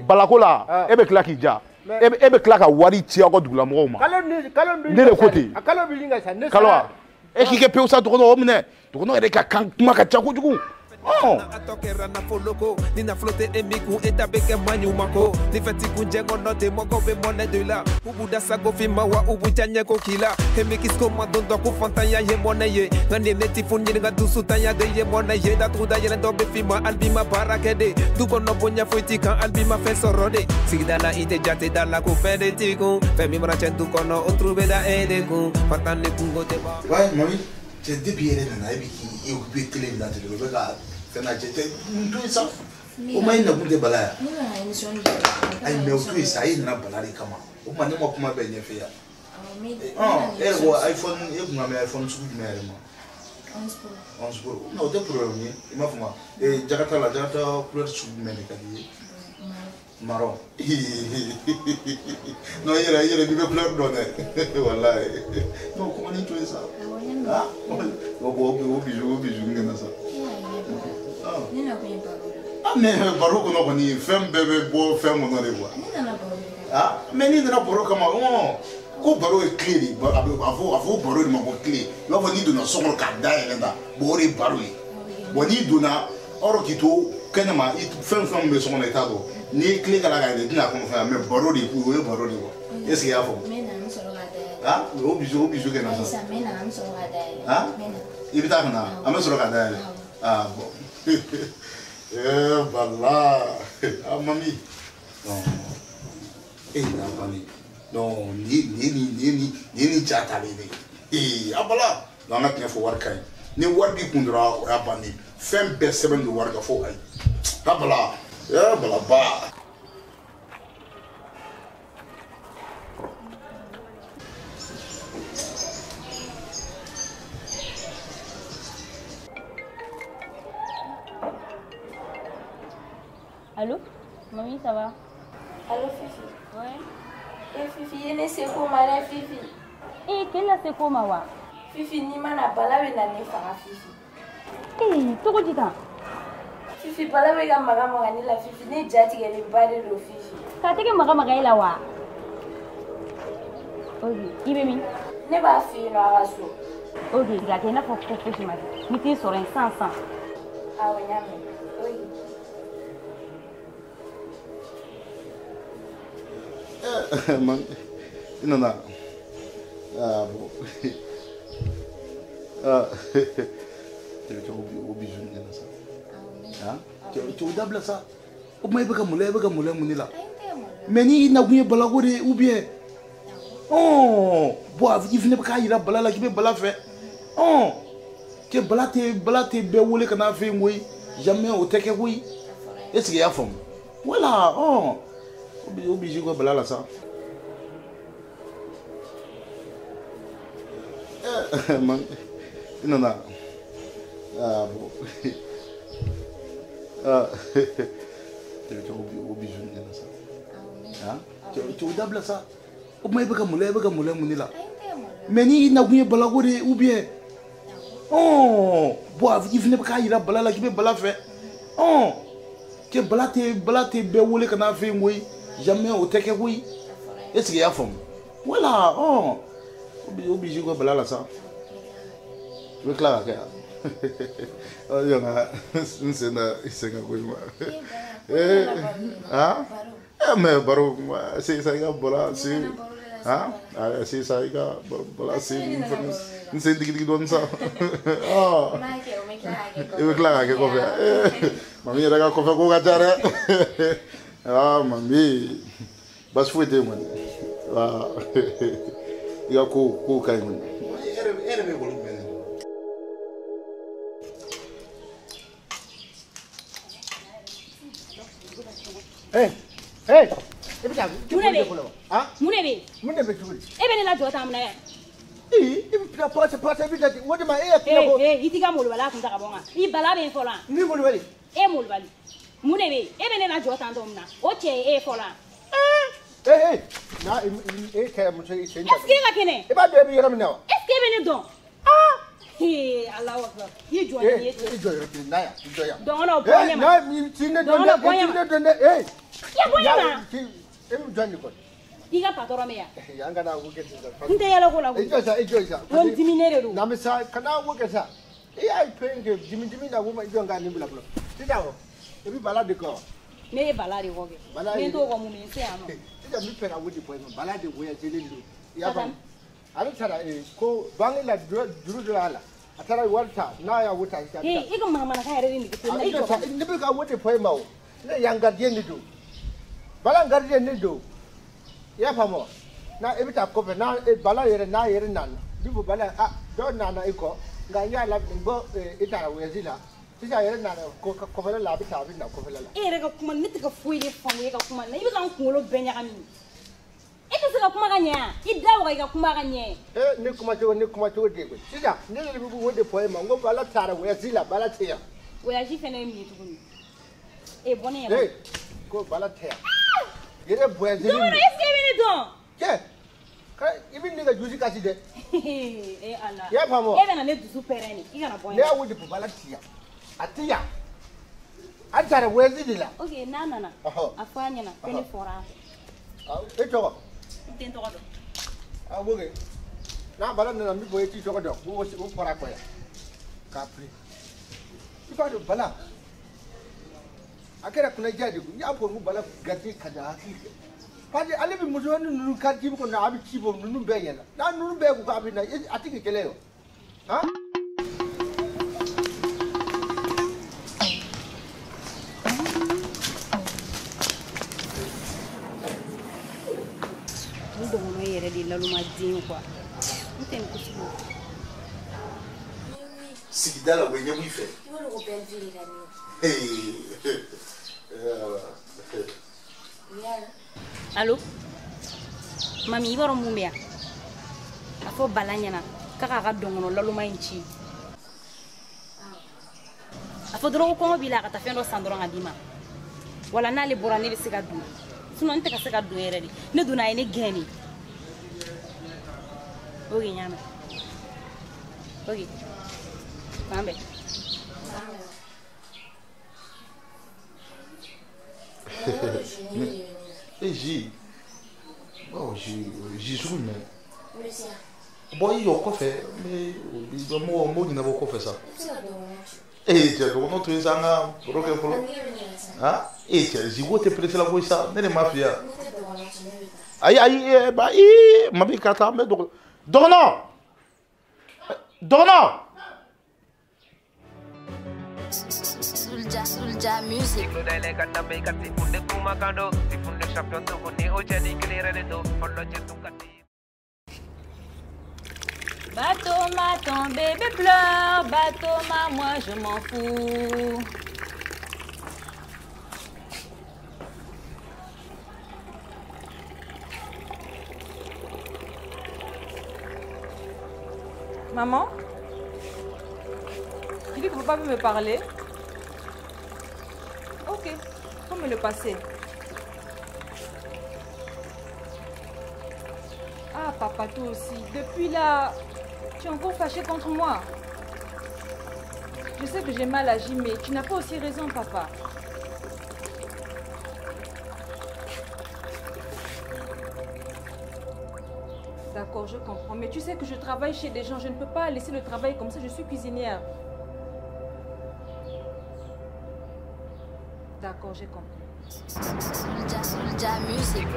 Balako la, e bɛ tila k'i ja. E bɛ tila ka wari ci aw ka dugulamɔgɔw ma. Ne de ko ten. Kalo wa? E k'i kɛ pewu sa dɔgɔnɔ, o minɛ. Dɔgɔnɔ yɛrɛ ka kan kuma ka ca kojugu. A tɔ kɛra nafolo ko ni nafolo tɛ e min kun e ta bɛ kɛ maɲuman ni fɛn t'i kun jɛ kɔnɔ ten mɔgɔw bɛ mɔnɛ don i la u b'u da sago f'i ma wa u b'u ja ɲɛko k'i la e mi kisko ma don dɔ ko fantanya ye mɔnɛ ye nka nin ne ti fo ɲininka dusutanya de ye mɔnɛ ye datuguda yɛlɛ dɔ bɛ f'i ma hali bi ma baara kɛ de du kɔnɔ bonya foyi t'i kan hali bi ma fɛn sɔrɔ de sigida la i tɛ jate da la ko fɛn de t'i kun fɛn min mana cɛn du kɔnɔ o turu bɛ da e de kun fantan ni kungo tɛ ban. Ouais, mami, cɛ depuis yɛrɛ nana e bɛ k'i occupé télé in na ten o bɛ ka fɛn na cɛ n to yen sa. O ma e nakun tɛ Bala yan. Ayi mais o to yen sa, e nana Bala de kama. O tuma ne ma kuma bɛɛ ɲɛfɛ yan. E yɛrɛ ko iPhone, e kun kan bɛ iPhone sugu jumɛn yɛrɛ ma? 11 Pro. 11 Pro. Non, o tɛ problème ye. I m'a faamu wa? Jakarta la, Jakarta couleur sugu jumɛn de ka di i ye? Marron. Non, i yɛrɛ b'i bɛ couleur dɔn dɛ. Walayi. Non, kuma ni to yen sa. Ah, o bijou ŋɛnɛ sa. Ne nakun ye baro de ye. Ah, mais baro kɔnɔ kɔni fɛn bɛɛ bɛ bɔ fɛn kɔnɔ de quoi. Ne nana baro de kama. Ah, mais n'i nana baro kama, Ko baro ye clé de ye, a fɔ baro de ma ko clé. I b'a fɔ n'i donna so kɔnɔ k'a dayɛlɛ tan, bon o de ye baro ye. Bon n'i donna or k'i to kɛnɛma, fɛn fɛn bɛ so kɔnɔ i t'a dɔn. N'i ye clé k'a la ka yɛlɛ i tɛna a kɔnɔ fɛn mais baro de o ye baro de ye quoi. Est ce que i y'a faamu? N bɛ na n bɛ sɔrɔ k'a dayɛlɛ. Ah o bijou kɛ na sa. Sisan n bɛ na an bɛ sɔrɔ k'a dayɛlɛ. Ah i bɛ taa ka na an bɛ sɔrɔ k'a dayɛlɛ. Ah bon. Eh bala ah mami. Non. Eh na mami. Non ni ja talen de. Eh a bala. Non an ka tiɲɛ fɔ wari ka ɲi. Ni wari b'i kun dɔrɔn o y'a bannen. Fɛn bɛɛ sɛbɛn don wari kan fo ayi. A bala. Eh bala ba. Allô? Mamie, ça va? Allô, Fifi? Ouais. Eh, Fifi, ne seko ma dɛ, Fifi. Eh, k'e lase ko ma wa? Fifi, n'i ma na Bala bɛ na ne faga, Fifi. Eh, cogo di tan? Fifi, Bala bɛ ka maga maga ne la, Fifi. Ne ja tigɛlenba de don, Fifi. K'a tɛgɛ maga maga e la wa? Ok, i bɛ min? Ne b'a fɛ yen nɔ a ka so. Ok, k'a kɛ i n'a fɔ ko fosi ma kɛ. N t'i sɔrɔ yen sisan. Awɔ, n y'a mɛn. Ok. Man, i nana. Ah bon. Ah, cɛ o bijou nin na sa. Ah, cɛ o dabila sa. O tuma e bɛ ka maloya, e bɛ ka maloya mun de la? Mais n'i nakun ye balako de ye ou bien? Ɔn, bon i fana bɛ k'a yira Bala la k'i bɛ Bala fɛ. Ɔn, cɛ Bala tɛ bɛɛ wele ka n'a fɛ yen koyi. Jamais o tɛ kɛ koyi. Est ce que i y'a faamu? Voilà, ɔn. O bijou ka Bala la sa. Man, i nana. Ah bon. Ah, cɛ o bijou nin na sa. Ah, cɛ o dabila sa. O tuma e bɛ ka maloya, e bɛ ka maloya mun de la? Mais n'i nakun ye balako de ye ou bien? Ɔn, bon i fana bɛ k'a yira Bala la k'i bɛ Bala fɛ. Ɔn, cɛ Bala tɛ bɛɛ wele ka n'a fɛ yen koyi. Jamais o tɛ kɛ koyi. Est ce que i y'a faamu? Voilà, ɔn. O bijou ka Bala la sa. I bɛ tila k'a kɛ yan. Ɔ jɔ n ka n sen da i sen kan koyi ma. Eh, ah? Eh mais baro sisan i ka bala sen. Ah? Sisan i ka bala sen n sen digi digi dɔɔni sa. Ah. I bɛ tila k'a kɛ kɔfɛ. Eh, mami yɛrɛ ka kɔfɛ ko ka ca dɛ. Ah mami, baasi foyi tɛ yen kɔni. Ah, i ka ko ka ɲi kɔni. E yɛrɛ bɛ ekɔli jumɛn na? Eh, eh, e bɛ taa Mun de bɛ yen? Ah? Mun de bɛ yen? Mun de bɛ cogo di? E bɛ ne lajɔ tan mun na yan? Ee, i bɛ tila pase pase i bɛ jate o de ma e ye tila ko. Ee, i t'i ka molobaliya kun ta ka bɔ n kan. I bala bɛ yen fɔlɔ wa? Ni molobali. E molobali. Mun de bɛ yen? E bɛ ne lajɔ tan tɔ mun na? O cɛ ye e ye fɔlɔ wa? Eh, eh, na e kɛra muso ye sen. Est ce que e ka kɛnɛ? I b'a dɔn e bɛ yɔrɔ min na wa? Est ce que e bɛ ne dɔn? Ah! Ee, Alahu akibaru. I jɔ nin ye I jɔ yɔrɔ kelen na yan, i jɔ yan. Dɔgɔnɔ bɔ ɲɛ ma. Na ti ne dɔn dɛ, ti ne dɔn dɛ, ee. I bɔ ɲɛ ma. E bɛ jɔn de kɔ? I ka patɔrɔn bɛ yan. Yan kana wo kɛ sisan. N tɛ yɛlɛ ko la koyi. I jɔ sa, i jɔ sa. N ko n diminen de don. Na bɛ sa, kana wo kɛ sa. I y'a fɛn kɛ dimi dimi na wo ma i jɔ n ka nin bila fɔlɔ. Sisan o, i bɛ Bala de kɔ wa? Ne ye Bala de kɔ kɛ. Bala Ni ye. n t'o kɔ mun bɛ n se yan nɔ? Sisan n bɛ fɛ ka wo de fɔ e ma. Bala de voyagelen don. I y'a faamu? Ale taara ko banque la juru dɔ y'a la. A taara wari ta, n'a y'a wo ta sisan. Ee, e ka manamanakan yɛrɛ de nege to n na. I jɔ. Ne bɛ ka wo de fɔ e ma o. Ne yan gardien de don. Bala gardien de don. I y'a faamu wa? Na i bɛ taa kɔfɛ n'a Bala yɛrɛ n'a yɛrɛ nana. Bi fɔ Bala ah dɔ nana i kɔ nka n y'a laminɛ n ko i taara voyage la. Sisan a yɛrɛ nana kɔfɛla la a bɛ taa a bɛ na kɔfɛla la. E yɛrɛ ka kuma ne tɛ ka foyi de faamu e ka kuma na. I bɛ ka n kunkolo bɛɛ ɲagami. E tɛ se ka kuma ka ɲɛ wa? I da waga i ka kuma ka ɲɛ. Ee ne kuma cogo de koyi. Sisan ne yɛrɛ bɛ wo de fɔ e ma n ko Bala taara voyage la Bala tɛ yan. Voyage fɛnɛ ye mun ye tuguni? E bɔ ne ɲɛ. Ee ko Bala tɛ yan. Yɛrɛ voyage. Dɔgɔnɔ est ce que e bɛ ne dɔn? Cɛ i bɛ ne ka dusu kasi dɛ. Ee Ala. I y'a faamu wa? E bɛ na ne dusu pɛrɛn de. I kana bɔ n ɲɛ. Ne y'a wo de fɔ Bala tɛ yan. A tɛ yan. A taara voyage de la. Ok n'a nana. Ɔhɔ. A fɔ a ɲɛna ko ne fɔra a fɛ. E tɔgɔ? N tɛ n tɔgɔ dɔn. A wo kɛ n'a bala nana n bɛ bɔ e t'i tɔgɔ dɔn o fara kɔ yan k'a piri i b'a dɔn bala a kɛra kunnaja de n y'a fɔ ko bala garijɛgɛ ka di hakili kɛ parce que ale bɛ musomanin ninnu ka ji kɔnɔ a bɛ ci bɔ ninnu bɛɛ ɲɛna n'a ninnu bɛɛ ko k'a bɛ na a tɛ kɛ kɛlɛ ye o han. N dɔgɔnɔ yɛrɛ de laloma den quoi n tɛ nin ko sugu. Sigida la o bɛ ɲɛbɔ i fɛ. I b'a dɔn ko belle vie de ka di ne ye. Allo mami i b'a dɔn mun bɛ yan a fɔ Bala ɲɛna k'a k'a ka dɔnkɔnɔ laloma in ci a fɔ dɔrɔn ko kɔngɔ b'i la a ka taa fɛn dɔ san dɔrɔn ka d'i ma wala n'ale bɔra ne bɛ se ka don sinon n tɛ ka se ka don yɛrɛ de ne donna a ye ne gɛn de. Ok n y'a mɛn ok k'an bɛn. E ji bon ji ji sugu jumɛn bon i jɔ kɔfɛ n bɛ mɔgɔ n b'o ɲɛnabɔ kɔfɛ sa. Ee cɛ dɔgɔnɔ to yen sa an ka baro kɛ fɔlɔ han ee cɛ ziko tɛ pressé la koyi sa ne de m'a f'i ye ayi ayi ba ee mami ka taa an bɛ dɔgɔ dɔgɔnɔ dɔgɔnɔ. Soulja Music. Batoma, ton bébé pleure, Batoma, moi je m'en fous. Maman, tu dis que papa veut me parler? Ok, faut me le passer. Ah papa, toi aussi, depuis là, tu es encore fâché contre moi. Je sais que j'ai mal agi, mais tu n'as pas aussi raison, papa. D'accord, je comprends. Mais tu sais que je travaille chez des gens, je ne peux pas laisser le travail comme ça, je suis cuisinière. D'accord, j'ai compris. Soulja Music.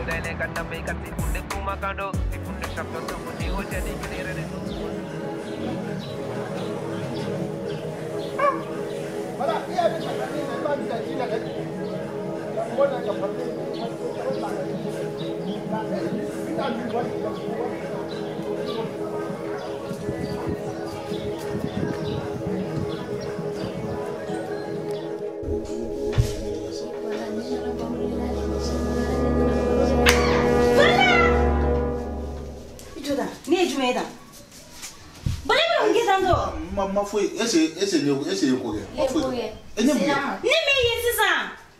Voilà, il y avait Ma foyi ese ese ye ko kɛ ma foyi e ne mun ne m'e ye sisan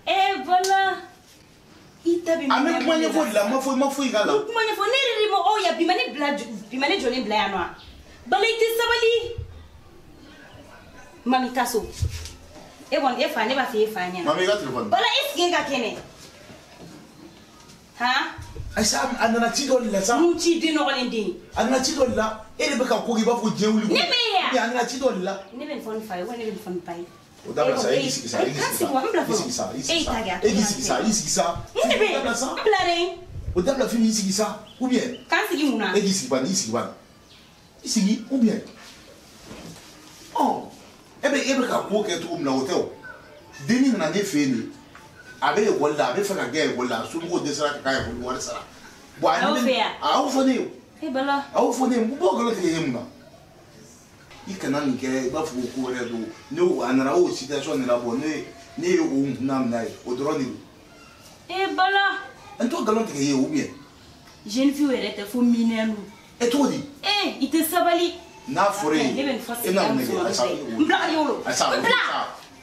e Bala i ta bɛ an bɛ kuma ɲɛfɔ de la ma foyi k'a la kuma ɲɛfɔ ne yɛrɛ de ma aw ya bi ma ne bila bi ma ne jɔlen bila yan nɔ Bala i tɛ sabali mami taa so e kɔni e fa ne b'a fɛ e fa ɲɛna mami i ka telefɔni Bala est ce que e ka kɛnɛ han Ayisa a nana ci dɔ de la sa mun ci den nɔgɔlen den a nana ci dɔ de la e de bɛ ka ko kɛ i b'a fɔ diɲɛ wuli ne m'e ye a nana ci dɔ de la ne bɛ nin fɔ nin fa ye wa ne bɛ nin fɔ nin ba ye o dabila sa e k'i sigi sa e k'i sigi sa i sigi sa i sigi sa e k'i sigi sa i sigi sa ne bɛ n bila dɛ o dabila Fifi i sigi sa ou bien k'an sigi mun na e k'i sigi bani i sigi bani i sigi ou bien ɔ e bɛ ka ko kɛ cogo min na o tɛ o dennin nana ne fɛ yen de a bɛ ekɔli la a bɛ fɛ ka kɛ ekɔli la a somɔgɔw dɛsɛra ka k'a ekɔli wari sara bon a ye ne a y'o fɔ ne ye e Bala a y'o fɔ ne ye n b'o nkalon tigɛ e ye mun na i kana nin kɛ i b'a fɔ ko ko wɛrɛ don ne a nana o situation de la bon ne ye o kunna minɛ ye o dɔrɔn de don e Bala n t'o nkalon tigɛ e ye ou bien jeune fille yɛrɛ tɛ fo mineur e cogo di e i tɛ sabali n'a fɔra e ne bɛ nin fɔ e n'a mun kɛ ayisa n bila ka yɔrɔ ayisa n bila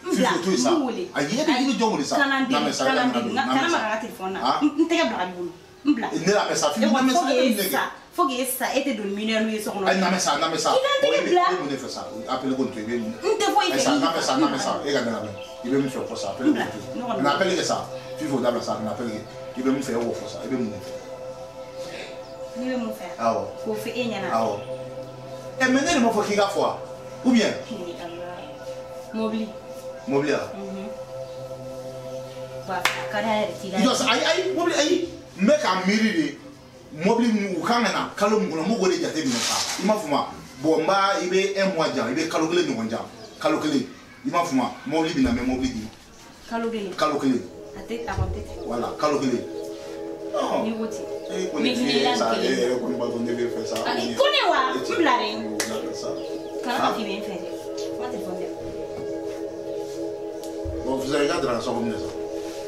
n bila Fifi to yen sa ayi e bɛ yiri jɔn wele sa kana n deli kana n deli kana maga n ka telefɔni na n tɛgɛ bila ka bolo n bila ne lamɛn sa Fifi lamɛn sa e bɛ mun de kɛ fo k'e sa e tɛ don mineur ye so kɔnɔ ayi lamɛn sa i ka n tɛgɛ bila e bɛ mun de fɛ sa appel ko nin to i bɛ mun n tɛ foyi fɛ ayi sa lamɛn sa e ka ne lamɛn i bɛ min fɛ fɔ sa appel ko nin to yen na appel kɛ sa Fifi o dabila sa na appel kɛ i bɛ min fɛ e b'o fɔ sa i bɛ mun de fɛ Ne bɛ mun fɛ? Awɔ. K'o fɔ e ɲɛna. Awɔ. Ɛ mais ne de m'a fɔ k'i ka fɔ wa? Ou bien? Mobili. Mobili wa? Ba a ka d'an yɛrɛ t'i la. Jɔ sa, ayi ayi mobili ayi. N bɛ k'a miiri de. Mobili min u kan ka na kalo min kɔnɔ n b'o de jate minɛ sa. I m'a faamu wa? Bon n b'a i bɛ un mois jan i bɛ kalo kelen ɲɔgɔn jan. Kalo kelen. I m'a faamu wa? Mobili bɛ na n bɛ mobili d'i ma. Kalo kelen. Kalo kelen. A tɛ a kɔni tɛ ten. Voilà kalo kelen. N'i ko ten. E kɔni fi sa e yɛrɛ kɔni b'a dɔn ne bɛ fɛ sa. Ko ne wa? N bila dɛ. Kana ka f'i bɛ n fɛ dɛ. N ka telefɔni dɛ. Bon fisaya i ka daraka sɔgɔ minɛ sa.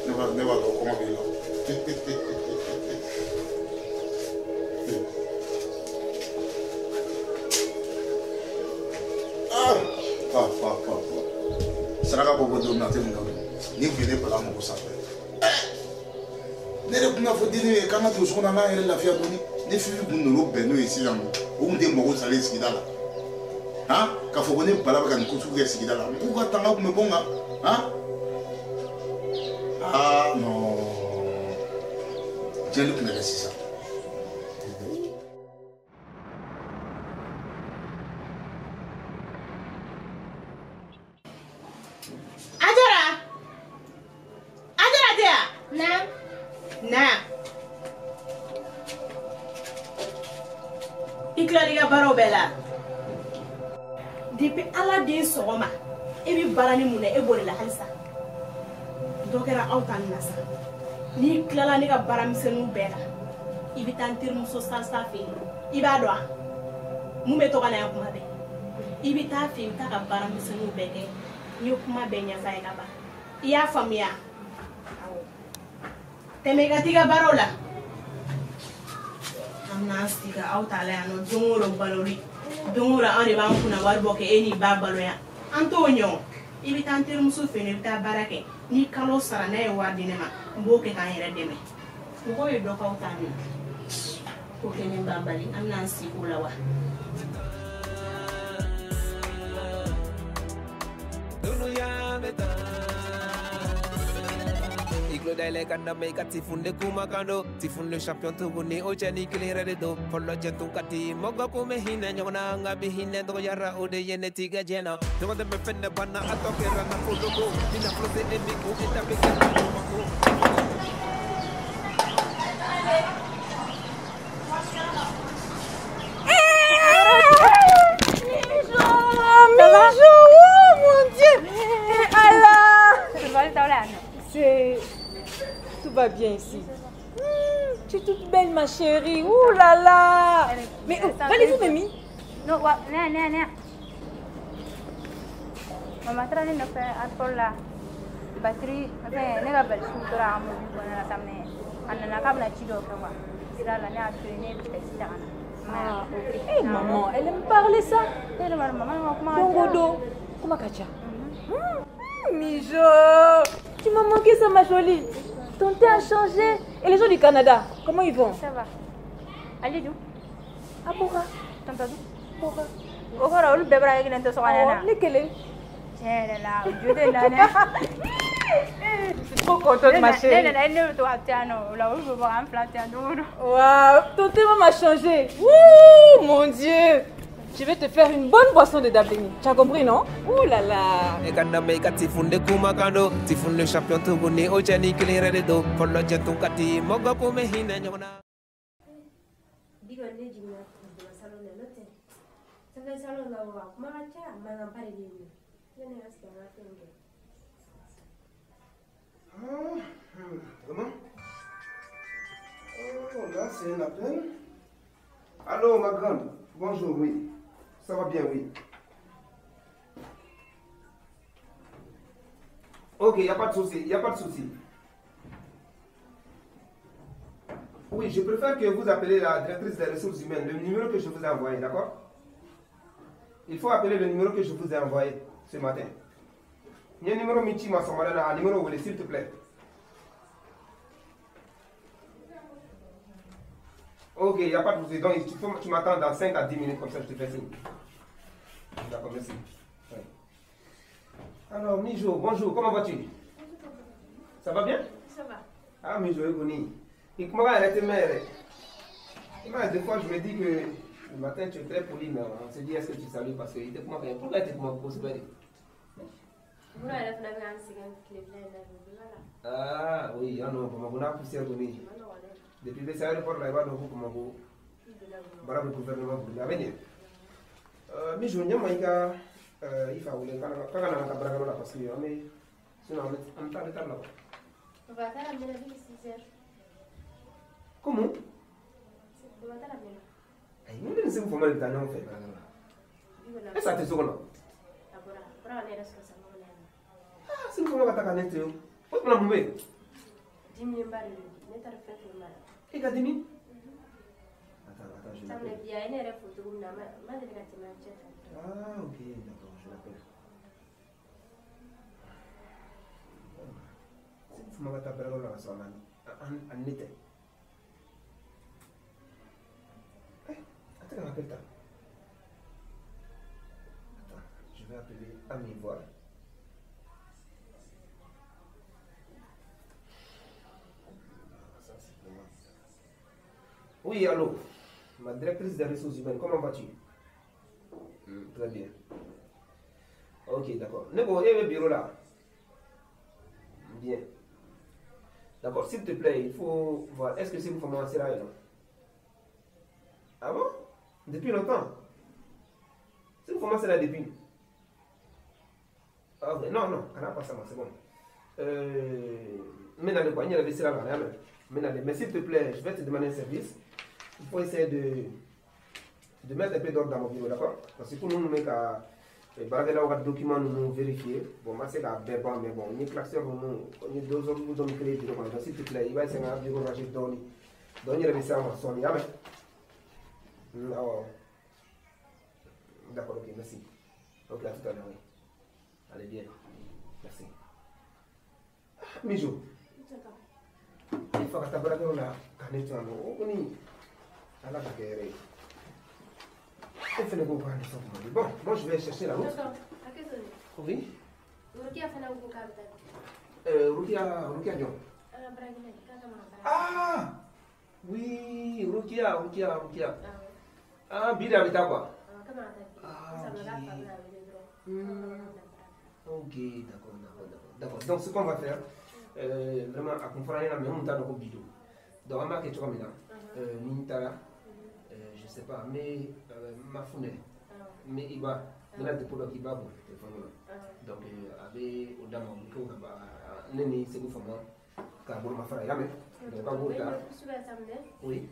Ne b'a dɔn kɔngɔ b'i la. Ah ah ah ah. Saraka bɔ bɔ don min na a tɛ mun kan ni kun ye ne bala mako sanfɛ. Ne yɛrɛ kun y'a fɔ denni ye k'an ka don so kɔnɔ an k'an yɛrɛ lafiya dɔɔni. Ne Fifi kun nan'o bɛn n'o ye sisan o kun tɛ mago salen sigida la. Han k'a fɔ ko ne bala bɛ ka nin ko sugu kɛ sigida la k'u ka tanga kun bɛ bɔ n kan han. Ah non diɲɛ kun bɛ kɛ sisan. Ajara! Ajara tɛ yan? Naam. Na. I tilal'i ka baaraw bɛɛ la. Depuis Ala den sɔgɔma, e bɛ baara ni mun na e b'o de la halisa. Dɔ kɛra aw ta nin na sa. N'i tilala ne ka baaramisɛnninw bɛɛ la, i bɛ taa n terimuso Salsa fɛ yen. I b'a dɔn wa? Mun bɛ to ka na yan kuma bɛɛ. I bɛ taa fɛ yen, i bɛ taa ka baaramisɛnninw bɛɛ kɛ. N ye kuma bɛɛ ɲɛf'a ye ka ban. I y'a faamuya? Awɔ. Tɛmɛ i ka t'i ka baaraw la. An bɛna an sigi ka aw ta la yan nɔ don o don baloli. Don o don anw de b'an kunna wari bɔ kɛ e n'i ba balo yan. An t'o ɲɛ o. I bɛ taa n terimuso fɛ yen nɔ, i bɛ taa baara kɛ. Ni kalo sara n'a ye wari di ne ma, n b'o kɛ k'an yɛrɛ dɛmɛ. Mɔgɔw ye dɔ k'aw ta min. Ko kɛ ne b'a bali, an bɛna an sigi o la wa? Tifunde kumakando tifunde champion tuguni o cɛ ni kelen yɛrɛ de don fɔlɔ cɛ tun ka di mɔgɔ kun bɛ hinɛ ɲɔgɔn na nka bi hinɛ dɔgɔyara o de ye ne tigɛ diɲɛ na ɲɔgɔn dɛmɛ fɛn de banna a tɔ kɛra nafolo ko ni nafolo tɛ e min kun e ta bɛ kɛ ko. Mijo, oh mon Dieu! Allah! C'est... Tout va bien ici. Tu es toute belle, ma chérie. Ouh là là! Mais oh, allez-vous, Mimi? Non, ne, ne, ne. Maman, tu as fait un peu la batterie. Enfin, ne ka belle sutura an mobili kɔnɔ la sa mais a nana k'a bɛna ci dɔ kɛ quoi. Sira la ne y'a to yen ne bɛ taxi ta ka na. Ah, ok. Hey, maman, elle aime parler ça. Dongodo, comment Katia? Mijo, tu m'as manqué ça, ma jolie. Ton teint a changé. Et les gens du Canada, comment ils vont? Ça va. Allez, d'où? À Bora. Tante d'où? Bora. Okora, olu bɛɛ bɔra kelen tɛ so kɔnɔ na. Ne kelen. Tiɲɛ yɛrɛ la, o jo tɛ na dɛ. Je suis trop contente, ma chérie. Ne nana ne bɛ to ka to yan nɔ, o la olu bɛ bɔ k'an fila to yan don o don. Waouh, ton teint m'a changé. Ouh, mon Dieu. Je vais te faire une bonne boisson de Dabini. Tu as compris, non? Ouh là là. Vraiment? Oh, là, c'est un appel. Allô, ma grande. Bonjour, oui. Ça va bien, oui. Ok, il n'y a pas de souci, il n'y a pas de souci. Oui, je préfère que vous appelez la directrice des ressources humaines, le numéro que je vous ai envoyé, d'accord? Il faut appeler le numéro que je vous ai envoyé ce matin. Il y a un numéro Michi Massomalena, un numéro Wele, s'il te plaît. Ok, il n'y a pas de souci. Donc, tu m'attends dans 5 à 10 minutes, comme ça je te fais signe. D'accord, merci. Ouais. Alors, Mijo, bonjour, comment vas-tu? Ça va bien? Ça va. Ah, Mijo, est connu. Et comment va ta mère? Ouais, des fois, je me dis que le matin, tu es très poli, mais on se dit, est-ce que tu salues parce que il te manque. Pourquoi tu te manques? Ah oui, ah non, on a poussière de. Depuis le aéroport, là, il va donc comment voilà le gouvernement pour l'avenir. Mais je n'ai pas il faut aller quand on a la parce que on est sinon on t'a retard là. Comment? Nous ne sommes pas le temps fait. Et ça te seconde. Ah, c'est comment va t'aller o tuma mun bɛ yen? E ka dimi? Attends, attends, je l'appelle. Ah, ok, d'accord, je l'appelle. Segu Fama ka taa baarakɛyɔrɔ la ka sɔrɔ a ni ne tɛ. A tɛ ka n appel ta. Attends, je vais appeler Ami voir. Oui, allô, ma directrice des ressources humaines, comment vas-tu? Très bien. Ok, d'accord. Nebo, il y a un bureau là. Bien. D'accord, s'il te plaît, il faut voir. Est-ce que c'est vous comment c'est là? Ah bon? Depuis longtemps? C'est vous comment c'est là depuis? Ah, non, non, on n'a pas ça, c'est bon. Mais dans le coin, il y avait là, mais s'il te plaît, je vais te demander un service. Il faut essayer de mettre un peu d'ordre dans mon bureau, d'accord? Parce que pour nous, nous mettons un document, nous vérifier. Bon, moi, c'est la bébé, mais bon, il y a un classeur, il y a deux autres, nous donnons créer le bureau. Donc, s'il te plaît, il va essayer un bureau rangé d'ordre. Donc, il y a un service à D'accord, ok, merci. Ok, à tout à l'heure, oui. Allez, bien. Merci. Mijou. Il faut que tu aies la canette. Bon, moi je vais chercher la route. Oui. Rukia, Rukia Dion. Ah oui, Rukia, Rukia, Rukia. Ah, Bida Bita quoi. Ah, ok, d'accord, d'accord, d'accord. Donc ce qu'on va faire, vraiment, à comprendre la même temps au bidou. Donc, on va quelque chose là. Nintara, je sais pas, mais Mafune, mais Iba, mais là, dépôt Iba, bon, téléphone là. Donc, avec Odama, Neni, c'est vous, Fama, Kabul Mafara, Yame. Donc, Kabul, oui.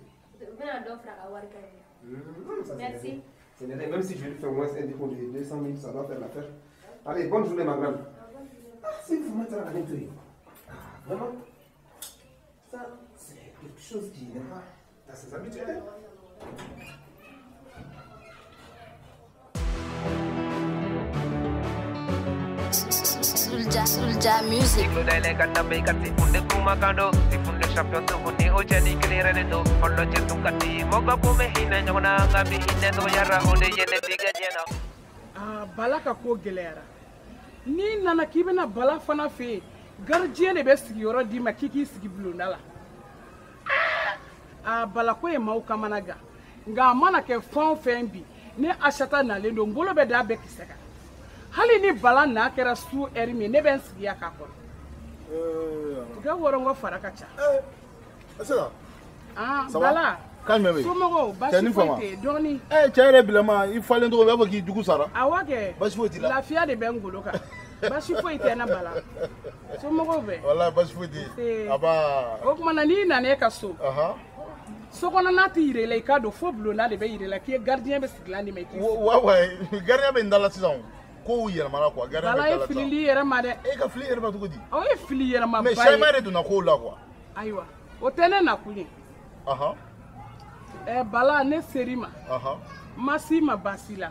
Merci. C'est même si je lui fais au moins un dépôt de 200 000, ça doit faire l'affaire. Allez, bonne journée, ma grande. Ah, c'est vous mettez la nettoyer. Ah, vraiment, ça, c'est quelque chose qui n'est pas dans ses habitudes. Soulja, Soulja Music. Ah, Bala ka ko gɛlɛyara. N'i nana k'i bɛna Bala fana fɛ yen, gardien de bɛ sigiyɔrɔ d'i ma k'i k'i sigi bulonda la. Ah, Bala ko ye maaw kamana gan, nka a mana kɛ fɛn o fɛn bi, ne Asata nalen don, n bolo bɛ da bɛɛ kisɛ kan. Hali ni Bala n'a kɛra su ɛri min, ne bɛ n sigi yan k'a kɔnɔ. Tiga wɔrɔngɔ fara ka ca. Asata. Ah, Bala. Kan jumɛn bɛ yen? Somɔgɔw baasi foyi tɛ yen, dɔɔni. Cɛ yɛrɛ bilama i falen tɔgɔ i b'a fɔ k'i jugu sara. Awɔ kɛ. Baasi foyi t'i la. Lafiya de bɛ n golo kan. Baasi foyi tɛ ne Bala. Somɔgɔw bɛ. Walayi baasi foyi tɛ yen. Aba. O tuma na n'i nana e ka so. So kɔnɔna tɛ yira i la i k'a don fo bulonda de bɛ yira i la k'i ye gardien bɛ sigilan d'i ma i k'i sigi. Wa wa gardien bɛ n da la sisan o. Kow yɛlɛmana quoi. Gardien bɛ da la sisan. Bala ye filili yɛrɛ ma dɛ. E ka fili yɛrɛ ma cogo di? O ye fili yɛrɛ ma ba ye. Mais changement de donna kow la quoi. Ayiwa o tɛ ne nakun ye. Bala ne ser'i ma. Ma s'i ma baasi la.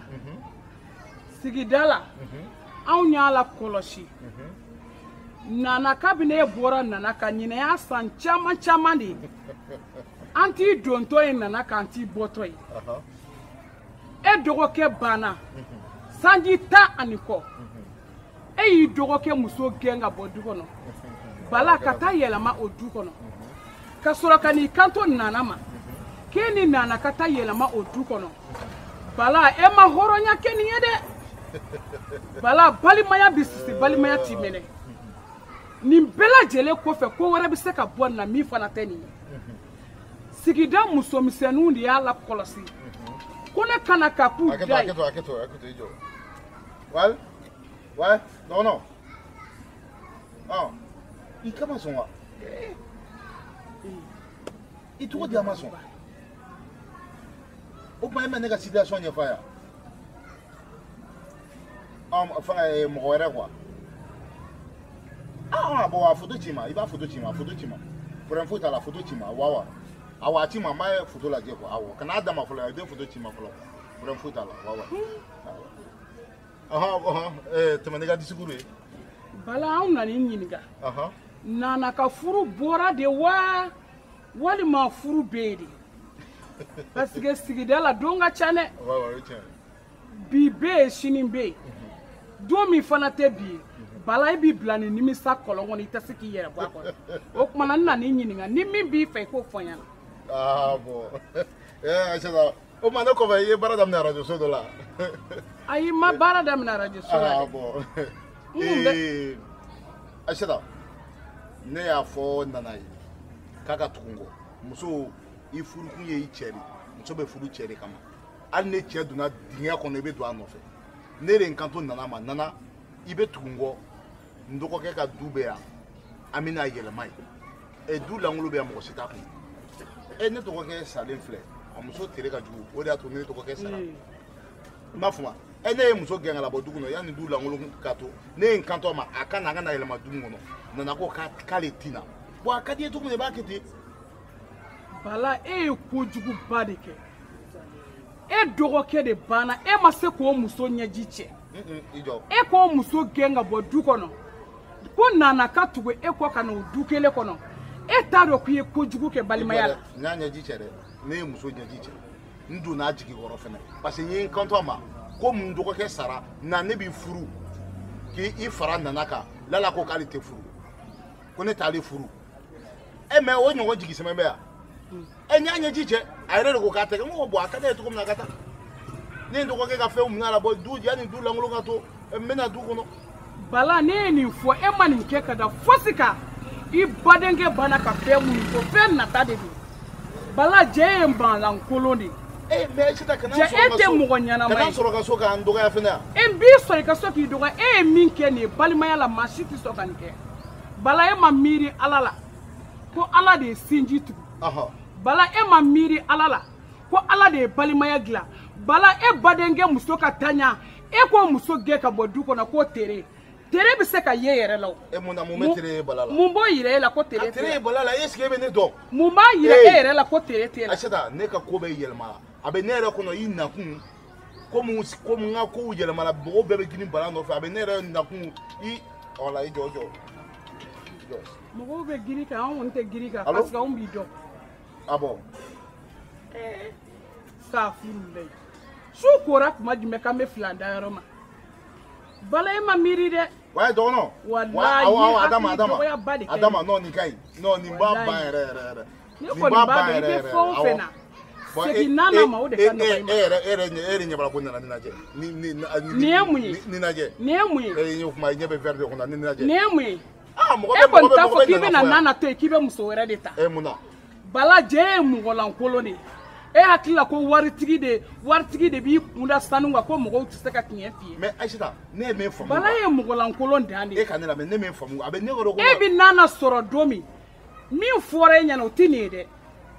Sigida la. Anw y'a la kɔlɔsi. Nana kabini e bɔra Nana ka ɲinɛ y'a san caman caman de ye. An t'i dontɔ ye Nana kan an t'i bɔtɔ ye. E dɔgɔkɛ banna. Sanji 10 ani kɔ. E y'i dɔgɔkɛ muso gɛn ka bɔ du kɔnɔ. Bala ka taa yɛlɛma o du kɔnɔ. Ka sɔrɔ ka n'i kanto Nana ma. K'e ni Nana ka taa yɛlɛma o du kɔnɔ. Bala e ma hɔrɔnya kɛ nin ye dɛ. Bala balimaya bi sisi balimaya t'i minɛ. Nin bɛɛ lajɛlen kɔfɛ ko wɛrɛ bɛ se ka bɔ nin na min fana tɛ nin ye. Sigida musomisɛnninw de y'a lakɔlɔsi. Ko ne kana ka k'u da ye. Hakɛto hakɛto hakɛto i jɔ. Wal ouais dɔgɔnɔ. Ɔ i kama sɔn wa? I tɔgɔ di a ma sɔn. O tuma e ma ne ka situation ɲɛfɔ a ye wa? Fɛngɛ mɔgɔ wɛrɛ quoi. Ah bon a photo ci ma, i b'a photo ci ma, photo ci ma. Problème foyi t'a la, photo ci ma wa wa. Awɔ a ci ma, n b'a photo lajɛ quoi. Awɔ kana d'a ma fɔlɔ, i bɛ photo ci ma fɔlɔ. Problème foyi t'a la wa wa. Ɔhɔn ɔhɔn tɛmɛ n'i ka discours ye. Bala anw nan'i ɲininka. Nana ka furu bɔra de wa walima furu bɛ yen de? Parce que sigida la don ka ca dɛ. Bi bɛ yen sini bɛ yen. Don min fana tɛ bi ye. Bala e b'i bila ni nimisa kɔlɔn kɔnɔ i tɛ se k'i yɛrɛ bɔ a kɔnɔ. O tuma na n nan'i ɲininka ni min b'i fɛ i k'o fɔ n ɲɛna. Ah bon. Aïssata o tuma ne kɔfɛ i ye baara daminɛ radio so dɔ la. Ayi n ma baara daminɛ radio so la dɛ. Ah bon. Aïssata ne y'a fɔ Nana ye k'a ka tugu n kɔ. Muso i furukun ye i cɛ de, muso bɛ furu cɛ de kama. Hali ni cɛ donna dingɛ kɔnɔ i bɛ don a nɔfɛ. Ne de ye n kanto Nana ma, Nana i bɛ tugu n kɔ, n dɔgɔkɛ ka du bɛ yan, an bɛna yɛlɛma yen. Du lankolon bɛ yan mɔgɔ si t'a kɔnɔ. Ne dɔgɔkɛ salen filɛ, a muso tere ka jugu, o de y'a to ne dɔgɔkɛ sara. I m'a faamu wa? Ne ye muso gɛn ka labɔ du kɔnɔ yanni du lankolon ka to, ne ye n kanto a ma a ka na an ka na yɛlɛma du kɔnɔ. Nana ko k'ale ti na. Bon a ka di i ye cogo min na i b'a kɛ ten. Bala e ye kojuguba de kɛ. E dɔgɔkɛ de banna e ma se k'o muso ɲɛji cɛ. I jɔ. E k'o muso gɛn ka bɔ du kɔnɔ. Ko Nana ka tugu e kɔ ka na o du kelen kɔnɔ. E t'a dɔn k'i ye kojugu kɛ balimaya la. N y'a ɲɛji cɛ dɛ. Ne ye muso ɲɛji cɛ. N donna a jigi kɔrɔ fɛnɛ. Parce que n ye n kanto a ma ko mun dɔgɔkɛ sara na ne b'i furu k'i fara Nana kan. Lala ko k'ale tɛ furu. Ko ne t'ale furu. Mais o ɲɔgɔn jigi sɛmɛ bɛ yan. N y'a ɲɛji cɛ a yɛrɛ de ko k'a tɛ kɛ. N ko bon a ka di ne ye cogo min na a ka taa. Ne ye n dɔgɔkɛ ka fɛnw minɛ a la bɔ du yanni du lankolon ka to n bɛna du kɔnɔ. Bala ne ye nin fɔ e ma nin kɛ ka da fosi kan. I badenkɛ banna ka fɛn minnu fɔ fɛn nata de don. Bala jɛ ye manlankolon de ye. Mais Aïssata kana n sɔrɔ ka so. Jɛ e tɛ mɔgɔ ɲɛnama ye. Kana n sɔrɔ ka so k'an dɔgɔya fɛnɛ yan. N b'i sɔrɔ i ka so k'i dɔgɔya e ye min kɛ nin ye balimaya la maa si tɛ sɔn ka nin kɛ. Bala e ma miiri Ala la ko Ala de ye sinji tugu. Bala e ma miiri Ala la ko Ala de ye balimaya dilan. Bala e badenkɛ muso ka tanya e k'o muso gɛn ka bɔ du kɔnɔ k'o tere. Tere bɛ se ka ye yɛrɛ la o. Mun na mun bɛ tere ye Bala la? Mun b'o yira e la ko tere tɛ? A tere ye Bala la est ce que e bɛ ne dɔn? Mun b'a yira e yɛrɛ la ko tere tɛ la? Aïssata ne ka ko bɛ yɛlɛma a bɛ ne yɛrɛ kɔnɔ i nakun komi n ka kow yɛlɛmana mɔgɔw bɛɛ bɛ girin Bala nɔfɛ a bɛ ne yɛrɛ nakun i wala i jɔ jɔ. Mɔgɔw bɛ girin kan anw kɔni tɛ girin kan parce que anw b'i dɔn. Ah bon. Safurulayi su kora tuma jumɛn k'an bɛ filan da yɔrɔ ma? Bala e ma miiri dɛ. Wa dɔgɔnɔ. Walayi Adama Adama Adama non nin ka ɲi non nin b'a ban yɛrɛ yɛrɛ yɛrɛ. Ne kɔni b'a dɔn i bɛ fɛn o fɛn na segin Nana ma o de ka nɔgɔ i ma. E yɛrɛ ɲɛ b'a la ko nana nin lajɛ. Nin ye mun ye? Nin lajɛ. Nin ye mun ye? E ɲɛ kuma i ɲɛ bɛ verre de kɔnɔ nin lajɛ. Nin ye mun ye? Ah mɔgɔ bɛ e kɔni t'a fɔ k'i bɛna Nana to yen k'i bɛ muso wɛrɛ de ta. Mun na? Bala jɛ ye mɔgɔlankolon de ye. E hakili la ko waritigi de b'i kun da sanu kan ko mɔgɔw tɛ se ka tiɲɛ f'i ye. Mais Aïssata ne ye min faamu. Bala ye mɔgɔlankolon dan de ye. E ka ne lamɛn ne min faamu a bɛ ne kɔrɔ ko. E bɛ Nana sɔrɔ don min min fɔra e ɲɛna o tɛ nin ye dɛ.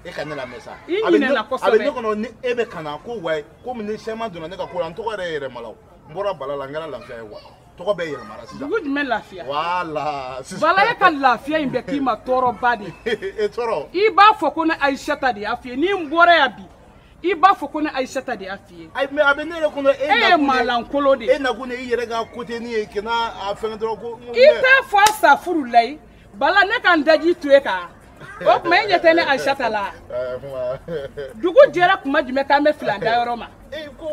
E ka ne lamɛn sa. I ɲinɛna kosɛbɛ. A bɛ ne kɔnɔ ni e bɛ ka na ko wayi komi ni sɛma donna ne ka ko la n tɔgɔ yɛrɛ ye yɛrɛmala o n bɔra Bala la n kɛra lafiya ye wa tɔgɔ bɛɛ yɛlɛmara sisan. Dugu jumɛn lafiya? Voilà. Bala e ka lafiya in bɛ k'i ma tɔɔrɔba de ye. E tɔɔrɔ. I b'a fɔ ko ne Aïssata de y'a f'i ye ni n bɔra yan bi. I b'a fɔ ko ne Aïssata de y'a f'i ye. Ayi mais a bɛ ne yɛrɛ kɔnɔ e ye maalankolon de ye. E nakun de i yɛrɛ ka côté ni ye kana a fɛngɛ dɔrɔn ko. I t'a fɔ a safurulayi Bala ne ka n daji to e kan o tuma e ɲɛ tɛ ne Aïssata la. Dugu jɛra tuma jumɛn k'an bɛ filan da yɔrɔ ma. Ko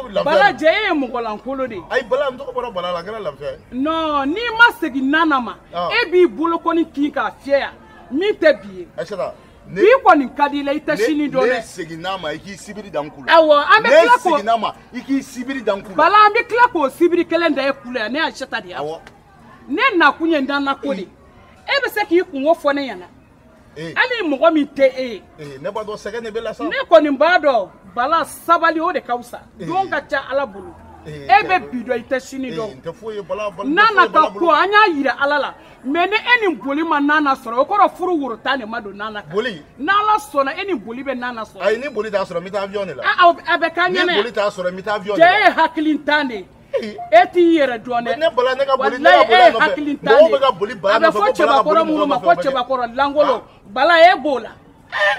lafiya. Bala jɛ e ye mɔgɔlankolon de ye. Ayi Bala n tɔgɔ bɔra Bala la a kɛra lafiya ye. Non n'i ma segin Nana ma e b'i bolokɔni kin k'a fiyɛ yan min tɛ bi ye. Aïssata. Bi kɔni ka di i la, i tɛ sini dɔn dɛ. Ne seginna ma, i k'i sibiri da n kun la. Awɔ, an bɛ tila k'o. Ne seginna ma, i k'i sibiri da n kun la. Bala, an bɛ tila k'o sibiri kelen da e kun la yan, ne y'Ayisata de ye. Awɔ. Ne nakun ye Nana ko de. E bɛ se k'i kungo fɔ ne ɲɛna. Hali mɔgɔ min tɛ e ye. Ne b'a dɔn sɛgɛn de bɛ la sa. Ne kɔni b'a dɔn Bala, sabali o de ka fisa. Don ka ca Ala bolo. E bɛ bi dɔn, i tɛ sini dɔn. N tɛ foyi ye Bala. Nana ka ko an y'a yira Ala la. Mais ni e ni boli ma Nana sɔrɔ, o kɔrɔ furu woro tan de ma don Nana kan. Boli. N'Ala sɔnna, e ni boli bɛ Nana sɔrɔ. Ayi, ni boli t'a sɔrɔ, n bɛ taa avion de la. A bɛ k'an ɲɛna. Ni boli t'a sɔrɔ, n bɛ taa avion de la. Cɛ ye hakilintan de ye. E t'i yɛrɛ dɔn dɛ. Ne Bala, ne ka boli, ne ka boli a nɔfɛ. Mɔgɔw bɛ ka boli Bala nɔfɛ. A bɛ fɔ cɛbakɔrɔ minnu ma ko cɛbakɔrɔ lankolon. Bala, e b'o la.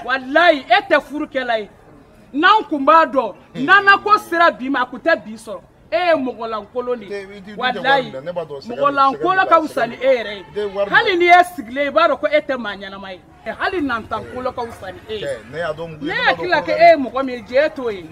Walayi, e tɛ furukɛla ye. N'an kun b'a dɔn, Nana ko sera bi ma, a kun tɛ bi sɔrɔ. E ye mɔgɔlankolon de ye. Walayi, mɔgɔlankolon ka fisa ni e yɛrɛ ye. Hali n'i ye sigilen ye, i b'a dɔn ko e tɛ maa ɲɛnama ye. Hali nantankolon ka fisa ni e ye. Ne hakili la ko e ye mɔgɔ min ye, jɛ t'o ye.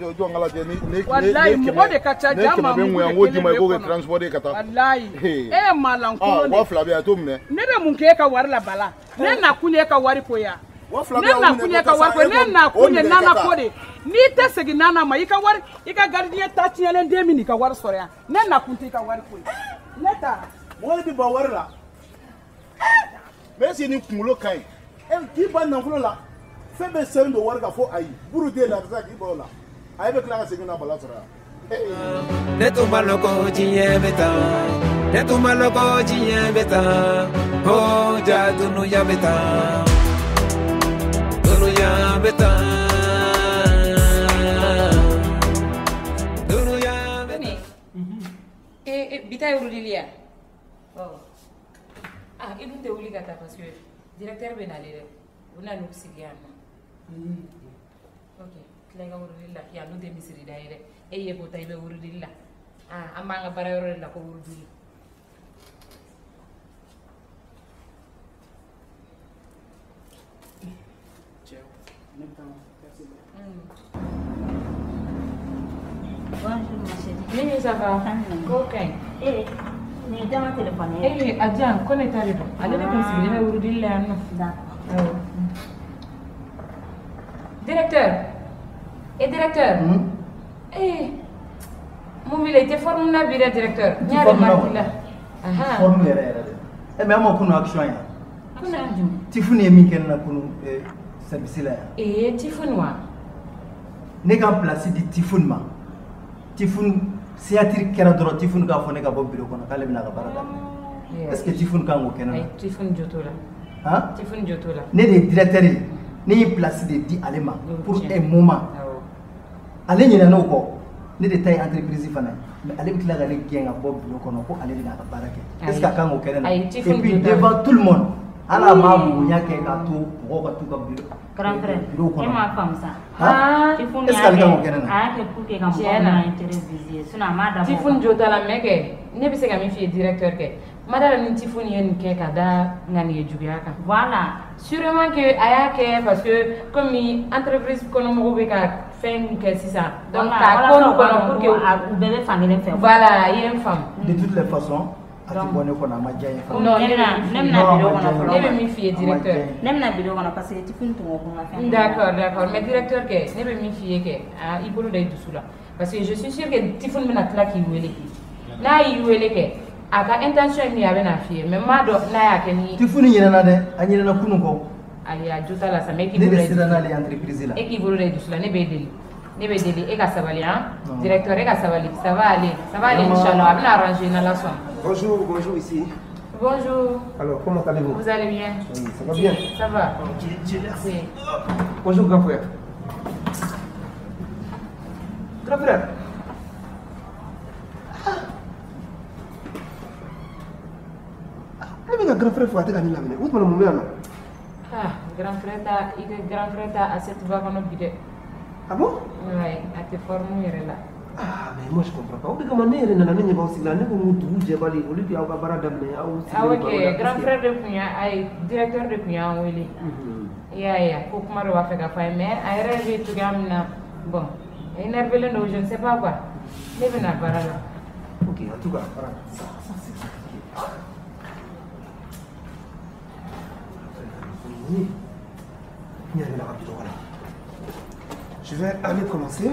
Walayi, mɔgɔ de ka ca, ja maa mugu de kelen b'e kɔnɔ. Walayi, e ye maalankolon de ye. 2000 bɛ yan, t'o minɛ. Ne bɛ mun k'e ka wari la Bala? Ne nakun ye e ka wari ko ye wa? Ne nakun ye ka wari ko, ne nakun ye Nana ko de. N'i tɛ segin Nana ma, i ka wari, i ka gardien ta tiɲɛlen den min n'i ka wari sɔrɔ yan. Ne nakun t'i ka wari ko ye. Ne taara. Mɔgɔ de bɛ ban wari la. Mais est-ce que ni kunkolo ka ɲi? K'i ban nafolo la, fɛn bɛɛ sɛbɛn don wari kan fo ayi. Buru den la, a bɛ se k'i ban o la. A bɛ tila ka segin na Bala sɔrɔ yan. Ne tun b'a lɔn ko diɲɛ bɛ tan. Ne tun b'a lɔn ko diɲɛ bɛ tan. Oh, ja dunuya bɛ tan. Dunuya bɛ tan. Dunuya bɛ tan. Bi ta ye wulili ya? Ah, i dun tɛ wuli ka taa parce que directeur bɛ nalen dɛ. U bɛna n'u sigi yan nɔ. Ok, tila i ka wurudili la. Yan dun tɛ misiri da ye dɛ. E ye ko ta i bɛ wurudili la. Ah, an b'an ka baara yɔrɔ de la ko wurudili. Bonjour ma chérie. Mimi, ça va? Ko ka ɲi. Eh, nin ye jama téléphone ye. Eh, a di yan, ko ne ta de don. Ale de kun sigilen bɛ wurudili la yan nɔ. D'accord. Awɔ. Directeur. Eh, directeur. Eh, mun b'i la, i tɛ forme na bi dɛ, directeur. N y'a remarqué la. Ahan. Forme yɛrɛ yɛrɛ de. Eh, mais an ma kunu action yan. Kunu jumɛn? Tifuni ye min kɛ ne la kunu service la yan. Eh, Tifuni wa? Ne ka place di Tifuni ma. Tifuni signature kɛra dɔrɔn, Tifuni k'a fɔ ne ka bɔ bureau kɔnɔ k'ale bɛna a ka baara daminɛ. Est ce que Tifuni kan k'o kɛ ne la? Ayi, Tifuni jo t'o la. Han? Tifuni jo t'o la. Ne de ye directeur ye. Ne ye place de di ale ma pour un moment. Ale ɲinɛna o kɔ. Ne de ta ye entreprise fana ye. Mais ale bɛ tila ka ne gɛn ka bɔ bureau kɔnɔ ko ale bɛna a ka baara kɛ. Est ce que a kan k'o kɛ ne la? Ayi, Et Tifuni puis jo t'a la. devant tout le monde. Hali a m'a bonya kɛ k'a to mɔgɔw ka t'u ka bureau. Grand frère, bureau e kɔnɔ. m'a faamu sa. Han? Tifuni Est ce que ale kan k'o kɛ ne a la? y'a kɛ pour que ka mɔgɔw Tiɲɛ na. ka intérêt viser sinon a m'a dabɔ o Tifuni kama. jo t'a la, mais kɛ ne bɛ se ka min f'i ye directeur kɛ. Ma da la ni Tifuni ye nin kɛ ka da ŋaniya juguya kan. Voilà. Sûrement que a y'a kɛ parce que comme entreprise kɔnɔ mɔgɔw bɛ ka fɛn min kɛ sisan. Donc Voilà, k'a walasa k'olu u b'a kɔnɔ dɔn pour que ko u bɛɛ bɛ fan kelen fɛ. Voilà, i ye n faamu. De toutes les façons, a tɛ bɔ ne kɔnɔ, a ma diya n ye fana. Non, ne bɛna Non, bureau a ma kɔnɔ diya n ye. fɔlɔ. Ne bɛ min f'i ye directeur. Ne bɛna bureau kɔnɔ parce que Tifuni tun ko ko n ka fɛn dɔ. D'accord, d'accord. Mais directeur kɛ, ne bɛ min f'i ye kɛ, ah, i bolo da i dusu la. Parce que je suis sûre que Tifuni bɛna tila k'i wele. N'a y'i wele kɛ, a ka intention ye min ye, a bɛna f'i ye. Mais n m'a dɔn n'a y'a kɛ ni. Tifuni ɲinɛna dɛ, a ɲinɛna kunun kɔ. Ayi, a jo t'a la sa, mais e k'i Ne bolo de da i dusu sera la. n'ale ye entreprise la. E k'i bolo da i dusu la, ne b'e deli. Ne b'e deli, e ka sabali han. Non. Directeur, e ka sabali. Ça va aller, ça va aller, Vraiment. inchallah. A bɛna arranger n'Ala sɔnna. Bonjour, bonjour ici. Bonjour. Alors, comment allez-vous? Vous allez bien? Oui, ça va bien. Ça va. Dieu merci. Oui. Bonjour, grand frère. Grand frère. Ne bɛ ka grand frère fo a tɛ ka ne laminɛ. O tuma na mun bɛ yan nɔ? Ah, grand frère ta, i ka grand frère ta assiette ba kɔnɔ bi dɛ. Ah bon? Ouais, a tɛ forme yɛrɛ la. Ah, mais moi je comprends pas. O de kama ne yɛrɛ nana, ne ɲɛ b'aw sigi la, ne ko n ko dugu jɛbali olu de y'aw ka baara daminɛ, aw Ah sigilen ok, baro la. grand frère de kun y'a, ayi, directeur de kun y'an wele. I y'a ye ko kuma dɔ b'a fɛ ka fɔ a ye, mais a yɛrɛ bɛ cogoya min na, bon, énervé len don, je ne sais pas quoi. Ne bɛ na baara la. Ok, en tout cas, voilà. Ça, c'est compliqué. Oui. N yɛrɛ bɛna ka bureau kɔnɔ. Je vais aller commencer.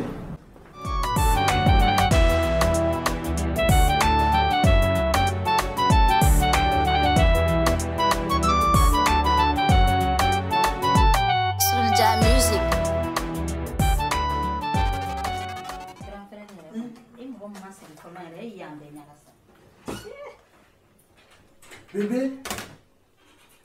Soulja Music. Grand frère yɛrɛ e mɔgɔ min ma sigi fɔlɔ yɛrɛ e y'an bɛɛ ɲagasa. Bébé.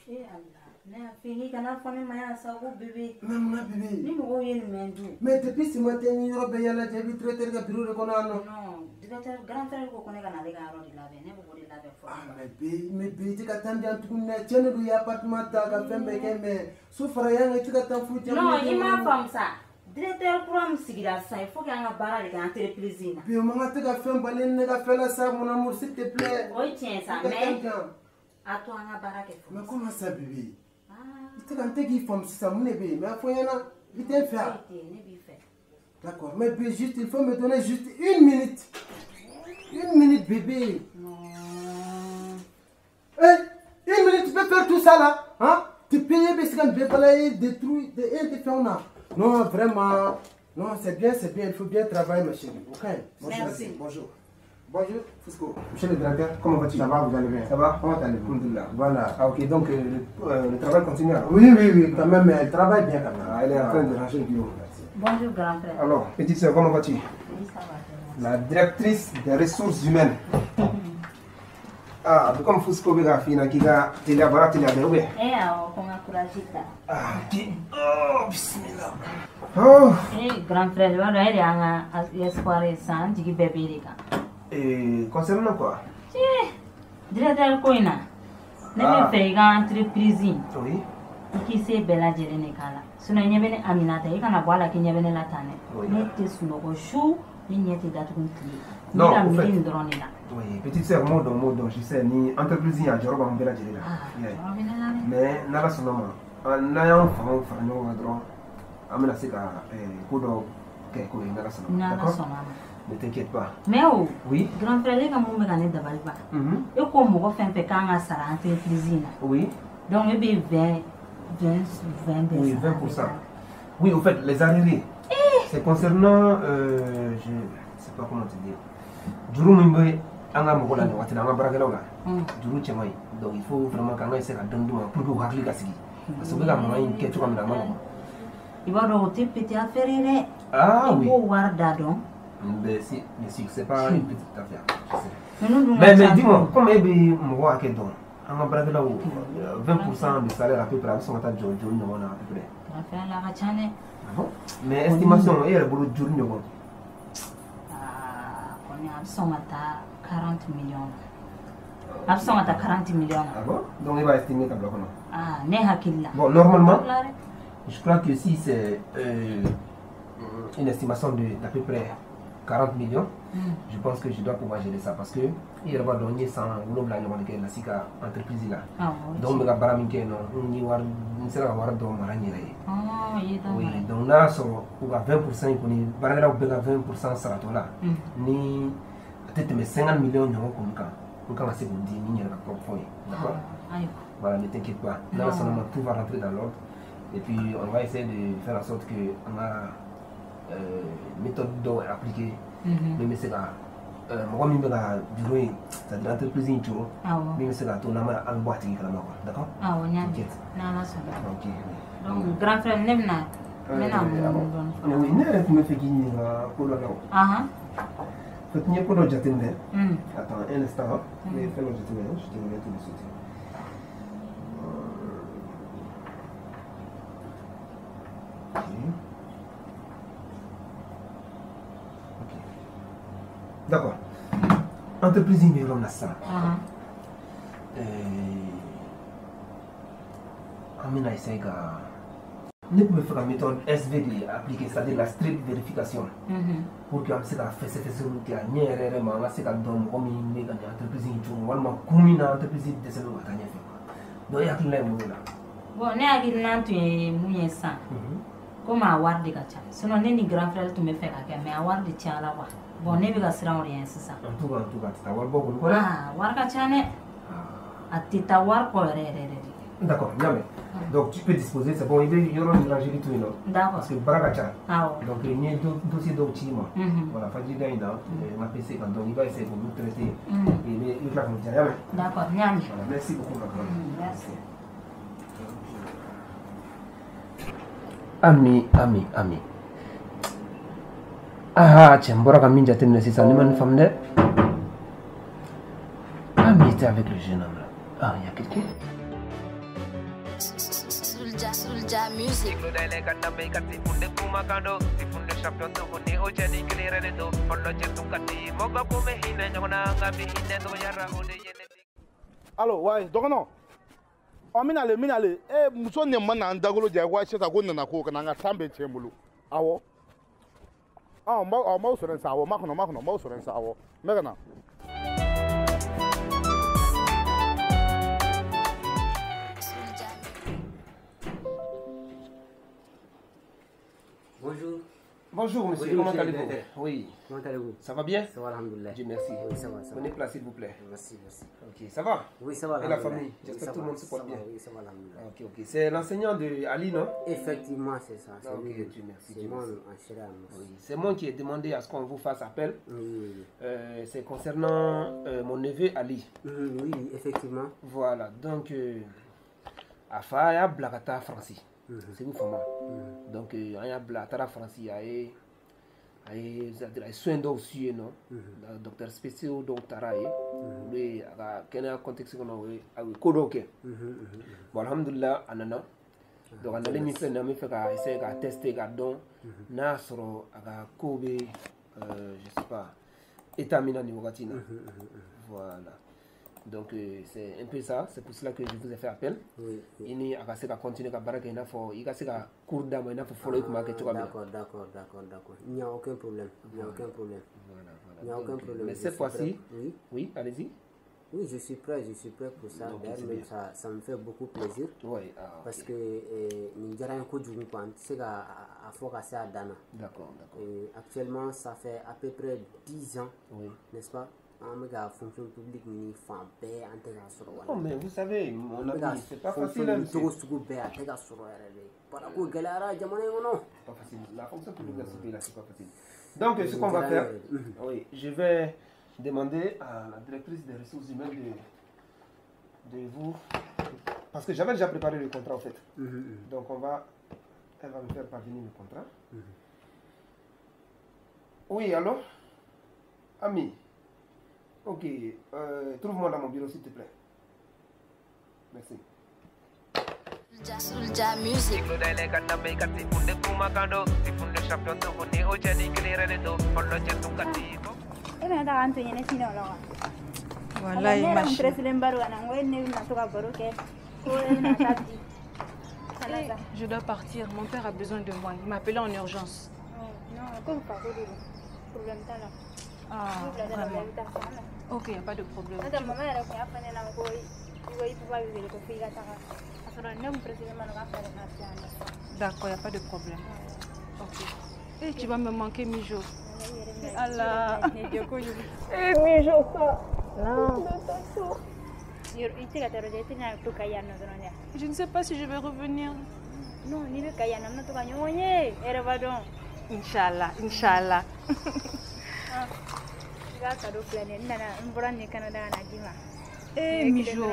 Eh Allah, ne y'a f'i ye k'i kana fɔ ne ma yan sa ko bébé. Mais mun na bébé? Ni mɔgɔw ye nin mɛn dun. Mais depuis ce matin ni yɔrɔ bɛɛ yala cɛ i bɛ directeur ka bureau de kɔnɔ yan nɔ. Non, directeur grand frère ko ko ne ka na ale ka yɔrɔ de labɛn, ne bɛ k'o de labɛn fɔlɔ. Ah mais bé i tɛ ka temps di yan tuguni dɛ, tiɲɛ de don i ye appartement ta ka fɛn bɛɛ kɛ mais so fara yan kan i tɛ ka temps foyi di yan. Non, i m'a faamu sa. Directeur kura min sigira sisan, il faut que an ka baara de kɛ entreprise in na. Bi o man kan tɛ ka fɛn bali ne ka fɛn la sa mon amour s'il te plaît. O ye tiɲɛ sa I ka mais temps di yan. a to an ka baara kɛ fɔlɔ. Mais comment ça bébé? I tɛ ka n tɛ k'i faamu sisan mun de bɛ yen mais a fɔ n ɲɛna i tɛ n fɛ wa? Foyi tɛ yen, ne b'i fɛ. D'accord, mais bé, juste, il faut me donner juste une minute. Une minute, bébé. Non. Eh, une minute, tu peux faire tout ça là, hein? Tu payes, parce que tu balayer, détruire, de faire on a. Non, vraiment. Non, c'est bien, il faut bien travailler, ma chérie. Ok. Bonjour. Merci. Bonjour. Bonjour. Fusco. Monsieur le directeur, comment vas-tu? Ça va, vous allez bien? Ça va? Comment allez-vous? Alhamdoulilah. Voilà. Ah ok, donc le travail continue alors? Oui, oui, oui, quand même, elle travaille bien quand même. Ah, elle est en train de ranger le bureau. Merci. Bonjour grand frère. Alors, petite soeur, comment vas-tu? Oui, ça va. La directrice des ressources humaines. Ah, comme Fusco bɛ k'a f'i ɲɛna k'i ka teliya baara teliya dɛ ou bien? Eh awɔ, ko n ka courage ta. Ah, ok. Oh, bismillah. Oh. Eh grand frère, i b'a dɔn e de y'an ka espoir ye sisan, an jigi bɛɛ b'e de kan. Et concernant quoi? Eh, directeur ko in na, ne bɛ fɛ i ka entreprise in. Oui. I k'i se bɛɛ lajɛlen de k'a la. Sinon i ɲɛ bɛ ne Aminata, i kana bɔ a la k'i ɲɛ bɛ ne la tan dɛ. Ne tɛ sunɔgɔ su, ne ɲɛ tɛ datugu tile. Ne Non, ka au fait. miiri nin dɔrɔn de la. Oui, petite sœur, m'o dɔn, je sais, ni entreprise in a jɔyɔrɔ b'an bɛɛ lajɛlen la. Ah, Yeah. jɔyɔrɔ bɛ ne la dɛ. Mais n'Ala sɔnna ma, n'an y'an fangaw fara ɲɔgɔn kan dɔrɔn, an bɛna se ka ko dɔ kɛ ko ye n'Ala sɔnna ma. N'Ala D'accord? sɔnna ma. Ne t'inquiète pas. Mais o, Oui. grand frère, e ka mun bɛ ka ne dabali ban? E ko mɔgɔ fɛn fɛn kan ka sara entreprise in na. Oui. Donc e bɛ 20 20 20 bɛɛ Oui, sara. 20%. Oui, au fait, les arriérés. C'est concernant, je sais pas comment te dire. Juru min bɛ an ka mɔgɔ la nin waati la, an ka baarakɛlaw la. Juru cɛ man ɲi. Donc il faut vraiment k'an ka essayer ka dɔɔni d'u ma pour que u hakili ka sigi. Parce que u bɛ ka mankan in kɛ cogoya min na, a ma nɔgɔn. I b'a dɔn o tɛ petit affaire ye dɛ. Ah I oui. b'o wari da dɔn. Mais si, bien sûr, c'est pas une petite affaire. Je sais. Ninnu dun ka Mais, ca. dis-moi, comme e bɛ mɔgɔ hakɛ dɔn, an ka baarakɛlaw 20% de salaire à peu près, a bɛ sɔn ka taa jɔ joli ɲɔgɔn na à peu près. Grand frère la ka ca dɛ. Ah bon? Mais estimation, e yɛrɛ bolo joli ɲɔgɔn? Ah, kɔni a bɛ sɔn ka taa 40 millions na. A bɛ sɔn ka taa 40 millions na. Ah bon? Donc e b'a estimer ka bila kɔnɔ. Ah, ne hakili la. Bon, normalement, La dɛ. je crois que si c'est une estimation d'à peu près 40 millions, je pense que je dois pouvoir gérer ça parce que i yɛrɛ b'a dɔn n ye san 7 ɲɔgɔn de kɛ Lasi ka entreprise la. Awɔ. Donc n bɛ ka baara min kɛ yen nɔ, n ye wari n sera ka wari dɔ mara n yɛrɛ ye. Ah, i ye dɔ Oui, mara. donc n'a y'a sɔrɔ u ka 20% in kɔni baarakɛlaw bɛɛ ka 20% saratɔ la, ni a tɛ tɛmɛ 50 millions ɲɔgɔn kɔni kan, n kan ka se k'o di ni n yɛrɛ ka propre fonds ye. D'accord? Ayiwa. Voilà, ne t'inquiète pas. N'Ala sɔnna ma, tout va rentrer dans l'ordre. Et puis on va essayer de faire en sorte que an ka méthode dɔw appliquer min bɛ se ka mɔgɔ min bɛ ka juru in, c'est-à-dire entreprise in coron, Awɔ. min bɛ se k'a to n'an ma an bɛ bɔ a tigi kalama quoi. D'accord? Awɔ, n y'a mɛn. T'inquiète. N'Ala sɔnna. Ok. Donc grand frère, ne bɛna n bɛna mun dɔɔni fɔlɔ. Oui, ne yɛrɛ tun bɛ fɛ k'i ɲininka ko dɔ la o. Ahan. En fait, n ye ko dɔ jateminɛ. Attends un instant, n bɛ fɛn dɔ jateminɛ, je te reviens tout de suite. Ok. Ok. D'accord. Entreprise in bɛ yɔrɔ min na sisan. Ahan. An bɛna essayer ka ne tun bɛ fɛ ka méthode SV de appliquer, c'est-à-dire la stricte vérification, pour que an bɛ se ka fɛsɛfɛsɛliw kɛ a ɲɛ yɛrɛ yɛrɛ ma, an ka se ka dɔn mɔgɔ min bɛ ka nin entreprise in coron walima kun min na entreprise dɛsɛlen don ka taa ɲɛfɛ quoi. Donc e hakilina ye mun ye o la? Bon, ne hakilina tun ye mun ye sisan, komi a wari de ka ca, sinon ne ni grand frère tun bɛ fɛ ka kɛ, mais a wari de cayara quoi. Bon, ne bɛ ka siran o de ɲɛ sisan. En tout cas, a tɛ taa wari bɔ kɔni kɔ dɛ. Ah, wari ka ca dɛ. A tɛ taa wari kɔ yɛrɛ yɛrɛ yɛrɛ de. D'accord, n y'a mɛn. Donc tu peux disposer, c'est bon, il y aura une rangée tout, non? D'accord. Parce que Barakacha. Ah ouais. Donc il y a un dossier d'outil, moi. Voilà, Fadjida, il a ma PC, donc il va essayer de nous traiter. Et il va nous dire. D'accord, bien. Voilà, merci beaucoup, ma grande. Merci. Ami, ami, ami. Ah, tiens, bora min jateminɛ sisan ne ma nin faamu dɛ. Ami était avec le jeune homme là. Ah, il y a quelqu'un. Soulja Music. Allo, ouais, dɔgɔnɔ. Ɔ n bɛna ale. Muso nin ma na n dagolo ja ko sisan ko nana ko kana n ka tan bɛ tiɲɛ n bolo. Awɔ. Ɔ n b'aw sɔrɔ yen sa, awɔ, makɔnɔ n b'aw sɔrɔ yen sa, awɔ. N bɛ ka na. Bonjour. Bonjour monsieur, comment allez-vous? Oui. Comment allez-vous? Ça va bien? Ça va, alhamdoulilah. Dieu merci. Oui, ça va, ça va. Prenez place s'il vous plaît. Merci, merci. Ok, ça va? Oui, ça va. Et la famille? J'espère que tout le monde se porte bien. Oui, ça va, alhamdoulilah. Ok, ok. C'est l'enseignant de Ali, non? Effectivement, c'est ça. Ok, Dieu merci. C'est moi, oui, c'est moi qui ai demandé à ce qu'on vous fasse appel. Oui, oui. C'est concernant mon neveu Ali. Oui, effectivement. Voilà, donc, a fa y'a bila ka taa Faransi. Segu fama. Donc, an y'a bila a taara Faransi, a ye c'est-à-dire a ye soin dɔw su yen nɔ, docteur spéciaux dɔw taara yen, olu ye a ka kɛnɛya contexte kɔnɔ, a ye ko dɔw kɛ. Bon, alhamdulillah, a nana. Donc a nalen min filɛ nin ye, an bɛ fɛ ka essayer ka tester k'a dɔn n'a y'a sɔrɔ a ka kow bɛ, je sais pas, état min na nin wagati in na. Voilà. Donc c'est un peu ça, c'est pour cela que je vous ai fait appel. Oui. I ni a ka se ka continuer ka baara kɛ i n'a fɔ i ka se ka cours d'a ma i n'a fɔ fɔlɔ i tun b'a kɛ cogoya min na. D'accord. Il n'y a aucun problème. Il n'y a aucun problème. Voilà. Il n'y a aucun problème. Mais cette fois-ci, oui. Oui, allez-y. Oui, je suis prêt pour ça. D'ailleurs, même ça me fait beaucoup plaisir. Oui, ah, parce que nin diyara n ye kojugu quoi, n tɛ se ka a fɔ ka se a dan na. D'accord. Actuellement, ça fait à peu près 10 ans, oui, n'est-ce pas? An bɛ ka fonction publique ɲini fan bɛɛ, an tɛ k'a sɔrɔ. Non, mais vous savez, mon ami, c'est pas facile. Fonction cogo sugu bɛɛ, a tɛ ka sɔrɔ yɛrɛ de. Baarako gɛlɛyara jamana in kɔnɔ. C'est pas facile. La fonction publique dans ce pays-là, c'est pas facile. Donc, ce qu'on va faire, oui, je vais demander à la directrice des ressources humaines de vous, parce que j'avais déjà préparé le contrat en fait. Donc, elle va me faire parvenir le contrat. Oui, allô? Ami? Ok, trouve-moi dans mon bureau s'il te plaît. Merci. Soulja Music. Je dois partir, mon père a besoin de moi. Il m'a appelé en urgence. Ah, vraiment. Ok, il n'y a pas de problème. D'accord, il n'y a pas de problème. Ok. Et tu vas me manquer, Mijo. Allah. Eh, Mijo, ça. Non. Je ne sais pas si je vais revenir. Non, Inch'Allah, Inch'Allah. Eh, Mijo.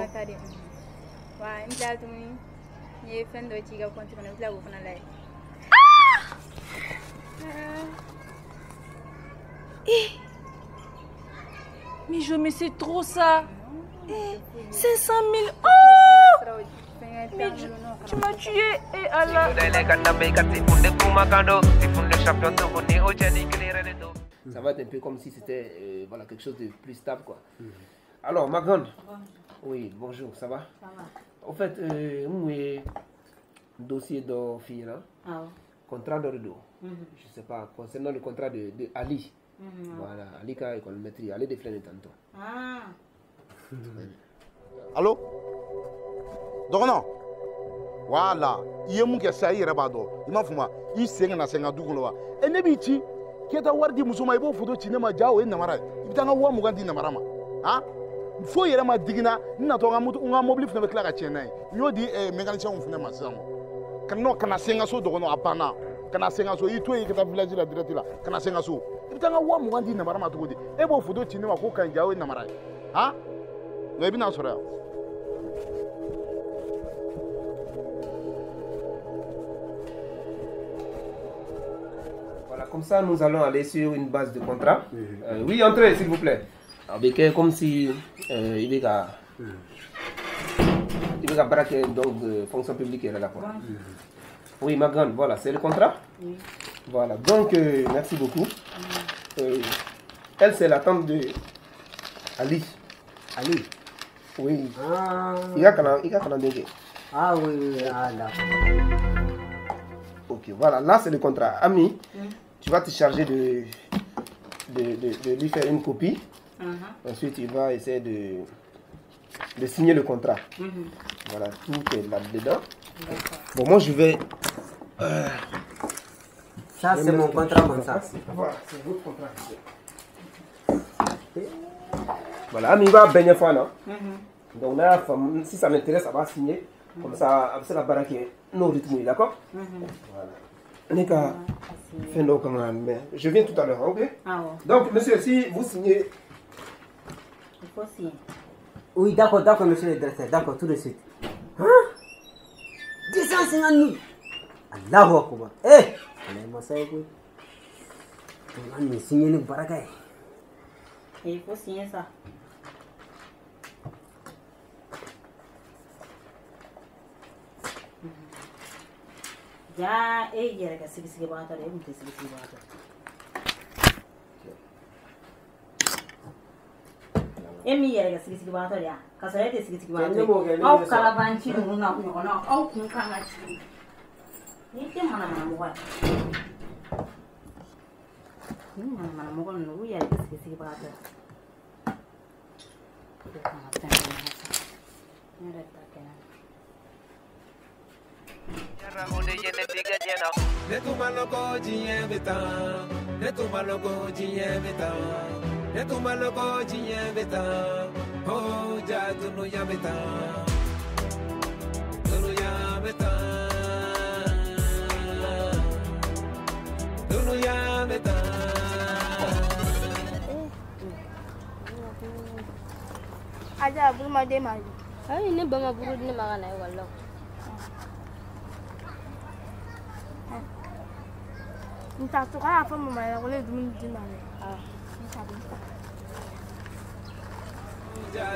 Eh, Mijo, mais c'est trop ça. Eh, 500 000. Oh, mais tu m'as tué. Eh, Allah. Ça va être un peu comme si c'était voilà, quelque chose de plus stable, quoi. Alors, ma grande. Oui, bonjour, ça va? Ça va. En fait, moi, dossier de fille, là. Ah. Contrat de dos. Je sais pas, concernant le contrat de Ali. Voilà, Ali ka école maîtrise, Ali de Flène tantôt. Ah. Allô? Dɔgɔnɔ, voilà, i ye mun kɛ sisan i yɛrɛ b'a dɔn, i m'a faamu wa? I sen kana se n ka du kɔnɔ wa? E ne b'i ci k'e taa wari di muso ma, i b'o photo ci ne ma, ja o ye namara ye. I bɛ taa n ka 20,000 di namara ma, han? Foyi yɛrɛ ma digi n na, n natɔ n ka mobili fana bɛ tila ka tiɲɛ n'a ye. N y'o di mécanicien fana ma sisan. Ka non, kana se n ka so dɔgɔnɔ, a banna. Kana se n ka so, i to yen ka taa village la direct la, kana se n ka so. I bɛ taa n ka 20,000 di namara ma cogo di? E b'o photo ci ne ma k'o ka ɲi, ja o ye namara ye. Han? Nka i bɛna sɔrɔ yan. Voilà, comme ça, nous allons aller sur une base de contrat. Oui, entrez, s'il vous plaît. Avec comme si il est à braquer donc fonction publique là quoi. Oui, ma grande, voilà, c'est le contrat. Oui. Voilà, donc merci beaucoup. Elle, c'est la tante de Ali. Ali. Oui. Ah. Il a Ah oui, oui, ah là. Ok, voilà, là c'est le contrat. Ami, tu vas te charger de lui faire une copie. Ensuite, il va essayer de signer le contrat. Voilà, tout est là-dedans. Bon, moi je vais. Ça, c'est mon contrat comme ça. Voilà, c'est votre contrat. Voilà, Ami va baigner fort, non? Donc là, si ça m'intéresse, ça va signer. Comme ça, c'est la baraque, nos rythmes, d'accord? Voilà. Nika, je viens tout à l'heure, ok? Ah ouais. Donc, monsieur, si vous signez. Il faut signer. Oui, d'accord, d'accord, monsieur le directeur, d'accord, tout de suite. Hein? 250 000. Allahu Akbar. Eh! On signer une baraka. Il faut signer ça. Ja, e yɛrɛ ka sigisigibagatɔ de, e kun tɛ sigisigibagatɔ. E min yɛrɛ ka sigisigibagatɔ de ya, ka sɔrɔ e tɛ sigisigibagatɔ ye. Aw kalabanci ninnu n'a ɲɔgɔnnaw, aw kun kan ka sigi. N'i tɛ manamanamɔgɔ ye. Ni manamanamɔgɔ ninnu, u yɛrɛ ka sigisigibagatɔ ye. U kan ka fɛn dɔ ɲini sa. Ne yɛrɛ ta kɛnɛ. Ne tuma loko diɲɛ bɛ tan, ne tuma loko diɲɛ bɛ tan, ne tuma loko diɲɛ bɛ tan, oh ja dunuya bɛ tan, dunuya bɛ tan, dunuya bɛ tan. Aja buru ma den ma. Ayi ne ba ma buru di ne ma ka na ekɔli la. N t'a to k'a fɔ mama ɲɛna ko ne ye dumuni di ma dɛ. N t'a dɔn.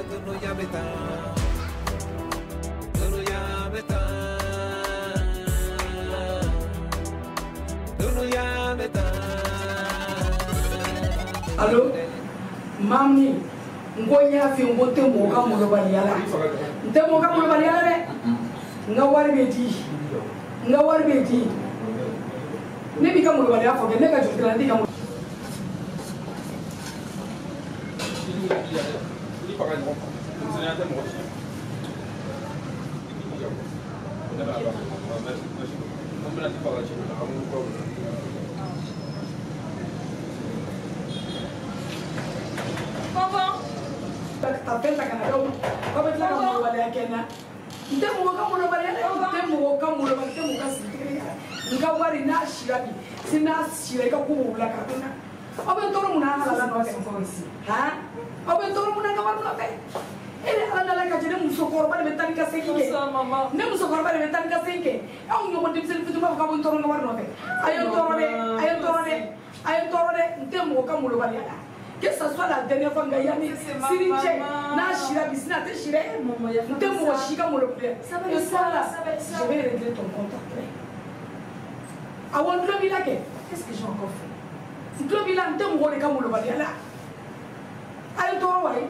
Dunuya bɛ tan, dunuya bɛ tan, dunuya bɛ tan. Allo, mami, n ko n y'a f'i ye n ko n tɛ mɔgɔ ka molobaliya la. N tɛ mɔgɔ ka molobaliya la dɛ. N ka wari bɛ di. N ka wari bɛ di. Ne b'i ka molobaliya fɔ kɛ, ne ka juru t'i la, ne t'i ka molobaliya. Ka fɛn ta ka na d'aw ma, aw bɛ tila ka molobaliya kɛ n na. N tɛ mɔgɔ ka molobaliya dɛ, n tɛ mɔgɔ ka molobaliya, n tɛ mɔgɔ ka sigi tigɛ la. N ka wari n'a sira bi, si n'a sira i ka ko b'o bila ka to n na. Aw bɛ n tɔɔrɔ mun na halala nɔfɛ? Han? Aw bɛ n tɔɔrɔ mun na n ka wari nɔfɛ? E ni Ala nana ka jɛ ne musokɔrɔba de bɛ taa ni ka segin kɛ. Ne musokɔrɔba de bɛ taa ni ka segin kɛ. Aw ɲɔgɔn denmisɛnnin fitinin b'a fɔ k'aw bɛ n tɔɔrɔ n ka wari nɔfɛ. A ye n tɔɔrɔ dɛ, a ye n tɔɔrɔ dɛ, a ye n tɔɔrɔ dɛ. N tɛ mɔgɔ ka molobaliya la. Que ça soit la dernière fois, nka yanni sini cɛ n'a sira bi sini a tɛ si dɛ. N tɛ mɔgɔ si ka molobaliya. Et ça là, je vais régler ton compte après. Awɔ, n tulo b'i la kɛ. Qu'est-ce que j'ai encore fait? N tulo b'i la, n tɛ mɔgɔ de ka molobaliya la. A ye n tɔɔrɔ wa ye.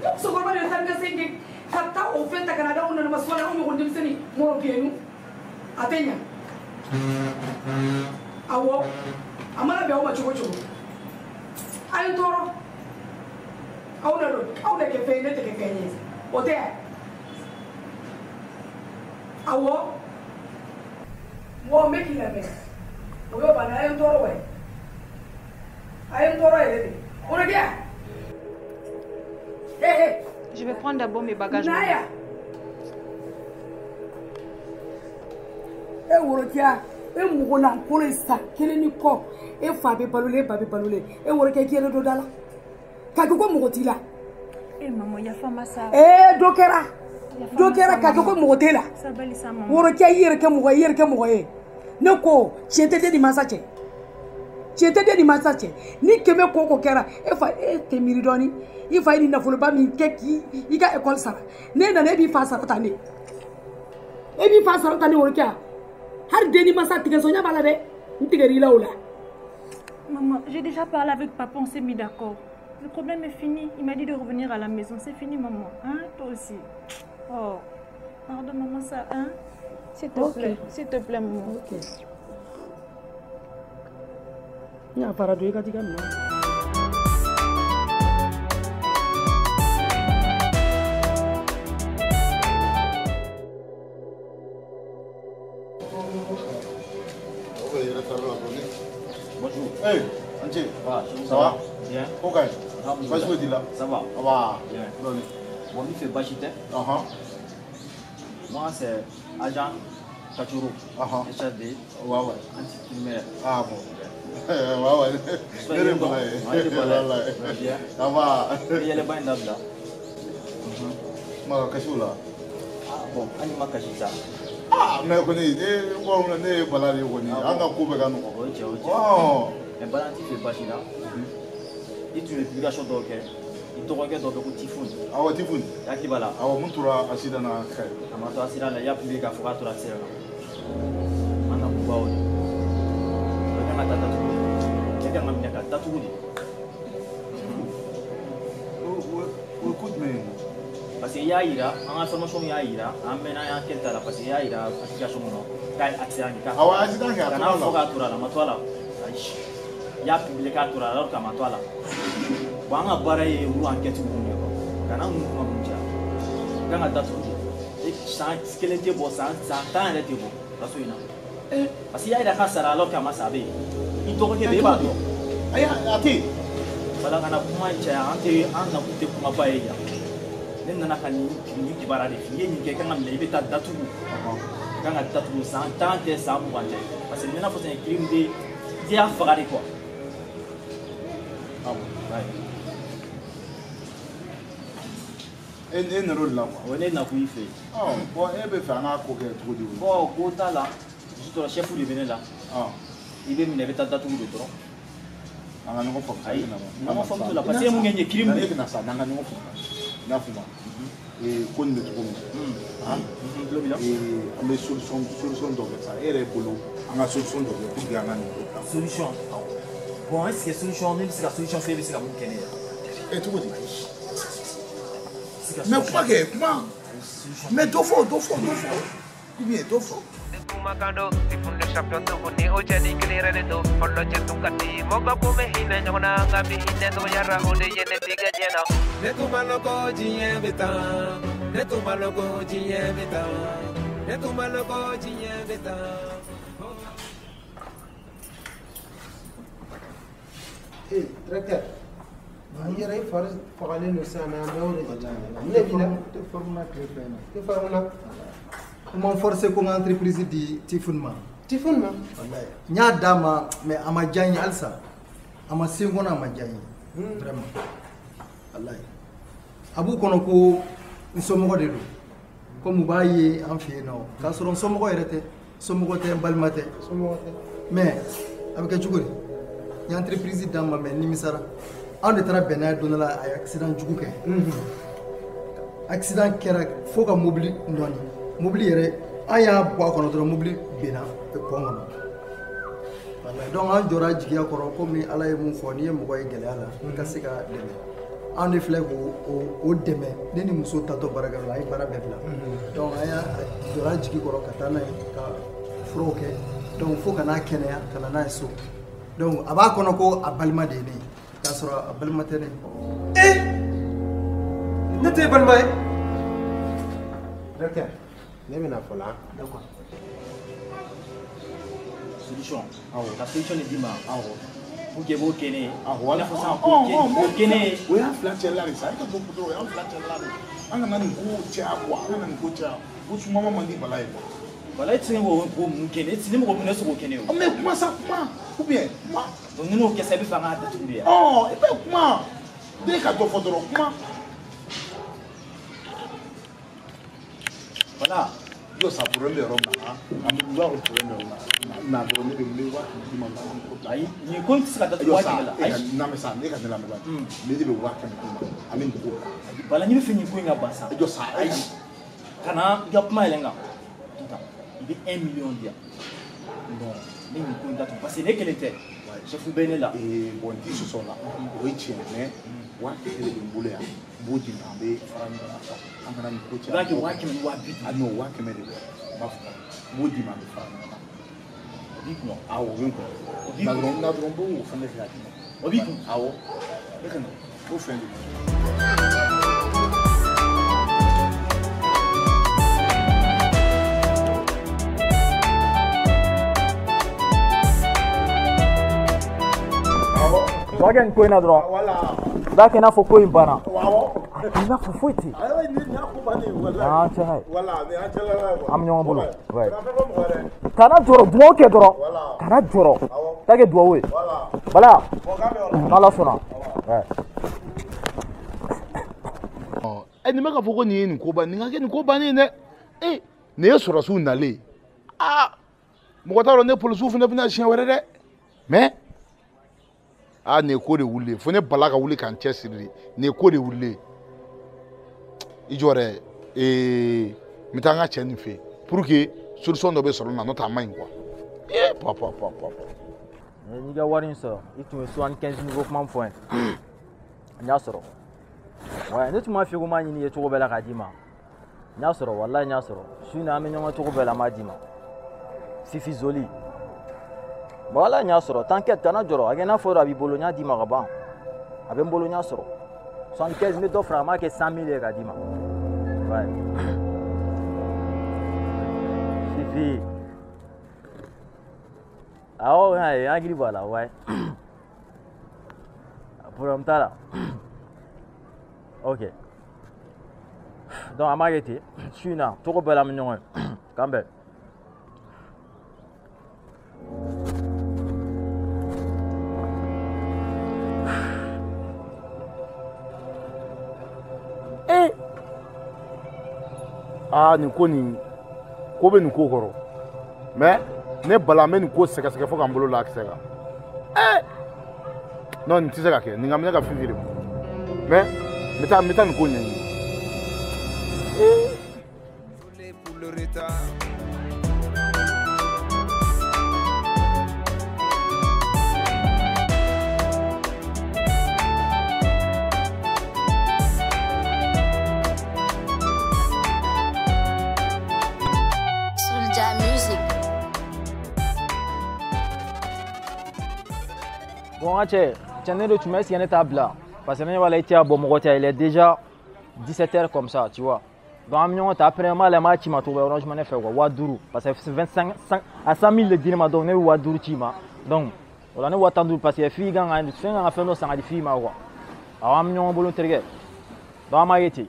Ne musokɔrɔba de bɛ taa ni ka segin kɛ ka taa o fɛn ta ka na d'aw nana ma sɔnni aw ɲɔgɔn denmisɛnnin mɔrɔ kiyenu. A tɛ ɲa. Awɔ, a mana bɛn aw ma cogo o cogo. A ye n tɔɔrɔ. Aw na don, aw na kɛ fɛn ye, ne tɛ kɛ fɛn ye. O tɛ yan. Awɔ. Mɔgɔ n bɛ k'i lamɛn. O y'o bannen, a ye n tɔɔrɔ wa ye. A ye n tɔɔrɔ yɛrɛ de. O de kɛ yan. Hey, hey. Je vais prendre d'abord mes bagages. Naya. E worokiya, e mɔgɔ lankolon ye san kelen ni kɔ, e fa bɛ balolen, e ba bɛ balolen, e worokɛ k'i yɛrɛ don da la, k'a kɛ ko mɔgɔ t'i la. Eh maman, yafa ma sa. Eh dɔ kɛra, dɔ kɛra k'a kɛ ko mɔgɔ t'e la. Sabali sa maman. Worokɛ i yɛrɛ kɛ mɔgɔ ye, i yɛrɛ kɛ mɔgɔ ye. Ne ko tiɲɛ tɛ den ni mansa cɛ. Tiɲɛ tɛ den ni mansa cɛ. Ni kɛmɛ ko ko kɛra, e fa e tɛ miiri dɔɔni. I fa ye nin nafoloba min kɛ k'i ka école sara. Ne nana e b'i fa sara tan de. E b'i fa sara tan de worokɛ. Hali den ni mansa tigɛsɔnya b'a la dɛ. N tigɛr'i la o la. Maman, j'ai déjà parlé avec papa, on s'est mis d'accord. Le problème est fini. Il m'a dit de revenir à la maison. C'est fini, maman. Hein, toi aussi. Oh, pardon, maman, ça, hein? S'il te plaît, s'il te plaît, maman. Ok. N y'a fara don i ka t'i ka minɛn. Bonjour. Hey, Anche. Ça va? Bien. Ok. Basi foyi t'i la? Ça va. Ça va. Bien. Bon, il fait basi tɛ. Moi, c'est agent Kachuro. HAD. Ouais, ouais. Anti-primaire. Ah bon. Ouais, ouais. Ne de bɔra ye. Walayi. Bien. Ça va. I yɛlɛba in dabila. Ma ka kasi o la. Ah bon, hali ma kasi sa. Ah mais kɔni ne ko ne ye Bala de ye kɔni. An ka ko bɛɛ ka nɔgɔn. O ye tiɲɛ, o ye tiɲɛ. Mais Bala t'i fɛ basi la. I tun ye publication dɔw kɛ. I dɔgɔkɛ dɔ bɛ ko Tifun. Awɔ Tifun. I hakili b'a la. Awɔ mun tora accident na Kayi. A ma to accident la, i y'a publier k'a fɔ k'a tora accident la. An na kunba o de. O kan ka taa datugu de. E kan ka minɛ ka datugu de. O ye ko jumɛn ye? Parce que i y'a yira, an ka formation y'a yira, an mɛnna an y'an kɛ ta la parce que i y'a yira application kɔnɔ k'a ye accident kɛ. Awɔ accident kɛ a tora la. Kana fɔ k'a tora la, a ma to a la. Ayi. I y'a publier k'a tora la alors qu'a ma to a la. Bon, an ka baara ye olu enquête ninnu de quoi. Kana ninnu kuma ninnu caya. I kan ka datugu de. E san kelen tɛ bɔ, san 10 yɛrɛ tɛ bɔ kaso in na. Parce que i y'a yira k'a sara alors qu'a ma sa, a bɛ yen. I dɔgɔkɛ bɛ yen, e b'a dɔn. Ayi a tɛ yen. Bala kana kuma in caya, an tɛ an nakun tɛ kumaba ye yan. Ne nana ka nin kibaruya de f'i ye, i ye nin kɛ i kan ka minɛ, i bɛ taa datugu. I kan ka datugu san 10 tɛ, san 20 tɛ. Parce que nin n'a fɔ c'est un crime de i y'a faga de quoi. Ah bon. E nana o de la quoi. O ne nakun y'i fɛ yen. Ɔ bon e bɛ fɛ an k'a ko kɛ cogo di o? Bon ko t'a la, juste chef de bɛ ne la. I bɛ minɛ i bɛ taa datugu de dɔrɔn. An ka ɲɔgɔn faamu. Ayi, ɲɔgɔn faamu t'o la parce que e mun kɛ nin ye crime de ye. Ne bɛna sa n'an ka ɲɔgɔn faamu. N y'a faamu. Ko nin bɛ cogo min na. An bɛ solution dɔ kɛ sa e yɛrɛ bolo an ka solution dɔ kɛ pour que an ka nin ko bila. Solution. Bon est-ce que solution ne bɛ se ka solution fɛ e bɛ se ka mun kɛ ne ye? E cogo di? Mais kuma kɛ kuma. Mais dɔ fɔ dɔ fɔ dɔ fɔ. Ou bien dɔ fɔ. Kumakando, Tifun le champion tuguni o cɛ ni kelen yɛrɛ de don fɔlɔ cɛ tun ka di mɔgɔ kun bɛ hinɛ ɲɔgɔn na nka bi hinɛ dɔgɔyara o de ye ne tigɛ diɲɛ na. Ne tun ma lɔn ko diɲɛ bɛ tan, ne tun ma lɔn ko diɲɛ bɛ tan, ne tun ma lɔn ko diɲɛ bɛ tan. Eh, directeur. I yɛrɛ i fari fagalen don sisan mais an bɛ o de jateminɛ. Mun de b'i la? Tɛ forme na tile fila in na. Tɛ forme na. U ma forcé ko n ka entreprise di Tifun ma. Tifun ma? Walayi. N y'a d'a ma mais a ma diya n ye halisa. A ma se n kɔnɔ a ma diya n ye. Vraiment. Walayi. A b'u kɔnɔ ko n somɔgɔ de don. Comme u b'a ye an fɛ yen nɔ. K'a sɔrɔ n somɔgɔ yɛrɛ tɛ. Somɔgɔ tɛ n balima tɛ. Somɔgɔ tɛ. Mais a bɛ kɛ cogo di? N ye entreprise d'a ma mais n nimisara. Anw de taara bɛn n'a ye don dɔ la a ye accident jugu kɛ. Accident kɛra fo ka mobili nɔɔni. Mobili yɛrɛ an y'a bɔ a kɔnɔ dɔrɔn mobili benna pɔn kɔnɔ. Walayi donc an jɔra jigiya kɔrɔ komi Ala ye mun fɔ n'i ye mɔgɔ ye gɛlɛya la i ka se ka dɛmɛ. Anw de filɛ k'o dɛmɛ ne ni muso tatɔ baarakɛyɔrɔ la an ye baara bɛɛ bila. Donc an y'a jɔra jigi kɔrɔ ka taa n'a ye ka furaw kɛ donc fo ka n'a kɛnɛya ka na n'a ye so. Donc a b'a kɔnɔ ko a balima de ye ne ye. K'a sɔrɔ a balima tɛ ne ye. Eh! Ne t'e balima ye? Directeur, ne bɛna fɔ la. D'accord. Solution. Awɔ. Ka solution de d'i ma. Awɔ. Pour que b'o kɛ ne ye. I n'a fɔ sisan k'o kɛ ne ye. O y'an fila cɛla de sa, e ka bɔ o y'an fila cɛla de. An kana nin ko caya quoi, an kana nin ko caya. Ko sumama man di Bala ye quoi. Bala e tɛ se k'o ko mun kɛ ne ye, ni mɔgɔ min ne se k'o kɛ ne ye o. Mais kuma sa kuma ou bien kuma. Donc ni n'o kɛ sisan i bɛ fɛ an k'a datugu de yan. Ɔ i bɛ kuma den ka dɔ fɔ dɔrɔn kuma. Voilà. Jɔ sa problème bɛ yɔrɔ min na an bɛ b'a dɔn problème bɛ yɔrɔ min na na dɔrɔn ne bɛ n bɛ 500 d'i ma. Ayi nin ko in tɛ se ka datugu 500 la. Ayi na mɛ sa ne ka ne lamɛn ba ne de bɛ 500 d'i ma an bɛ nin ko bila. Bala ne bɛ fɛ nin ko in ka ban sa. Jɔ sa ayi kana i ka kuma yɛlɛ n kan. I bɛ 1 million di yan. Bon ne nin ko in datugu parce que ne kelen tɛ. Chef bɛ ne la. Bon n t'i sɔsɔ o la o ye tiɲɛ mais 500 de bɛ n bolo yan n b'o d'i ma an bɛ fara ɲɔgɔn kan an kana nin ko caya. I b'a kɛ 500 ni 250. Ah non 500 de bɛ n b'a fɔ n b'o d'i ma an bɛ fara ɲɔgɔn kan. O b'i kun wa? Awɔ o bɛ n kun. O b'i kun. Na dɔrɔn n b'o fɛn de kɛ k'a d'i ma. O b'i kun? Awɔ ne ka na n b'o fɛn de. Tɔ kɛ nin ko in na dɔrɔn. I b'a kɛ i n'a fɔ ko in banna. A kɛ i n'a fɔ foyi tɛ yen. An cɛla ye. An bɛ ɲɔgɔn bolo. Kana jɔrɔ dugawu kɛ dɔrɔn. Kana jɔrɔ. Taa kɛ dugawu ye. Bala. N'Ala sɔnna. Ɛ nin bɛ k'a fɔ ko nin ye nin ko ban nin ka kɛ nin ko bannen ye dɛ. Ee nin ye sɔrɔdasiw nalen ye. Aa mɔgɔ t'a dɔn ne polisiw fana bɛna siɲɛ wɛrɛ dɛ. Mais ah nin ye ko de wulilen fo ne Bala ka wuli k'an cɛsiri de nin ye ko de wulilen i jɔ dɛ n bɛ taa n ka cɛ nin fɛ yen pour que solution dɔ bɛ sɔrɔ n na n'o tɛ a man ɲi quoi ee pa pa pa pa. N'i ka wari in sɔrɔ i tun ye 75 niveau kuma min fɔ n ye n y'a sɔrɔ ouais ne tun b'a f'i ye ko n b'a ɲini i ye cogo bɛɛ la k'a d'i ma n y'a sɔrɔ walahi n y'a sɔrɔ su in na an bɛ ɲɔgɔn cogo bɛɛ la n b'a d'i ma Fifi Zoli. Voilà, n y'a sɔrɔ t'inquiète kana jɔrɔ a kɛ i n'a fɔ a b'i bolo n y'a d'i ma ka ban a bɛ n bolo n y'a sɔrɔ 75 n bɛ dɔ fara n b'a kɛ 100 000 ye k'a d'i ma ouais Fifi awɔ n hakili b'a la ouais problème t'a la ok donc an b'a kɛ ten su in na cogo bɛɛ la an bɛ ɲɔgɔn ye k'an bɛn. Aa nin ko nin ko bɛ nin ko kɔrɔ mais ne Bala n bɛ nin ko sɛgɛsɛgɛ fo ka n bolo la kisɛ kan ee non nin tɛ se ka kɛ nin ka minɛ ka Fifi de ma mais n bɛ taa nin ko ɲɛɲini. Bon, n ka cɛ, cɛ ne de tun bɛ est-ce que ne t'a bila parce que ne ɲɛ b'a la i tɛ ka bɔ mɔgɔ tɛ il est déjà 17h comme ça tu vois donc an bɛ ɲɔgɔn ta après n b'a lajɛ n b'a ci ma cogo bɛɛ Orange Money fɛ quoi 5000 parce que 25 à 100 000 de di ne ma donc ne bɛ 5000 ci ma donc o la ne 15 000 parce que fille kan ka fɛn kan ka fɛn dɔ san ka di fille ma quoi awɔ an bɛ ɲɔgɔn bolo n terikɛ donc an b'a ye ten.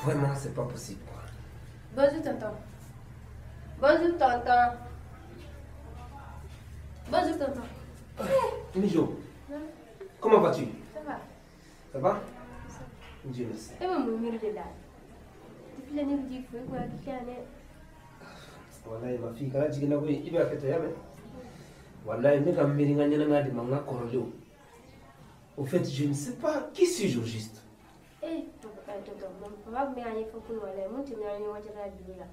Vraiment c'est pas possible quoi. Bonjour tonton. Bonjour tonton. Bonjour tonton. Mijo, comment vas-tu? Ça va. Ça va? Dieu merci. E bɛ mun miiri de la? Depuis la ne bɛ k'i fo e ko hakili tɛ yan dɛ. Walayi ma fille kana jigin n na koyi i bɛ hakɛ to ya mɛn. Walayi ne ka miiri n ka ɲɛnamaya de ma n ka kɔrɔlenw. Au fait, je ne sais pas qui suis-je au juste. Eh, papa, tonton, papa tun bɛ k'a ɲɛfɔ kunun walayi mun tɛmɛna an ni ɲɔgɔn cɛ la dugu la.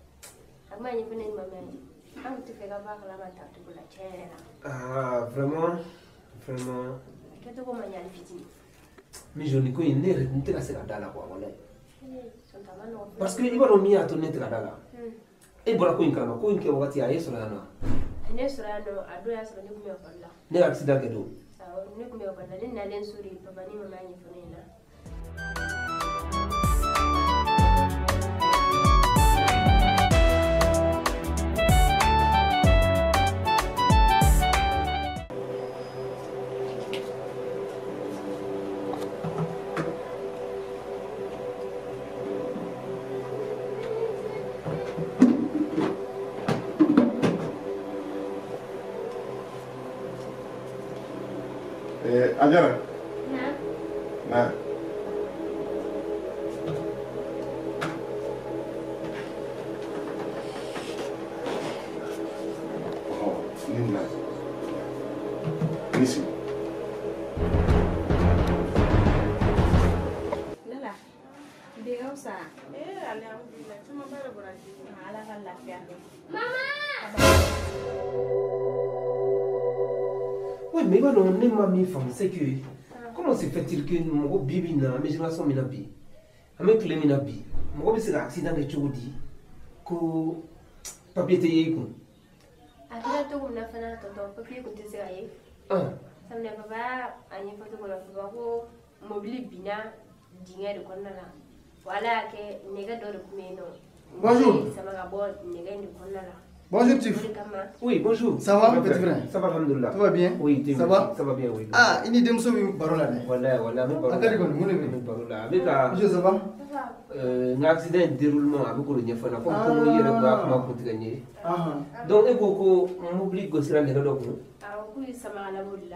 A tun b'a ɲɛfɔ ne ni mama ye. An tun tɛ fɛ ka bɔ a kalama tan cogo la tiɲɛ yɛrɛ la. Ah, vraiment, vraiment. A kɛcogo ma ɲa hali fitinin. Mijo nin ko in ne yɛrɛ n tɛ ka se ka da la quoi walayi. Eh, tonton a ma nɔgɔn. Parce que i b'a dɔn min y'a to ne tɛ ka da la. E bɔra ko in kalama ko in kɛ wagati a ye sɔrɔ yan nɔ. A ne sɔrɔ yan nɔ a don y'a sɔrɔ ne tun bɛ ekɔli la. Ne ka accident kɛ don. Awɔ ne tun bɛ ekɔli la ne nalen so de papa ni mama y'a ɲɛfɔ ne ɲɛna. Adjara. Na. Oh, Nina. Nisi. Lala. Bi ka fisa. Alhamdulillah. Caman ba de bɔra ji. Ala ka lafiya. Mama! Oui, mais voilà, on est ma femme, c'est que comment se fait-il que mɔgɔ bi bi na an bɛ génération min na bi an bɛ tile min na bi mɔgɔ bɛ se ka accident kɛ cogo di ko papier tɛ ye i kun. A kɛra cogo min na fana tonton papier kun tɛ se ka ye. Sabula papa a ɲɛfɔ cogo la papa ko mobili binna dingɛ de kɔnɔna la wa Ala y'a kɛ nɛgɛ dɔ de tun bɛ yen nɔ. Bonjour. Sama ka bɔ nɛgɛ in de kɔnɔna la. Bonjour Tif. Oui, bonjour. Ça va, petit frère? Ça va, alhamdoulilah. Tout va bien? Oui, ça va? Ça va bien, oui. Ah, il y a des gens qui parlent là. Voilà, voilà. Monsieur, ça va? Un accident de déroulement avec le Niafana, comme il y a un. Donc, il faut qu'on oublie que c'est la Ah, oui, ça m'a la boule.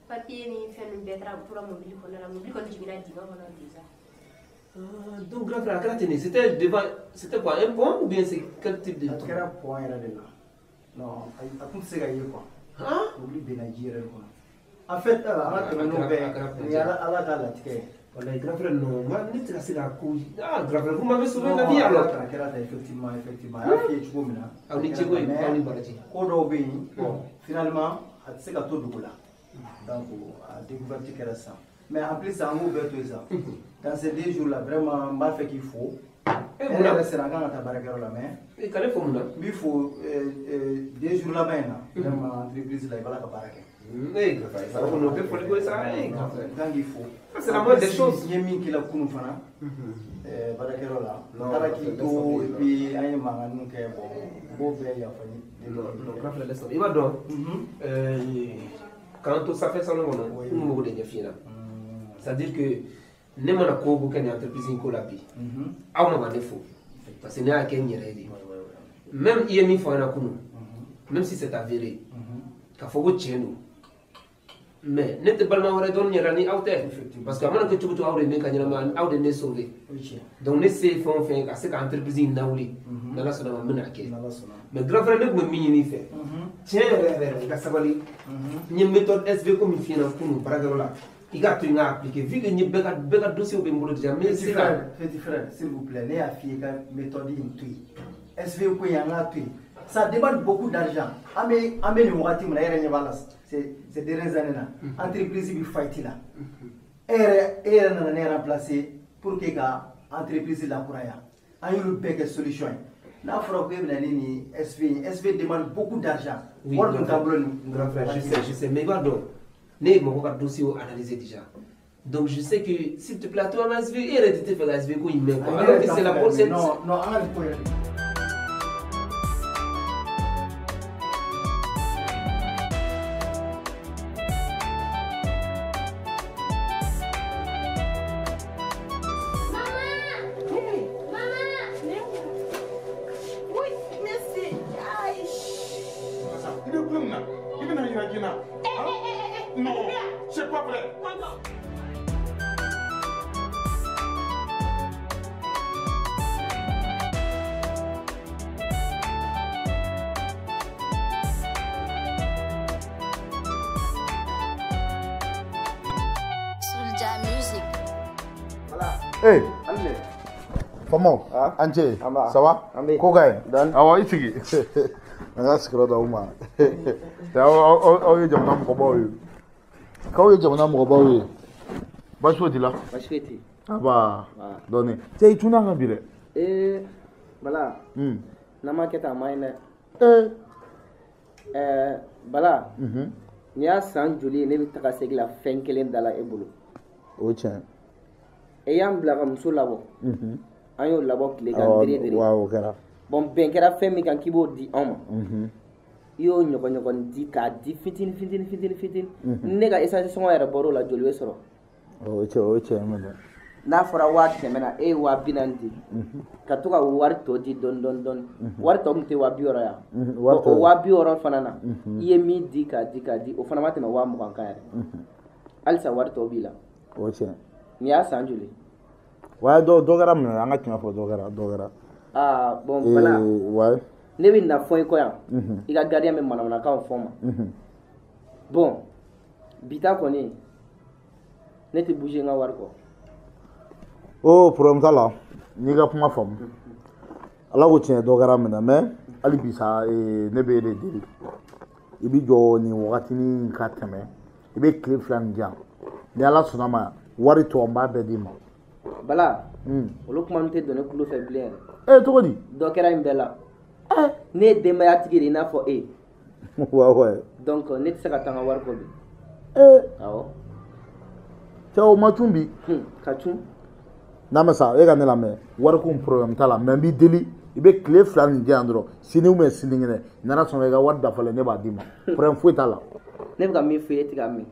Papier ni fait une bête pour la mobile, la mobile quand tu viens déjà. Donc, grand frère, c'était devant, c'était quoi, un pont ou bien c'est quel type de pont? Un pont, là. Non, à quoi c'est gagné quoi? Hein? Oublie Benadji quoi. En fait, Voilà, grand frère, non, moi, je la couille. Ah, grand frère, vous m'avez sauvé la vie alors. Effectivement, effectivement. Bon, finalement, c'est qu'à tout là. Donc, à découvert que ça. Mais en plus, ça a ça. Dans ces 2 jours-là, vraiment, je fait qu'il faut. Et vous avez la main. Et quel est le faut 2 jours là-bas, vraiment, l'entreprise là, il va la baraque. Oui, ça va nous faire ça. Il faut. C'est la moindre des choses. Il y a mis qui la kounfana. Barakero là. Et puis, il y a un bon, Non, grand frère, laisse tomber. Il va donc. Quand tout ça fait ça, nous avons c'est-à-dire que ne mana ko ko kɛ nin entreprise in ko la bi aw ma ma ne fo parce que ne y'a kɛ n yɛrɛ de même i ye min fɔ an ɲɛna kunun même si c'est avéré k'a fɔ ko tiɲɛ don mais ne tɛ balima wɛrɛ dɔn n yɛrɛ ni aw tɛ parce que a mana kɛ cogo cogo aw de ne ka ɲɛnamaya aw de ne sauvé donc ne se ye fɛn o fɛn ye ka se ka entreprise in lawuli n'Ala sɔnna ma n bɛna kɛ mais grand frère ne tun bɛ min ɲini i fɛ tiɲɛ yɛrɛ yɛrɛ i ka sabali n ye méthode SV ko min f'i ɲɛna kunun baarakɛyɔrɔ la i k'a to yen k'a appliquer vu que n ye bɛɛ ka dossier bɛ n bolo déjà n bɛ se ka. Petit frère, s'il vous plaît, ne y'a f'i ye ka méthode in to yen SV ko in an k'a to yen ça demande beaucoup d'argent an bɛ nin wagati min na e yɛrɛ ɲɛ b'a la ces dernières années na entreprise bɛ faillite la e yɛrɛ nana ne remplacer pour que ka entreprise lakuraya an y'olu bɛɛ kɛ solution ye n'a fɔra ko e bɛna ni nin SV in SV demande beaucoup d'argent wari dun t'an bolo nin. Grand frère, je sais mais i b'a dɔn. Ne ye mɔgɔ ka dossier analysé déjà. Donc je sais que s'il te plaît, toi, en SV, il te fait la SV quoi, il met quoi. Alors que c'est la bonne. Non, non, an ka nin ko yɛrɛ. Non, c'est pas vrai. Soulja Music. Hey, Famo, Anje, ça va? Koga, awa isigi. Nga sikira da uma. Aw ye jamana mɔgɔbaw ye. K'aw ye jamana mɔgɔbaw ye. Baasi foyi t'i la? Baasi foyi tɛ yen. Aba, dɔɔni. Cɛ i tunna an kan bi dɛ. Ee, Bala. N'an ma kɛ tan a man ɲi dɛ. Ee. Bala. Nin y'a san joli ye ne bɛ taga segin la fɛn kelen da la e bolo. O ye tiɲɛ. E y'an bila ka muso labɔ. An y'o labɔ tile kan dere dere. Wa o kɛra. Bon bɛn kɛra fɛn min kan k'i b'o di anw ma. I y'o ɲɔgɔn di k'a di fitini fitini fitini fitini. Ne ka essence sɔngɔ yɛrɛ bɔr'o la joli bɛ sɔrɔ. O ye tiɲɛ o ye tiɲɛ ye. N'a fɔra 100 000 na e ye 40 000 di. Ka to ka wari tɔ di dɔɔni dɔɔni dɔɔni. Wari tɔ tun tɛ 60 000 yan. O 60 000 fana na. I ye min di k'a di k'a di o fana ma tɛmɛ 20 000 kan yɛrɛ. Halisa wari tɔ b'i la. O ye tiɲɛ. Nin y'a san joli? Ouais, dɔ kɛra minɛ, an ka tiɲɛ fɔ, dɔ kɛra. Ah bon, Bala. Ouais. Ne bɛ na fɔ i kɔ yan. I ka gardien bɛ manamanakanw fɔ n ma. Bon, bi ta kɔni, ne tɛ bouger n ka wari kɔ. Oh, problème t'a la. N y'i ka kuma faamu. Ala ko tiɲɛ, dɔ kɛra minɛ, mais hali bi sa, ne bɛ e de deli. I b'i jɔ nin wagatinin ka tɛmɛ. I bɛ tile 2 nin di yan. Ni Ala sɔnna ma, wari tɔ n b'a bɛɛ d'i ma. Bala, olu kuma ninnu tɛ don ne tulo fɛ bilen yɛrɛ. E cogo di? Dɔ kɛra nin bɛɛ la. Ne ye denbayatigi de i n'a fɔ e. Ouais. Donc ne tɛ se ka taa n ka wari kɔ bi. Awɔ. Cɛ, o ma cun bi. Ka cun. N'a ma sa, e ka ne lamɛn, wariko problème t'a la, mais n b'i deli, i bɛ tile 2 nin di yan dɔrɔn, sini ou bien sinikɛnɛ, n'Ala sɔnna i ka wari dafalen ne b'a d'i ma. Problème foyi t'a la. Ne bɛ ka min f'i ye, e tɛ ka mɛn.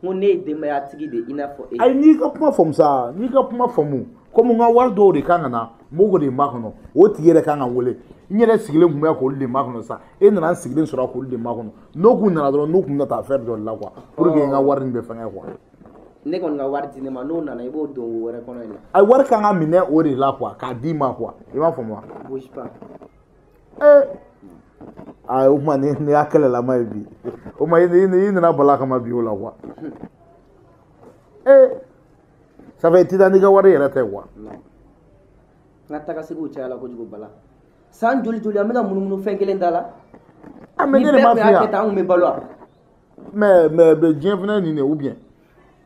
N ko ne ye denbayatigi de i n'a fɔ e. Ayi, n'i ka kuma faamu sa, n'i ka kuma faamu, komi n ka wari dɔw de kan ka na, n b'o de makɔnɔ, o tigi yɛrɛ kan ka wele. N yɛrɛ sigilen tun bɛ k'olu de makɔnɔ sa, e nana n sigilen sɔrɔ k'olu de makɔnɔ. N'o kun nana dɔrɔn, n'u kun bɛna taa affaire dɔ de la quoi, pour que n ka wari nin bɛ fɛngɛ quoi. Ne kɔni ka wari di ne ma, n'o nana i b'o don wo wɛrɛ kɔnɔ yen. Ayi, wari kan ka minɛ o de la quoi, k'a d'i ma quoi, i m'a faamu wa? Bouge pas. Ayi, o tuma nin y'a kɛlɛlama ye bi. O tuma i nana Bala kama bi o la quoi. Ça fait i tɛ taa n'i ka wari yɛrɛ tɛ quoi. Non. N ka tagaseginw cayala kojugu Bala. San joli joli an bɛ ka munumunu fɛn kelen da la. Ah mais ne de m'a f'i ye. Ni bɛɛ tun y'a kɛ tan, an tun bɛ balo wa? Mais diɲɛ fana ye nin de ou bien?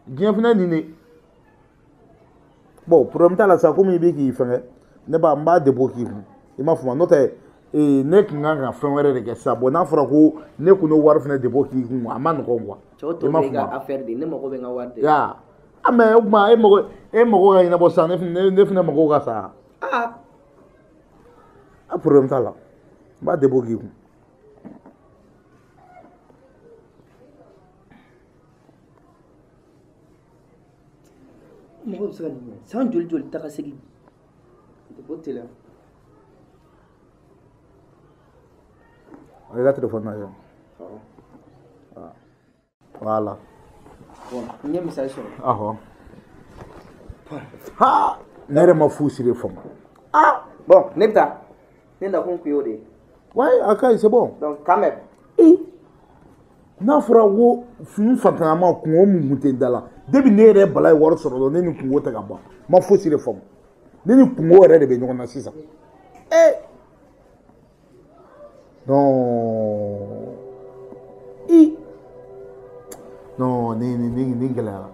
Diɲɛ fana nin de. Bon, problème t'a la sa, komi i bɛ k'i fɛngɛ, ne b'a n b'a dépôt k'i kun. I m'a faamu, n'o tɛ ne tun kan ka fɛn wɛrɛ de kɛ sisan. Bon, n'a fɔra ko ne kun n'o wari fana dépôt k'i kun, a ma nɔgɔn quoi. Cɛw tɔ bɛ ka affaire de, ne mago bɛ n ka wari de. Ya. Ah mais o tuma e mago ka ɲɛnabɔ sisan, ne fana mago ka sa. Ah. A problème t'a la. N b'a dépôt k'i kun. Mɔgɔ bɛ se ka nin kɛ san joli joli taga segin o teliya. A ka téléphone lajɛ. Voilà. Bon, n ye misali sɔrɔ. Ahɔ. Ha! Ne yɛrɛ ma fosi de faamu. Ah! Bon, ne bɛ taa. Ne nakun kun y'o de ye. Ouais, a ka ɲi, c'est bon. Donc quand même. N'a fɔra ko n fatanama kungo mun kun tɛ n da la, depuis ne yɛrɛ Bala ye wari sɔrɔ dɔrɔn, ne ni kungo tɛ ka ban. N ma fosi de faamu. Ne ni kungo yɛrɛ de bɛ ɲɔgɔn na sisan. Non. Non, ni gɛlɛyara.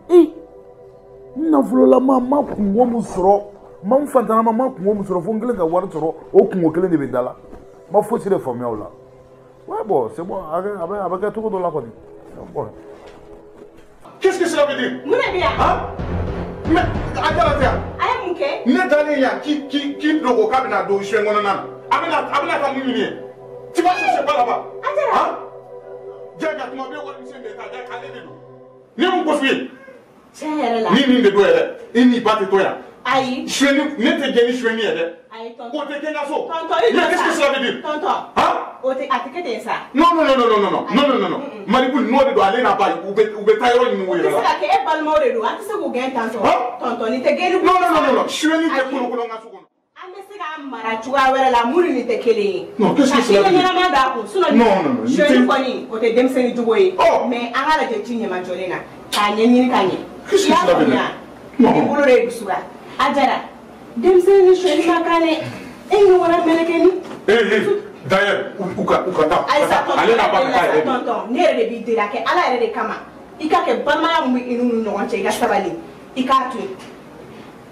N nafololama n ma kungo mun sɔrɔ, n ma n fatanama n ma kungo mun sɔrɔ, fo n kɛlen ka wari sɔrɔ, o kungo kelen de bɛ n da la. N ma fosi de faamuya o la. Ouais, bon, c'est bon, a bɛ kɛ cogo dɔ la kɔni. Bon. Qu'est-ce que cela veut dire? Mun de bɛ yan? Hein? Mais a jala tɛ yan. A ye mun kɛ? Ne dalen yan k'i dogo k'a bɛna don soin kɔnɔna na. A bɛna taa mun ɲini yen? Tu vas chercher quoi là-bas? A jala. Hein? Jaa tuma bɛɛ warimisɛn bɛ taa jaa ale de don. Ne mun ko f'i ye? Tiɲɛ yɛrɛ la. Ni nin de don yɛrɛ, i n'i ba tɛ to yan. Ayi. Suɲɛni ne tɛ jɛ ni suɲɛni ye dɛ. Ayi tonton. O tɛ kɛ n ka so. Tonton i jɔ sa. Mais qu'est-ce que cela veut dire? Tonton. Hein? O tɛ a tɛ kɛ ten sa. Non non non non non non non non non. Maribu n'o de don ale n'a ba u bɛ taa yɔrɔ ɲini u yɛrɛ la. O tɛ se ka kɛ e balimaw de don an tɛ se k'u gɛn tantɔ. Tonton nin tɛ gɛnni. Non non non non suɲɛni tɛ kolokolo n ka so kɔnɔ. An bɛ se k'a mara cogoya wɛrɛ la mun ni nin tɛ kelen ye. Non qu'est-ce que cela veut dire? Ka ɲɛnama d'a kun sinon. Non non non. Suɲɛni kɔni o tɛ denmisɛnnin jogo ye. Mais an k'a lajɛ ji ɲɛmajɔlen na k'a ɲɛɲini ka ɲɛ. Qu'est-ce que cela veut dire? Non. I bolo de ye dusu la. A jara denmisɛnnin ni suɲɛni ma kan dɛ. E ɲɔgɔnna mɛlɛkɛnin. Ee d'ailleurs u ka taa. Ayisa tonton ale n'a ba ka taa yɛrɛ de. Tonton ne yɛrɛ de b'i deli a kɛ Ala yɛrɛ de kama. I ka kɛ balimaya min bɛ i n'u ni ɲɔgɔn cɛ i ka sabali i k'a to yen.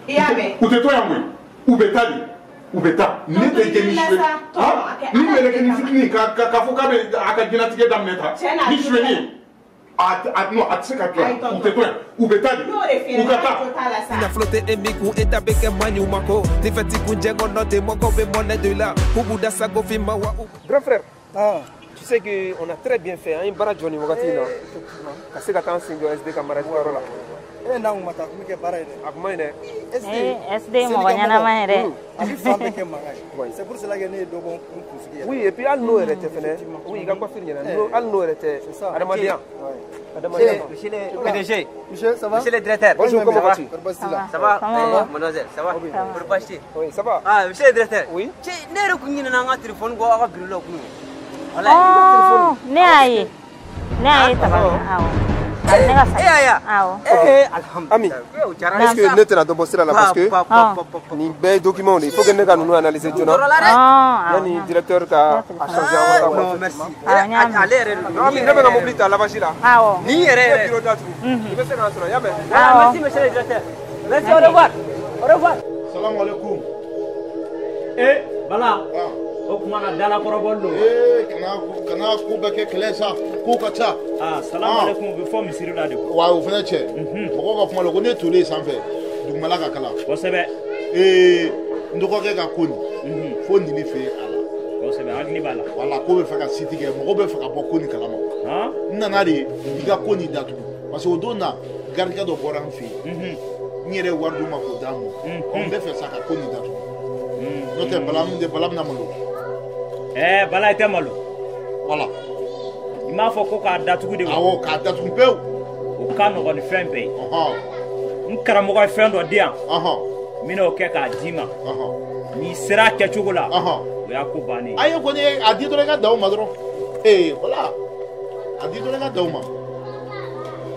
I y'a mɛn. U tɛ to yan koyi. U bɛ taa de. U bɛ taa. Ne tɛ jɛ ni suɲɛni. Ni mɛlɛkɛnin fitinin ka fɔ k'a bɛ a ka diɲɛlatigɛ daminɛ tan. Ni suɲɛni ye. Non, a tɛ se ka to yan. U tɛ to yan. U bɛ taa de. U ka taa. Nafolo tɛ e min kun e ta bɛ kɛ maɲumanko ni fɛn t'i kun jɛ kɔnɔ ten mɔgɔw bɛ mɔnɛ don i la k'u b'u da sago f'i ma wa. Grand frère, tu sais que on a très bien fait an ye baara jɔ nin wagati in na ka se ka taa an sen jɔ SD ka mariage yɔrɔ la. E n'a kun ma taa, a kun bɛ kɛ baara ye dɛ. A kun ma ɲi dɛ. SD mɔgɔ ɲɛnama yɛrɛ. A bɛ fan bɛɛ kɛ mankan ye. C'est pour cela que ne ye dɔ bɔ n kunsigi yɛrɛ. Oui, et puis hali n'o yɛrɛ tɛ fɛnɛ. Oui, i ka coiffure ɲɛna. Hali n'o yɛrɛ tɛ. Adamadenya. Adamadenya. Monsieur le PDG. Monsieur, ça va? Monsieur le directeur. Bonjour, comment vas-tu? Ça va, mademoiselle, ça va? Pour passer. Oui, ça va. Ah, monsieur le directeur. Oui. Cɛ, ne yɛrɛ kun ɲinɛna an ka téléphone kɔ aw ka bureau la kunun. Wala. Ne y'a ye. Ne y'a ye tabali awɔ. Ne ka sa. E y'a ye wa? Awɔ. Eh, alhamdulillah. Ami, est-ce que ne tɛna dɔ bɔ sira la parce que nin bɛɛ ye document de ye, il faut que ne ka ninnu analyser joona. Yanni directeur ka a changer an ka taa. Non, merci. Ale yɛrɛ de don. Ami, ne bɛ ka mobili ta lavage la. Awɔ. Nin yɛrɛ yɛrɛ. Ne bureau datugu. I bɛ se k'an sɔrɔ, i y'a mɛn? Merci, monsieur le directeur. Merci, au revoir. Au revoir. Salam alaikum. Eh, Bala. O kuma na dalakɔrɔbɔli don. Ee, kana ko bɛɛ kɛ kɛlɛ sa, ko ka ca. Ah, salam alaikum, o bɛ fɔ misiri la de. Wa o fana cɛ. Mɔgɔw ka kuma la ko ne tolen sanfɛ, dugumala ka kalan. Kosɛbɛ. Ee, n dɔgɔkɛ ka ko nin. Fo nin ne fɛ a la. Kosɛbɛ, hakili b'a la. Wala ko bɛ fɛ ka siti kɛ, mɔgɔw bɛ fɛ ka bɔ ko nin kalama. N nana de i ka ko nin datugu. Parce que o don na, garikɛ dɔ bɔra an fɛ yen. N yɛrɛ ye wari d'u ma k'o d'a ma. Ɔ, n bɛ fɛ sa ka ko nin datugu. N'o tɛ bala bɛna malo. Eh, Bala i tɛ malo. Wala. I m'a fɔ ko k'a datugu de wa? Awɔ, k'a datugu pewu. O ka nɔgɔn ni fɛn bɛɛ ye. N karamɔgɔ ye fɛn dɔ di yan. N bɛna o kɛ k'a d'i ma. N'i sera a kɛcogo la. O y'a ko bannen ye. A ye kɔni a di dɔrɔn i ka dan o ma dɔrɔn. Ee, wala. A di dɔrɔn i ka dan o ma.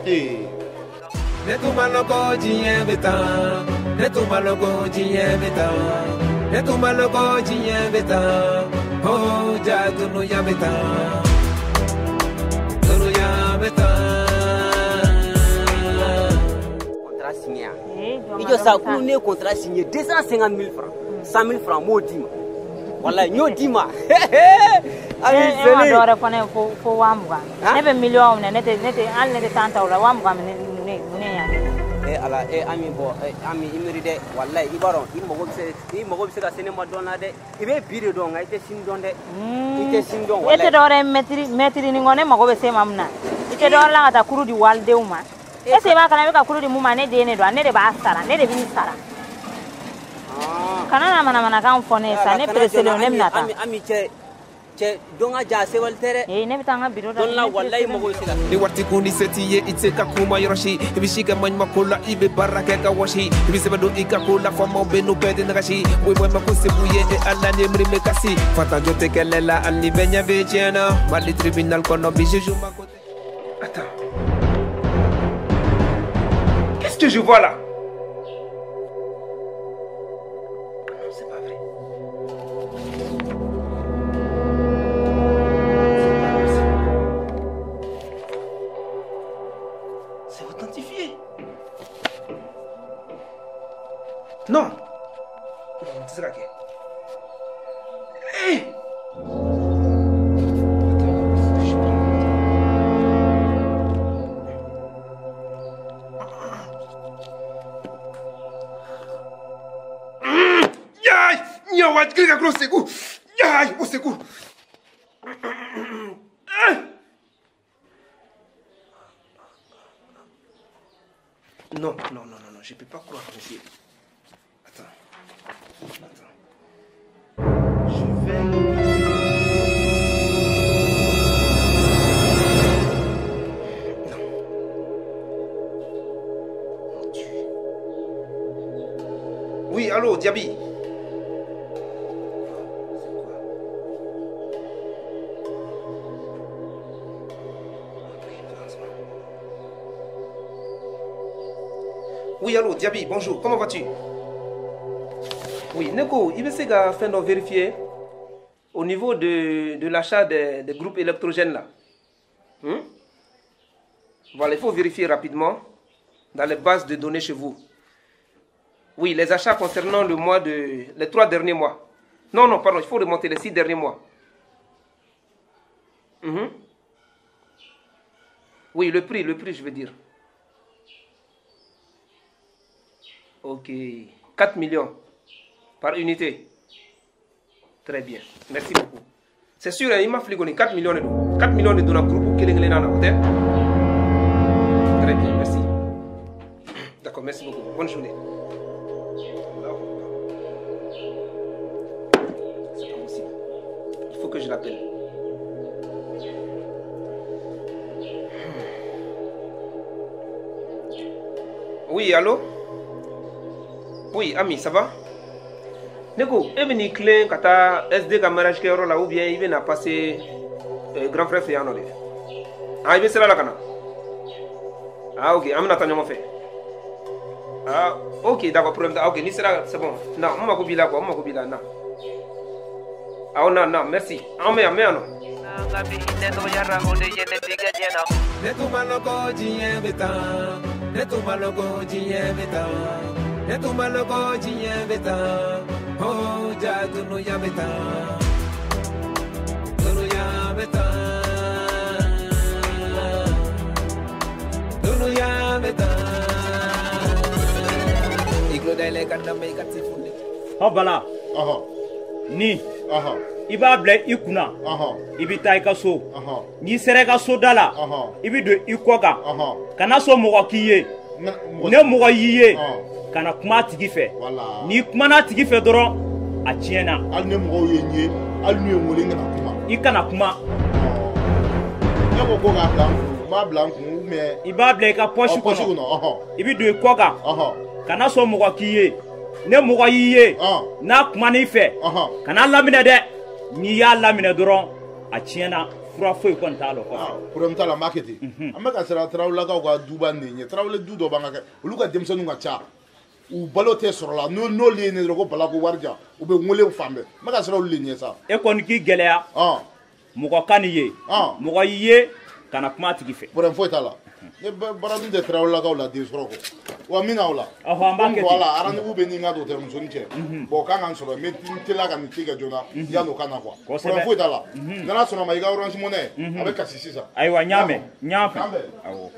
Ee. Ne tun ma lɔn ko diɲɛ bɛ tan. Ne tun ma lɔn ko diɲɛ bɛ tan. Ne tun ma lɔn ko diɲɛ bɛ tan. Oh, ja dunuya bɛ tan. Dunuya bɛ tan. Contrat signé. I jɔ sa kunun ne ye contrat signé 250 000 francs. 100 000 francs n b'o d'i ma. Walayi n y'o d'i ma. E ma dɔwɛrɛ fɔ ne ye fo 20,000. Ne bɛ miliyɔn minɛ, ne tɛ hali ne tɛ 10 ta o la 20,000 minɛ mun ne y'a kɛ. Eh ala, eh Ami bɔ, eh Ami i miiri dɛ, walayi i b'a dɔn i mago bɛ se ka se ne ma dɔn na dɛ. I bɛ bi de dɔn nka i tɛ sini dɔn dɛ. I tɛ sini dɔn walayi. E tɛ dɔwɛrɛ ye mɛtiri ni kɔ ne mago bɛ se ma mun na. I tɛ dɔwɛrɛ la ka taa kuru di walidenw ma. E se b'a kana i bɛ ka kuru di mun ma, ne den de don, ne de b'a sara, ne de b'i sara. Kana na manamanakan fɔ ne ye sa, ne pressé don, ne bɛna taa. Ami cɛ don ka jan a sewali tɛ dɛ. Ee, ne bɛ taa n ka bureau la. Don la walayi mago bɛ se ka. Ni waati kun ni se t'i ye, i tɛ se ka kuma yɔrɔ si. I bɛ si ka maɲumanko la, i bɛ baara kɛ ka wɔsi. I bɛ sɛbɛn don i ka ko la, faamaw bɛ n'u bɛɛ de nagasi. O ye ma ko se b'u ye, e Ala ni miiri bɛ kasi. Fatanjɔ tɛ kɛlɛ la, hali ni bɛɛ ɲɛ bɛ tiɲɛ na. Mali tribunal kɔnɔ bi juge ma ko tɛ. Attends. Qu'est-ce que je vois là? C'est pas vrai. C'est authentifié. Non. C'est ça qui est. Hey! Non, non, non, non, non, je ne peux pas croire, monsieur. Attends, attends. Je vais... Non. Mon Dieu. Oui, allô, Diaby. Oui, allô, Diaby, bonjour, comment vas-tu? Oui, Neko, il veut faire de vérifier au niveau de l'achat des groupes électrogènes là. Voilà, il faut vérifier rapidement dans les bases de données chez vous. Oui, les achats concernant le mois de... les 3 derniers mois. Non, non, pardon, il faut remonter les 6 derniers mois. Oui, le prix, je veux dire. Ok, 4 millions par unité. Très bien, merci beaucoup. C'est sûr, hein, il m'a fligonné 4 millions de dollars. 4 millions de dollars groupe pour Très bien, merci. D'accord, merci beaucoup. Bonne journée. C'est pas possible. Il faut que je l'appelle. Oui, allô? Oui, ami, ça va? Neko, e bɛ n'i tilen ka taa SD ka mariage kɛyɔrɔ la ou bien i bɛ na passer grand frère fɛ yan nɔ de? Ah, i bɛ sira la ka na? Ah, ok, an bɛna taa ɲɔgɔn fɛ. Ah, ok, d'accord, problème t'a. Ok, n'i sera, c'est bon. Non, n mako b'i la quoi, n mako b'i la, na. Awɔ, na, na, merci. An bɛ yan, n bɛ yan nɔ. Ne tun ma lɔn ko diɲɛ bɛ tan, ne tun ma lɔn ko diɲɛ bɛ tan, ne tun ma lɔn ko diɲɛ bɛ tan, oh ja dunuya bɛ tan, dunuya bɛ tan, dunuya bɛ tan. I tulo dayɛlɛ ka lamɛn i ka ti foni. Ɔ Bala. Ni. I b'a bila i kunna. I bɛ taa i ka so. N'i sera i ka so da la. I bɛ don i kɔ kan. Kana sɔn mɔgɔ k'i ye. Ne mɔgɔ y'i ye. Kana kuma a tigi fɛ. N'i kumana a tigi fɛ dɔrɔn a tiɲɛna. Hali ni mɔgɔw ye n ye, hali n'u ye n wele, n kana kuma. I kana kuma. Ne ko k'a bila n kun, n b'a bila n kun ou bien. I b'a bila i ka poche kɔnɔ. I bɛ don i kɔ kan. Kana sɔn mɔgɔ k'i ye. Ne mɔgɔ y'i ye. N'a kuman'i fɛ. Kana laminɛ dɛ. N'i y'a laminɛ dɔrɔn a tiɲɛna, fura foyi kɔni t'a la o kɔfɛ. Problème t'a la, n b'a kɛ ten. An bɛ ka siran Tarawelelakaw ka duba nin ɲɛ. Tarawele du dɔ b'an ka kɛ, olu ka denmisɛnninw ka ca. U balo tɛ sɔrɔ la, n'olu ye ne dɔrɔn ko Bala ko wari di yan, u bɛ n wele fan bɛɛ. N bɛ ka siran olu de ɲɛ sa. E kɔni k'i gɛlɛya. Mɔgɔ ka n'i ye. Mɔgɔ y'i ye, kana kuma a tigi fɛ. Problème foyi t'a la. Ne baara dun tɛ Tarawelelakaw la den sɔrɔ kɔ. Wa min na o la. Ɔhɔn, an b'a kɛ ten. Voilà, rendez-vous bɛ ni n ka docteur musonin cɛ. Bon, o kan ka n sɔrɔ, n bɛ n teliya ka nin ci kɛ joona yanni o ka na quoi. Kosɛbɛ. Problème foyi t'a la. N'Ala sɔnna ma, i ka Orange Money a bɛ kasi sisan. Ayiwa, n y'a mɛn, n y'a fɛ. Awɔ.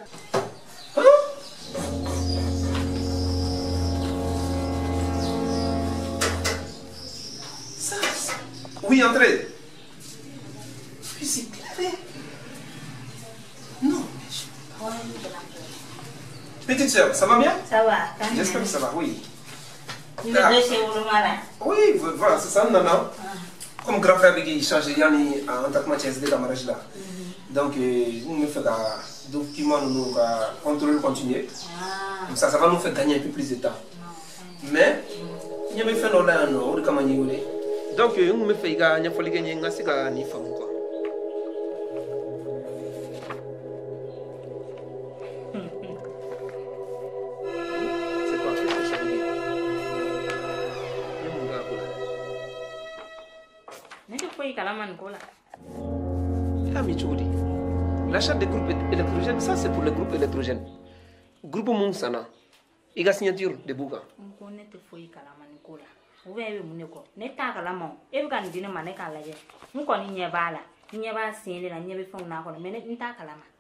Oui, entrez. Oui, c'est clair. Non, mais je... Petite sœur, ça va bien? Ça va. J'espère que ça va, oui. Oui, Oui, voilà, c'est ça, nana. Comme grand frère qui change, il y a un traitement de la mariage là. Donc, nous faisons un document, nous contrôle continuer. Comme ça, ça va nous faire gagner un peu plus de temps. Mais, il y a fait là, non, donc, nous faisons un peu de quoi. C'est quoi? Qu'est-ce que ça veut dire? L'achat des groupes électrogènes, ça c'est pour le groupe électrogène. Groupe Mounsana, il y a signature de Bouga.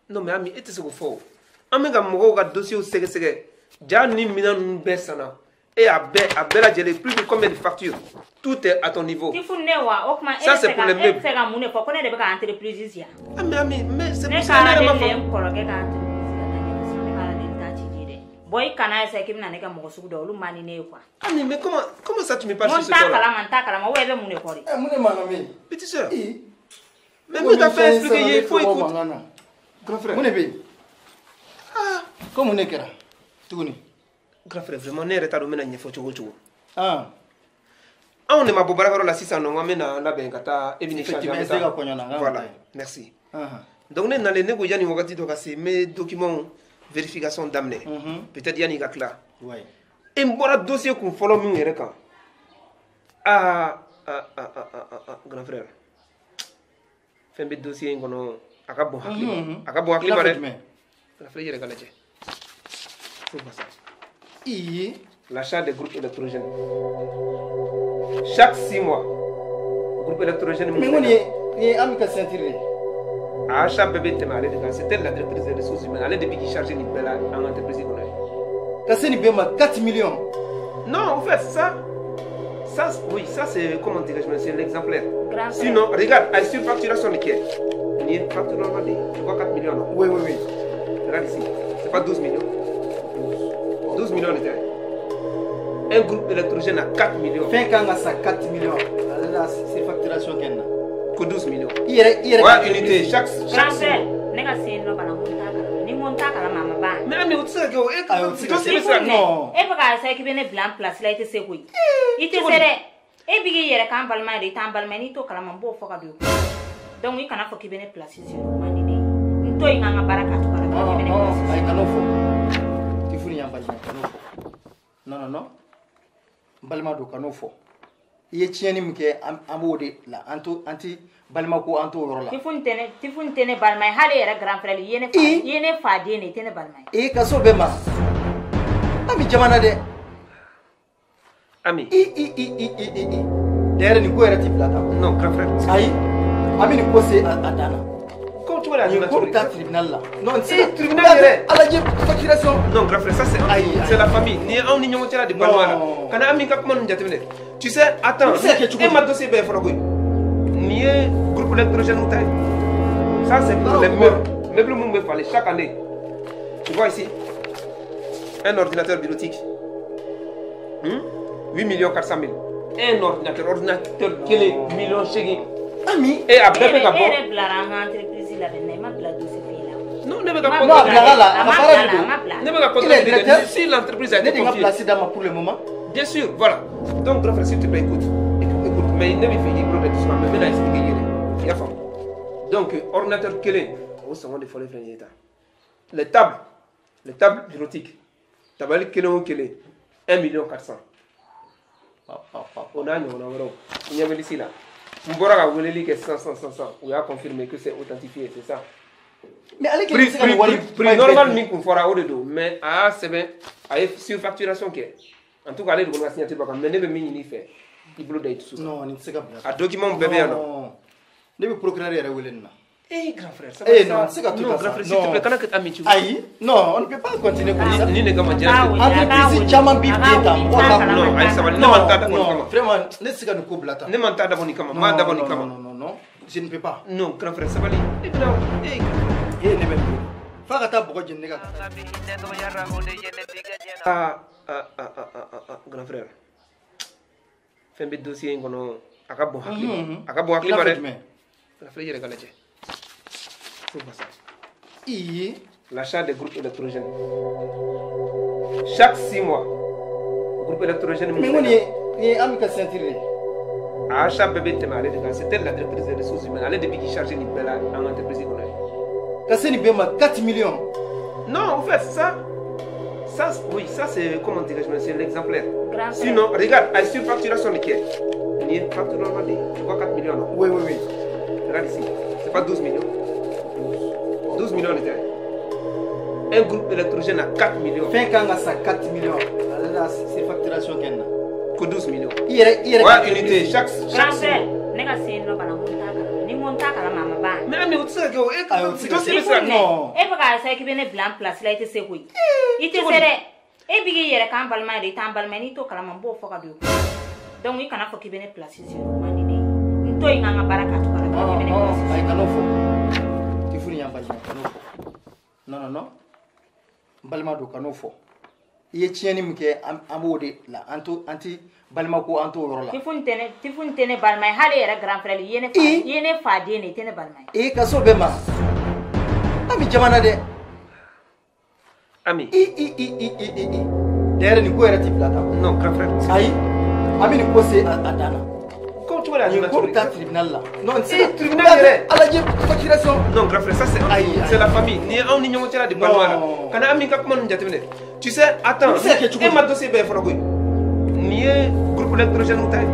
Non mais ami, et c'est faux. Ami ka mɔgɔw ka dossier sɛgɛsɛgɛ, ja ni minɛn ninnu bɛɛ sanna. Et à bɛɛ lajɛlen, plus de combien de factures? Tout est à ton niveau. Ça c'est pour les meubles. Ah mais ami, mais c'est pour ça que ne m'a fɔ. Ami, mais comment ça tu me parles sur ce ton-là? Petite sœur. Mais moi t'as fait expliquer, il faut écouter. Grand frère. Ah. Comme on est là. Tuguni. Grand frère, vraiment ne yɛrɛ t'a dɔn n bɛna ɲɛfɔ cogo o cogo. Ah. Anw de ma bɔ baarakɛyɔrɔ la sisan nɔ, an bɛna labɛn ka taa e bɛ nin changer, an bɛ taa. Voilà, merci. Donc ne nalen, ne ko yanni wagati dɔ ka se, n bɛ document vérification daminɛ. Peut-être yanni i ka tila. E n bɔra dossier kun fɔlɔ min yɛrɛ kan. Ah ah ah ah ah grand frère. Fɛn bɛ dossier in kɔnɔ, a ka bon hakili ma. A ka bon hakili ma dɛ. Grand frère, i yɛrɛ ka lajɛ. Faut voir ça. L'achat des groupes électrogènes. Chaque 6 mois, groupe électrogène. Mais on est à ceinture. À chaque bébé, c'était la directrice des ressources humaines. Elle est depuis qui chargeait l'IPELA en entreprise. Cassé 4 millions. Non, en fait, ça oui, ça c'est, comment dirais-je, c'est l'exemplaire. Sinon, regarde, à surfacturation de qui est. Il y a une facture normale, tu vois 4 millions, non? Oui, oui, oui. Regarde ici, c'est pas 12 millions. 12 millions de tɛ. Un groupe électrogène à 4 millions. Fɛn kan ka san 4 millions. Ale la surfacturation kɛ nin na. Ko 12 millions. I yɛrɛ i yɛrɛ. Ouais, unité chaque Grand frère, ne ka se yen nɔ ka na ko n t'a kalama. Ni n ko n t'a kalama, a ma ban. Mais Ami, o tɛ se ka kɛ o. E Ayi, o tɛ se ka dossier bɛ se ka kɛ. E bɛ k'a essayer k'i bɛ ne bila n place la, i tɛ se koyi. I tɛ se dɛ. E b'i k'i yɛrɛ k'an balima yɛrɛ, i t'an balima ye. N'i t'o kalama, n b'o fɔ ka don i kun. Donc i kana fɔ k'i bɛ ne place sigi, o man di ne ye. N to yen k'an ka baara kɛ a cogo la, k'i bɛ ne place Ayi, kan'o fɔ. Tifuni y'an balima ye, kan'o fɔ. Non, non, non. N balima don, kan'o fɔ. I ye tiɲɛni min kɛ, an b'o de la. An t'o an ti balima ko an t'o yɔrɔ la. Tifuni tɛ ne, Tifuni tɛ ne balima ye. Hali e yɛrɛ grand frère, i ye ne fa, i ye ne fa den de ye, i tɛ ne balima ye. E ka s'o bɛɛ ma. Ami jamana dɛ. Ami. I i i i i i i. D'ailleurs nin ko yɛrɛ ti bila tan. Non, grand frère. Ayi. An bɛ nin ko se a dan na. Ko cogo di a Nin nana ko cogo bɛ di? taa tribunal la. Non, n tɛ se Eh, ka tribunal yɛrɛ. A lajɛ facturation. Non, grand frère, ça c'est Ayi, ayi. c'est la famille. Ni anw ni ɲɔgɔn cɛla de balima la. Non. Kana Ami ka kuma ninnu jateminɛ. Tu sais, attends, Nin bɛ se ka kɛ cogo e di? ma dossier bɛɛ fɔlɔ koyi. Nin ye groupe électrogène ta ye. Ça c'est pour Ah, les ouais. meubles. Meubles mun bɛ falen chaque année. Tu vois ici, un ordinateur bureautique. 8 400 000. Un ordinateur, ordinateur kelen 8 million. Ami. E a bɛɛ bɛ ka E bɔ. yɛrɛ bilara an ka entreprise labɛnni na, i ma bila dossier f'i la. Non, ne bɛ ka Ma compte. Non, a bilara la, A a ma ka baara bila de la, don. a ma bila. Ne bɛ ka Il compte est directeur. Si l'entreprise a Ne été de ka confiée. place d'a ma pour le moment. Bien sûr, voilà. Donc, grand frère, s'il te plaît, écoute. Écoute, écoute. Mais ne bɛ fɛ k'i bolo da dusu kan, mais n bɛna expliquer i yɛrɛ. I y'a faamu. Donc, ordinateur kelen, o sɔngɔ de fɔlen filɛ nin ye tan. Les tables bureautiques, tabali kelen o kelen, 1 400 000. O n'a ɲɔgɔnna wɛrɛw, i ɲɛ bɛ liste la. N bɔra ka weleli kɛ sisan sisan sisan sisan, u y'a confirmé que c'est authentifié, c'est ça. Mais ale kelen Prix, tɛ se ka nin prix, wari prix, prix normal min kun fɔra o de don, mais a y'a sɛbɛn, a ye surfacturation kɛ. En tout cas, ale de kɔni ka signature b'a kan, mais ne bɛ min ɲini i fɛ, i bolo da i dusu kan. Non, nin tɛ se ka bila. A document bɛɛ bɛ yan nɔ. Non. Ne bɛ procureur yɛrɛ wele nin na. Eh, grand frère, ça Eh va, non, ça. n tɛ se ka to Non, tan grand sa. frère, s'il te plaît, kana kɛ Ami, tu vois. Ayi, non, on ne peut pas continuer comme ça. Ni ne kama A diɲɛ k'a wele, a k'a Entreprise wele. caman b'i A k'a den ta, wele, mɔgɔw n t'a t'a kalama, Non, n ayi t'a sabali, ne Non, ma n ta dabɔ nin non, kama. vraiment, ne tɛ se ka nin ko bila tan. Ne ma n ta dabɔ nin kama, n m'a dabɔ nin Non, kama. non, non, non, je ne peux pas. Non, grand frère, sabali. E bɛna, eh, Eh, ne bɛ nin wele. F'a ka taa bɔgɔ jeni ne ka. Ah, ah, ah, ah, ah, ah, ah, grand frère. Fɛn bɛ dossier in kɔnɔ, a ka bon hakili ma. A ka bon hakili I ma n'a fɔ dɛ. jumɛn? Grand frère, i yɛrɛ ka lajɛ. Faut voir ça. Ii. L'achat des groupes électrogènes. Chaque 6 mois, groupe électrogène Mais n ko nin ye Ami ka signature de ye. A achat bɛɛ bɛ tɛmɛ ale de kan. C'était la directrice des ressources humaines. Ale de bɛ k'i charger nin bɛɛ la an ka entreprise kɔnɔ ye. Ka se nin bɛɛ ma 4 millions. Non, en fait, ça, oui, ça c'est, comment dirais-je, c'est l'exemplaire. Grand frère. Sinon, regarde, à surfacturation de qui est. Il y a une facture normale, tu vois 4 millions, non? Oui, oui, oui. Regarde ici, c'est pas 12 millions. 12 millions de terrain. Un groupe électrogène à 4 millions. Fɛn kan ka san 4 millions. Ale la surfacturation kɛ nin na. Ko 12 millions. I yɛrɛ i yɛrɛ Ouais, ka unité, chaque, Grand chaque frère, ne ka se yen nɔ ka na ko n t'a kalama. Ni n ko n t'a kalama, a ma ban. Mais Ami, o tɛ se ka kɛ o. E Ayi, o tɛ se ka dossier kɛ. bɛ se ka kɛ. Non. E bɛ k'a essayer k'i bɛ ne bila n place la, i tɛ se koyi. I tɛ se dɛ. E b'i k'i yɛrɛ k'an balima yɛrɛ, i t'an balima ye. N'i t'o kalama, n b'o fɔ ka don i kun. Donc i kana fɔ k'i bɛ ne place sigi, o man di ne ye. N to yen k'an ka baara kɛ a cogo la, k'i bɛ ne place Ayi, kan'o fɔ. Tifuni y'an balima ye, kan'o fɔ. Non, non, non. N balima don, kan'o fɔ. I ye tiɲɛni min kɛ, an b'o de la. An t'o an ti balima ko an t'o yɔrɔ la. Tifuni tɛ ne, Tifuni tɛ ne balima ye. Hali e yɛrɛ grand frère, i ye ne fa, i ye ne fa den de ye, i tɛ ne balima ye. E ka s'o bɛɛ ma. Ami jamana dɛ. Ami. I i i i i i i. D'ailleurs nin ko yɛrɛ ti bila tan. Non, grand frère. Ayi, an bɛ nin ko se a dan na. Ko cogo di a Nin nana ko cogo bɛ di? taa tribunal la. Non, n tɛ se Eh, ka. tribunal yɛrɛ. A lajɛ facturation. Non, grand frère, ça c'est Ayi, ayi. c'est la famille. Ni anw ni ɲɔgɔn cɛla de balima la. Non. Kana Ami ka kuma ninnu jateminɛ. Tu sais, attends, Nin bɛ se ka kɛ cogo e di? ma dossier bɛɛ fɔlɔ koyi. Nin ye groupe électrogène ta ye.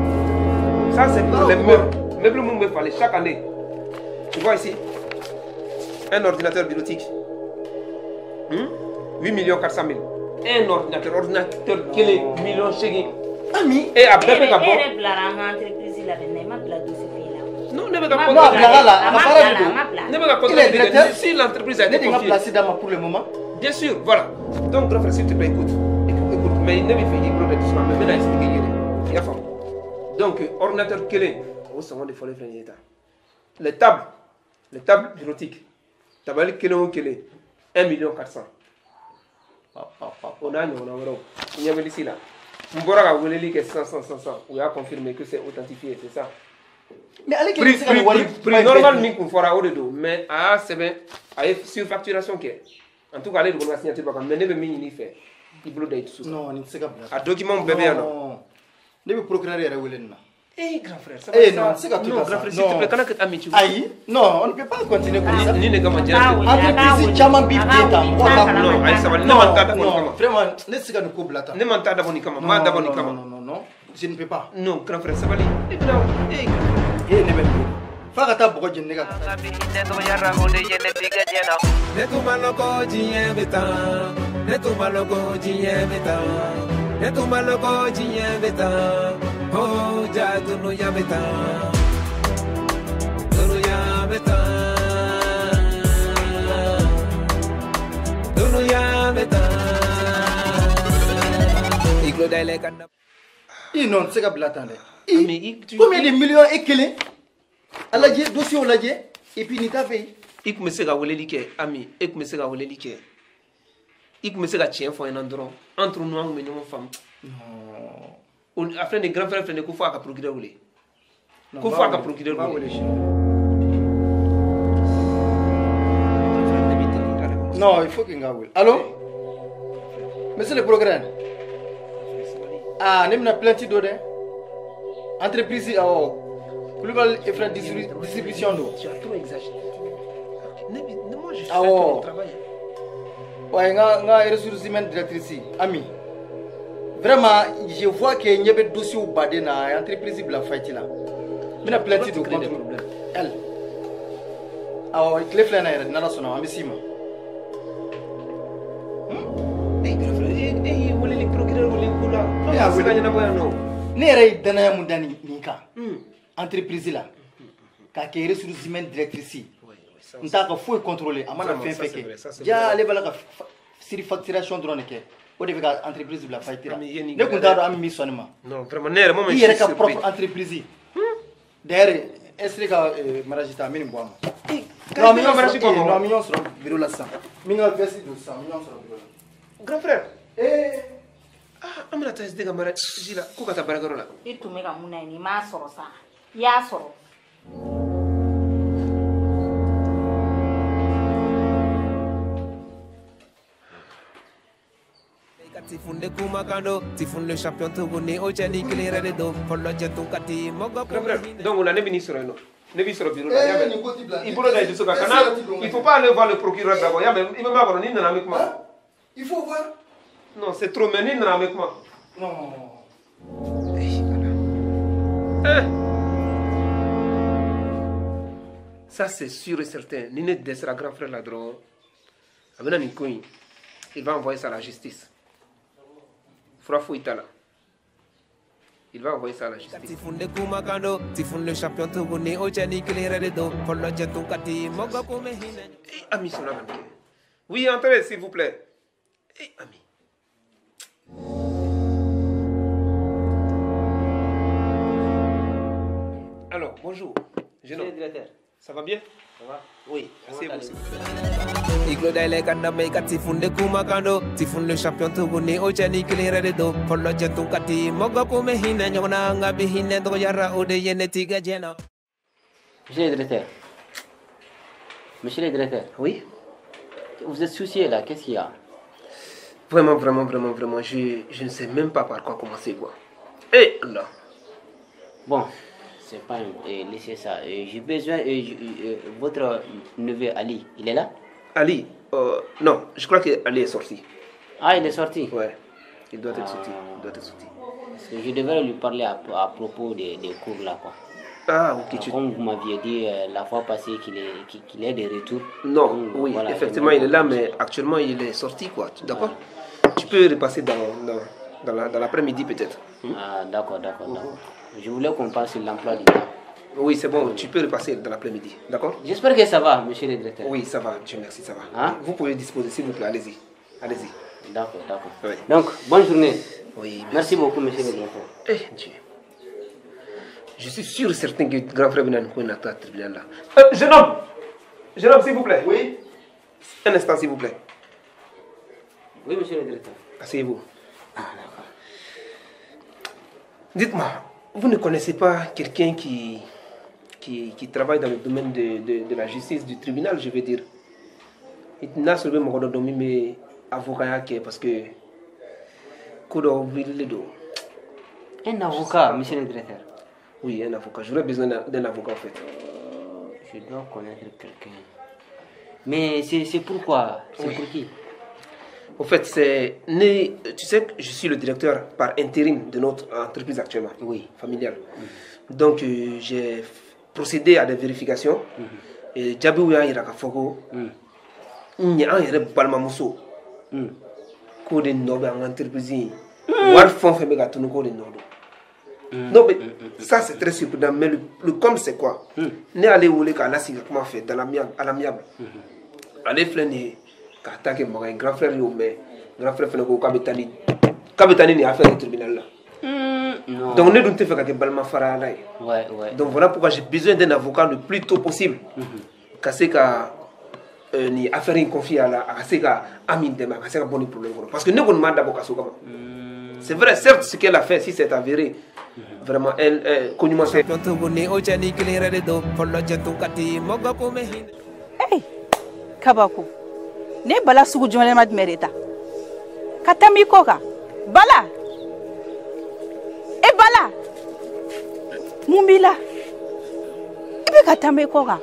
Ça c'est pour Ah, les ouais. meubles. Meubles mun bɛ falen chaque année. Tu vois ici, un ordinateur bureautique. 8 400 000. Un ordinateur, ordinateur kelen 8 million. Ami. E a bɛɛ bɛ ka E bɔ. yɛrɛ bilara an ka entreprise labɛnni na, i ma bila dossier f'i la. Non, ne bɛ ka Ma compte. Non, a bilara la, A a ma ka baara bila de la, don. a ma bila. Ne bɛ ka compte Il est directeur. Si l'entreprise a Ne été de ka confiée. place d'a ma pour le moment. Bien sûr, voilà. Donc, grand frère, s'il te plaît, écoute. Écoute, écoute. Mais ne bɛ fɛ k'i bolo da dusu kan, mais n bɛna expliquer i yɛrɛ. I y'a faamu. Donc, ordinateur kelen, o sɔngɔ de fɔlen filɛ nin ye tan. Les tables bureautiques, tabali kelen o kelen, 1 400 000. O n'a ɲɔgɔnna wɛrɛw, i ɲɛ bɛ lisi la. N bɔra ka weleli kɛ sisan sisan sisan, u y'a confirmé que c'est authentifié, c'est ça. Mais ale kelen bɛ se ka nin wari prix normal min kun fɔra, o de don, mais a y'a sɛbɛn, a ye surfacturation kɛ. En tout cas, ale de kɔni ka signature b'a kan, mais ne bɛ min ɲini i fɛ, i bolo da i dusu kan. Non, nin tɛ se ka bila. A document bɛɛ bɛ yan nɔ. Ne bɛ procureur yɛrɛ wele nin na. Eh, grand frère, ça va. Eh non, se ka to Non, tan grand sa. frère, s'il te plaît, kana kɛ Ami, tu vois. Ayi, non, on ne peut pas continuer comme ça. Ni ne kama diɲɛ. Entreprise caman b'i den ta, mɔgɔ t'a kun. Non, ayi, sabali, ne ma n ta dabɔ nin kama. Vraiment, ne tɛ se ka nin ko bila tan. Ne ma n ta dabɔ nin kama, n m'a dabɔ nin kama. Non, non, non, je ne peux pas. Non, grand frère, sabali. E bɛna, eh. Eh, ne bɛ nin wele. F'a ka taa bɔgɔ jeni ne kan. Ne tun ma lɔn ko diɲɛ bɛ tan, ne tun ma lɔn ko diɲɛ bɛ tan, ne tun ma lɔn ko diɲɛ bɛ tan, oh ja dunuya bɛ tan, dunuya bɛ tan, dunuya bɛ tan. I tulo dayɛlɛ ka na. I non, tɛ se ka bila tan dɛ. I combien de millions e kelen? A lajɛ, dossier lajɛ, et puis nin t'a fɛ yen. I tun bɛ se ka weleli kɛ, Ami, e tun bɛ se ka weleli kɛ. I tun bɛ se ka tiɲɛ fɔ n ɲɛna dɔrɔn. Entre nous, an tun bɛ ɲɔgɔn faamu. A filɛ nin ye, grand frère filɛ nin ye, ko fo a ka procureur wele. Ko fo a ka procureur wele. Non, il faut que n ka wele. Allo? Monsieur le procureur. Ah, ne bɛna plainte don dɛ. Entreprise, awɔ. Global et Frères distribution don. Tu as trop exagéré. Moi, je fais Awɔ. mon travail. Ouais, n ka ressources humaines directrice, Ami. Vraiment, je vois que ɲɛ bɛ dossier baden na, a ye entreprise bila faillite la. N bɛna plainte don contre elle. Awɔ, tile filɛ in na yɛrɛ, n'Ala sɔnna, an bɛ s'i ma. Eh, grand frère, e ye weleli procureur wele ko la. Ne y'a Se ka wele. ɲɛnabɔ yan nɔ. Ne yɛrɛ ye danaya mun da nin kan entreprise la, k'a kɛ ressources humaines directrice, n t'a ka foyi contrôler, a mana Vraiment, fɛn ça, fɛn c'est vrai, ça, kɛ c'est ja vrai. ale b'a la ka surfacturation dɔrɔn de kɛ, o de bɛ ka entreprise bila faillite la. Ami, i ye nin Ne kun gɛlɛya t'a dɛ. dɔn an bɛ min sɔn nin ma. Non, vraiment, ne yɛrɛ, moi, I je yɛrɛ suis ka surpris. propre entreprise. D'ailleurs, est-ce ka mariage ta, an bɛ nin bɔ a ma. Ka Non, an bɛ i ka ɲɔgɔn mariage sɔrɔ bɔ a ma eh, wa? non, an bɛ ɲɔgɔn sɔrɔ bureau la sisan. N bɛ n ka veste don sisan, an bɛ ɲɔgɔn sɔrɔ bureau la. Grand frère. Eh. Ah, an bɛna taa SD ka mariage la, ko ka taa baarakɛyɔrɔ la. I tun bɛ ka mun na yen, i m'a sɔrɔ sa, i y'a sɔrɔ. Tifunde kumakan don, Tifun le champion tuguni, o cɛ ni kelen yɛrɛ de don, fɔlɔ cɛ tun ka di mɔgɔ. Grand frère, donc o la ne bɛ n'i sɔrɔ yen nɔ. Ne b'i sɔrɔ bureau la. Eh, I y'a mɛn? nin ko ti bila. I bolo da i dusu kan. Eh, Kana, sira ti don. il faut pas aller voir le procureur d'abord. I y'a mɛn? I bɛ maa kɔnɔ, n'i nana an bɛ kuma. Il faut voir. Non, c'est trop, mais n'i nana an bɛ kuma. Non. Eh. Ça, c'est sûr et certain. Ni ne dɛsɛra grand frère la dɔrɔn, a bɛna nin ko in, il va envoyer ça à la justice. Fura foyi t'a la. Il va envoyer ça à la justice. Tifunde kumakan don, Tifun le champion tuguni, o cɛ ni kelen yɛrɛ de don, fɔlɔ cɛ tun ka di mɔgɔ kun bɛ hinɛ. Eh, Ami sɔnna ka nin kɛ. Oui, entrez, s'il vous plaît. Eh, Ami. Alors, bonjour. Jeune Monsieur homme. le directeur. Ça va bien? Ça va? Oui, Comment asseyez-vous, allez-vous? s'il vous plaît. I tulo dayɛlɛ ka na mɛn i ka Tifunde kumakan don, Tifun le champion tuguni, o cɛ ni kelen yɛrɛ de don, fɔlɔ cɛ tun ka di mɔgɔ kun bɛ hinɛ ɲɔgɔn na, nka bi hinɛ dɔgɔyara, o de ye ne tigɛ diɲɛ na. Monsieur le directeur. Monsieur le directeur. Oui? Vous êtes soucié là, qu'est-ce qu'il y a? Vraiment, vraiment, vraiment, vraiment, je ne sais même pas par quoi commencer, quoi. Eh là. Bon, c'est pas un... laissez ça. J'ai besoin... votre neveu Ali, il est là? Ali? Non, je crois que Ali est sorti. Ah, il est sorti? Ouais, il doit être sorti. Il doit être sorti. Parce que je devrais lui parler à propos des cours là, quoi. Ah, ok. Tu... Comme vous m'aviez dit la fois passée qu'il est de retour. Non, Donc, oui, voilà, effectivement, j'aimerais il est là, comprendre. mais actuellement, il est sorti, quoi. D'accord? Tu peux repasser dans l'après-midi, peut-être. Ah, d'accord, d'accord, d'accord. Je voulais qu'on parle sur l'emploi du temps. Oui, c'est bon, tu peux repasser dans l'après-midi, d'accord? J'espère que ça va, monsieur le directeur. Oui, ça va, Dieu merci, ça va. Hein? Vous pouvez disposer, s'il vous plaît, allez-y. Allez-y. D'accord, d'accord. Oui. Donc, bonne journée. Oui, merci beaucoup, monsieur le directeur. Eh, Dieu. Je suis sûr et certain que grand frère Benan Kouen attend tribunal là. Jeune homme! Jeune homme, s'il vous plaît. Oui. Un instant, s'il vous plaît. Oui, monsieur le directeur. Asseyez-vous. Ah, d'accord. Dites-moi, vous ne connaissez pas quelqu'un qui travaille dans le domaine de la justice, du tribunal, je veux dire. Il n'a seulement mais avocat parce que un avocat, monsieur le directeur. Oui, un avocat. J'aurais besoin d'un avocat en fait. Je dois connaître quelqu'un. Mais c'est pourquoi? C'est oui. Pour qui? Au fait, c'est né. Tu sais que je suis le directeur par intérim de notre entreprise actuellement. Oui. Familiale. Mmh. Donc, j'ai procédé à des vérifications. Et jaabiw y'a yira k'a fɔ ko n an yɛrɛ balimamuso k'o de nɔ bɛ an ka entreprise in wari fɛn o fɛn bɛ ka tunu k'o de nɔ don. Non mais ça c'est très surprenant, mais le comble c'est quoi? Ne y'ale wele k'a lasigi ka kuma fɛ dans l'amiable, à l'amiable. Ale filɛ nin ye k'a ta kɛ magan ye, grand frère y'o mɛn, grand frère fɛnɛ ko k'a bɛ taa ni nin affaire ye tribunal la. Non. Donc ne dun tɛ fɛ ka kɛ balima farayala ye. Ouais, ouais. Donc voilà pourquoi j'ai besoin d'un avocat le plus tôt possible. Ka se ka ni affaire in confier a la, a ka se ka Ami dɛmɛ, a ka se ka bɔ nin problème kɔnɔ. Parce que ne kɔni m'a dabɔ kaso kama. C'est vrai, certes, ce qu'elle a fait, si c'est avéré, vraiment, elle, ko ɲuman tɛ. Hey, kabako, ne bala sugu jumɛn ma jumɛn de ta? Ka tɛmɛ i kɔ kan. Bala! E Bala! Mun b'i la? I bɛ ka tɛmɛ i kɔ kan.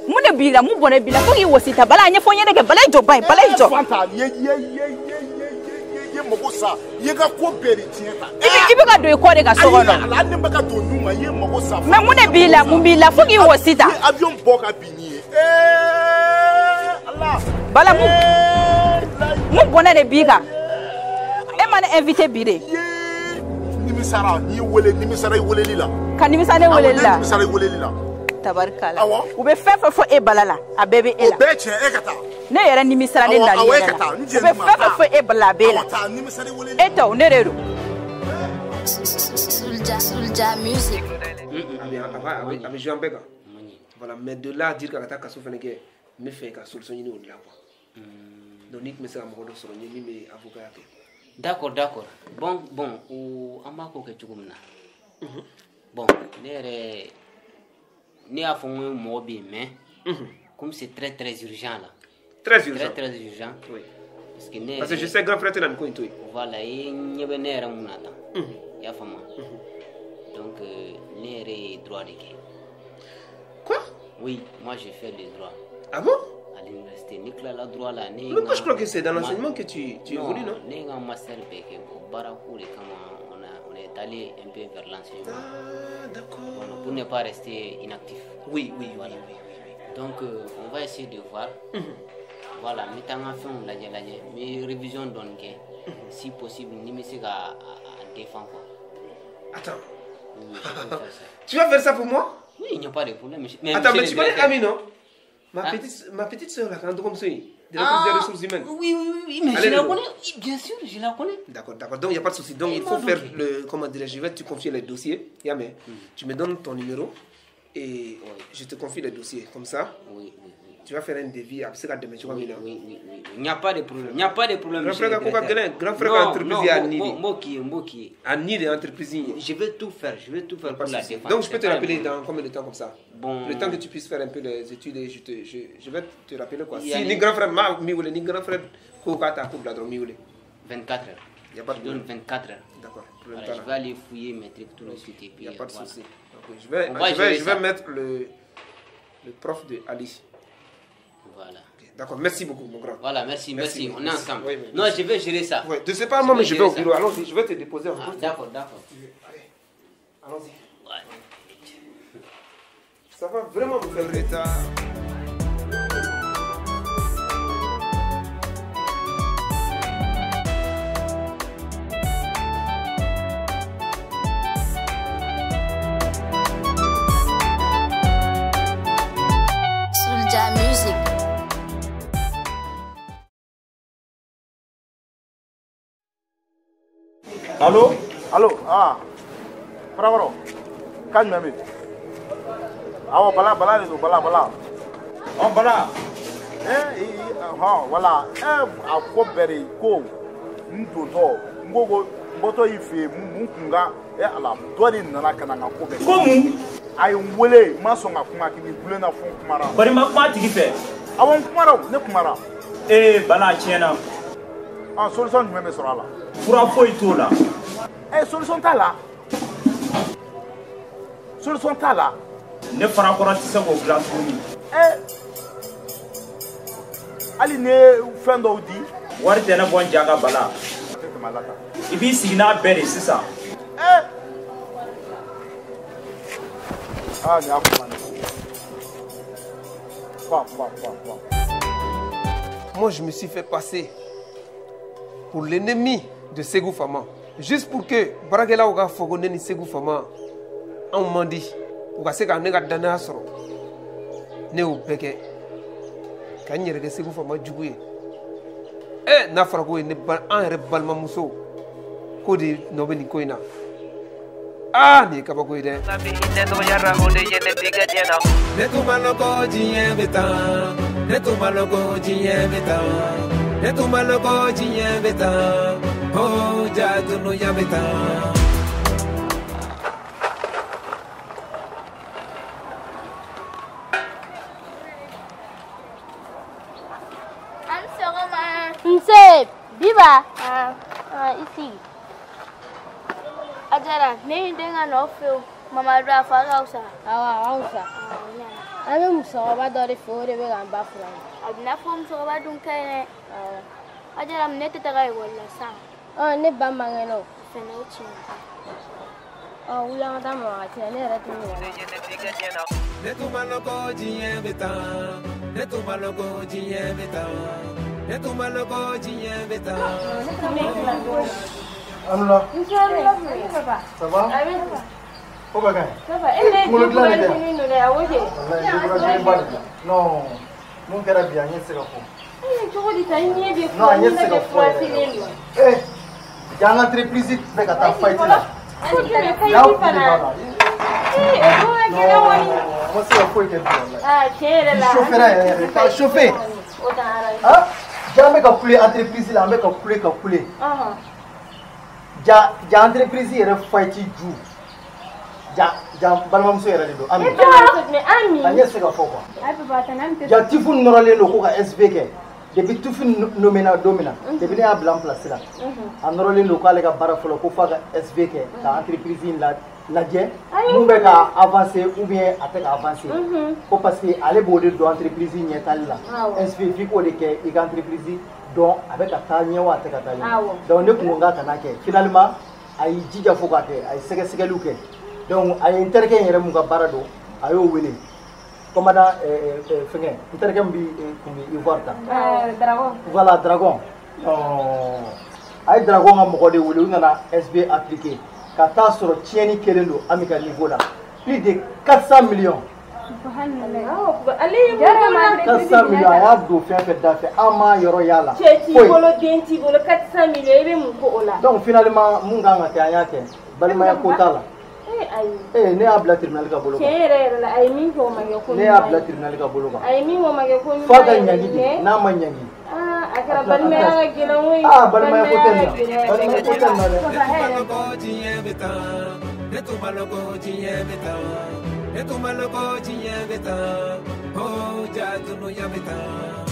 Mun de b'i la? Mun bɔnɛ b'i la? Fo k'i wɔsi ta. Bala, a ɲɛfɔ n ɲɛnɛ kɛ. Bala i jɔ ba ye, Bala i jɔ. Fanta, ye mago sa, i ye ka ko bɛɛ de tiɲɛ ta. I bɛ ka don i kɔ de ka so kɔnɔ. Ayi, ala ne bɛ ka don nu ma, i ye mago sa. Mais mun de b'i la? Mun b'i la? Fo k'i wɔsi ta. I ye avion bɔ ka bin n'i ye. Ala. Bala mun bɔnɛ de b'i kan? E ma ne invité bi de. Nimisara, n'i wele, nimisara i weleli la. Ka nimisa ne weleli la. Awɔ, ne nimisara i weleli la. Tabarikala. U bɛ fɛn fɛn fɔ e Bala la, a bɛɛ bɛ e la. O bɛɛ tiɲɛ, e ka taa. Ne yɛrɛ nimisara ne nali yɛrɛ la. U bɛ fɛn fɛn fɔ e Bala la, a bɛ e la. E tɛ o, ne de don. Soulja Music. A bɛ jouer an bɛɛ kan. Voilà, mais de là à dire k'a ka taa kaso fɛnɛ kɛ, n bɛ fɛ ka solution ɲini o de la quoi. Donc n'i tun bɛ se ka mɔgɔ dɔ sɔrɔ n ye min bɛ avocat kɛ. D'accord, d'accord. Bon, o an b'a ko kɛ cogo min na. Bon, ne yɛrɛ ne y'a fɔ n ko mɔgɔ bɛ yen, mais comme c'est très très urgent là. Très urgent. Très très urgent. Oui. Parce que ne parce que je sais grand frère tɛ na nin ko in to yen. Voilà, i ɲɛ bɛ ne yɛrɛ mun na tan. I y'a faamu. Donc ne yɛrɛ ye droit de kɛ. Quoi? Oui, moi j'ai fait le droit. Ah bon? À l'université, ne tilala droit la. Ne mais moi je crois que c'est dans l'enseignement que tu évolues, non? Ne ye n ka master bɛɛ kɛ, bon baara ko de kama on est allé un peu vers l'enseignement. Ah, d'accord. Voilà, pour ne pas rester inactif. Oui, oui, voilà. Oui, oui, oui. Donc on va essayer de voir. Voilà, n bɛ taa n ka fɛnw lajɛ n bɛ révision dɔɔni kɛ. Si possible, ni n bɛ se ka a défend quoi. Attends. Oui, je peux faire ça. Tu vas faire ça pour moi? Oui, il n'y a pas de problème. Mais attends, mais tu connais Ami, non? Ma petite soeur, là, comme ça, directrice des ressources humaines. Oui, oui, oui, mais je la connais. Oui, bien sûr, je la connais. D'accord, d'accord. Donc, il n'y a pas de souci. Donc, il faut faire le. Comment dirais-je? Je vais te confier les dossiers. Yamé, tu me donnes ton numéro et je te confie les dossiers. Comme ça, oui, oui, oui. Tu vas faire un devis à ce demain. Tu vas oui, oui, oui, oui. Il n'y a pas de problème. Il n'y a pas de problème. Grand frère, grand frère, entreprise à Nidi. À Nidi, entreprise. Je vais tout faire. Je vais tout faire pour la défense. Donc, je peux te rappeler dans combien de temps comme ça? Bon. Le temps que tu puisses faire un peu les études, et je vais te rappeler quoi. Si ni grand frère ma mi ni grand frère ko ka ta ko bladron mi 24 heures. Il n'y a pas de problème. Je donne 24 heures. D'accord. Voilà, je vais aller fouiller mes trucs tout de suite et puis. Il n'y a pas de souci. Je vais mettre le prof de Ali. Voilà. Okay, d'accord, merci beaucoup, mon grand. Voilà, merci, merci. On est ensemble. Oui, oui, non, je vais gérer ça. Oui, ne sais pas, moi, mais je vais au bureau. Allons-y, je vais te déposer. Ah, d'accord, d'accord. Allez, allons-y. Ouais. Ça va vraiment me faire retard. Soulja Music. Allô? Allô? Ah. Farakɔrɔ. Kan jumɛn bɛ yen? Awɔ, Bala, Bala de don, Bala, Bala. Ɔ, Bala. Hɔn wala a ko bɛɛ de ko n dontɔ n ko n bɔtɔ i fɛ yen mun kun ka ala dɔ de nana ka na n ka ko bɛɛ. Ko mun? A ye n wele n ma sɔn ka kuma k'i gulen na fo n kumara. Bari ma kuma a tigi fɛ. Awɔ n kumara o ne kumara. Ee Bala a tiɲɛna. Solution jumɛn bɛ sɔrɔ a la? Fura foyi t'o la. Solution t'a la. Solution t'a la. Ne farakɔrɔ tɛ se k'o dilan tuguni. Hali ni ye fɛn dɔw di. Wari tɛ ne bɔ n ja ka Bala. I b'i sigi n'a bɛɛ de sisan. Nin y'a kuma de. Quoi. Moi, je me suis fait passer pour l'ennemi de Ségou Fama. Juste pour que baarakɛlaw ka fɔ ko ne ni Ségou Fama anw man di, u ka se ka ne ka danaya sɔrɔ. Ne y'o bɛɛ kɛ ka n yɛrɛ kɛ Ségou Fama jugu ye. N'a fɔra ko ye ne an yɛrɛ balimamuso k'o de nɔ bɛ nin ko in na. Nin ye kabako ye dɛ. Ne tun ma lɔn ko diɲɛ bɛ tan, ne tun ma lɔn ko diɲɛ bɛ tan, ne tun ma lɔn ko diɲɛ bɛ tan, oh ja dunuya bɛ tan. Nse, Biba. I sigi. Ajara, ne ye n den ka nɔ fɛ o. Mamadu a fa ka fisa. Awɔ, a ka fisa. An bɛ musokɔrɔba dɔ de fɛ o de bɛ k'an ba furakɛ. A bɛ n'a fɔ musokɔrɔba dun ka ɲi dɛ. Awɔ. Ajara, ne tɛ taga ekɔli la sisan. Ne ba man kɛnɛ o. O fɛnɛ ye tiɲɛ ye. Wuli an ka taa mama ka ci la, ne yɛrɛ tɛ ɲinɛ. Ne tun ma lɔn ko diɲɛ bɛ tan, ne tun ma lɔn ko diɲɛ bɛ tan, ne tun ma lɔn ko diɲɛ bɛ tan. Anula. Ça va? Ko bɛ ka ɲi? Ça va. E ne ye découragé don dɛ, a wo kɛ. Walayi découragé ba de la. Non, mun kɛra bi a ɲɛ tɛ se ka fɔ. Cogo di tan i ɲɛ bɛ Non, a ɲɛ tɛ se ka fɔ yɛrɛ. Ja an ka entreprise bɛ ka taa faillite la. Ko jumɛn faillite fana? O ko ka gɛlɛn kɔni. N ma se ka foyi kɛ bi walayi. Tiɲɛ yɛrɛ la. Chauffeur yɛrɛ ka chauffer. O t'an arrangé. Ja an bɛ ka kule entreprise la, an bɛ ka kule ka kule. Ja entreprise yɛrɛ faillite ju. Ja balimamuso yɛrɛ de don. Ami. Ami. A ɲɛ tɛ se ka fɔ quoi. Ayi papa, tante Ami tɛ. Ja Tifu nɔrɔlen don ko ka SV kɛ. Depuis Tifu nommé na don min na, depuis ne y'a bila n place la. A nɔrɔlen don k'ale ka baara fɔlɔ ko f'a ka SV kɛ ka entreprise in lajɛ mun bɛ ka avancer ou bien a tɛ ka avancer. Ko parce que ale b'o de don entreprise ɲɛtali la. SV f'i k'o de kɛ i ka entreprise dɔn a bɛ ka taa ɲɛ wa a tɛ ka taa ɲɛ. Donc ne kun ko n k'a kana kɛ. Finalement a y'i jija fo k'a kɛ, a ye sɛgɛsɛgɛliw kɛ. Donc a ye n terikɛ in yɛrɛ mun ka baara don, a y'o wele. Commandant fɛngɛ n terikɛ min bi kun bɛ Ivoire ta. Dragon. Voilà Dragon. A ye Dragon ka mɔgɔ de wele, u nana SB appliquer ka taa sɔrɔ tiɲɛni kɛlen don Ami ka niveau la. Plus de 400 millions. Ale ye mun kɛ? 400 millions a y'a don fɛn fɛn da fɛ, an m'a yɔrɔ y'a la. Cɛ t'i bolo, den t'i bolo, 400 millions i bɛ mun k'o la? Donc finalement mun kan ka kɛ an y'a kɛ, balimaya ko t'a la. Ayi. Ne y'a bila tribunal ka bolo kan. Tiɲɛ yɛrɛ yɛrɛ la, a ye min kɛ o ma kɛ ko ɲuman ye. Ne y'a bila tribunal ka bolo kan. A ye min kɛ o ma kɛ ko ɲuman ye. F'a ka ɲangi de, n'a ma ɲangi. A kɛra balimaya ka gɛlɛn koyi. Balimaya ko tɛ nin na. Balimaya ko tɛ nin na dɛ. Ne tun ma lɔn ko diɲɛ bɛ tan, ne tun ma lɔn ko diɲɛ bɛ tan, ne tun ma lɔn ko diɲɛ bɛ tan, oh ja dunuya bɛ tan.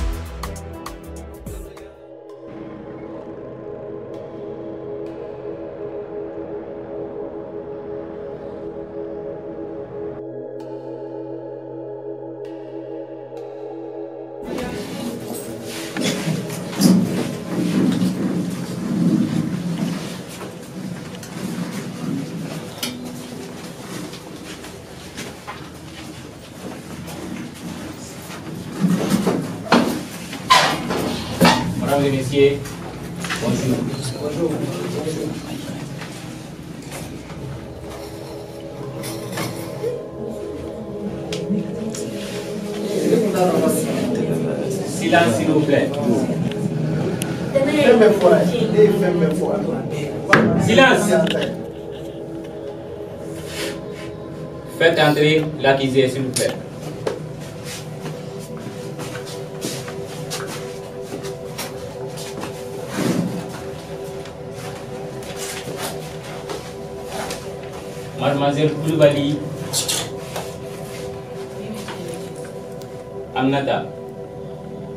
Mesdames et messieurs, bonjour. Bonjour. Bonjour. Silence s'il vous plaît. Silence. Faites entrer l'accusé s'il vous plaît. Mademoiselle Koulibaly Aminata,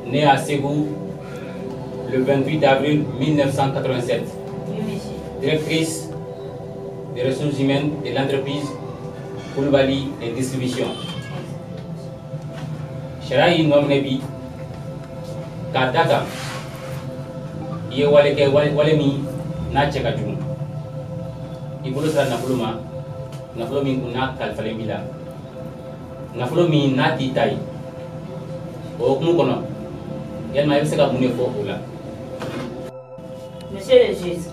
née à Ségou le 28 avril 1987. Oui, monsieur. Directrice des ressources humaines de l'entreprise Koulibaly et Distribution. Sariya y'i nɔ minɛ bi k'a da kan i ye wale kɛ wale min n'a cɛ ka jugu, i bolo sera nafolo ma, nafolo min kun n'a kalifalen b'i la, nafolo min n'a t'i ta ye. O hukumu kɔnɔ, yalima i bɛ se ka mun de fɔ o la? Monsieur le juge,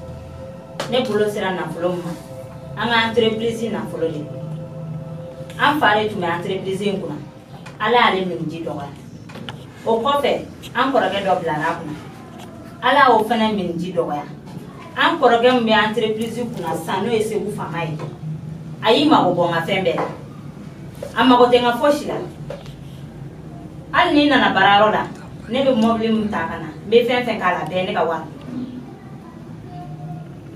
ne bolo sera nafolo min ma, an ka entreprise nafolo de. An fa de tun bɛ entreprise in kunna, Ala y'ale miniji dɔgɔya. O kɔfɛ, an kɔrɔkɛ dɔ bilara a kunna, Ala y'o fana miniji dɔgɔya. An kɔrɔkɛ min bɛ entreprise kunna sisan, n'o ye Segu Fama ye, a y'i mago bɔ n ka fɛn bɛɛ la. A mago tɛ n ka fosi la. Hali n'i nana baarayɔrɔ la, ne bɛ mɔbili min ta ka na, n bɛ fɛn fɛn k'a la, a bɛɛ ye ne ka wari.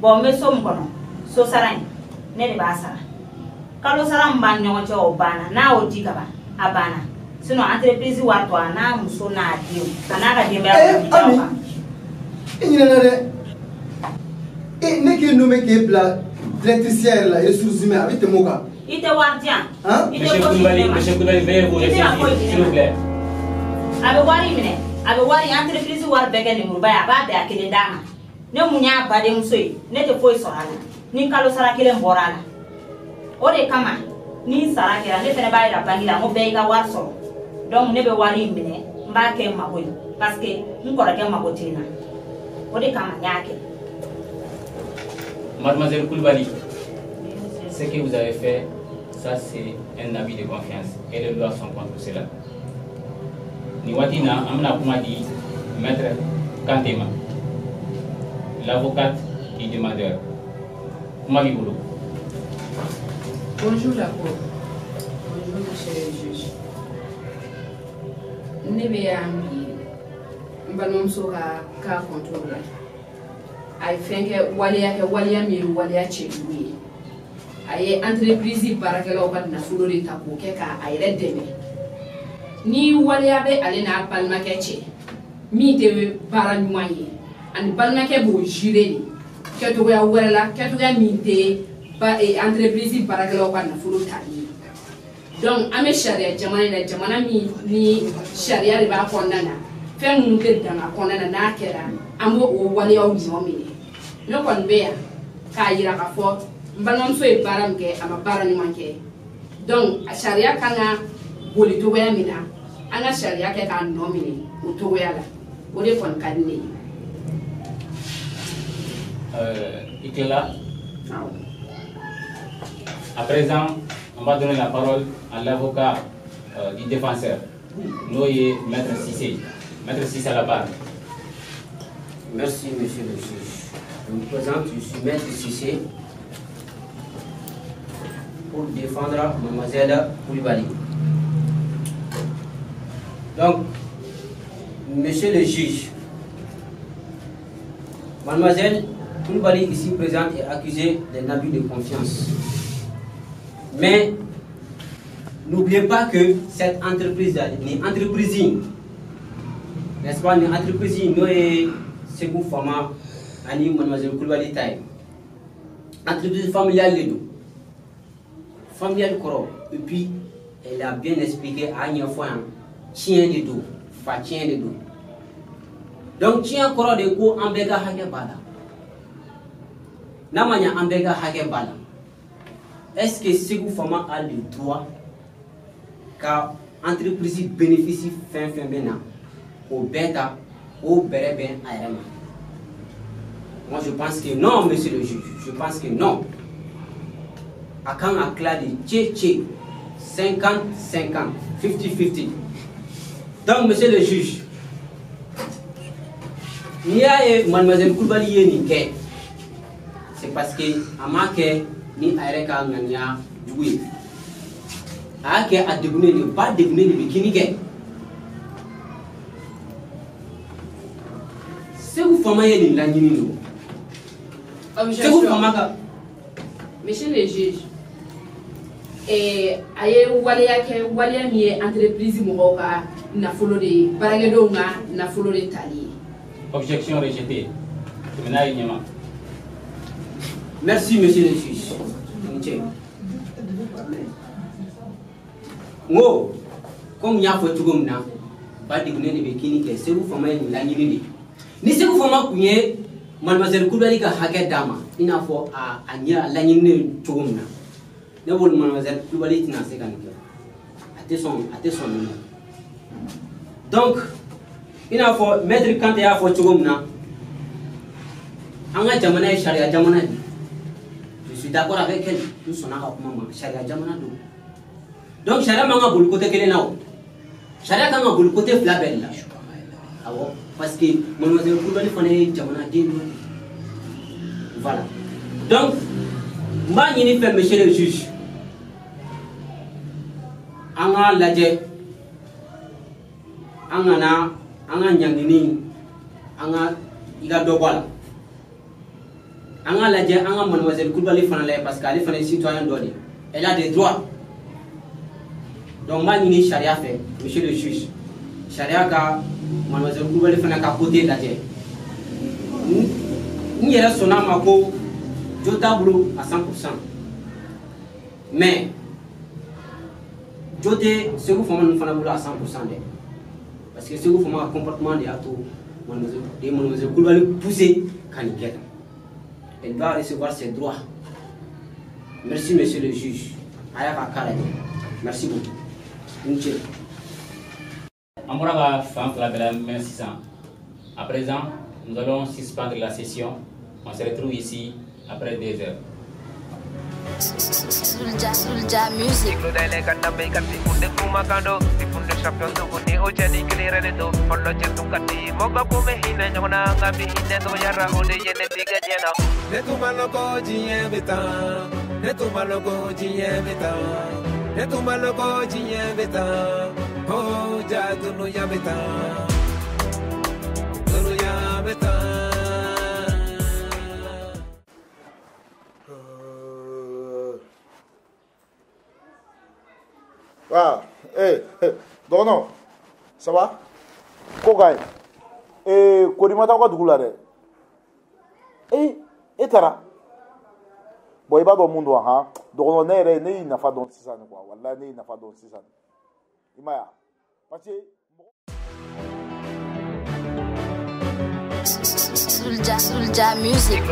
Bon, n bɛ so min kɔnɔ, so sara in, ne de b'a sara. Kalo sara min b'an ni ɲɔgɔn cɛ, o banna. N'a y'o di ka ban, a banna. Sinon entreprise wari tɔ, a n'a muso n'a denw, a n'a ka denbaya bɛ da o kan. I ɲinɛna dɛ. E ne k'e nommé k'e bila directrice yɛrɛ la ressources humaines, a bɛ tɛmɛ o kan. I tɛ wari di yan. I tɛ Monsieur fosi di Koulibaly, ne ma. Monsieur Koulibaly, veuillez vous I tɛna ressaisir, foyi di ne s'il vous ma. plaît. A bɛ wari minɛ, a bɛ wari entreprise wari bɛɛ kɛ lemuruba ye, a b'a bɛɛ a kelen d'a ma. Ne mun y'a badenmuso ye, ne tɛ foyi sɔrɔ a la. Ni kalo sara kelen bɔra a la. O de kama ni sara kɛra, ne fɛnɛ b'a yira banque la n ko bɛɛ y'i ka wari sɔrɔ. Donc ne bɛ wari in minɛ, n b'a kɛ n mago ye parce que n kɔrɔkɛ mago tɛ n na. O de kama n y'a kɛ. Mademoiselle Koulibaly, ce que vous avez fait, ça c'est un abus de confiance et les lois sont contre cela. Ni waati in na, an bɛna kuma di Maître Kanté ma, l'avocate du demandeur. Kuma b'i bolo. Bonjour la cour. Bonjour monsieur le juge. Ne bɛ yan bi n balimamuso ka cas contre la. A ye fɛn kɛ, waleya kɛ, waleya min ye waleya cɛjugu ye. A ye entreprise baarakɛlaw ka nafolo de ta k'o kɛ k'a yɛrɛ dɛmɛ. Ni waleya bɛ ale n'a balimakɛ cɛ min tɛ baara ɲuman ye, ani balimakɛ b'o jure de kɛcogoya wɛrɛ la, kɛcogoya min tɛ entreprise baarakɛlaw ka nafolo tali ye. Donc an bɛ sariya jamana in na, jamana min ni sariya de b'a kɔnɔna na, fɛn minnu tɛ dan a kɔnɔna na, n'a kɛra an b'o o waleyaw ɲɔ minɛ. Ne kɔni bɛ yan k'a yira k'a fɔ n balimamuso ye baara min kɛ, a ma baara ɲuman kɛ. Donc sariya kan ka boli cogoya min na, an ka sariya kɛ k'a nɔ minɛ o cogoya la. O de kɔni ka di ne ye. I tilala? À présent, on va donner la parole à l'avocat du défenseur, n'o ye Maître Cissé. Maître Cissé à la barre. Merci, monsieur le juge. Je me présente, je suis Maître Cissé pour défendre mademoiselle Koulibaly. Donc, monsieur le juge, mademoiselle Koulibaly ici présente est accusée d'un abus de confiance. Mais n'oubliez pas que cette entreprise, ni entreprise, n'est-ce pas, ni entreprise, nous est Segou Fama, ani mademoiselle Koulibaly taille. Entreprise familiale les deux. Familiale kɔrɔ, et puis elle a bien expliqué à ɲɛfɔ yan, tiɲɛ de don, fa tiɲɛ de don. Donc tiɲɛ kɔrɔ de ko an bɛɛ ka hakɛ b'a la. N'a ma ɲɛ an bɛɛ ka hakɛ b'a la, est-ce que Segou Fama a le droit ka entreprise bénéfice fɛn fɛn bɛ na k'o bɛɛ ta k'o bɛrɛ bɛn a yɛrɛ ma? Moi je pense que non, monsieur le juge, je pense que non. A kan ka tila de cɛ cɛ 50-50, 50-50. Donc monsieur le juge, n'i y'a ye mademoiselle Koulibaly ye nin kɛ, c'est parce que a m'a kɛ ni a yɛrɛ ka ŋaniya jugu ye. A y'a kɛ a degunnen de, ba degunnen de bɛ kini kɛ. Segu Fama ye nin laɲini don. Segu Fama ka. Monsieur le juge, A ye waleya kɛ, waleya min ye entreprise mɔgɔw ka nafolo de ye, baarakɛdenw ka nafolo de tali ye. Objection rejetée. Tɛmɛ n'a ye ɲɛma. Merci, monsieur le juge. Ni ce. N ko komi n y'a fɔ cogo min na, ba degunnen de bɛ kini kɛ. Segu Fama ye nin laɲini de. Ni Segu Fama tun ye mademoiselle Kulibali ka hakɛ d'a ma, i n'a fɔ a ɲɛ a laɲininen cogo min na, ne bolo mademoiselle Kulibali tɛna se ka nin kɛ. A tɛ sɔn, a tɛ sɔn nin ma. Donc i n'a fɔ maître Kante y'a fɔ cogo min na, an ka jamana ye sariya jamana de ye. Je suis d'accord avec elle, n sɔnna ka kuma ma, sariya jamana don. Donc sariya man ka boli côté kelen na o. Sariya kan ka boli côté fila bɛɛ de la. Awɔ, parce que mademoiselle Kulibali fana ye jamanaden dɔ de ye. Voilà. Donc n b'a ɲini fɛ, monsieur le juge, an k'a lajɛ, an kana an ka ɲangini, an ka i ka dɔ bɔ a la. An k'a lajɛ, an ka mademoiselle Kulibali fana lajɛ, parce que ale fana ye citoyen dɔ de ye. Elle a des droits. Donc n b'a ɲini sariya fɛ, monsieur le juge, sariya ka mademoiselle Kulibali fana ka côté lajɛ. N yɛrɛ sɔnna a ma ko jo t'a bolo à 100%, mais jo tɛ Segu Fama ninnu fana bolo à 100% dɛ, parce que Segu Fama ka comportement de y'a to mademoiselle Kulibali poussé ka nin kɛ tan. Elle doit recevoir ses droits. Merci, monsieur le juge. A y'a ka cas lajɛ. Merci beaucoup. I ni ce. An bɔra ka fan fila bɛɛ lamɛn sisan. À présent, nous allons suspendre la session. On se retrouve ici après 2 heures. Soulja, Soulja Music. Ne tun ma lɔn ko diɲɛ bɛ tan, ne tun ma lɔn ko diɲɛ bɛ tan, ne tun ma lɔn ko diɲɛ bɛ tan, oh ja dunuya bɛ tan, dunuya bɛ tan. Ah, eh, dɔgɔnɔ, ça va? Ko ka ɲi. Eh, Kori ma taa aw ka dugu la dɛ. Eh, e taara? Bon, i b'a dɔn mun don han? Dɔgɔnɔ, ne yɛrɛ, ne y'i nafa dɔn sisan de quoi. Walahi, ne y'i nafa dɔn sisan de. I m'a ye wa? Parce que Soulja, Soulja Music.